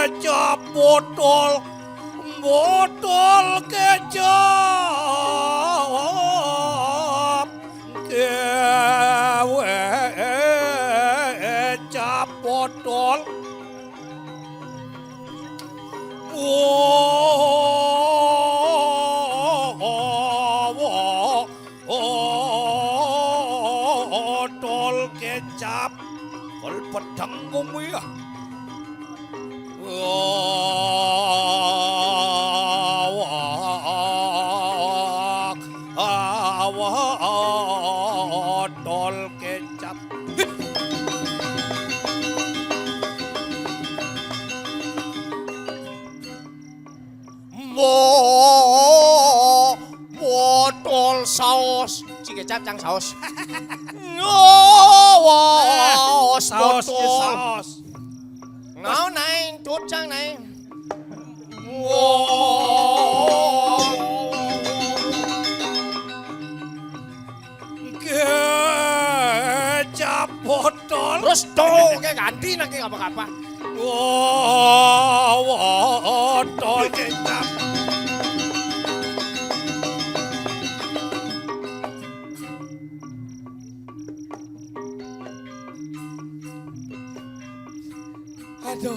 Kecap botol, botol kecap. Kecap botol. Wah, wah, botol kecap. Kol pedang kowe ya. Wah, wah, wah, botol kecap. Mo-, botol saos. Cik kecap cang saos. Saos, saos, botol. Saos. Nau naik, tucang naik. Wah. Kecap botol. Terus tuh, kayak ganti nang kayak apa-apa. Wah, botol kecap. Aduh.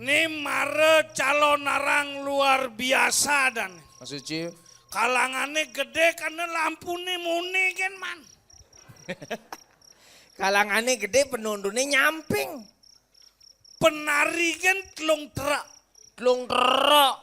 Ni mara calonarang luar biasa dan. Maksud Ci? Kalangane gede karena lampune muni kan, Man. Kalangane gede, penundune nyamping. Penari kan telung terak. Telung terak.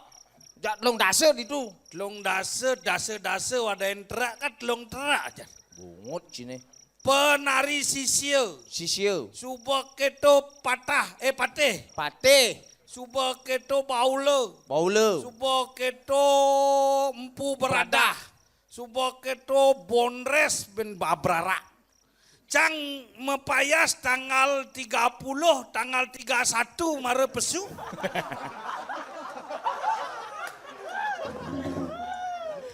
Jak telung dasa ditu. Telung dasa, dasa, dasa, wadahin terak kan telung terak aja. Bungut sini. Penari sisia. Sisia. Suba keto patah, eh, patih. Patih. Suba keto baula. Baula. Suba keto empu beradah. Beradah. Suba keto bondres ben babrara. Cang mapayas tanggal tiga puluh, tanggal tiga satu mara pesu.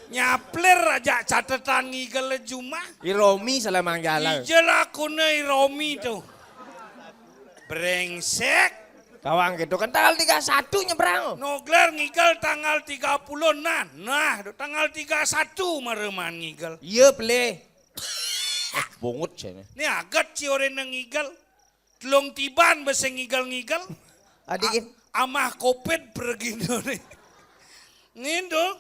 Nyaplir aja catetan ngigel jumah. I Romi salah manggala. Ijel akune I Romi tuh. Brengsek. Kawang gitu kan tanggal tiga satu nyebrang. Nogler ngigel tanggal tiga puluh. Nah, nah, tanggal tiga satu mareman ngigel. Iya, Ple. Bungut jane. Ini aget ci orene ngigel. Telung tiban bese ngigel-ngigel. Adikin. A-, amah covid pergino nih. Nih tuh.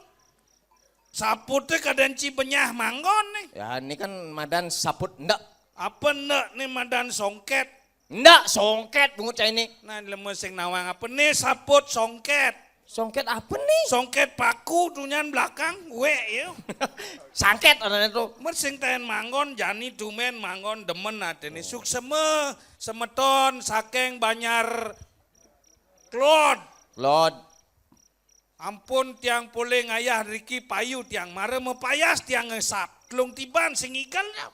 Sapute kadan ci benyah manggon nih. Ya, ini kan madan saput ndak. Apa ndak nih madan songket? Ndak songket bungut cai ini. Nah, lemu sing nawang apa nih saput songket? Songket apa nih? Songket paku tunyan belakang, we ya. Sangket anane tuh. Mer sing taen manggon, jani tumen manggon demen atene. Sukseme, semeton, saking Banjar Klod. Klod. Ampun tiang polih ngayah riki payu tiang mara mapayas tiang ngesap. Telung tiban sing ngigel ya.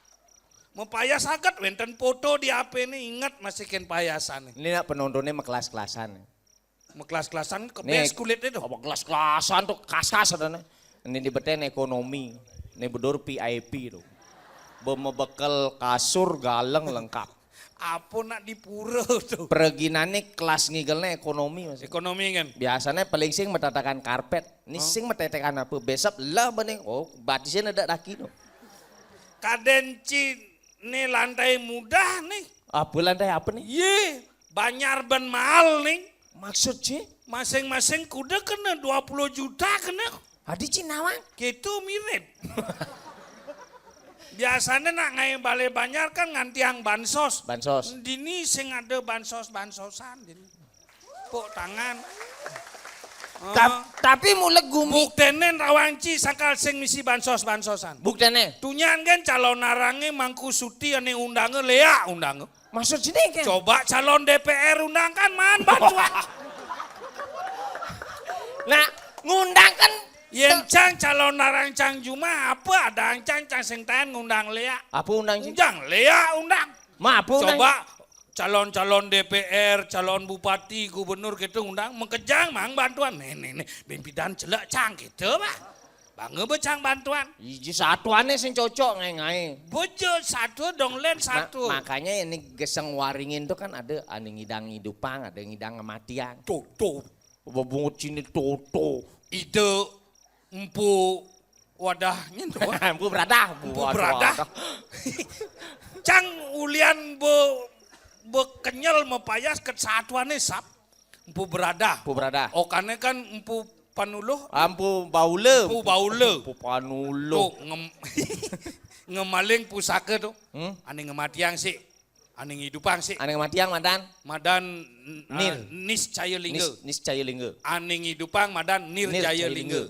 Mapayas aget wenten foto di H P ne inget masih ken payasane. Ini nak penontonnya mekelas-kelasan. Mekelas-kelasan ke bes kulit itu. Apa kelas-kelasan tuh kas-kas adane. Ini di beten ekonomi. Ini bedur V I P tuh. Be-, mebekel kasur galeng lengkap. Apa nak di pura tuh? Perginane kelas ngigelne ekonomi, Mas. Ekonomi kan? Biasanya paling sing metatakan karpet. Ini sing metetekan apa? Besok lah bening. Oh, batisnya ada daki tuh. Kaden ci nih lantai mudah nih. Apa lantai apa nih? Ye, Banjar ben mahal nih. Maksud ci? Masing-masing kuda kena dua puluh juta kena. Adi ci nawang? Gitu mirip. Biasanya nak ngai bale Banjar kan ngantiang bansos. Bansos. Dini sing ada bansos-bansosan dini. Pok tangan. Tap-, tapi mulek gumi. Buktene rawang ci sakal sing misi bansos-bansosan. Buktene. Tunyan kan calon narange mangku suti ane undange leak undange. Maksud sini kan? Coba calon D P R undangkan man bantuan. Nah, ngundangkan yen cang calon narang cang juma apa ada cang cang sing taen ngundang leak. Apa undang ci? Undang leak undang. Ma apa undang? Coba calon-calon D P R, calon bupati, gubernur gitu undang, mengkejang mang bantuan. Nih, nih, nih, bimpidan celek cang gitu, Pak. Bangga becang bantuan. Iji satuannya sing cocok ngai-ngai. Bojo satu dong len satu. Makanya ini geseng waringin tuh kan ada ane ngidang ngidupang, ada ngidang ngematiang. Tuh, tuh. Bebungut sini tuh, tuh. Ide empu wadahnya tuh. Empu beradah. Empu beradah. Cang ulian be, bekenyel mepayas ke satuannya sap. Empu beradah. Empu beradah. Okane kan empu panuluh. Empu baule. Empu baule. Empu panuluh. Tuh, ngem-, ngemaling pusaka tuh. Hmm? Ane ngematiang sih. Ane ngidupang sih. Ane ngematiang madan. Madan, ah, Nir. Niscaya Lingga. Nis-, Niscaya Lingga. Ane ngidupang madan Nir Jaya Lingga.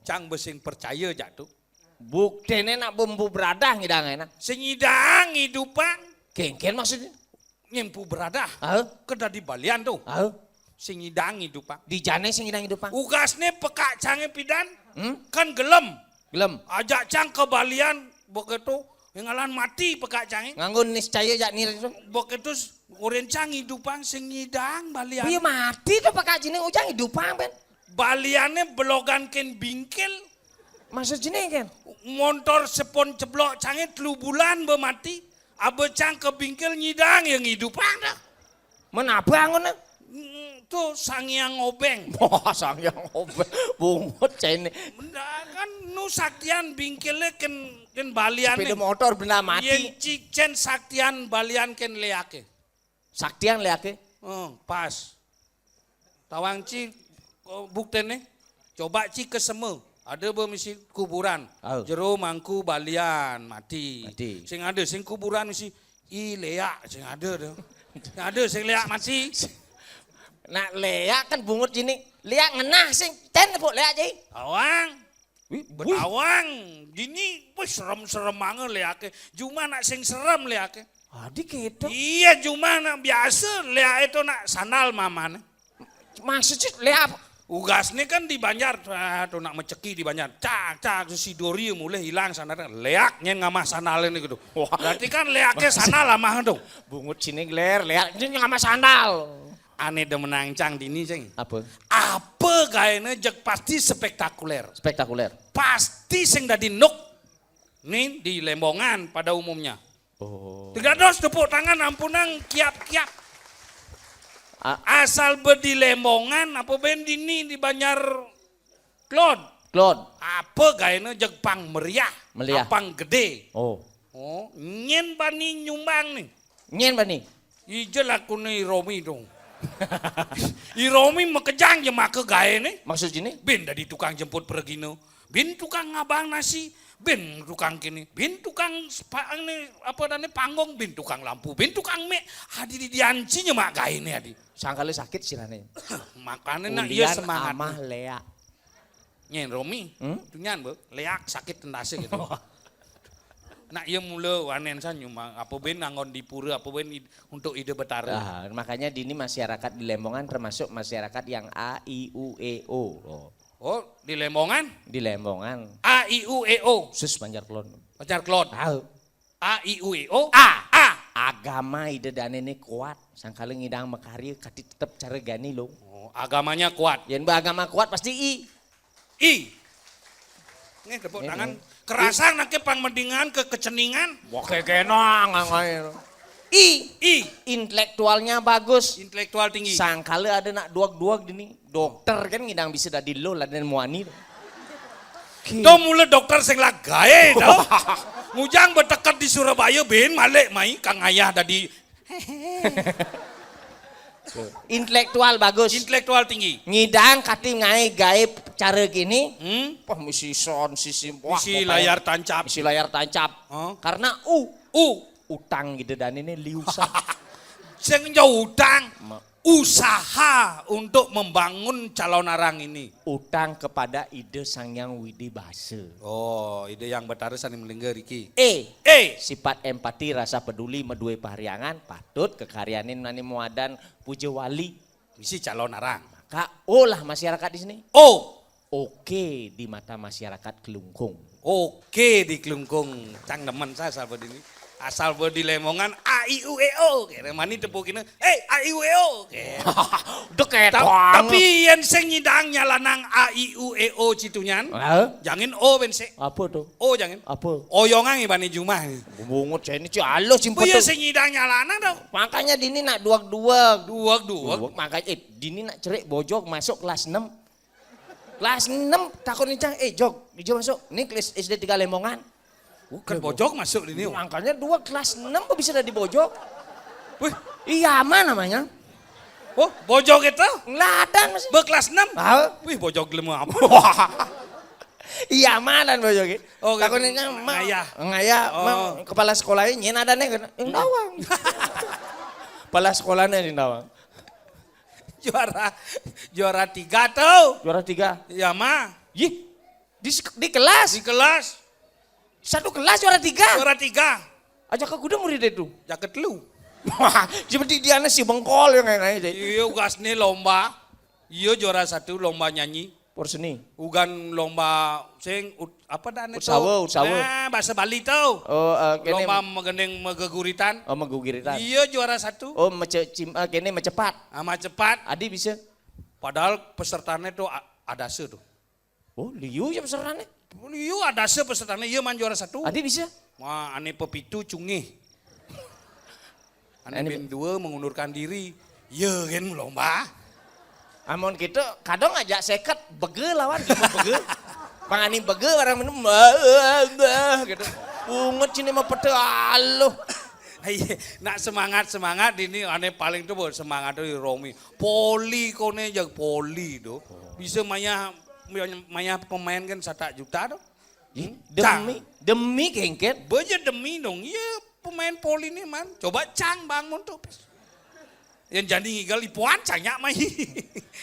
Cang besing percaya jak tuh. Buktene nak be empu beradah ngidang enak. Sing ngidang ngidupang. Kengken maksudnya? Nyempu beradah. Ah. Ke dadi balian tuh. Ah. Sing ngidang ngidupang. Di jane sing ngidang ngidupang. Ugasne pekak cange pidan. Hmm? Kan gelem. Gelem. Ajak cang ke balian begitu. Ngalan mati pekak cange. Nganggo niscaya jak nir itu. Begitu s-, oren cang ngidupang sing ngidang balian. Iya mati tuh pekak cine ujang ngidupang ben. Baliane belogan ken bingkil. Maksud cine ken? Montor sepon ceblok cange telu bulan be mati. Abe cang ke bingkil nyidang ya ngidupang dah. Men abang ngono? Mm, tuh Sang Hyang Obeng. Wah, Sang Hyang Obeng. Bungut cene. Nah, kan nu saktian bingkile ken, ken balian. Sepeda motor benda mati. Yen cicen saktian balian ken leake. Saktian leake? Oh, pas. Tawang ci, oh, buktene. Coba ci ke seme. Ada be misi kuburan. Oh. Jero mangku balian mati. Mati. Sing ada sing kuburan misi i leak sing ada tuh. Sing ada sing leak mati. Nak leak kan bungut gini. Leak ngenah sing ten pok leak ci. Awang. Wih, wih. Awang. Gini, wih serem-serem banget leake. Cuma nak sing serem leake. Adi keto. Iya, cuma nak biasa leak itu nak sandal mamane. Maksudnya leak apa? Ugasne kan di Banjar, ah, tuh nak meceki di Banjar. Cak, cak, si Dori mulai hilang sana. Leak nyen ngamah sandal ini gitu. Wah. Berarti kan leaknya sandal amah tuh. Bungut sini ler, leak ini ngamah sandal. Ane demenang cang dini sing. Apa? Apa gaene jeg pasti spektakuler. Spektakuler. Pasti sing dadi nuk. Nih di Lembongan pada umumnya. Oh. Tiga dos tepuk tangan ampunang kiap-kiap. A- Asal be di Lembongan apa ben dini di Banjar Klod. Klod. Apa gaene jeg pang meriah. Meriah. Pang gede. Oh. Oh, nyen bani nyumbang nih. Nyen bani. Ije lakune i Romi dong. I Romi makejang je make gaene. Maksud ini? Bin dadi tukang jemput peregine. Bin tukang ngabang nasi. Bin tukang kini. Bin tukang sepa- ini, apa dane panggung. Bin tukang lampu. Bin tukang mik. Adi di dianci nyemak gaene adi. Sangkala sakit sirane. Makane nak iya Ulian semangat. Amah Lea. Nyen Romi. Hmm? Tunyan be. Leak sakit tendase gitu. Nak iya mula wanen san nyumbang. Apa ben nganggon di pura. Apa ben id- untuk ide betara. Ah, makanya dini masyarakat di Lembongan termasuk masyarakat yang A I U E O. Oh. Oh, di Lembongan. Di Lembongan. A I U E O. Sus Banjar Klod. Pacar Klod. Tahu. A I U E O. A. A. Agama ide dane ini kuat. Sangkala ngidang makarya kati tetep cara gani lo. Oh, agamanya kuat. Yen ba agama kuat pasti I. I. Nih tepuk tangan. Kerasang nake pang mendingan ke keceningan. Wah kekenang ngai. I. I. Intelektualnya bagus. Intelektual tinggi. Sangkala ada nak duag-duag dini. Dokter kan ngidang bisa dadi lo lah dan muani. To mula dokter sing lagae to. Ngujang beteket di Surabaya bin malik mai kang ayah dadi Intelektual bagus. Intelektual tinggi. Ngidang kati ngai gaib cara gini. Hmm? Wah misi sound system. Wah, Isi pokoknya layar tancap. Misi layar tancap. Oh. Karena U. U. Utang gitu dan ini liusan. Sing jauh utang. Ma- Usaha untuk membangun calon arang ini. Utang kepada ide Sang Hyang Widi Basa. Oh, ide yang betara sani melingga Riki. E. Eh, Sifat empati rasa peduli medue pahariangan patut kekaryanin nani muadan puja wali. Misi calon arang. Ka olah masyarakat di sini. Oh, Oke di mata masyarakat Klungkung. Oke di Klungkung. Cang demen saya asal berdini. Asal berdi Lemongan A I U E O. Kere mani tepukina. Eh, A I U E O. Kere. Deket Ta- banget. Tapi yang sing nyidang nyalanang A I U E O citunyan. Hah? Jangan O ben se. Apa tuh? O jangan. Apa? Oyongan ibani jumah. Bungut saya ini ci halus Apa simpet ya tuh. Sing nyidang nyalanang dong. Makanya dini nak duag-duag. Duag duag. Duag, makanya eh dini nak cerik bojog masuk kelas enam. Kelas enam takut nih cang, eh jog, jog masuk. Ini kelas S D tiga Lemongan. Kan bojog masuk ini. Makanya dua kelas enam kok bisa dadi bojog. Wih, Iya aman namanya. Oh, bojog itu? Ngeladan masih. Be kelas enam. Tahu? Wih, bojog gelem apa? Iya aman dan bojog. Oh, Takutnya ng- mak ngayah. Ngayah, Oh. mak, kepala sekolahnya nyen ada nih kena. Yang Dawang. Kepala sekolahnya di Dawang. Juara juara tiga tuh. Juara tiga. Ya mah. Yih, di, sek- di kelas. Di kelas Satu kelas juara tiga. Juara tiga. Aja ke kuda murid itu. Jaket lu. Wah, seperti dia si bengkol yang lain-lain. Iya, ugas nih lomba. Iya, juara satu lomba nyanyi. Porseni. Ugan lomba sing ut- apa dah nih Utsawa, tuh? Utsawa. Nah, bahasa Bali tuh. Oh, eh, kene Lomba menggending megeguritan. Oh, megugiritan. Iya, juara satu. Oh, mece cim, eh, kene mecepat. Amat cepat. Adi bisa. Padahal pesertanya tuh a- ada se tuh. Oh, liu ya pesertanya. Iya, ada se pesertanya. Iya, man juara satu. Adi bisa. Wah, ane pepitu cungih. Ane Ane bin dua mengundurkan diri. Iya, kan lomba. Amun gitu, kadang aja seket bege lawan gitu bege. Mangani bege orang minum bah, bah, gitu. Unget sini mah pete aluh. Iya, nak semangat semangat ini ane paling tuh buat semangat tuh Romi. Poli kone jag poli tuh. Bisa maya maya pemain kan satu juta tuh. Ih, demi demi kengket. Baja demi dong. Iya pemain poli nih man. Coba cang bangun tuh. Yang jadi ngigal ipuan cangnya mai.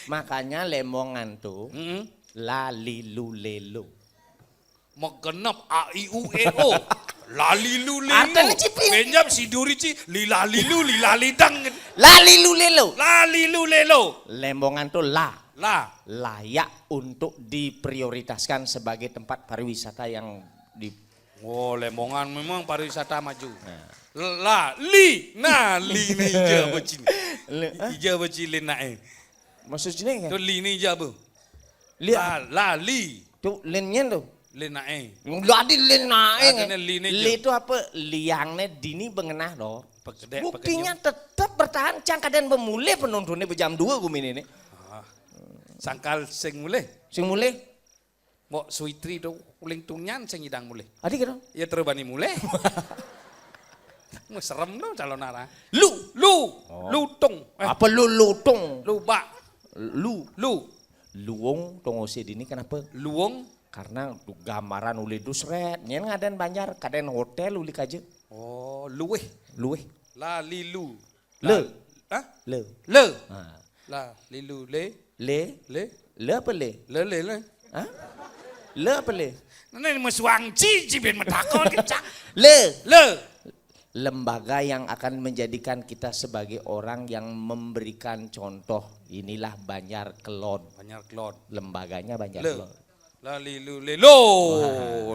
Makanya Lemongan tuh Mm-mm. lali lulelo. Megenep A I U E O. Lali lu lelu. Artinya cipi. Benyap si duri ci lila lilu lila lidang. Lali lulelo. Lali lu lelo. Lemongan tuh la Lah. layak untuk diprioritaskan sebagai tempat pariwisata yang di Oh, Lemongan memang pariwisata maju. Lah, li, nah li ni je apa cini. Lé, hah? Ija apa ci lin naé? Maksud jenenge To kan? Lin ija apa? Liang. La, lali. Tuh, lin nyen tuh. Lin naé. Jadi lin naé. Artinya lin itu. Lin itu apa? Liangne dini bengenah loh. Pekedek, Buktinya tetap bertahan. Cang kadén bemulih penontonnya jam dua gumini nih. Sangkal sing mulih. Sing mulih. Mbok Suitri to uling tunyan sing idang mulih. Adi gitu. Ya terus bani mulih. Mau serem no calon arah. Lu. Lu, lutung. Eh, Apa lu lutung? Lubak. Lu. Lu. Luung tongose dini kenapa? Luung. Karena gambaran uli dusret. Nyen ngaden Banjar, kaden hotel uli kaje. Oh, luweh. Luweh. La lilu. Le. Hah? Le. Le. Nah. La lilu le. Le. Le. Le apa le? Le le le. Hah? Le apa le? Nene mesuang cici ben metakon kecak. Le. Le. Lembaga yang akan menjadikan kita sebagai orang yang memberikan contoh. Inilah Banjar Kelon. Banyak kelon. Lembaganya Banjar Le. Kelon. La lilu le lo.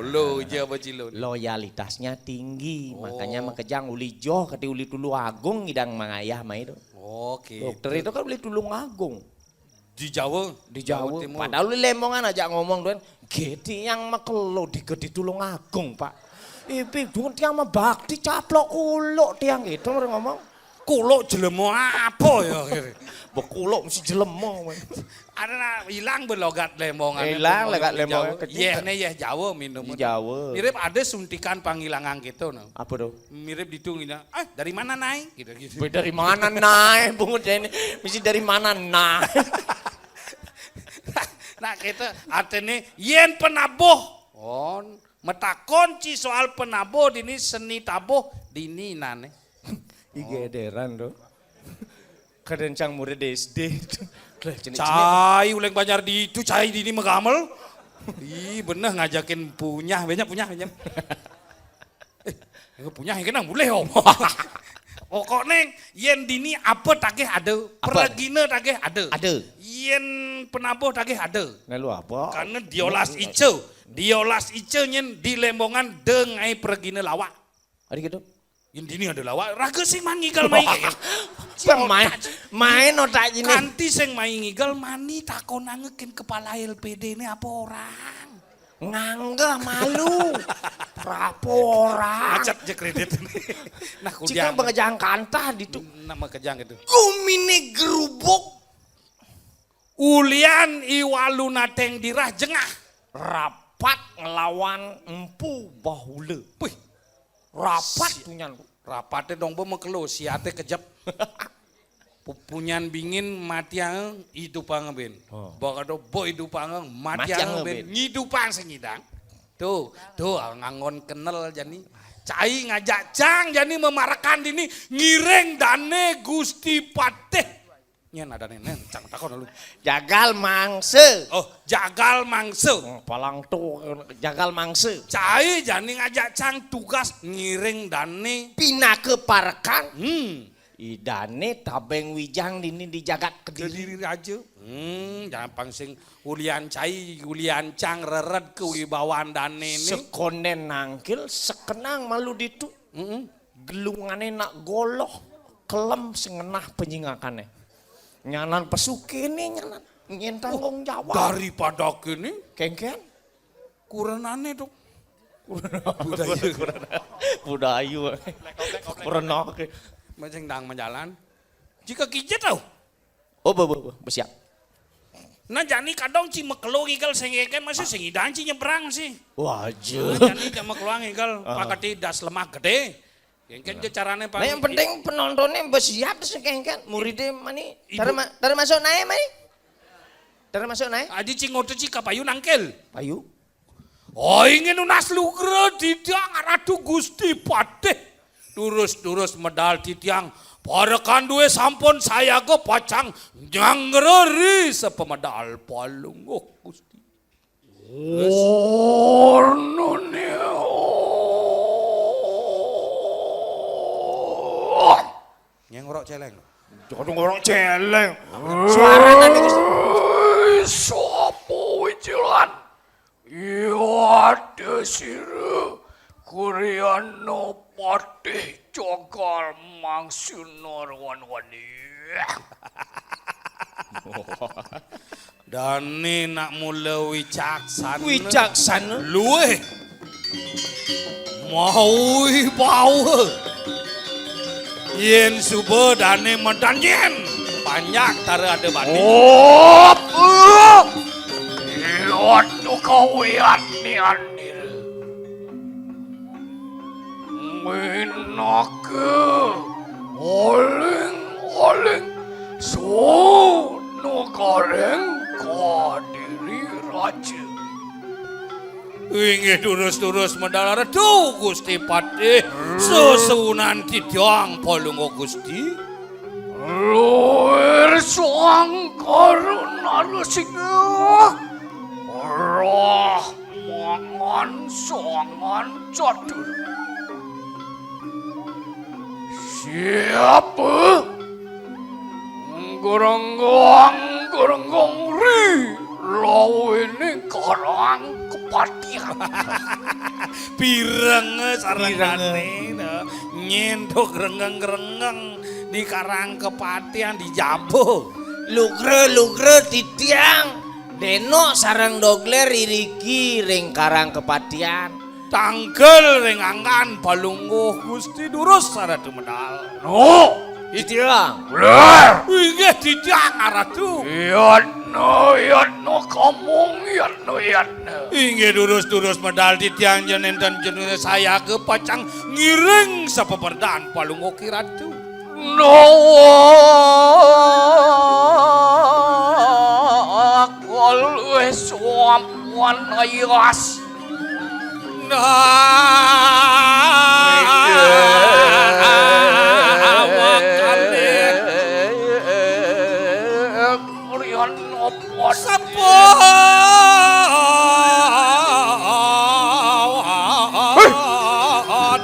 Lo ija apa cilun? Loyalitasnya tinggi, makanya makejang uli joh kati uli Tulung Agung ngidang mangayah mai itu. Oke. Dokter itu kan uli Tulung Agung Di Jawa. di Jawa. Timur. Padahal uli Lembongan aja ngomong doan, geti yang makelo di gedi Tulung Agung pak. Ipi dun tiang mabakti caplok kuluk tiang gitu mereka ngomong. Kuluk jelemo apa ya? Bekuluk mesti jelemo. Ada lah, hilang belogat Lembongan. Hilang logat Lembongan, kecil. Yeh ne yeh Jawa minum. Di Jawa. Mirip ada suntikan panggilangan gitu no. Apa tuh? Mirip ditu ngina. Ah, dari mana naik? Gitu gitu. Boy, dari mana naik bungut ini? Mesti dari mana naik? Nah, kita artinya yen penabuh. Oh, metakon ci soal penabuh dini seni tabuh dini nane. Igederan tuh. Kadang cang murid S D itu. Lah, jenis-jenis. Cai uleng Banjar di itu cai dini megamel. Ih, bener ngajakin punyah, banyak punyah, banyak. Eh, punyah yang kenang boleh om. Pokoknya yen dini apa tagih ada, Apa? Peragina tagih ada. Ada. Yen penabuh tagih ada. Nah lu apa? Karena diolas ice, diolas ice nyen di Lembongan dengai Peragina lawak. Ada gitu. Yen dini ada lawak, raga sing mangigal mai. Pemain, main otak ini. Kanti sing mai ngigal mani takonange ken kepala L P D ini apa orang? Nganggah malu. Rapo orang. Macet je kredit ini. Nah, Cika kudiang. Bengejang kantah ditu. Nama kejang itu. Gumine gerubuk. Ulian iwalu nateng dirah jengah. Rapat ngelawan empu bahula. Wih, Rapat tunyan. Rapate dong be mekelo siate kejep. Pupunyan bingin matiang idupang ben. Oh. Bakado bo idupang Matiang matiang ben ben. Ngidupang sengidang. Tuh, tuh ngangon kenel jani. Cai ngajak cang jani memarakan dini ngiring dane Gusti Patih. Nyen ada nenen cang takon lu. Jagal mangse. Oh, jagal mangse. Oh, palang tuh jagal mangse. Cai jani ngajak cang tugas ngiring dane. Pinake parekan. Hmm. Idane tabeng wijang dini di jagat kediri. Kediri raja. Hmm, jangan pangsing ulian cai, ulian cang reret kewibawaan dane ini. Sekonden nangkil, sekenang malu ditu. Mm-mm. Gelungane nak goloh, kelem sengenah penyingakane. Nyanan pesukene nyanan. Nyen tanggung jawab. Daripada kene Kengken. Kurenane dong. Budaya. Budaya. Kurenake. Macam dang menjalan. Jika kijit tau. Oh, bo, bo, bo, bersiap. Nah jani kadang ci mekelo ngigal sing kengken masih sing idang ci nyebrang sih. Wajah. Nah, jani ci mekelo ngigal Ah. pakati das lemah gede. Kengken je carane Nah, yang penting penontonnya bersiap terus kengken. Muridnya mani. Ibu- Tara ma- tara masuk naik mani. Tara masuk naik. Aji ci ngoto ci kapayu nangkil. Payu. Oh ingin nunas lugra didang Ratu Gusti Patih. Durus-durus medal didang. Para kanduwe sampun sayaga pacang nyangreri sepemedal palungguh Gusti. Warnane. Yang ngorok celeng. Jangan ngorok celeng. Suarane niku. Sapa wijilan? Iya ada sira. Kuryana Patih Jogal Mangsuna Rawanwani. Dane nak mula wicaksana. Wicaksana. Luwih mawi bawa. Yen suba dane mentan yen panjak tara ada bani. Op, op. Iya tu kawian ni anil. Minaka oling-oling sunugaring kadiri raja. Inggih durus-durus medal Ratu Gusti Patih. Sesuunan titiang Palungguh Gusti. Luir Sang Karuna Rasinga. Roh mangan sangan catur. Siapa? Gerenggang, gerenggang ri lawene karang kepatihan. Pireng sarengane, no. Nyentuk gerenggang-gerenggang di karang kepatihan, di jaba. Lugra-lugra titiang. Denok sareng dogler iriki ring karang kepatihan. Tangkil ring anggan Palungguh Gusti durus Ratu medal. No. Titiang. Ler. Inggih titiang Ratu. Yatna, yatna kamung, yatna, yatna. Inggih durus-durus medal titiang yen enten jenengan sayaga pacang ngiring sapeperdan Palungguh Ki Ratu. Nawa kalih suapan ayas. Nah, makane. Rian apa? Sapa? Hei!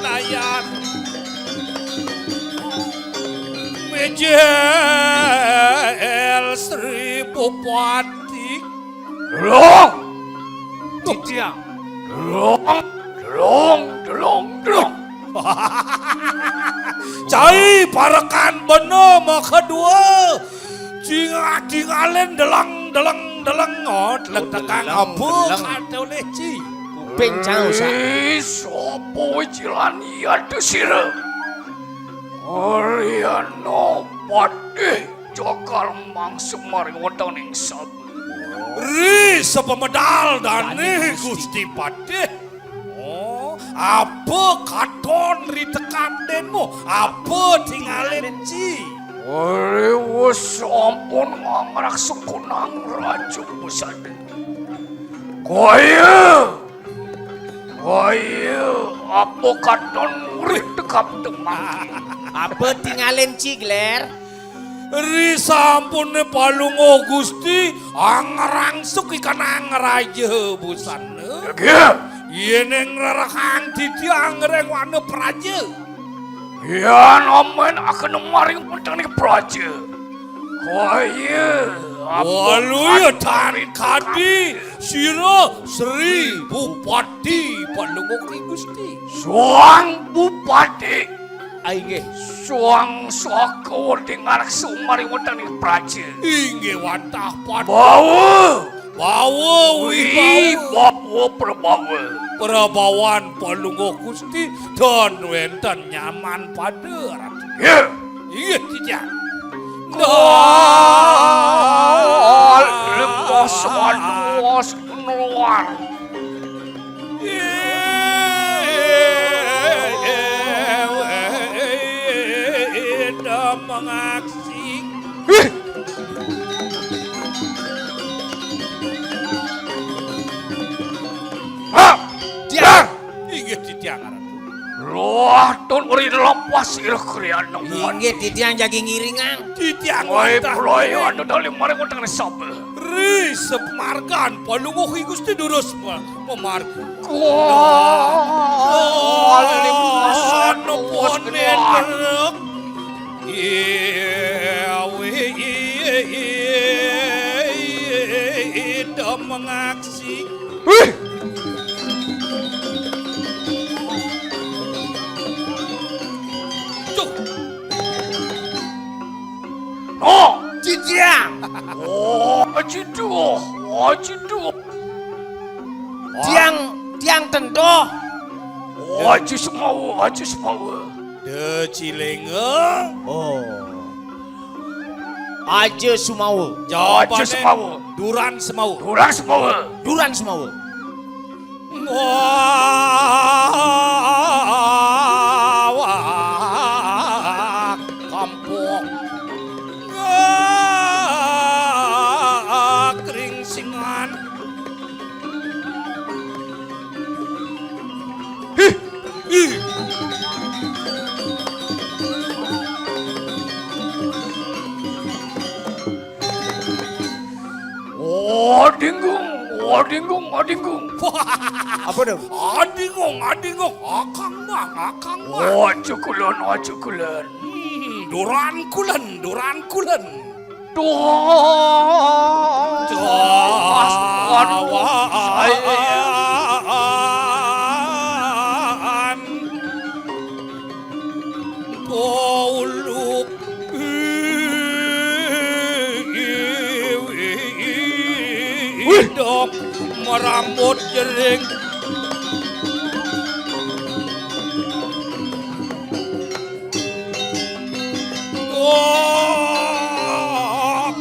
Nayan. Mijil Sri Bupati. Delong! Titiang. Delong, delong, delong, delong. Cai parekan bena makadua. Cingak-cingalen deleng, deleng, deleng. Oh, deleng, tekang deleng, apa deleng. Kate oleh ci. Kuping cang usak. Eh, sapa wicilan iya tu sira? Aryana Patih Jogal Mangsa maring wonten ing sab. Ri sepamedal dane Gusti Patih. Oh, apa katon ri tekap denmu? Apa tingalen ci? Ri wus sampun ngangrak sukunang Raja Pusada. Kaya Wah iya, apa katon murid tekap temangke? Apa tingalen ci, Gler? Ri sampune Palungguh Gusti angrangsuk ikanang raja busana. Ya, ya. Yening rerehang titiang ring wana praja. Yan amen akena maring wonten ing praja. Kaya apa waluya kadi tan kadi sira Sri Bupati Palungguh Ki Gusti. Suang Bupati. Ah, inggih. Suang saka wedi ngarsa maring wonten ing praja. Inggih wantah pada. Bawa. Bawa wibawa. Wibawa prabawa. Prabawan Palungguh Gusti tan wenten nyaman pada Ratu. Ya. Inggih titiang. Kal lepas anuas keluar. Ida mengaksi. Ih. Ha! Tiang. Inggih titiang Ratu. Loh, tun uri lepas ira kriana. Inggih titiang jagi ngiringang. Titiang wai wantah. Proyo anu dali maring wonten sapa. Ri semargan Palungguh Ki Gusti durus me-, memar. Kuali anu panen. Iya, wi, iya, iya, iya, ida mengaksi. Wih! Tiang. Oh, aji duh, aji duh. Tiang, tiang tento. Oh, aji semawa, aji semawa. De cilinga. Oh. Aja Sumawa. Jawabane Aja Sumawa. Duran Semawa. Duran Semawa. Duran Semawa. Wah, wah, kampung. Wah, Kringsingan. Hih, hih. Adinggung, adinggung, adinggung. Apa dong? Adinggung, adinggung. Akang mah, akang mah. Aja kulon, aja kulon. Hmm, duran kulon, duran kulon. Duh. Duh. Pas, aduh, saya. Pauluk. Wih. Dok merambut jering. Wah.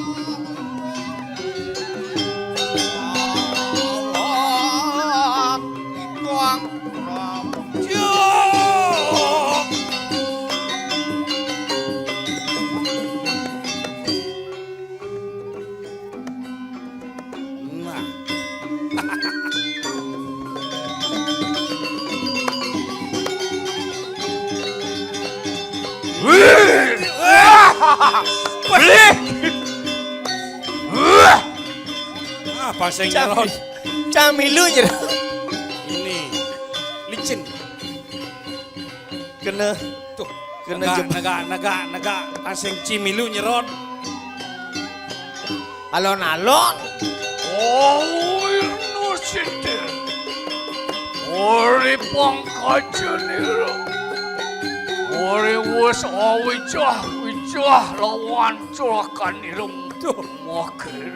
Wah. Wah. Nah. Wih. Wah. Wih. Wah. Ah, paseng nyerot. Camilu nyerot. Ini licin. Kena. Tuh, kena negak, jebak. Negak, negak, negak. Asing cimilu nyerot. Alon-alon. Oh, Wirnu Sidin. Ori pangkaja nira. Ori wus awijah, wijah lawan curakan irung. Tuh. Mokir.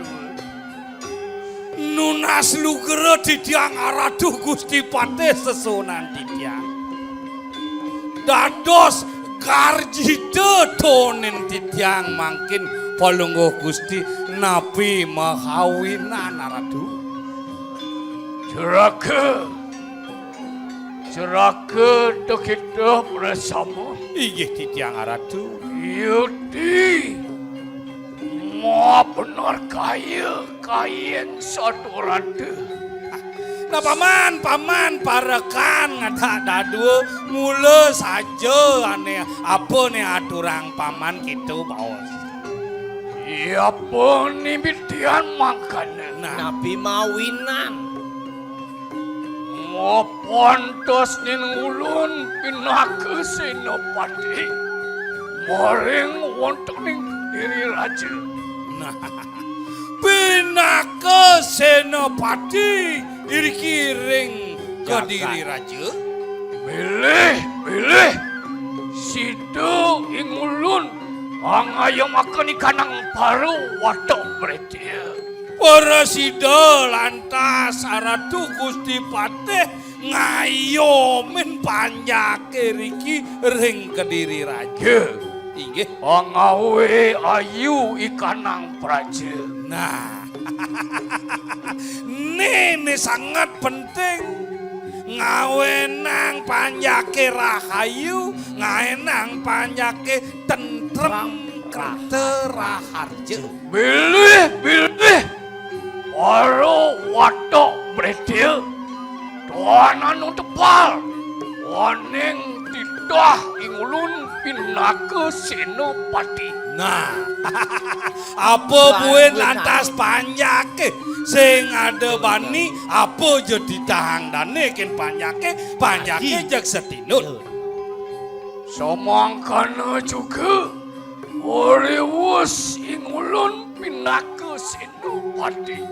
Nunas lugra titiang aratu Gusti Patih sesuunan titiang. Dados garjita tonin titiang mangkin palungguh Gusti napi mahawinan aratu. Juraga, juraga tekita prasama. Inggih titiang aratu. Yuti. Mabener kaya kayen saturada. Nah, paman, paman, parekan ngadak dadua mula saja ane apa ne aturang paman kita baos. Apa ne mitian mangkana? Nah. Napi mawinan? Mapantes ning ulun pinaka senapati maring wontening diri raja. Nah, pinaka senapati iriki ring kediri raja. Bilih, bilih. Sida ing ulun angayamaken ikanang paru watuk bredil. Prasida lantas Ratu Gusti Patih ngayomin panjake riki ring Kediri Raja. Inggih. Pangawe ayu ikanang praja. Nah. Nene sangat penting. Ngawenang panjake rahayu, ngawenang panjake tentrem, krata raharja. Bilih, bilih. Para watuk bredil. Tuanan tepal. Waning titah ing ulun pinaka senapati. Nah, apa buin lantas panjake sing ada bani, apa ja titahang dane ken panjake, panjake jeg setinut. Samangkana juga, riwus ing ulun pinaka senapati.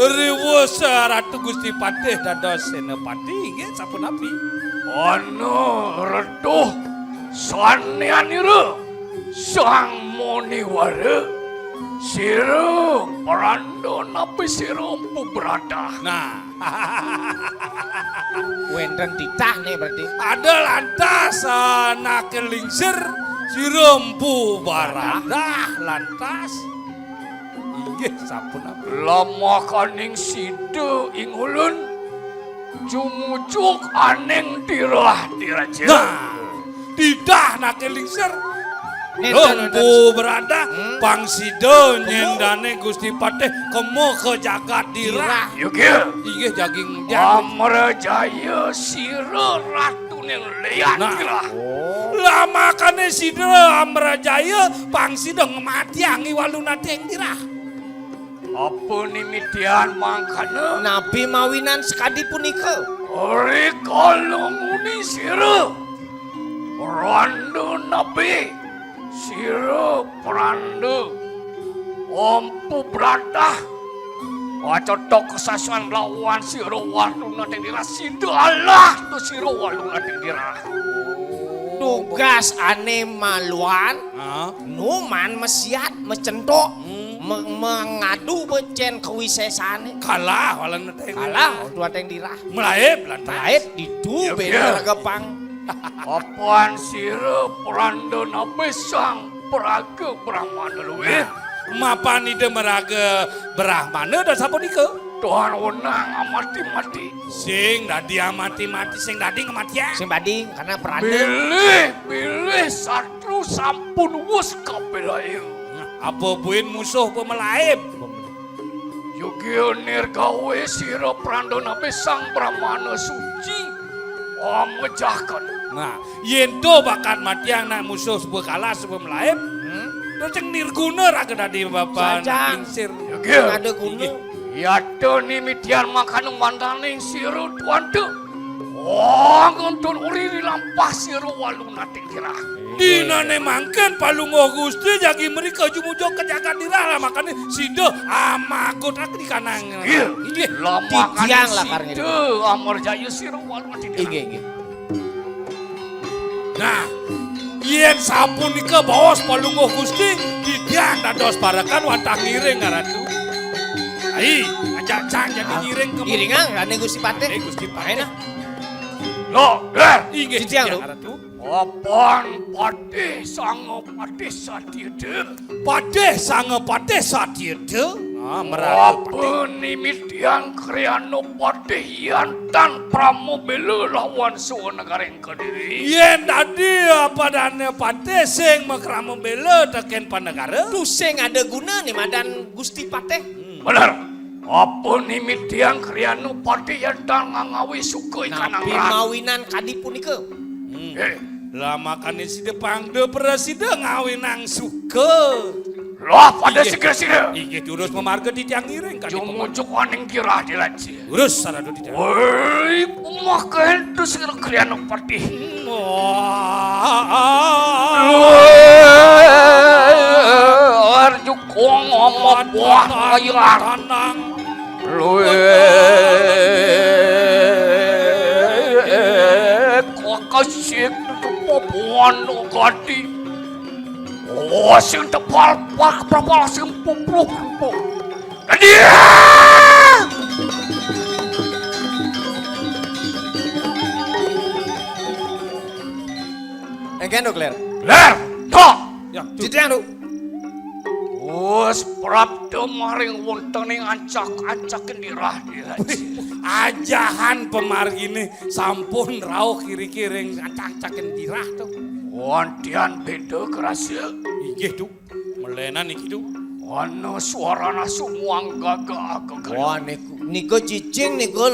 Riwus Ratu Gusti Patih dados senapati, inggih sapunapi? Ana reduh saneanira Sang Muniwara, sira pranda napi sira Empu Bradah? Nah. Wénten titah né berarti. Ada lantas, ah, anaké lingsir, sira Empu Bradah lantas. Inggih, sapunapi? Lamakaning sida ing ulun, jumujuk aning dirah diraja. Nah, titah anaké lingsir. Nénten, Empu Bradah, hmm, pang sida nyéndané Gusti Patih kema ka jagat dirah. Dirah. Yogya. Inggih, jaging. Amrajaya sira ratuné lian, nah, dirah. Oh. Lamakané sida Amrajaya pang sida ngamatiang I Walunating dirah. Apa nimidian mangkana? Napi mawinan sakadi punika? Rikala nguni sira pranda napi sira pranda Empu Bradah, wacata kasasian lawan sira Walunating dirah, sida alah tu sira Walunating dirah. Tugas ané maluan, hah? Numan masiat, macentuk, hmm, me-, mangadu becén kawisésané. Kalah Walunating. Kalah Walunating dirah. Malaib lantas. Malaib ditu. Yogya. Beda ragepang. Apan sira pranda napi Sang Praga Brahmana luih? Nah, mapan Ida maraga Brahmana dah sapunika? Tuhan wenang amati-mati. Sing dadi amati-mati, sing dadi ngamatiang. Sing dadi, karena pranda. Bilih, bilih satru sampun wus kapilaya. Nah, apa buin musuh pamalaib? Yogya nirgawé sira pranda napi Sang Brahmana suci. Om ngejaken. Nah, yén to bakat matiang nak musuh suba kalah suba malaib, hmm? Terus ceng nirguna raga dadi bapa. Saja. Lingsir. Yogya. Ada guna. Inggih. Yata nimidian mangkana mandaning sira tuanta. Wong nuntun uri rilampah sira Walunating dirah. Dinané mangkin Palungguh Gusti jagi mrika jumujuk ka jagat dirah, lah makané sida amagut raka di kanang. Iya. Inggih. Lah makané titiang lakar sida ngiring. Amrajaya sira Walunating dirah. Inggih, inggih. Nah, yén sapunika baos Palungguh Gusti, titiang dados parekan wantah ngiring, Ratu. Ai, ajak cang jadi ngiring ka. Ngiringang, Rane Gusti Patih. Eh, Gusti Patih. Ayo, nah. Loh, ler. Inggih, titiang, titiang, Ratu. Papan Patih Sanga Patih Satyeda. Patih Sanga Patih Satyeda. Ah, meraga Patih. Apa nimidian Kriana Patih yantan pramabela lawan Suwanagaring Kediri? Yén dadi apa dane Patih sing makrama bela tekén panegara? Tusing ada guna né madan Gusti Patih. Hmm. Bener. Apa nimidian Kriana Patih yantan ngangawi suka ikanang. Napi ran? Mawinan kadi punika. Hmm. Eh. Lah makané sida pangda prasida ngawinang suka. Lah pada inggih. Sigra-sigra. Inggih durus mamarga titiang ngiring kadi jumujuk waning dirah diraja. Durus sarada titiang. Woi, pemakan tu sira Kriana Patih. Wah. Arju kong ama buah layar. Tanang. Luwih kakasik papuan gati. Oh, sing tepal, pak, prapal, sing pupuk, pupuk. Kedia! Engken, Duk, ler. Ler, tok. Ya, Duk. Titiang, Duk. Wus prapta maring wontening ancak-ancaking dirah-dirah. Wih, ajahan pamarginé sampun rauh kiri-kiring ancak-ancaking dirah to. Wantian beda kerasa. Inggih, Duk. Melenan iki, Duk. Ana suara nasu muang gaga-gaga. Wah, niku, nika cicing niku.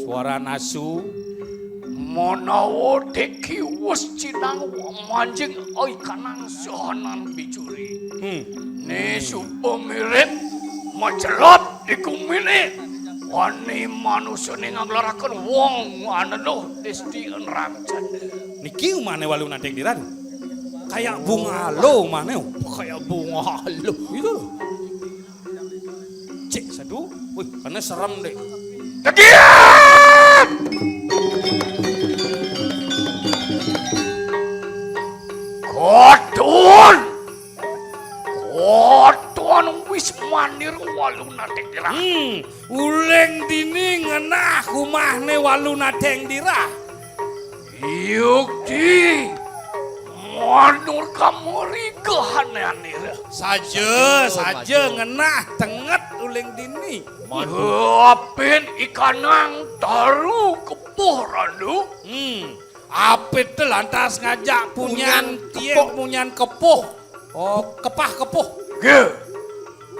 Suara nasu. Manawa deki wus cinang manjing, oi, kanang sahanan bicuri. Hmm. Ni supa mirip macelot di gumine. Wani manusane nganglaraken wong aneluh disti enrang janda. Niki umane Walu Nanding Diran. Kayak bungalo umane. Kayak bungalo. Itu. Cek satu. Wih, kena serem deh. Tegiat! Kotor Wis manir Walu Nadeng Dirah. Hmm, uling dini ngenah umahne Walu Nadeng Dirah. Yukti manur kamuri kehananira. Saja, saja ngenah tenget uling dini. Apin ikanang taru kepuh randu. Hmm. Apit te lantas ngajak punyan tiang, punyan kepuh. Oh, kepah kepuh. Ge.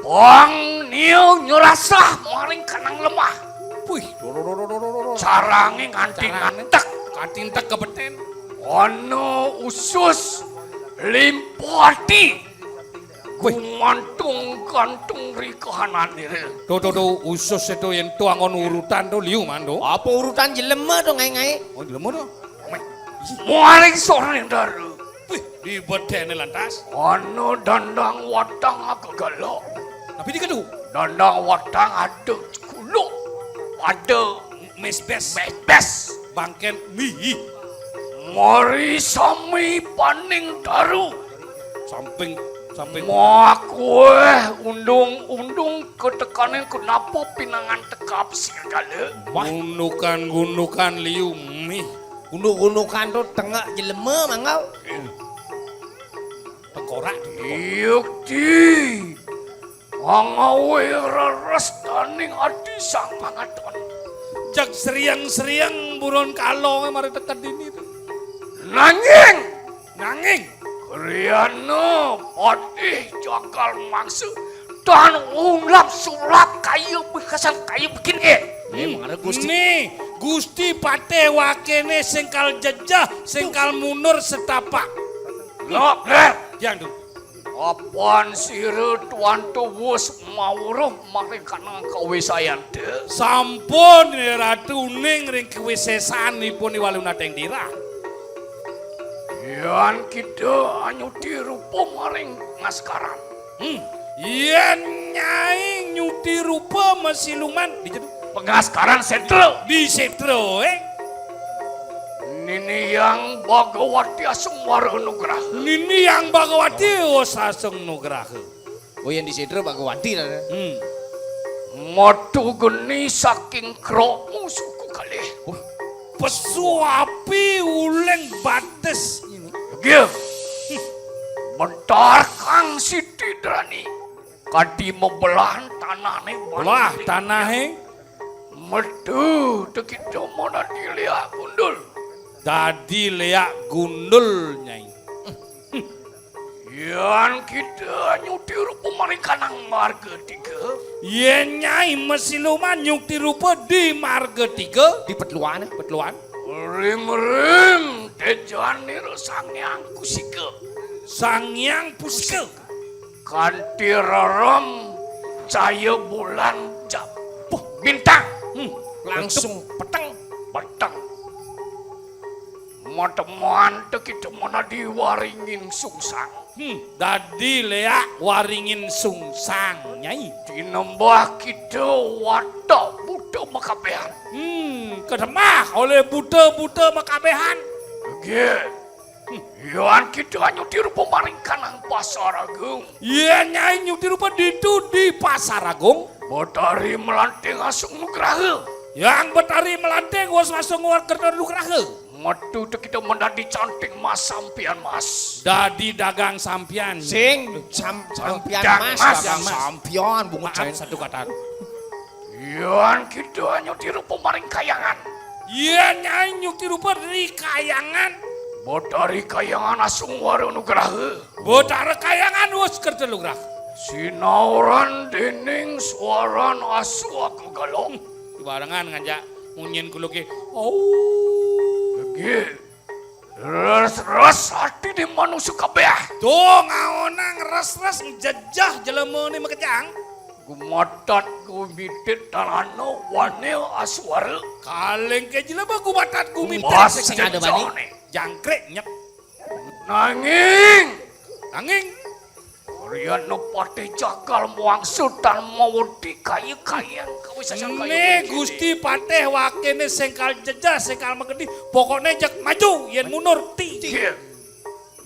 Bang niu nyerasah maring kanang lemah. Puih. Carange nganti ngantek. Nganti ngantek ke beten. Ana usus limpuh ati. Wih. Gumantung-gantung ri kahananira. Tuh, tuh, tuh, usus itu yen to anggon urutan to liu mando. Apa urutan jelema to ngae-ngae? Oh, jelema to. Maring sore ndara. Wih, dibedene lantas. Ana dandang watang agegala. Tapi dikedu. Dandang watang ada kuluk. Ada mesbes. Mesbes. Bangken mihi. Mari sami paning daru. Samping, samping. Makueh undung-undung ketekanin kenapa pinangan tekap segala. Wah. Gundukan-gundukan liu mih. Gunuk-gunukan to tengek jelema mangga. Tengkorak. Yukti. Mangawe reres daning ati sang pangaton. Jak seriang-seriang buron kalo mari teka dini to. Nanging nanging Kriana patih jagal mangsa tan ulap sulap kaya bekasan kaya bikin eh. Hmm. Mara Gusti. Ni Gusti Patih wakene sengkal jejeh, sengkal mundur setapak. Lok, ler. Yang tu. Apan sira tuan tuwus mawruh maring kanang kawisayan te? Sampun, Ratu, uning ring kawisesanipun I Walu Nadeng Dirah. Yan kita anyuti rupa maring ngaskaran. Hmm. Yen Nyai nyuti rupa masiluman di jedu. Pengaskaran setra. Di setra, eh. Nini Yang Bagawati Asung Wara Nugraha. Nini Yang Bagawati Wasa Asung Nugraha. Oh, yang di setra Bagawati lah. Hmm. Matu geni saking krokmu suku kalih. Wah. Pesu api uling batis ini. Nggih. Bentar Kang Siti Drani. Kadi mebelahan tanahne. Belah tanahe. Metu tekita menadi leak gundul. Dadi leak gundul, Nyai. Yan kita nyuti rupa maring kanang marga tiga. Yen Nyai masiluman nyuti rupa di marga tiga. Di petluan, eh, petluan. Rim-rim tejanira Sang Hyang Kusika. Sang Hyang Pusika. Kanti rerem cahaya bulan japuh bintang. Hmm, langsung peteng. Peteng. Mateman tekita menadi waringin sungsang. Hmm, dadi leak waringin sungsang, Nyai. Tinembah kita watak buta makabehan. Hmm, kedemah oleh buta-buta makabehan. Nggih. Yan kita nyuti rupa maring kanang Pasar Agung. Yen Nyai nyuti rupa ditu di Pasar Agung. Betari Melanting Asung Nugraha. Yang Betari Melanting Wasa Asung Nugraha. Metu tekita menadi canting mas sampian mas. Dadi dagang sampian. Sing, sam-, sampian dagang mas, mas. Dagang mas. Sampian, bungut. Maaf, cain. Satu kata. Yan kita nyuti rupa maring kayangan. Yen Nyai nyuti rupa ri kayangan. Betari Kayangan Asung Wara Nugraha. Betara Kayangan Wasa Kerta Nugraha. Sinauran dening suaran asu aku galong. Barengan ngajak munyin kuluke. Oh. Nggih. Res-res ati di manusa kabeh. Tuh, ngaonang res-res jejeh jelema ni makejang. Gumatat gumitit talana wane aswara. Kaling ke jelema gumatat gumitit. Gumatat sing ada bani. Jangkrik nyep. Nanging. Nanging. Riana patih jagal mawangsul tan mawedi kaya-kaya kawisasan kaya. Gusti patih wakene sengkal jejeh, sengkal magedi. Pokokne jek maju, yen mundur ti. Nggih.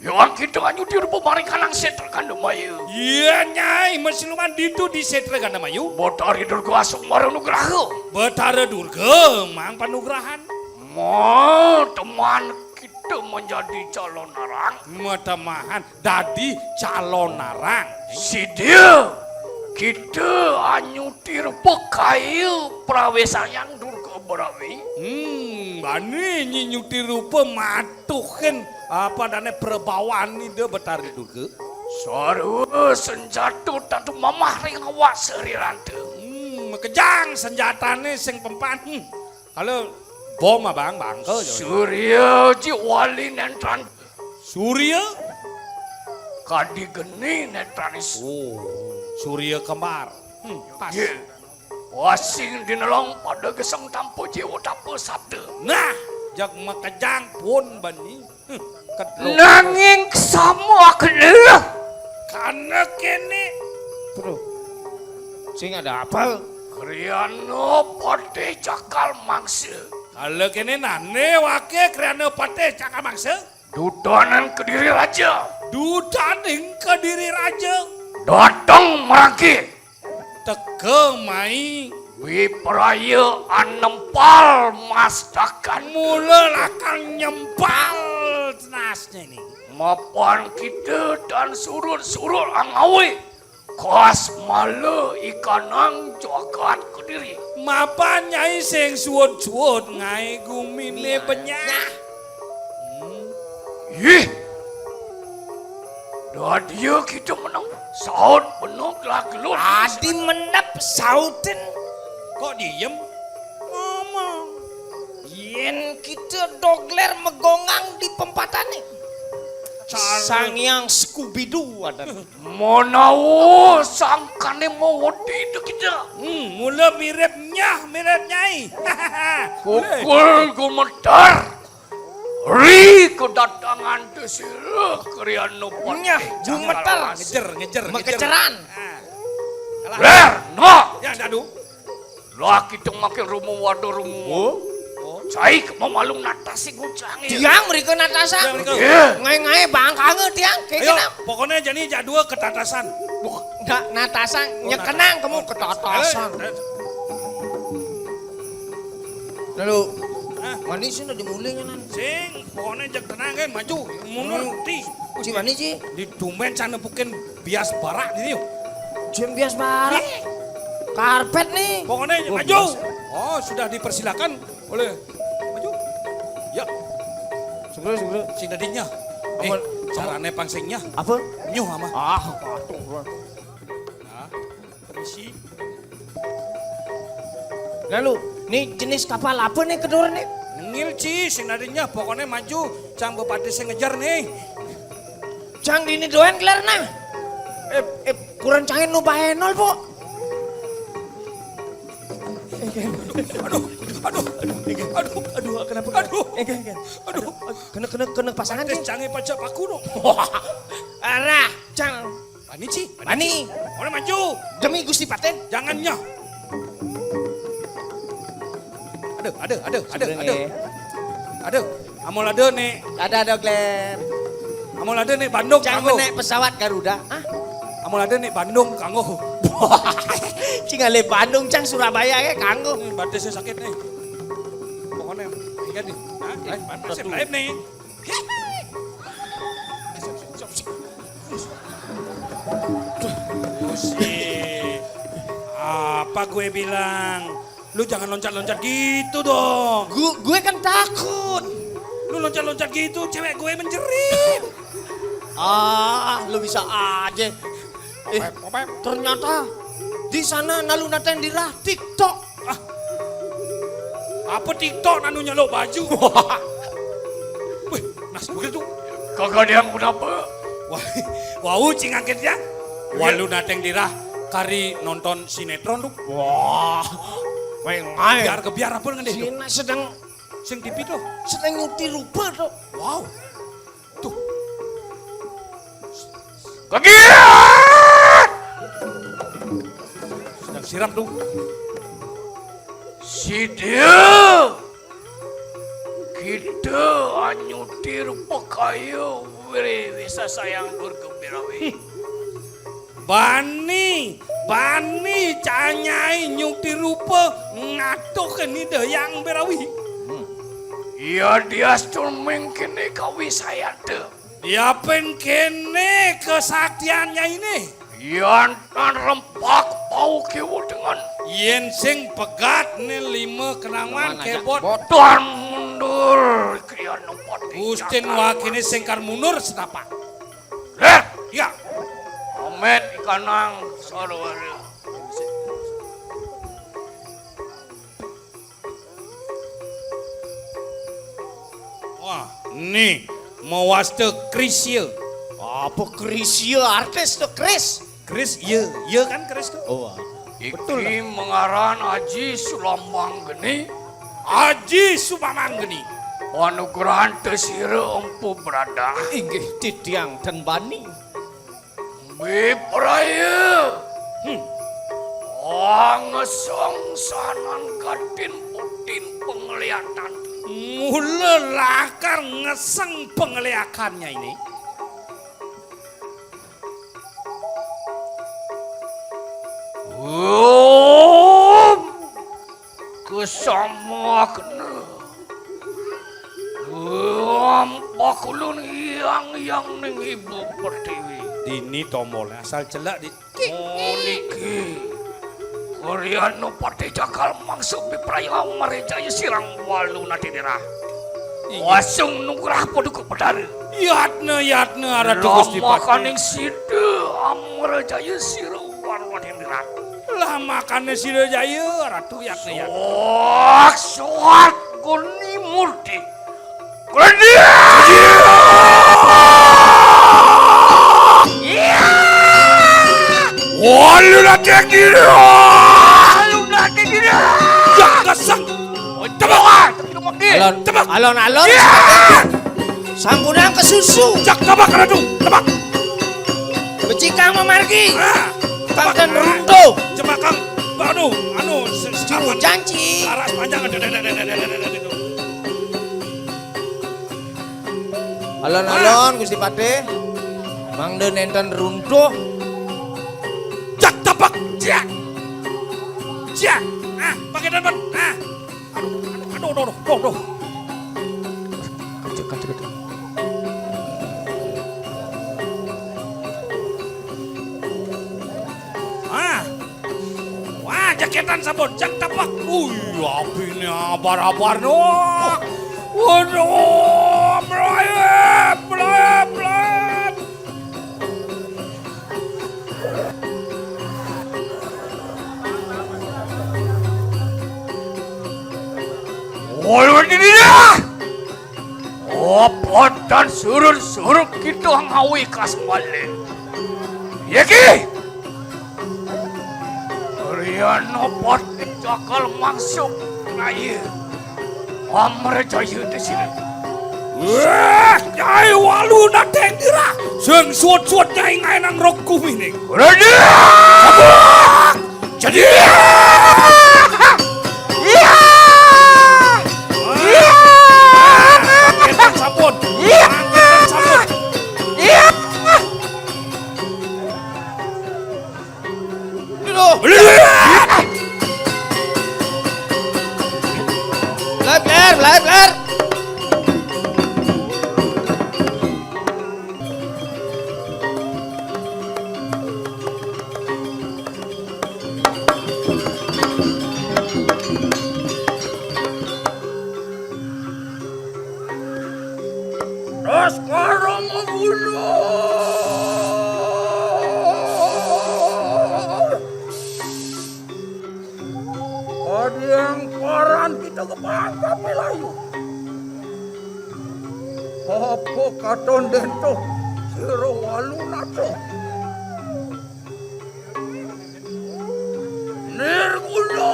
Yowang kita anyuti rupa maring kanang setra Gandamayu. Iya, Nyai, masiluman ditu di setra Gandamayu. Betari Durga asung marunugraha. Betara Durga mang panugrahan. Ma, teman kita menjadi calon arang. Matemahan dadi calon arang. Sidia kita anyuti rupa kaya prawesayan Durga Barawi. Hmm, bani nyi nyuti rupa matuhin apa dane prabawani da Betari Durga. Sarwa senjata tatu mamah ring awak sariranta. Hmm, makejang senjatane sing pempan. Hmm. Kalau bom abang bangka. Surya ji wali nentran. Surya? Kadi geni netranis. Oh, Surya kembar. Hmm, pas. Ye. Wasing dinelong pada geseng tanpa jiwa tanpa sabda. Nah, jag makejang pun bani. Hmm, kedlok. Nanging sama kena. Karena kene. Bro, sing ada apa? Kriana Patih Cakal Mangsa. Kala kene nane wake Kriana Patih Cakal Mangsa? Dutaning Kediri Raja. Dutaning Kediri Raja. Dateng marangke. Teka mai. Wipraya anempal mastakan. Mula lakang nyempal tenasnya ini. Mapan kita tan surut-surut angawe. Kas mala ikanang jagat Kediri. Mapan Nyai sing suud-suud ngae gumine benyah. Hmm. Ih. Dadia kita menang saut benuk lah gelut. Adi mendep sautin. Kok diem? Ngomong. Yen kita dogler megongang di pempatane. Cara. Sang Hyang Scooby-Doo ada. Menawa sangkane mau wedi tu kita. Hmm, mula mirip nyah, mirip nyai. Pukul gumetar. Ri kedatangan tu sila kriano. Nyah, gumetar. Ngejer, ngejer, ngejer. Mekeceran. Ah. Alah. Ler, no. Ya, dadu. Lah kita makin rumu waduh rumu. Oh. Cai ke mamalung natasi gucange. Tiang mereka natasa. Tiang mereka. Iya. Ngai-ngai bangkange tiang. Kayak ayo, gini. Pokoknya jani jak dua ketatasan. Buh, ndak natasa. Oh, nyekenang kamu ketatasan. Eh, eh. Lalu, hah? Manis ini udah dimulai kan? Sing, pokoknya jak tenang kan, maju, mundur, hmm. Ti. Ci manis ci. Di tumben sana bukan bias barak gitu. Jam bias barak. Ih. Karpet nih. Pokoknya oh, maju. Biasa. Oh, sudah dipersilakan oleh maju. Ya. Sugro, sugro. Sing dadinya. Eh, apa? Carane pangsingnya. Apa? Nyuh ama. Ah, waduh. Nah, permisi. Lalu, nih jenis kapal apa nih kedur nih? Ngil ci, sing dadinya pokoknya maju. Cang bupati sing ngejar nih. Cang dini doan kelar nah. Eh, eh, kurang cangin nu bahenol, po. Aduh, aduh, aduh, aduh, aduh, kenapa? Aduh, aduh, kena, kena, kena pasangan, Cing. Canggih pajak paku dong. Arah, Cang. Pani, Ci. Pani. Oleh maju. Demi Gusti Paten. Jangan nyah. Aduh, aduh, aduh, aduh, aduh. Aduh, amol ada nih. Ada, ada, Glenn. Amol ada nih Bandung. Cang kanggo. Menek pesawat Garuda. Hah? Amol ada nih Bandung kanggo. Cing ale Bandung, Cang Surabaya ya kanggo. Nih, batisnya sakit nih. Pokoknya, iya nih. Hah? Eh, batisnya lain nih. Buset. Apa gue bilang? Lu jangan loncat-loncat gitu dong. Gu-, gue kan takut. Lu loncat-loncat gitu, cewek gue menjerit. Ah, lu bisa aja. Eh, ternyata di sana nalu nateng dirah TikTok. Ah. Apa TikTok nanu nyeluk baju? Wih, nas begitu. Kagak ada yang kenapa? Wah, wau cing angkit ya. Iya. Walu nateng dirah kari nonton sinetron tuh. Wah. Weng ae. Biar ke biar apa dengan itu? Cina sedang sing T V tuh. Sedang nyuti rupa tuh. Wow. Tuh. Kagiat! Sedang siram tuh. Sidia. Kita anyuti rupa kaya Wiri wisa sayang dur gembirawi. Bani, bani canyai nyukti rupa ngatuh keni dayang birawi. Iya diastun mengkene kawisayata. Yapin kene kesaktian nyaine. Yan tan rempak pau kewu dengan. Yen sing pegat ne lima kenangan kebot. Tan mundur kriya nempat. Gustin wakine sing kar mundur setapak. Leh, ya. Amet ikanang sarwara. Wah, nih, mawasta Krisya. Apa Krisya artis to Kris? Kris, ya, ya kan Kris to? Oh, ah. Betul lah. Iki mengaran Aji Sulambang Geni. Aji Sumamang Geni. Panugrahan tesira empu bradah. Inggih titiang ten bani. Bipraya. Hmm. Angesong sanan katin putin penglihatan. Mula lakar ngeseng penglihatannya ini. Om. Kesamakna. Lampah ulun iyang-iyang ning Ibu Pertiwi. Dini tombol asal celak di. Oh, niki. Koryano Patih Jagal Mangsa Bipraya Amrejaya Sirang Walu Nadinira. Inggih. Wasung nugrah Paduka Betara. Yatna, yatna, Ratu Gusti Patih. Lamakaning sida Amrejaya Sirang Walu Nadinira. Lah makane sira jaya, Ratu Yatna Yatna. Sok, sok, Goni Murti. Geni! Iya! Walu lagi gila! Walu lagi gila! Ya kesek. Tebak! Alon, tebak! Alon, alon. Iya! Sampunang kesusu. Jak tebak, Ratu, tebak. Becikang mamargi. Ah, Pangken tebak. Runtuh. Jebakang, aduh, anu, se-, se-, Juru apa? Janji. Laras panjang, aduh, aduh, aduh. Alon-alon, ah. Gusti Patih. Mangda nenten runtuh. Jak tebak, jak. Jak. Ah, pakai telepon. Ah. Aduh, aduh, aduh, aduh, aduh. Kacau, kacau, kacau. Ah. Wah, jaketan sabun, jak tapak. Ui, apine abar-abar no. Waduh, melayep, melayep, melayep. Waduh, ini dia. Apa dan surut-surut kita ngawi kasmale. Ya ki. Rian apa cakal mangsuk raya. Amrejaya di sini. Wah, Nyai Walu Nadeng Dirah. Sing suwut-suwut Nyai ngaenang rok kumining. Raja! Sabuk! Jadi. Iya! Iya! Iya! Kita sabun. Iya! Kita sabun. Iya! Live, ler, live, ler. Baskara mabunuh. Adi yang paran kita kepangkap layu. Apa katon dento sira Walu nata. Nirguna.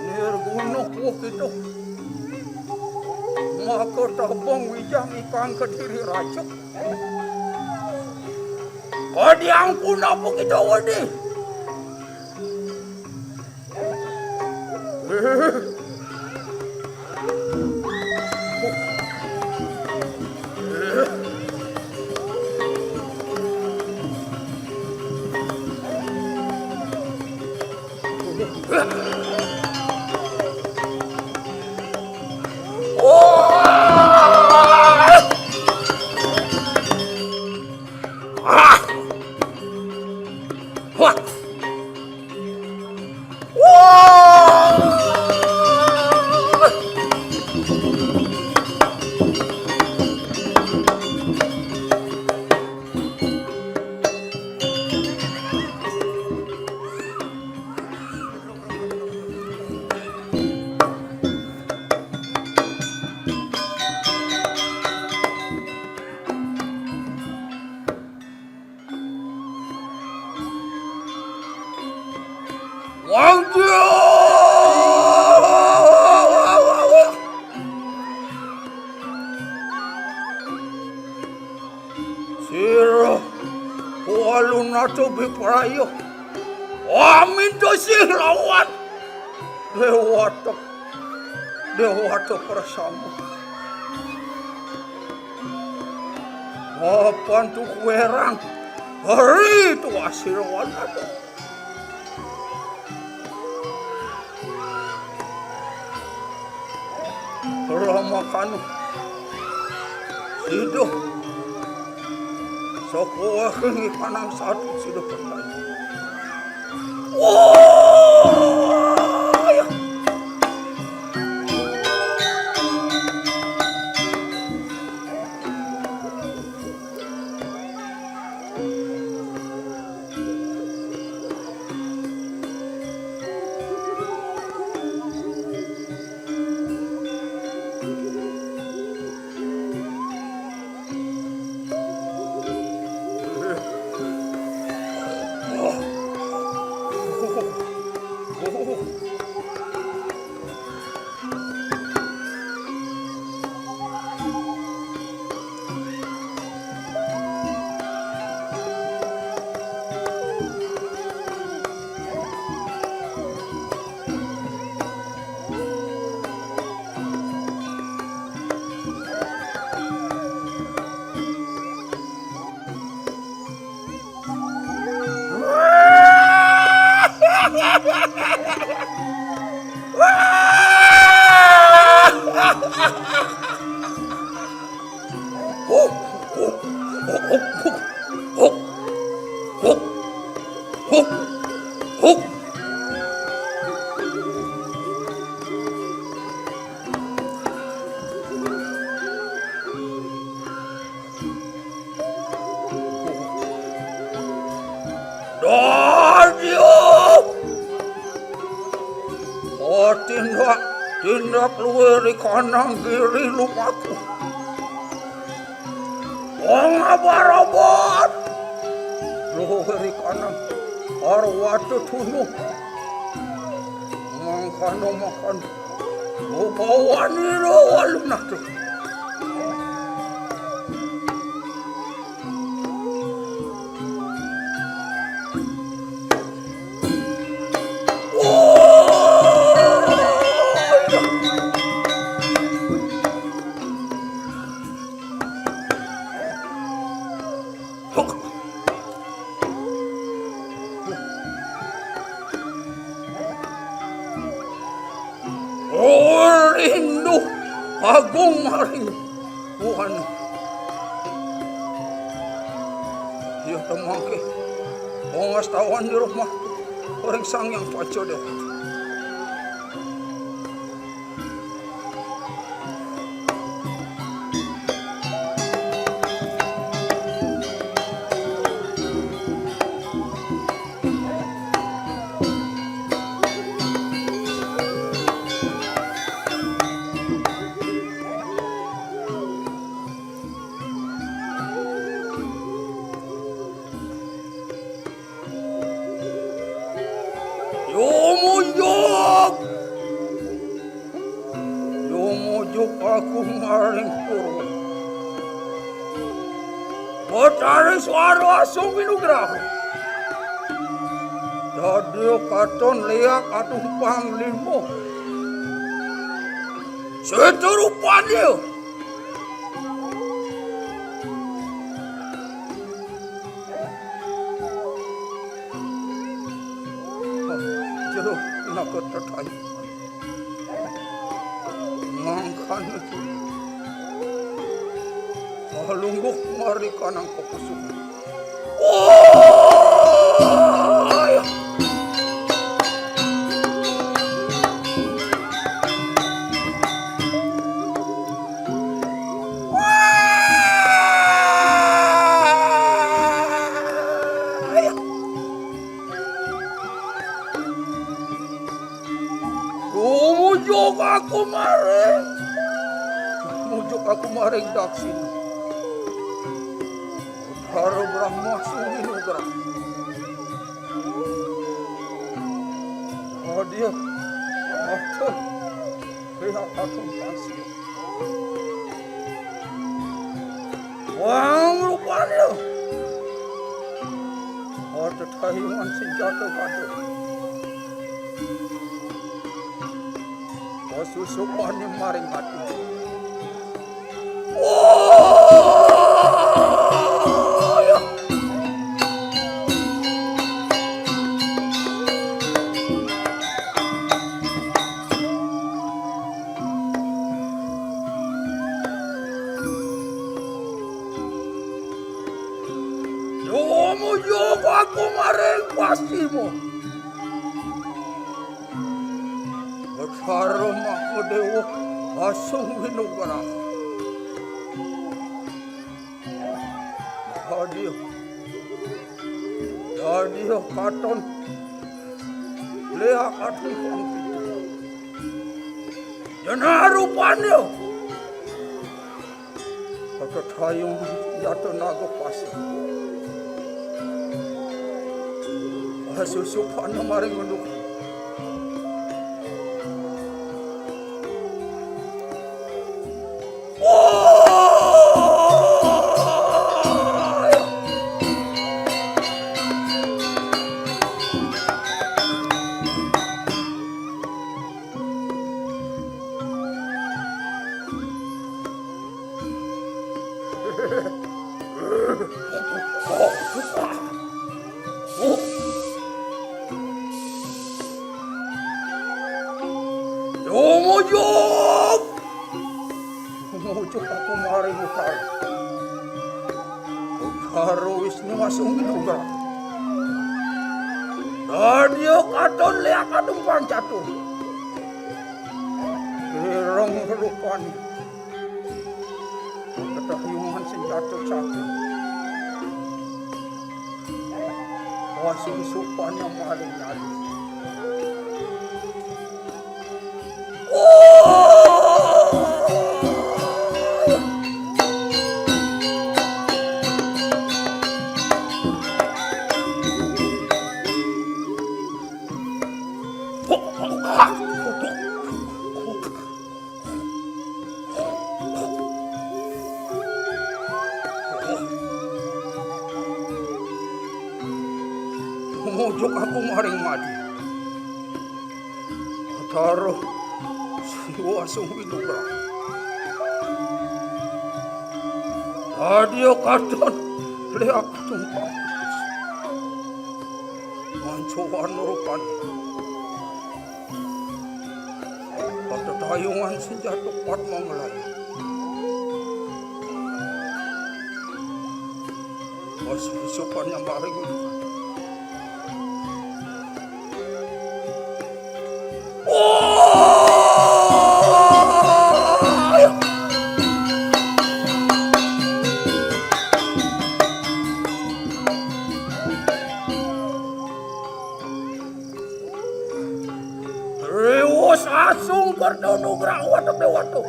Nirguna kuwi kita. Maka tabang wijang ikang kediri rajuk. Kadiang pun apa kita wedi. Sira, walunata biparayo. Aminta sih lawan Dewata, Dewata Persama. Mapan tu kuwerang, hari tu asira walunata. Rama kanu. Sida. Saka wahing ikanang satu sida percaya. Wah, ya. Dadi, oh! Oh, tindak, tindak luwih ri kanang giri lumaku. Wong abar-abar. Luwih ri kanang arwata tunu. Mangkana makan. Bawani ro walunata. Oh, rindu agung maring Tuhan. Iya ta mangke pangastawan di rumah ring Sang Hyang Pancadéwa. Yumuyug! Yumuyug aku maring Purwa. Betari Swara Asung minugraha. Dadi katon liak atuh panglima. Seturupanya. Jero, Nakatatay. Ngangkan itu. Halungguk mari kanang kapusukan. Wah! Gumujuk aku maring. Gumujuk aku maring daksin. Haro Brahma sungguh nugrah. Oh dia. Aduh. Pihak aku masih. Wang rupanya. Ada tayungan senjata batu. Pasusupan ni maring batu. Wah, ya. Yomo yomo aku maring pasimu. Betara Mahadewa asung winugrah. Hadir. Hadir katon. Lea katon pangpitu. Jana rupanya. Kakatayung jatuh naga pasir. Pasusupan na maring unduk. Tumujuk! Tumujuk aku maring utara. Utara Wisnu asung winugrah. Dadya katon lea katon pangcatur. Ireng rupani. Ketahyungan senjata cakra. Wasung supan yang maling nyali. Tumujuk aku maring madi. Taro siwa sung winugrah. Dadya katon lea katon pangpitus. Mancoan rupan. Katatayungan senjata pat mangelai. Pasusupan yang maring. Oh! Riwus asung kerta nugrah watuk dewata.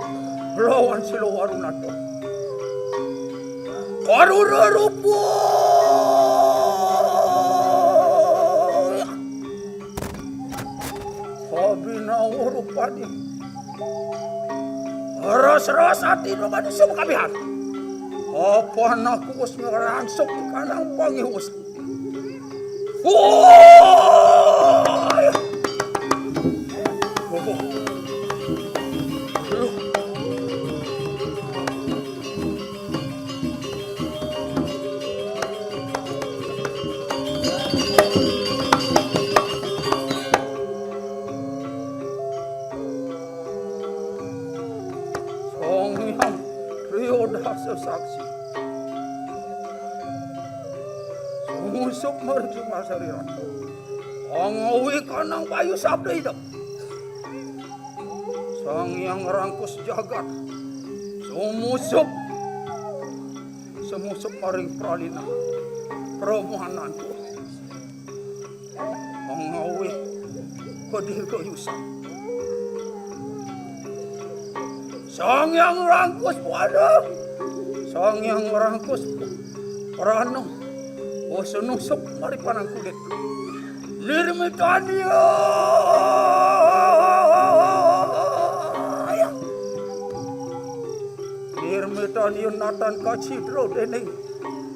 Lawan sila warunata. Karura rupa. Abinawa rupani. Ras-ras ati rupani sumakabihan. Apa naku wis ngerangsuk kanang pangiwus. Woi! Sumusup maring sarira. Pangawi kanang payu sabda idep. Sang Hyang Rangkus Jagat. Sumusup. Sumusup maring pralina. Permohonan. Pangawi kadirgayusan. Sang Hyang Rangkus Buana. Sang Hyang Rangkus Prana. Oh, sumusup maring panangkulit. Nirmitania. Nirmitania natan kacidra dening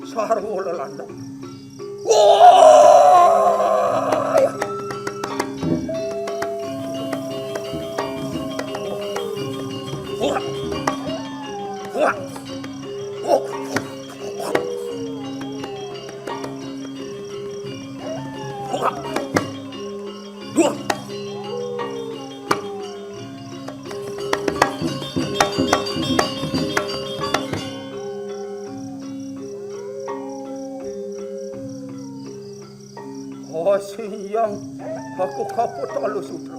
sarwa lelandang. Wah! Wah! Wah! Wah! Wah! Wah! Oh, Sang Hyang, aku kaput alus sutra.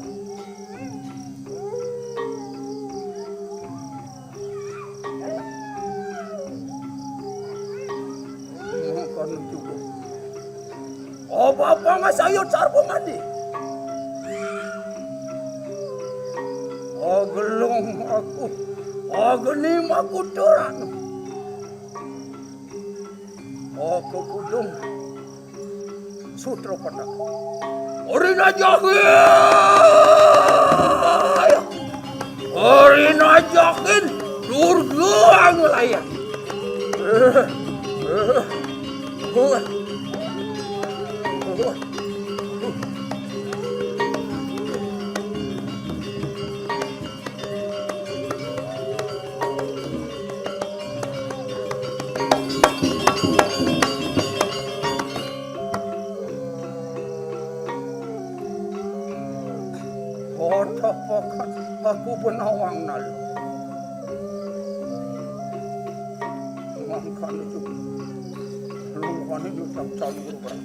Mangkana juga. Apa-apa masayut sarwa mandi. Agelung aku, agenim aku turan. Aku kudung sutra pada. Orina jahil. Orina jahil. Durga anglayan. Eh, eh, eh, eh. Ora pakan aku benawang nal. Mangkana juga. Lungkane nyucap calon berubah.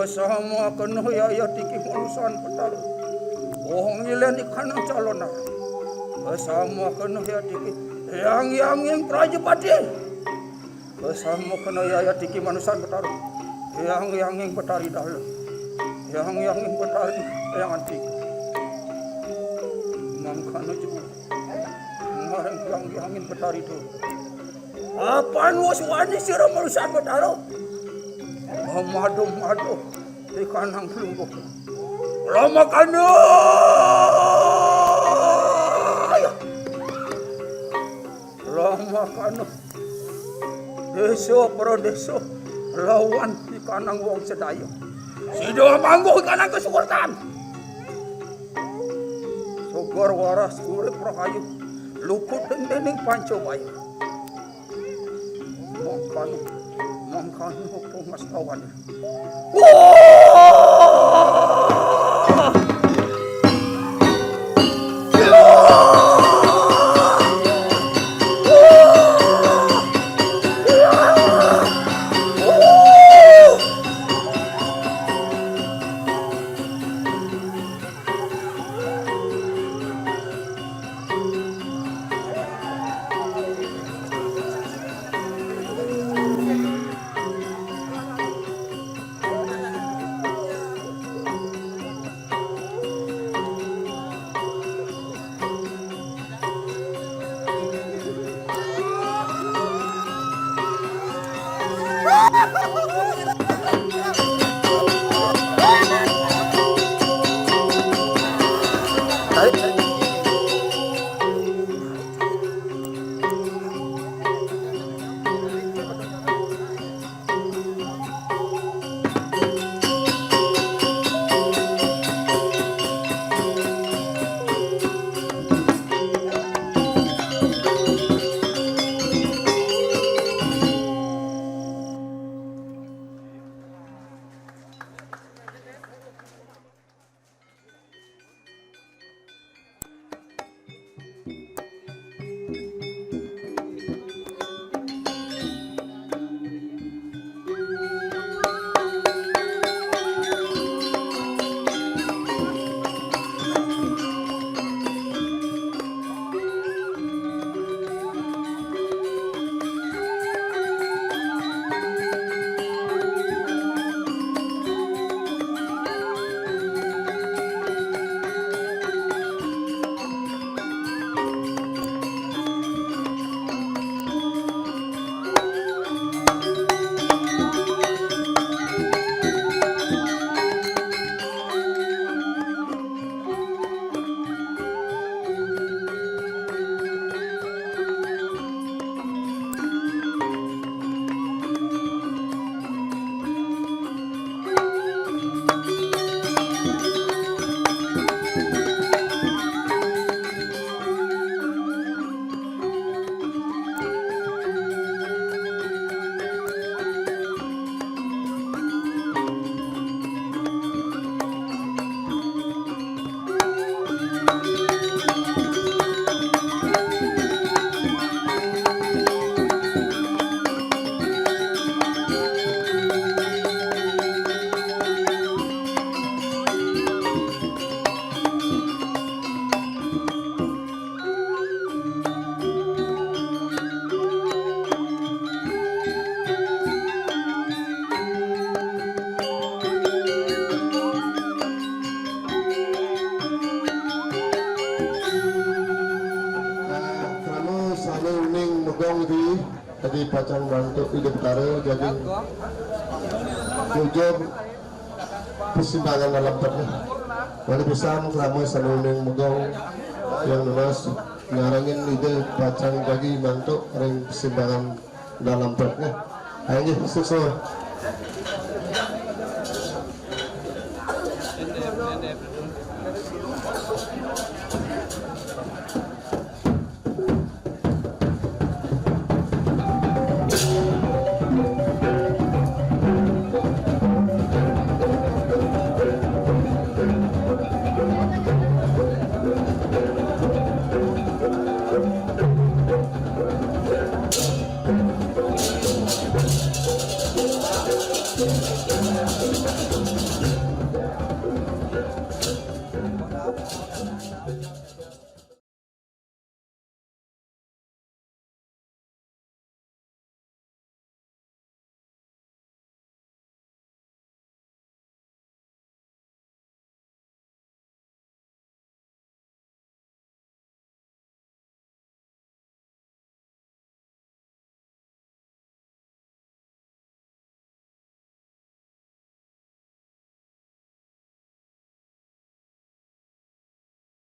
Sama kena ya ya tiki manusan petara. Oh, ngilen ikanang calonar. Sama kena ya tiki. Yang yang yang prajapati. Sama kena ya ya tiki manusan petara. Yang yang yang petari dalam. Yang yang yang petari yang antik. Mangkana juga. Marang yang yang yang petari dulu. Apan wis wani sira manusan Betara? Madu-madu ikanang lungguh. Lamakana. Lamakana. Desa para desa lawan ikanang wong sedaya. Sida mangguh ikanang kesukertan. Sugar waras urip rahayu. Luput dening panca bayu. Mangkana, mangkana pangastawane. Jadi pacang mantuk Ida Betara, jadi nujur persimpangan Dalem Pet. Wali pisan krama sané uning megong yang nunas nyarengin Ida pacang jagi mantuk ring persimpangan Dalem Pet. Ayo, sukses.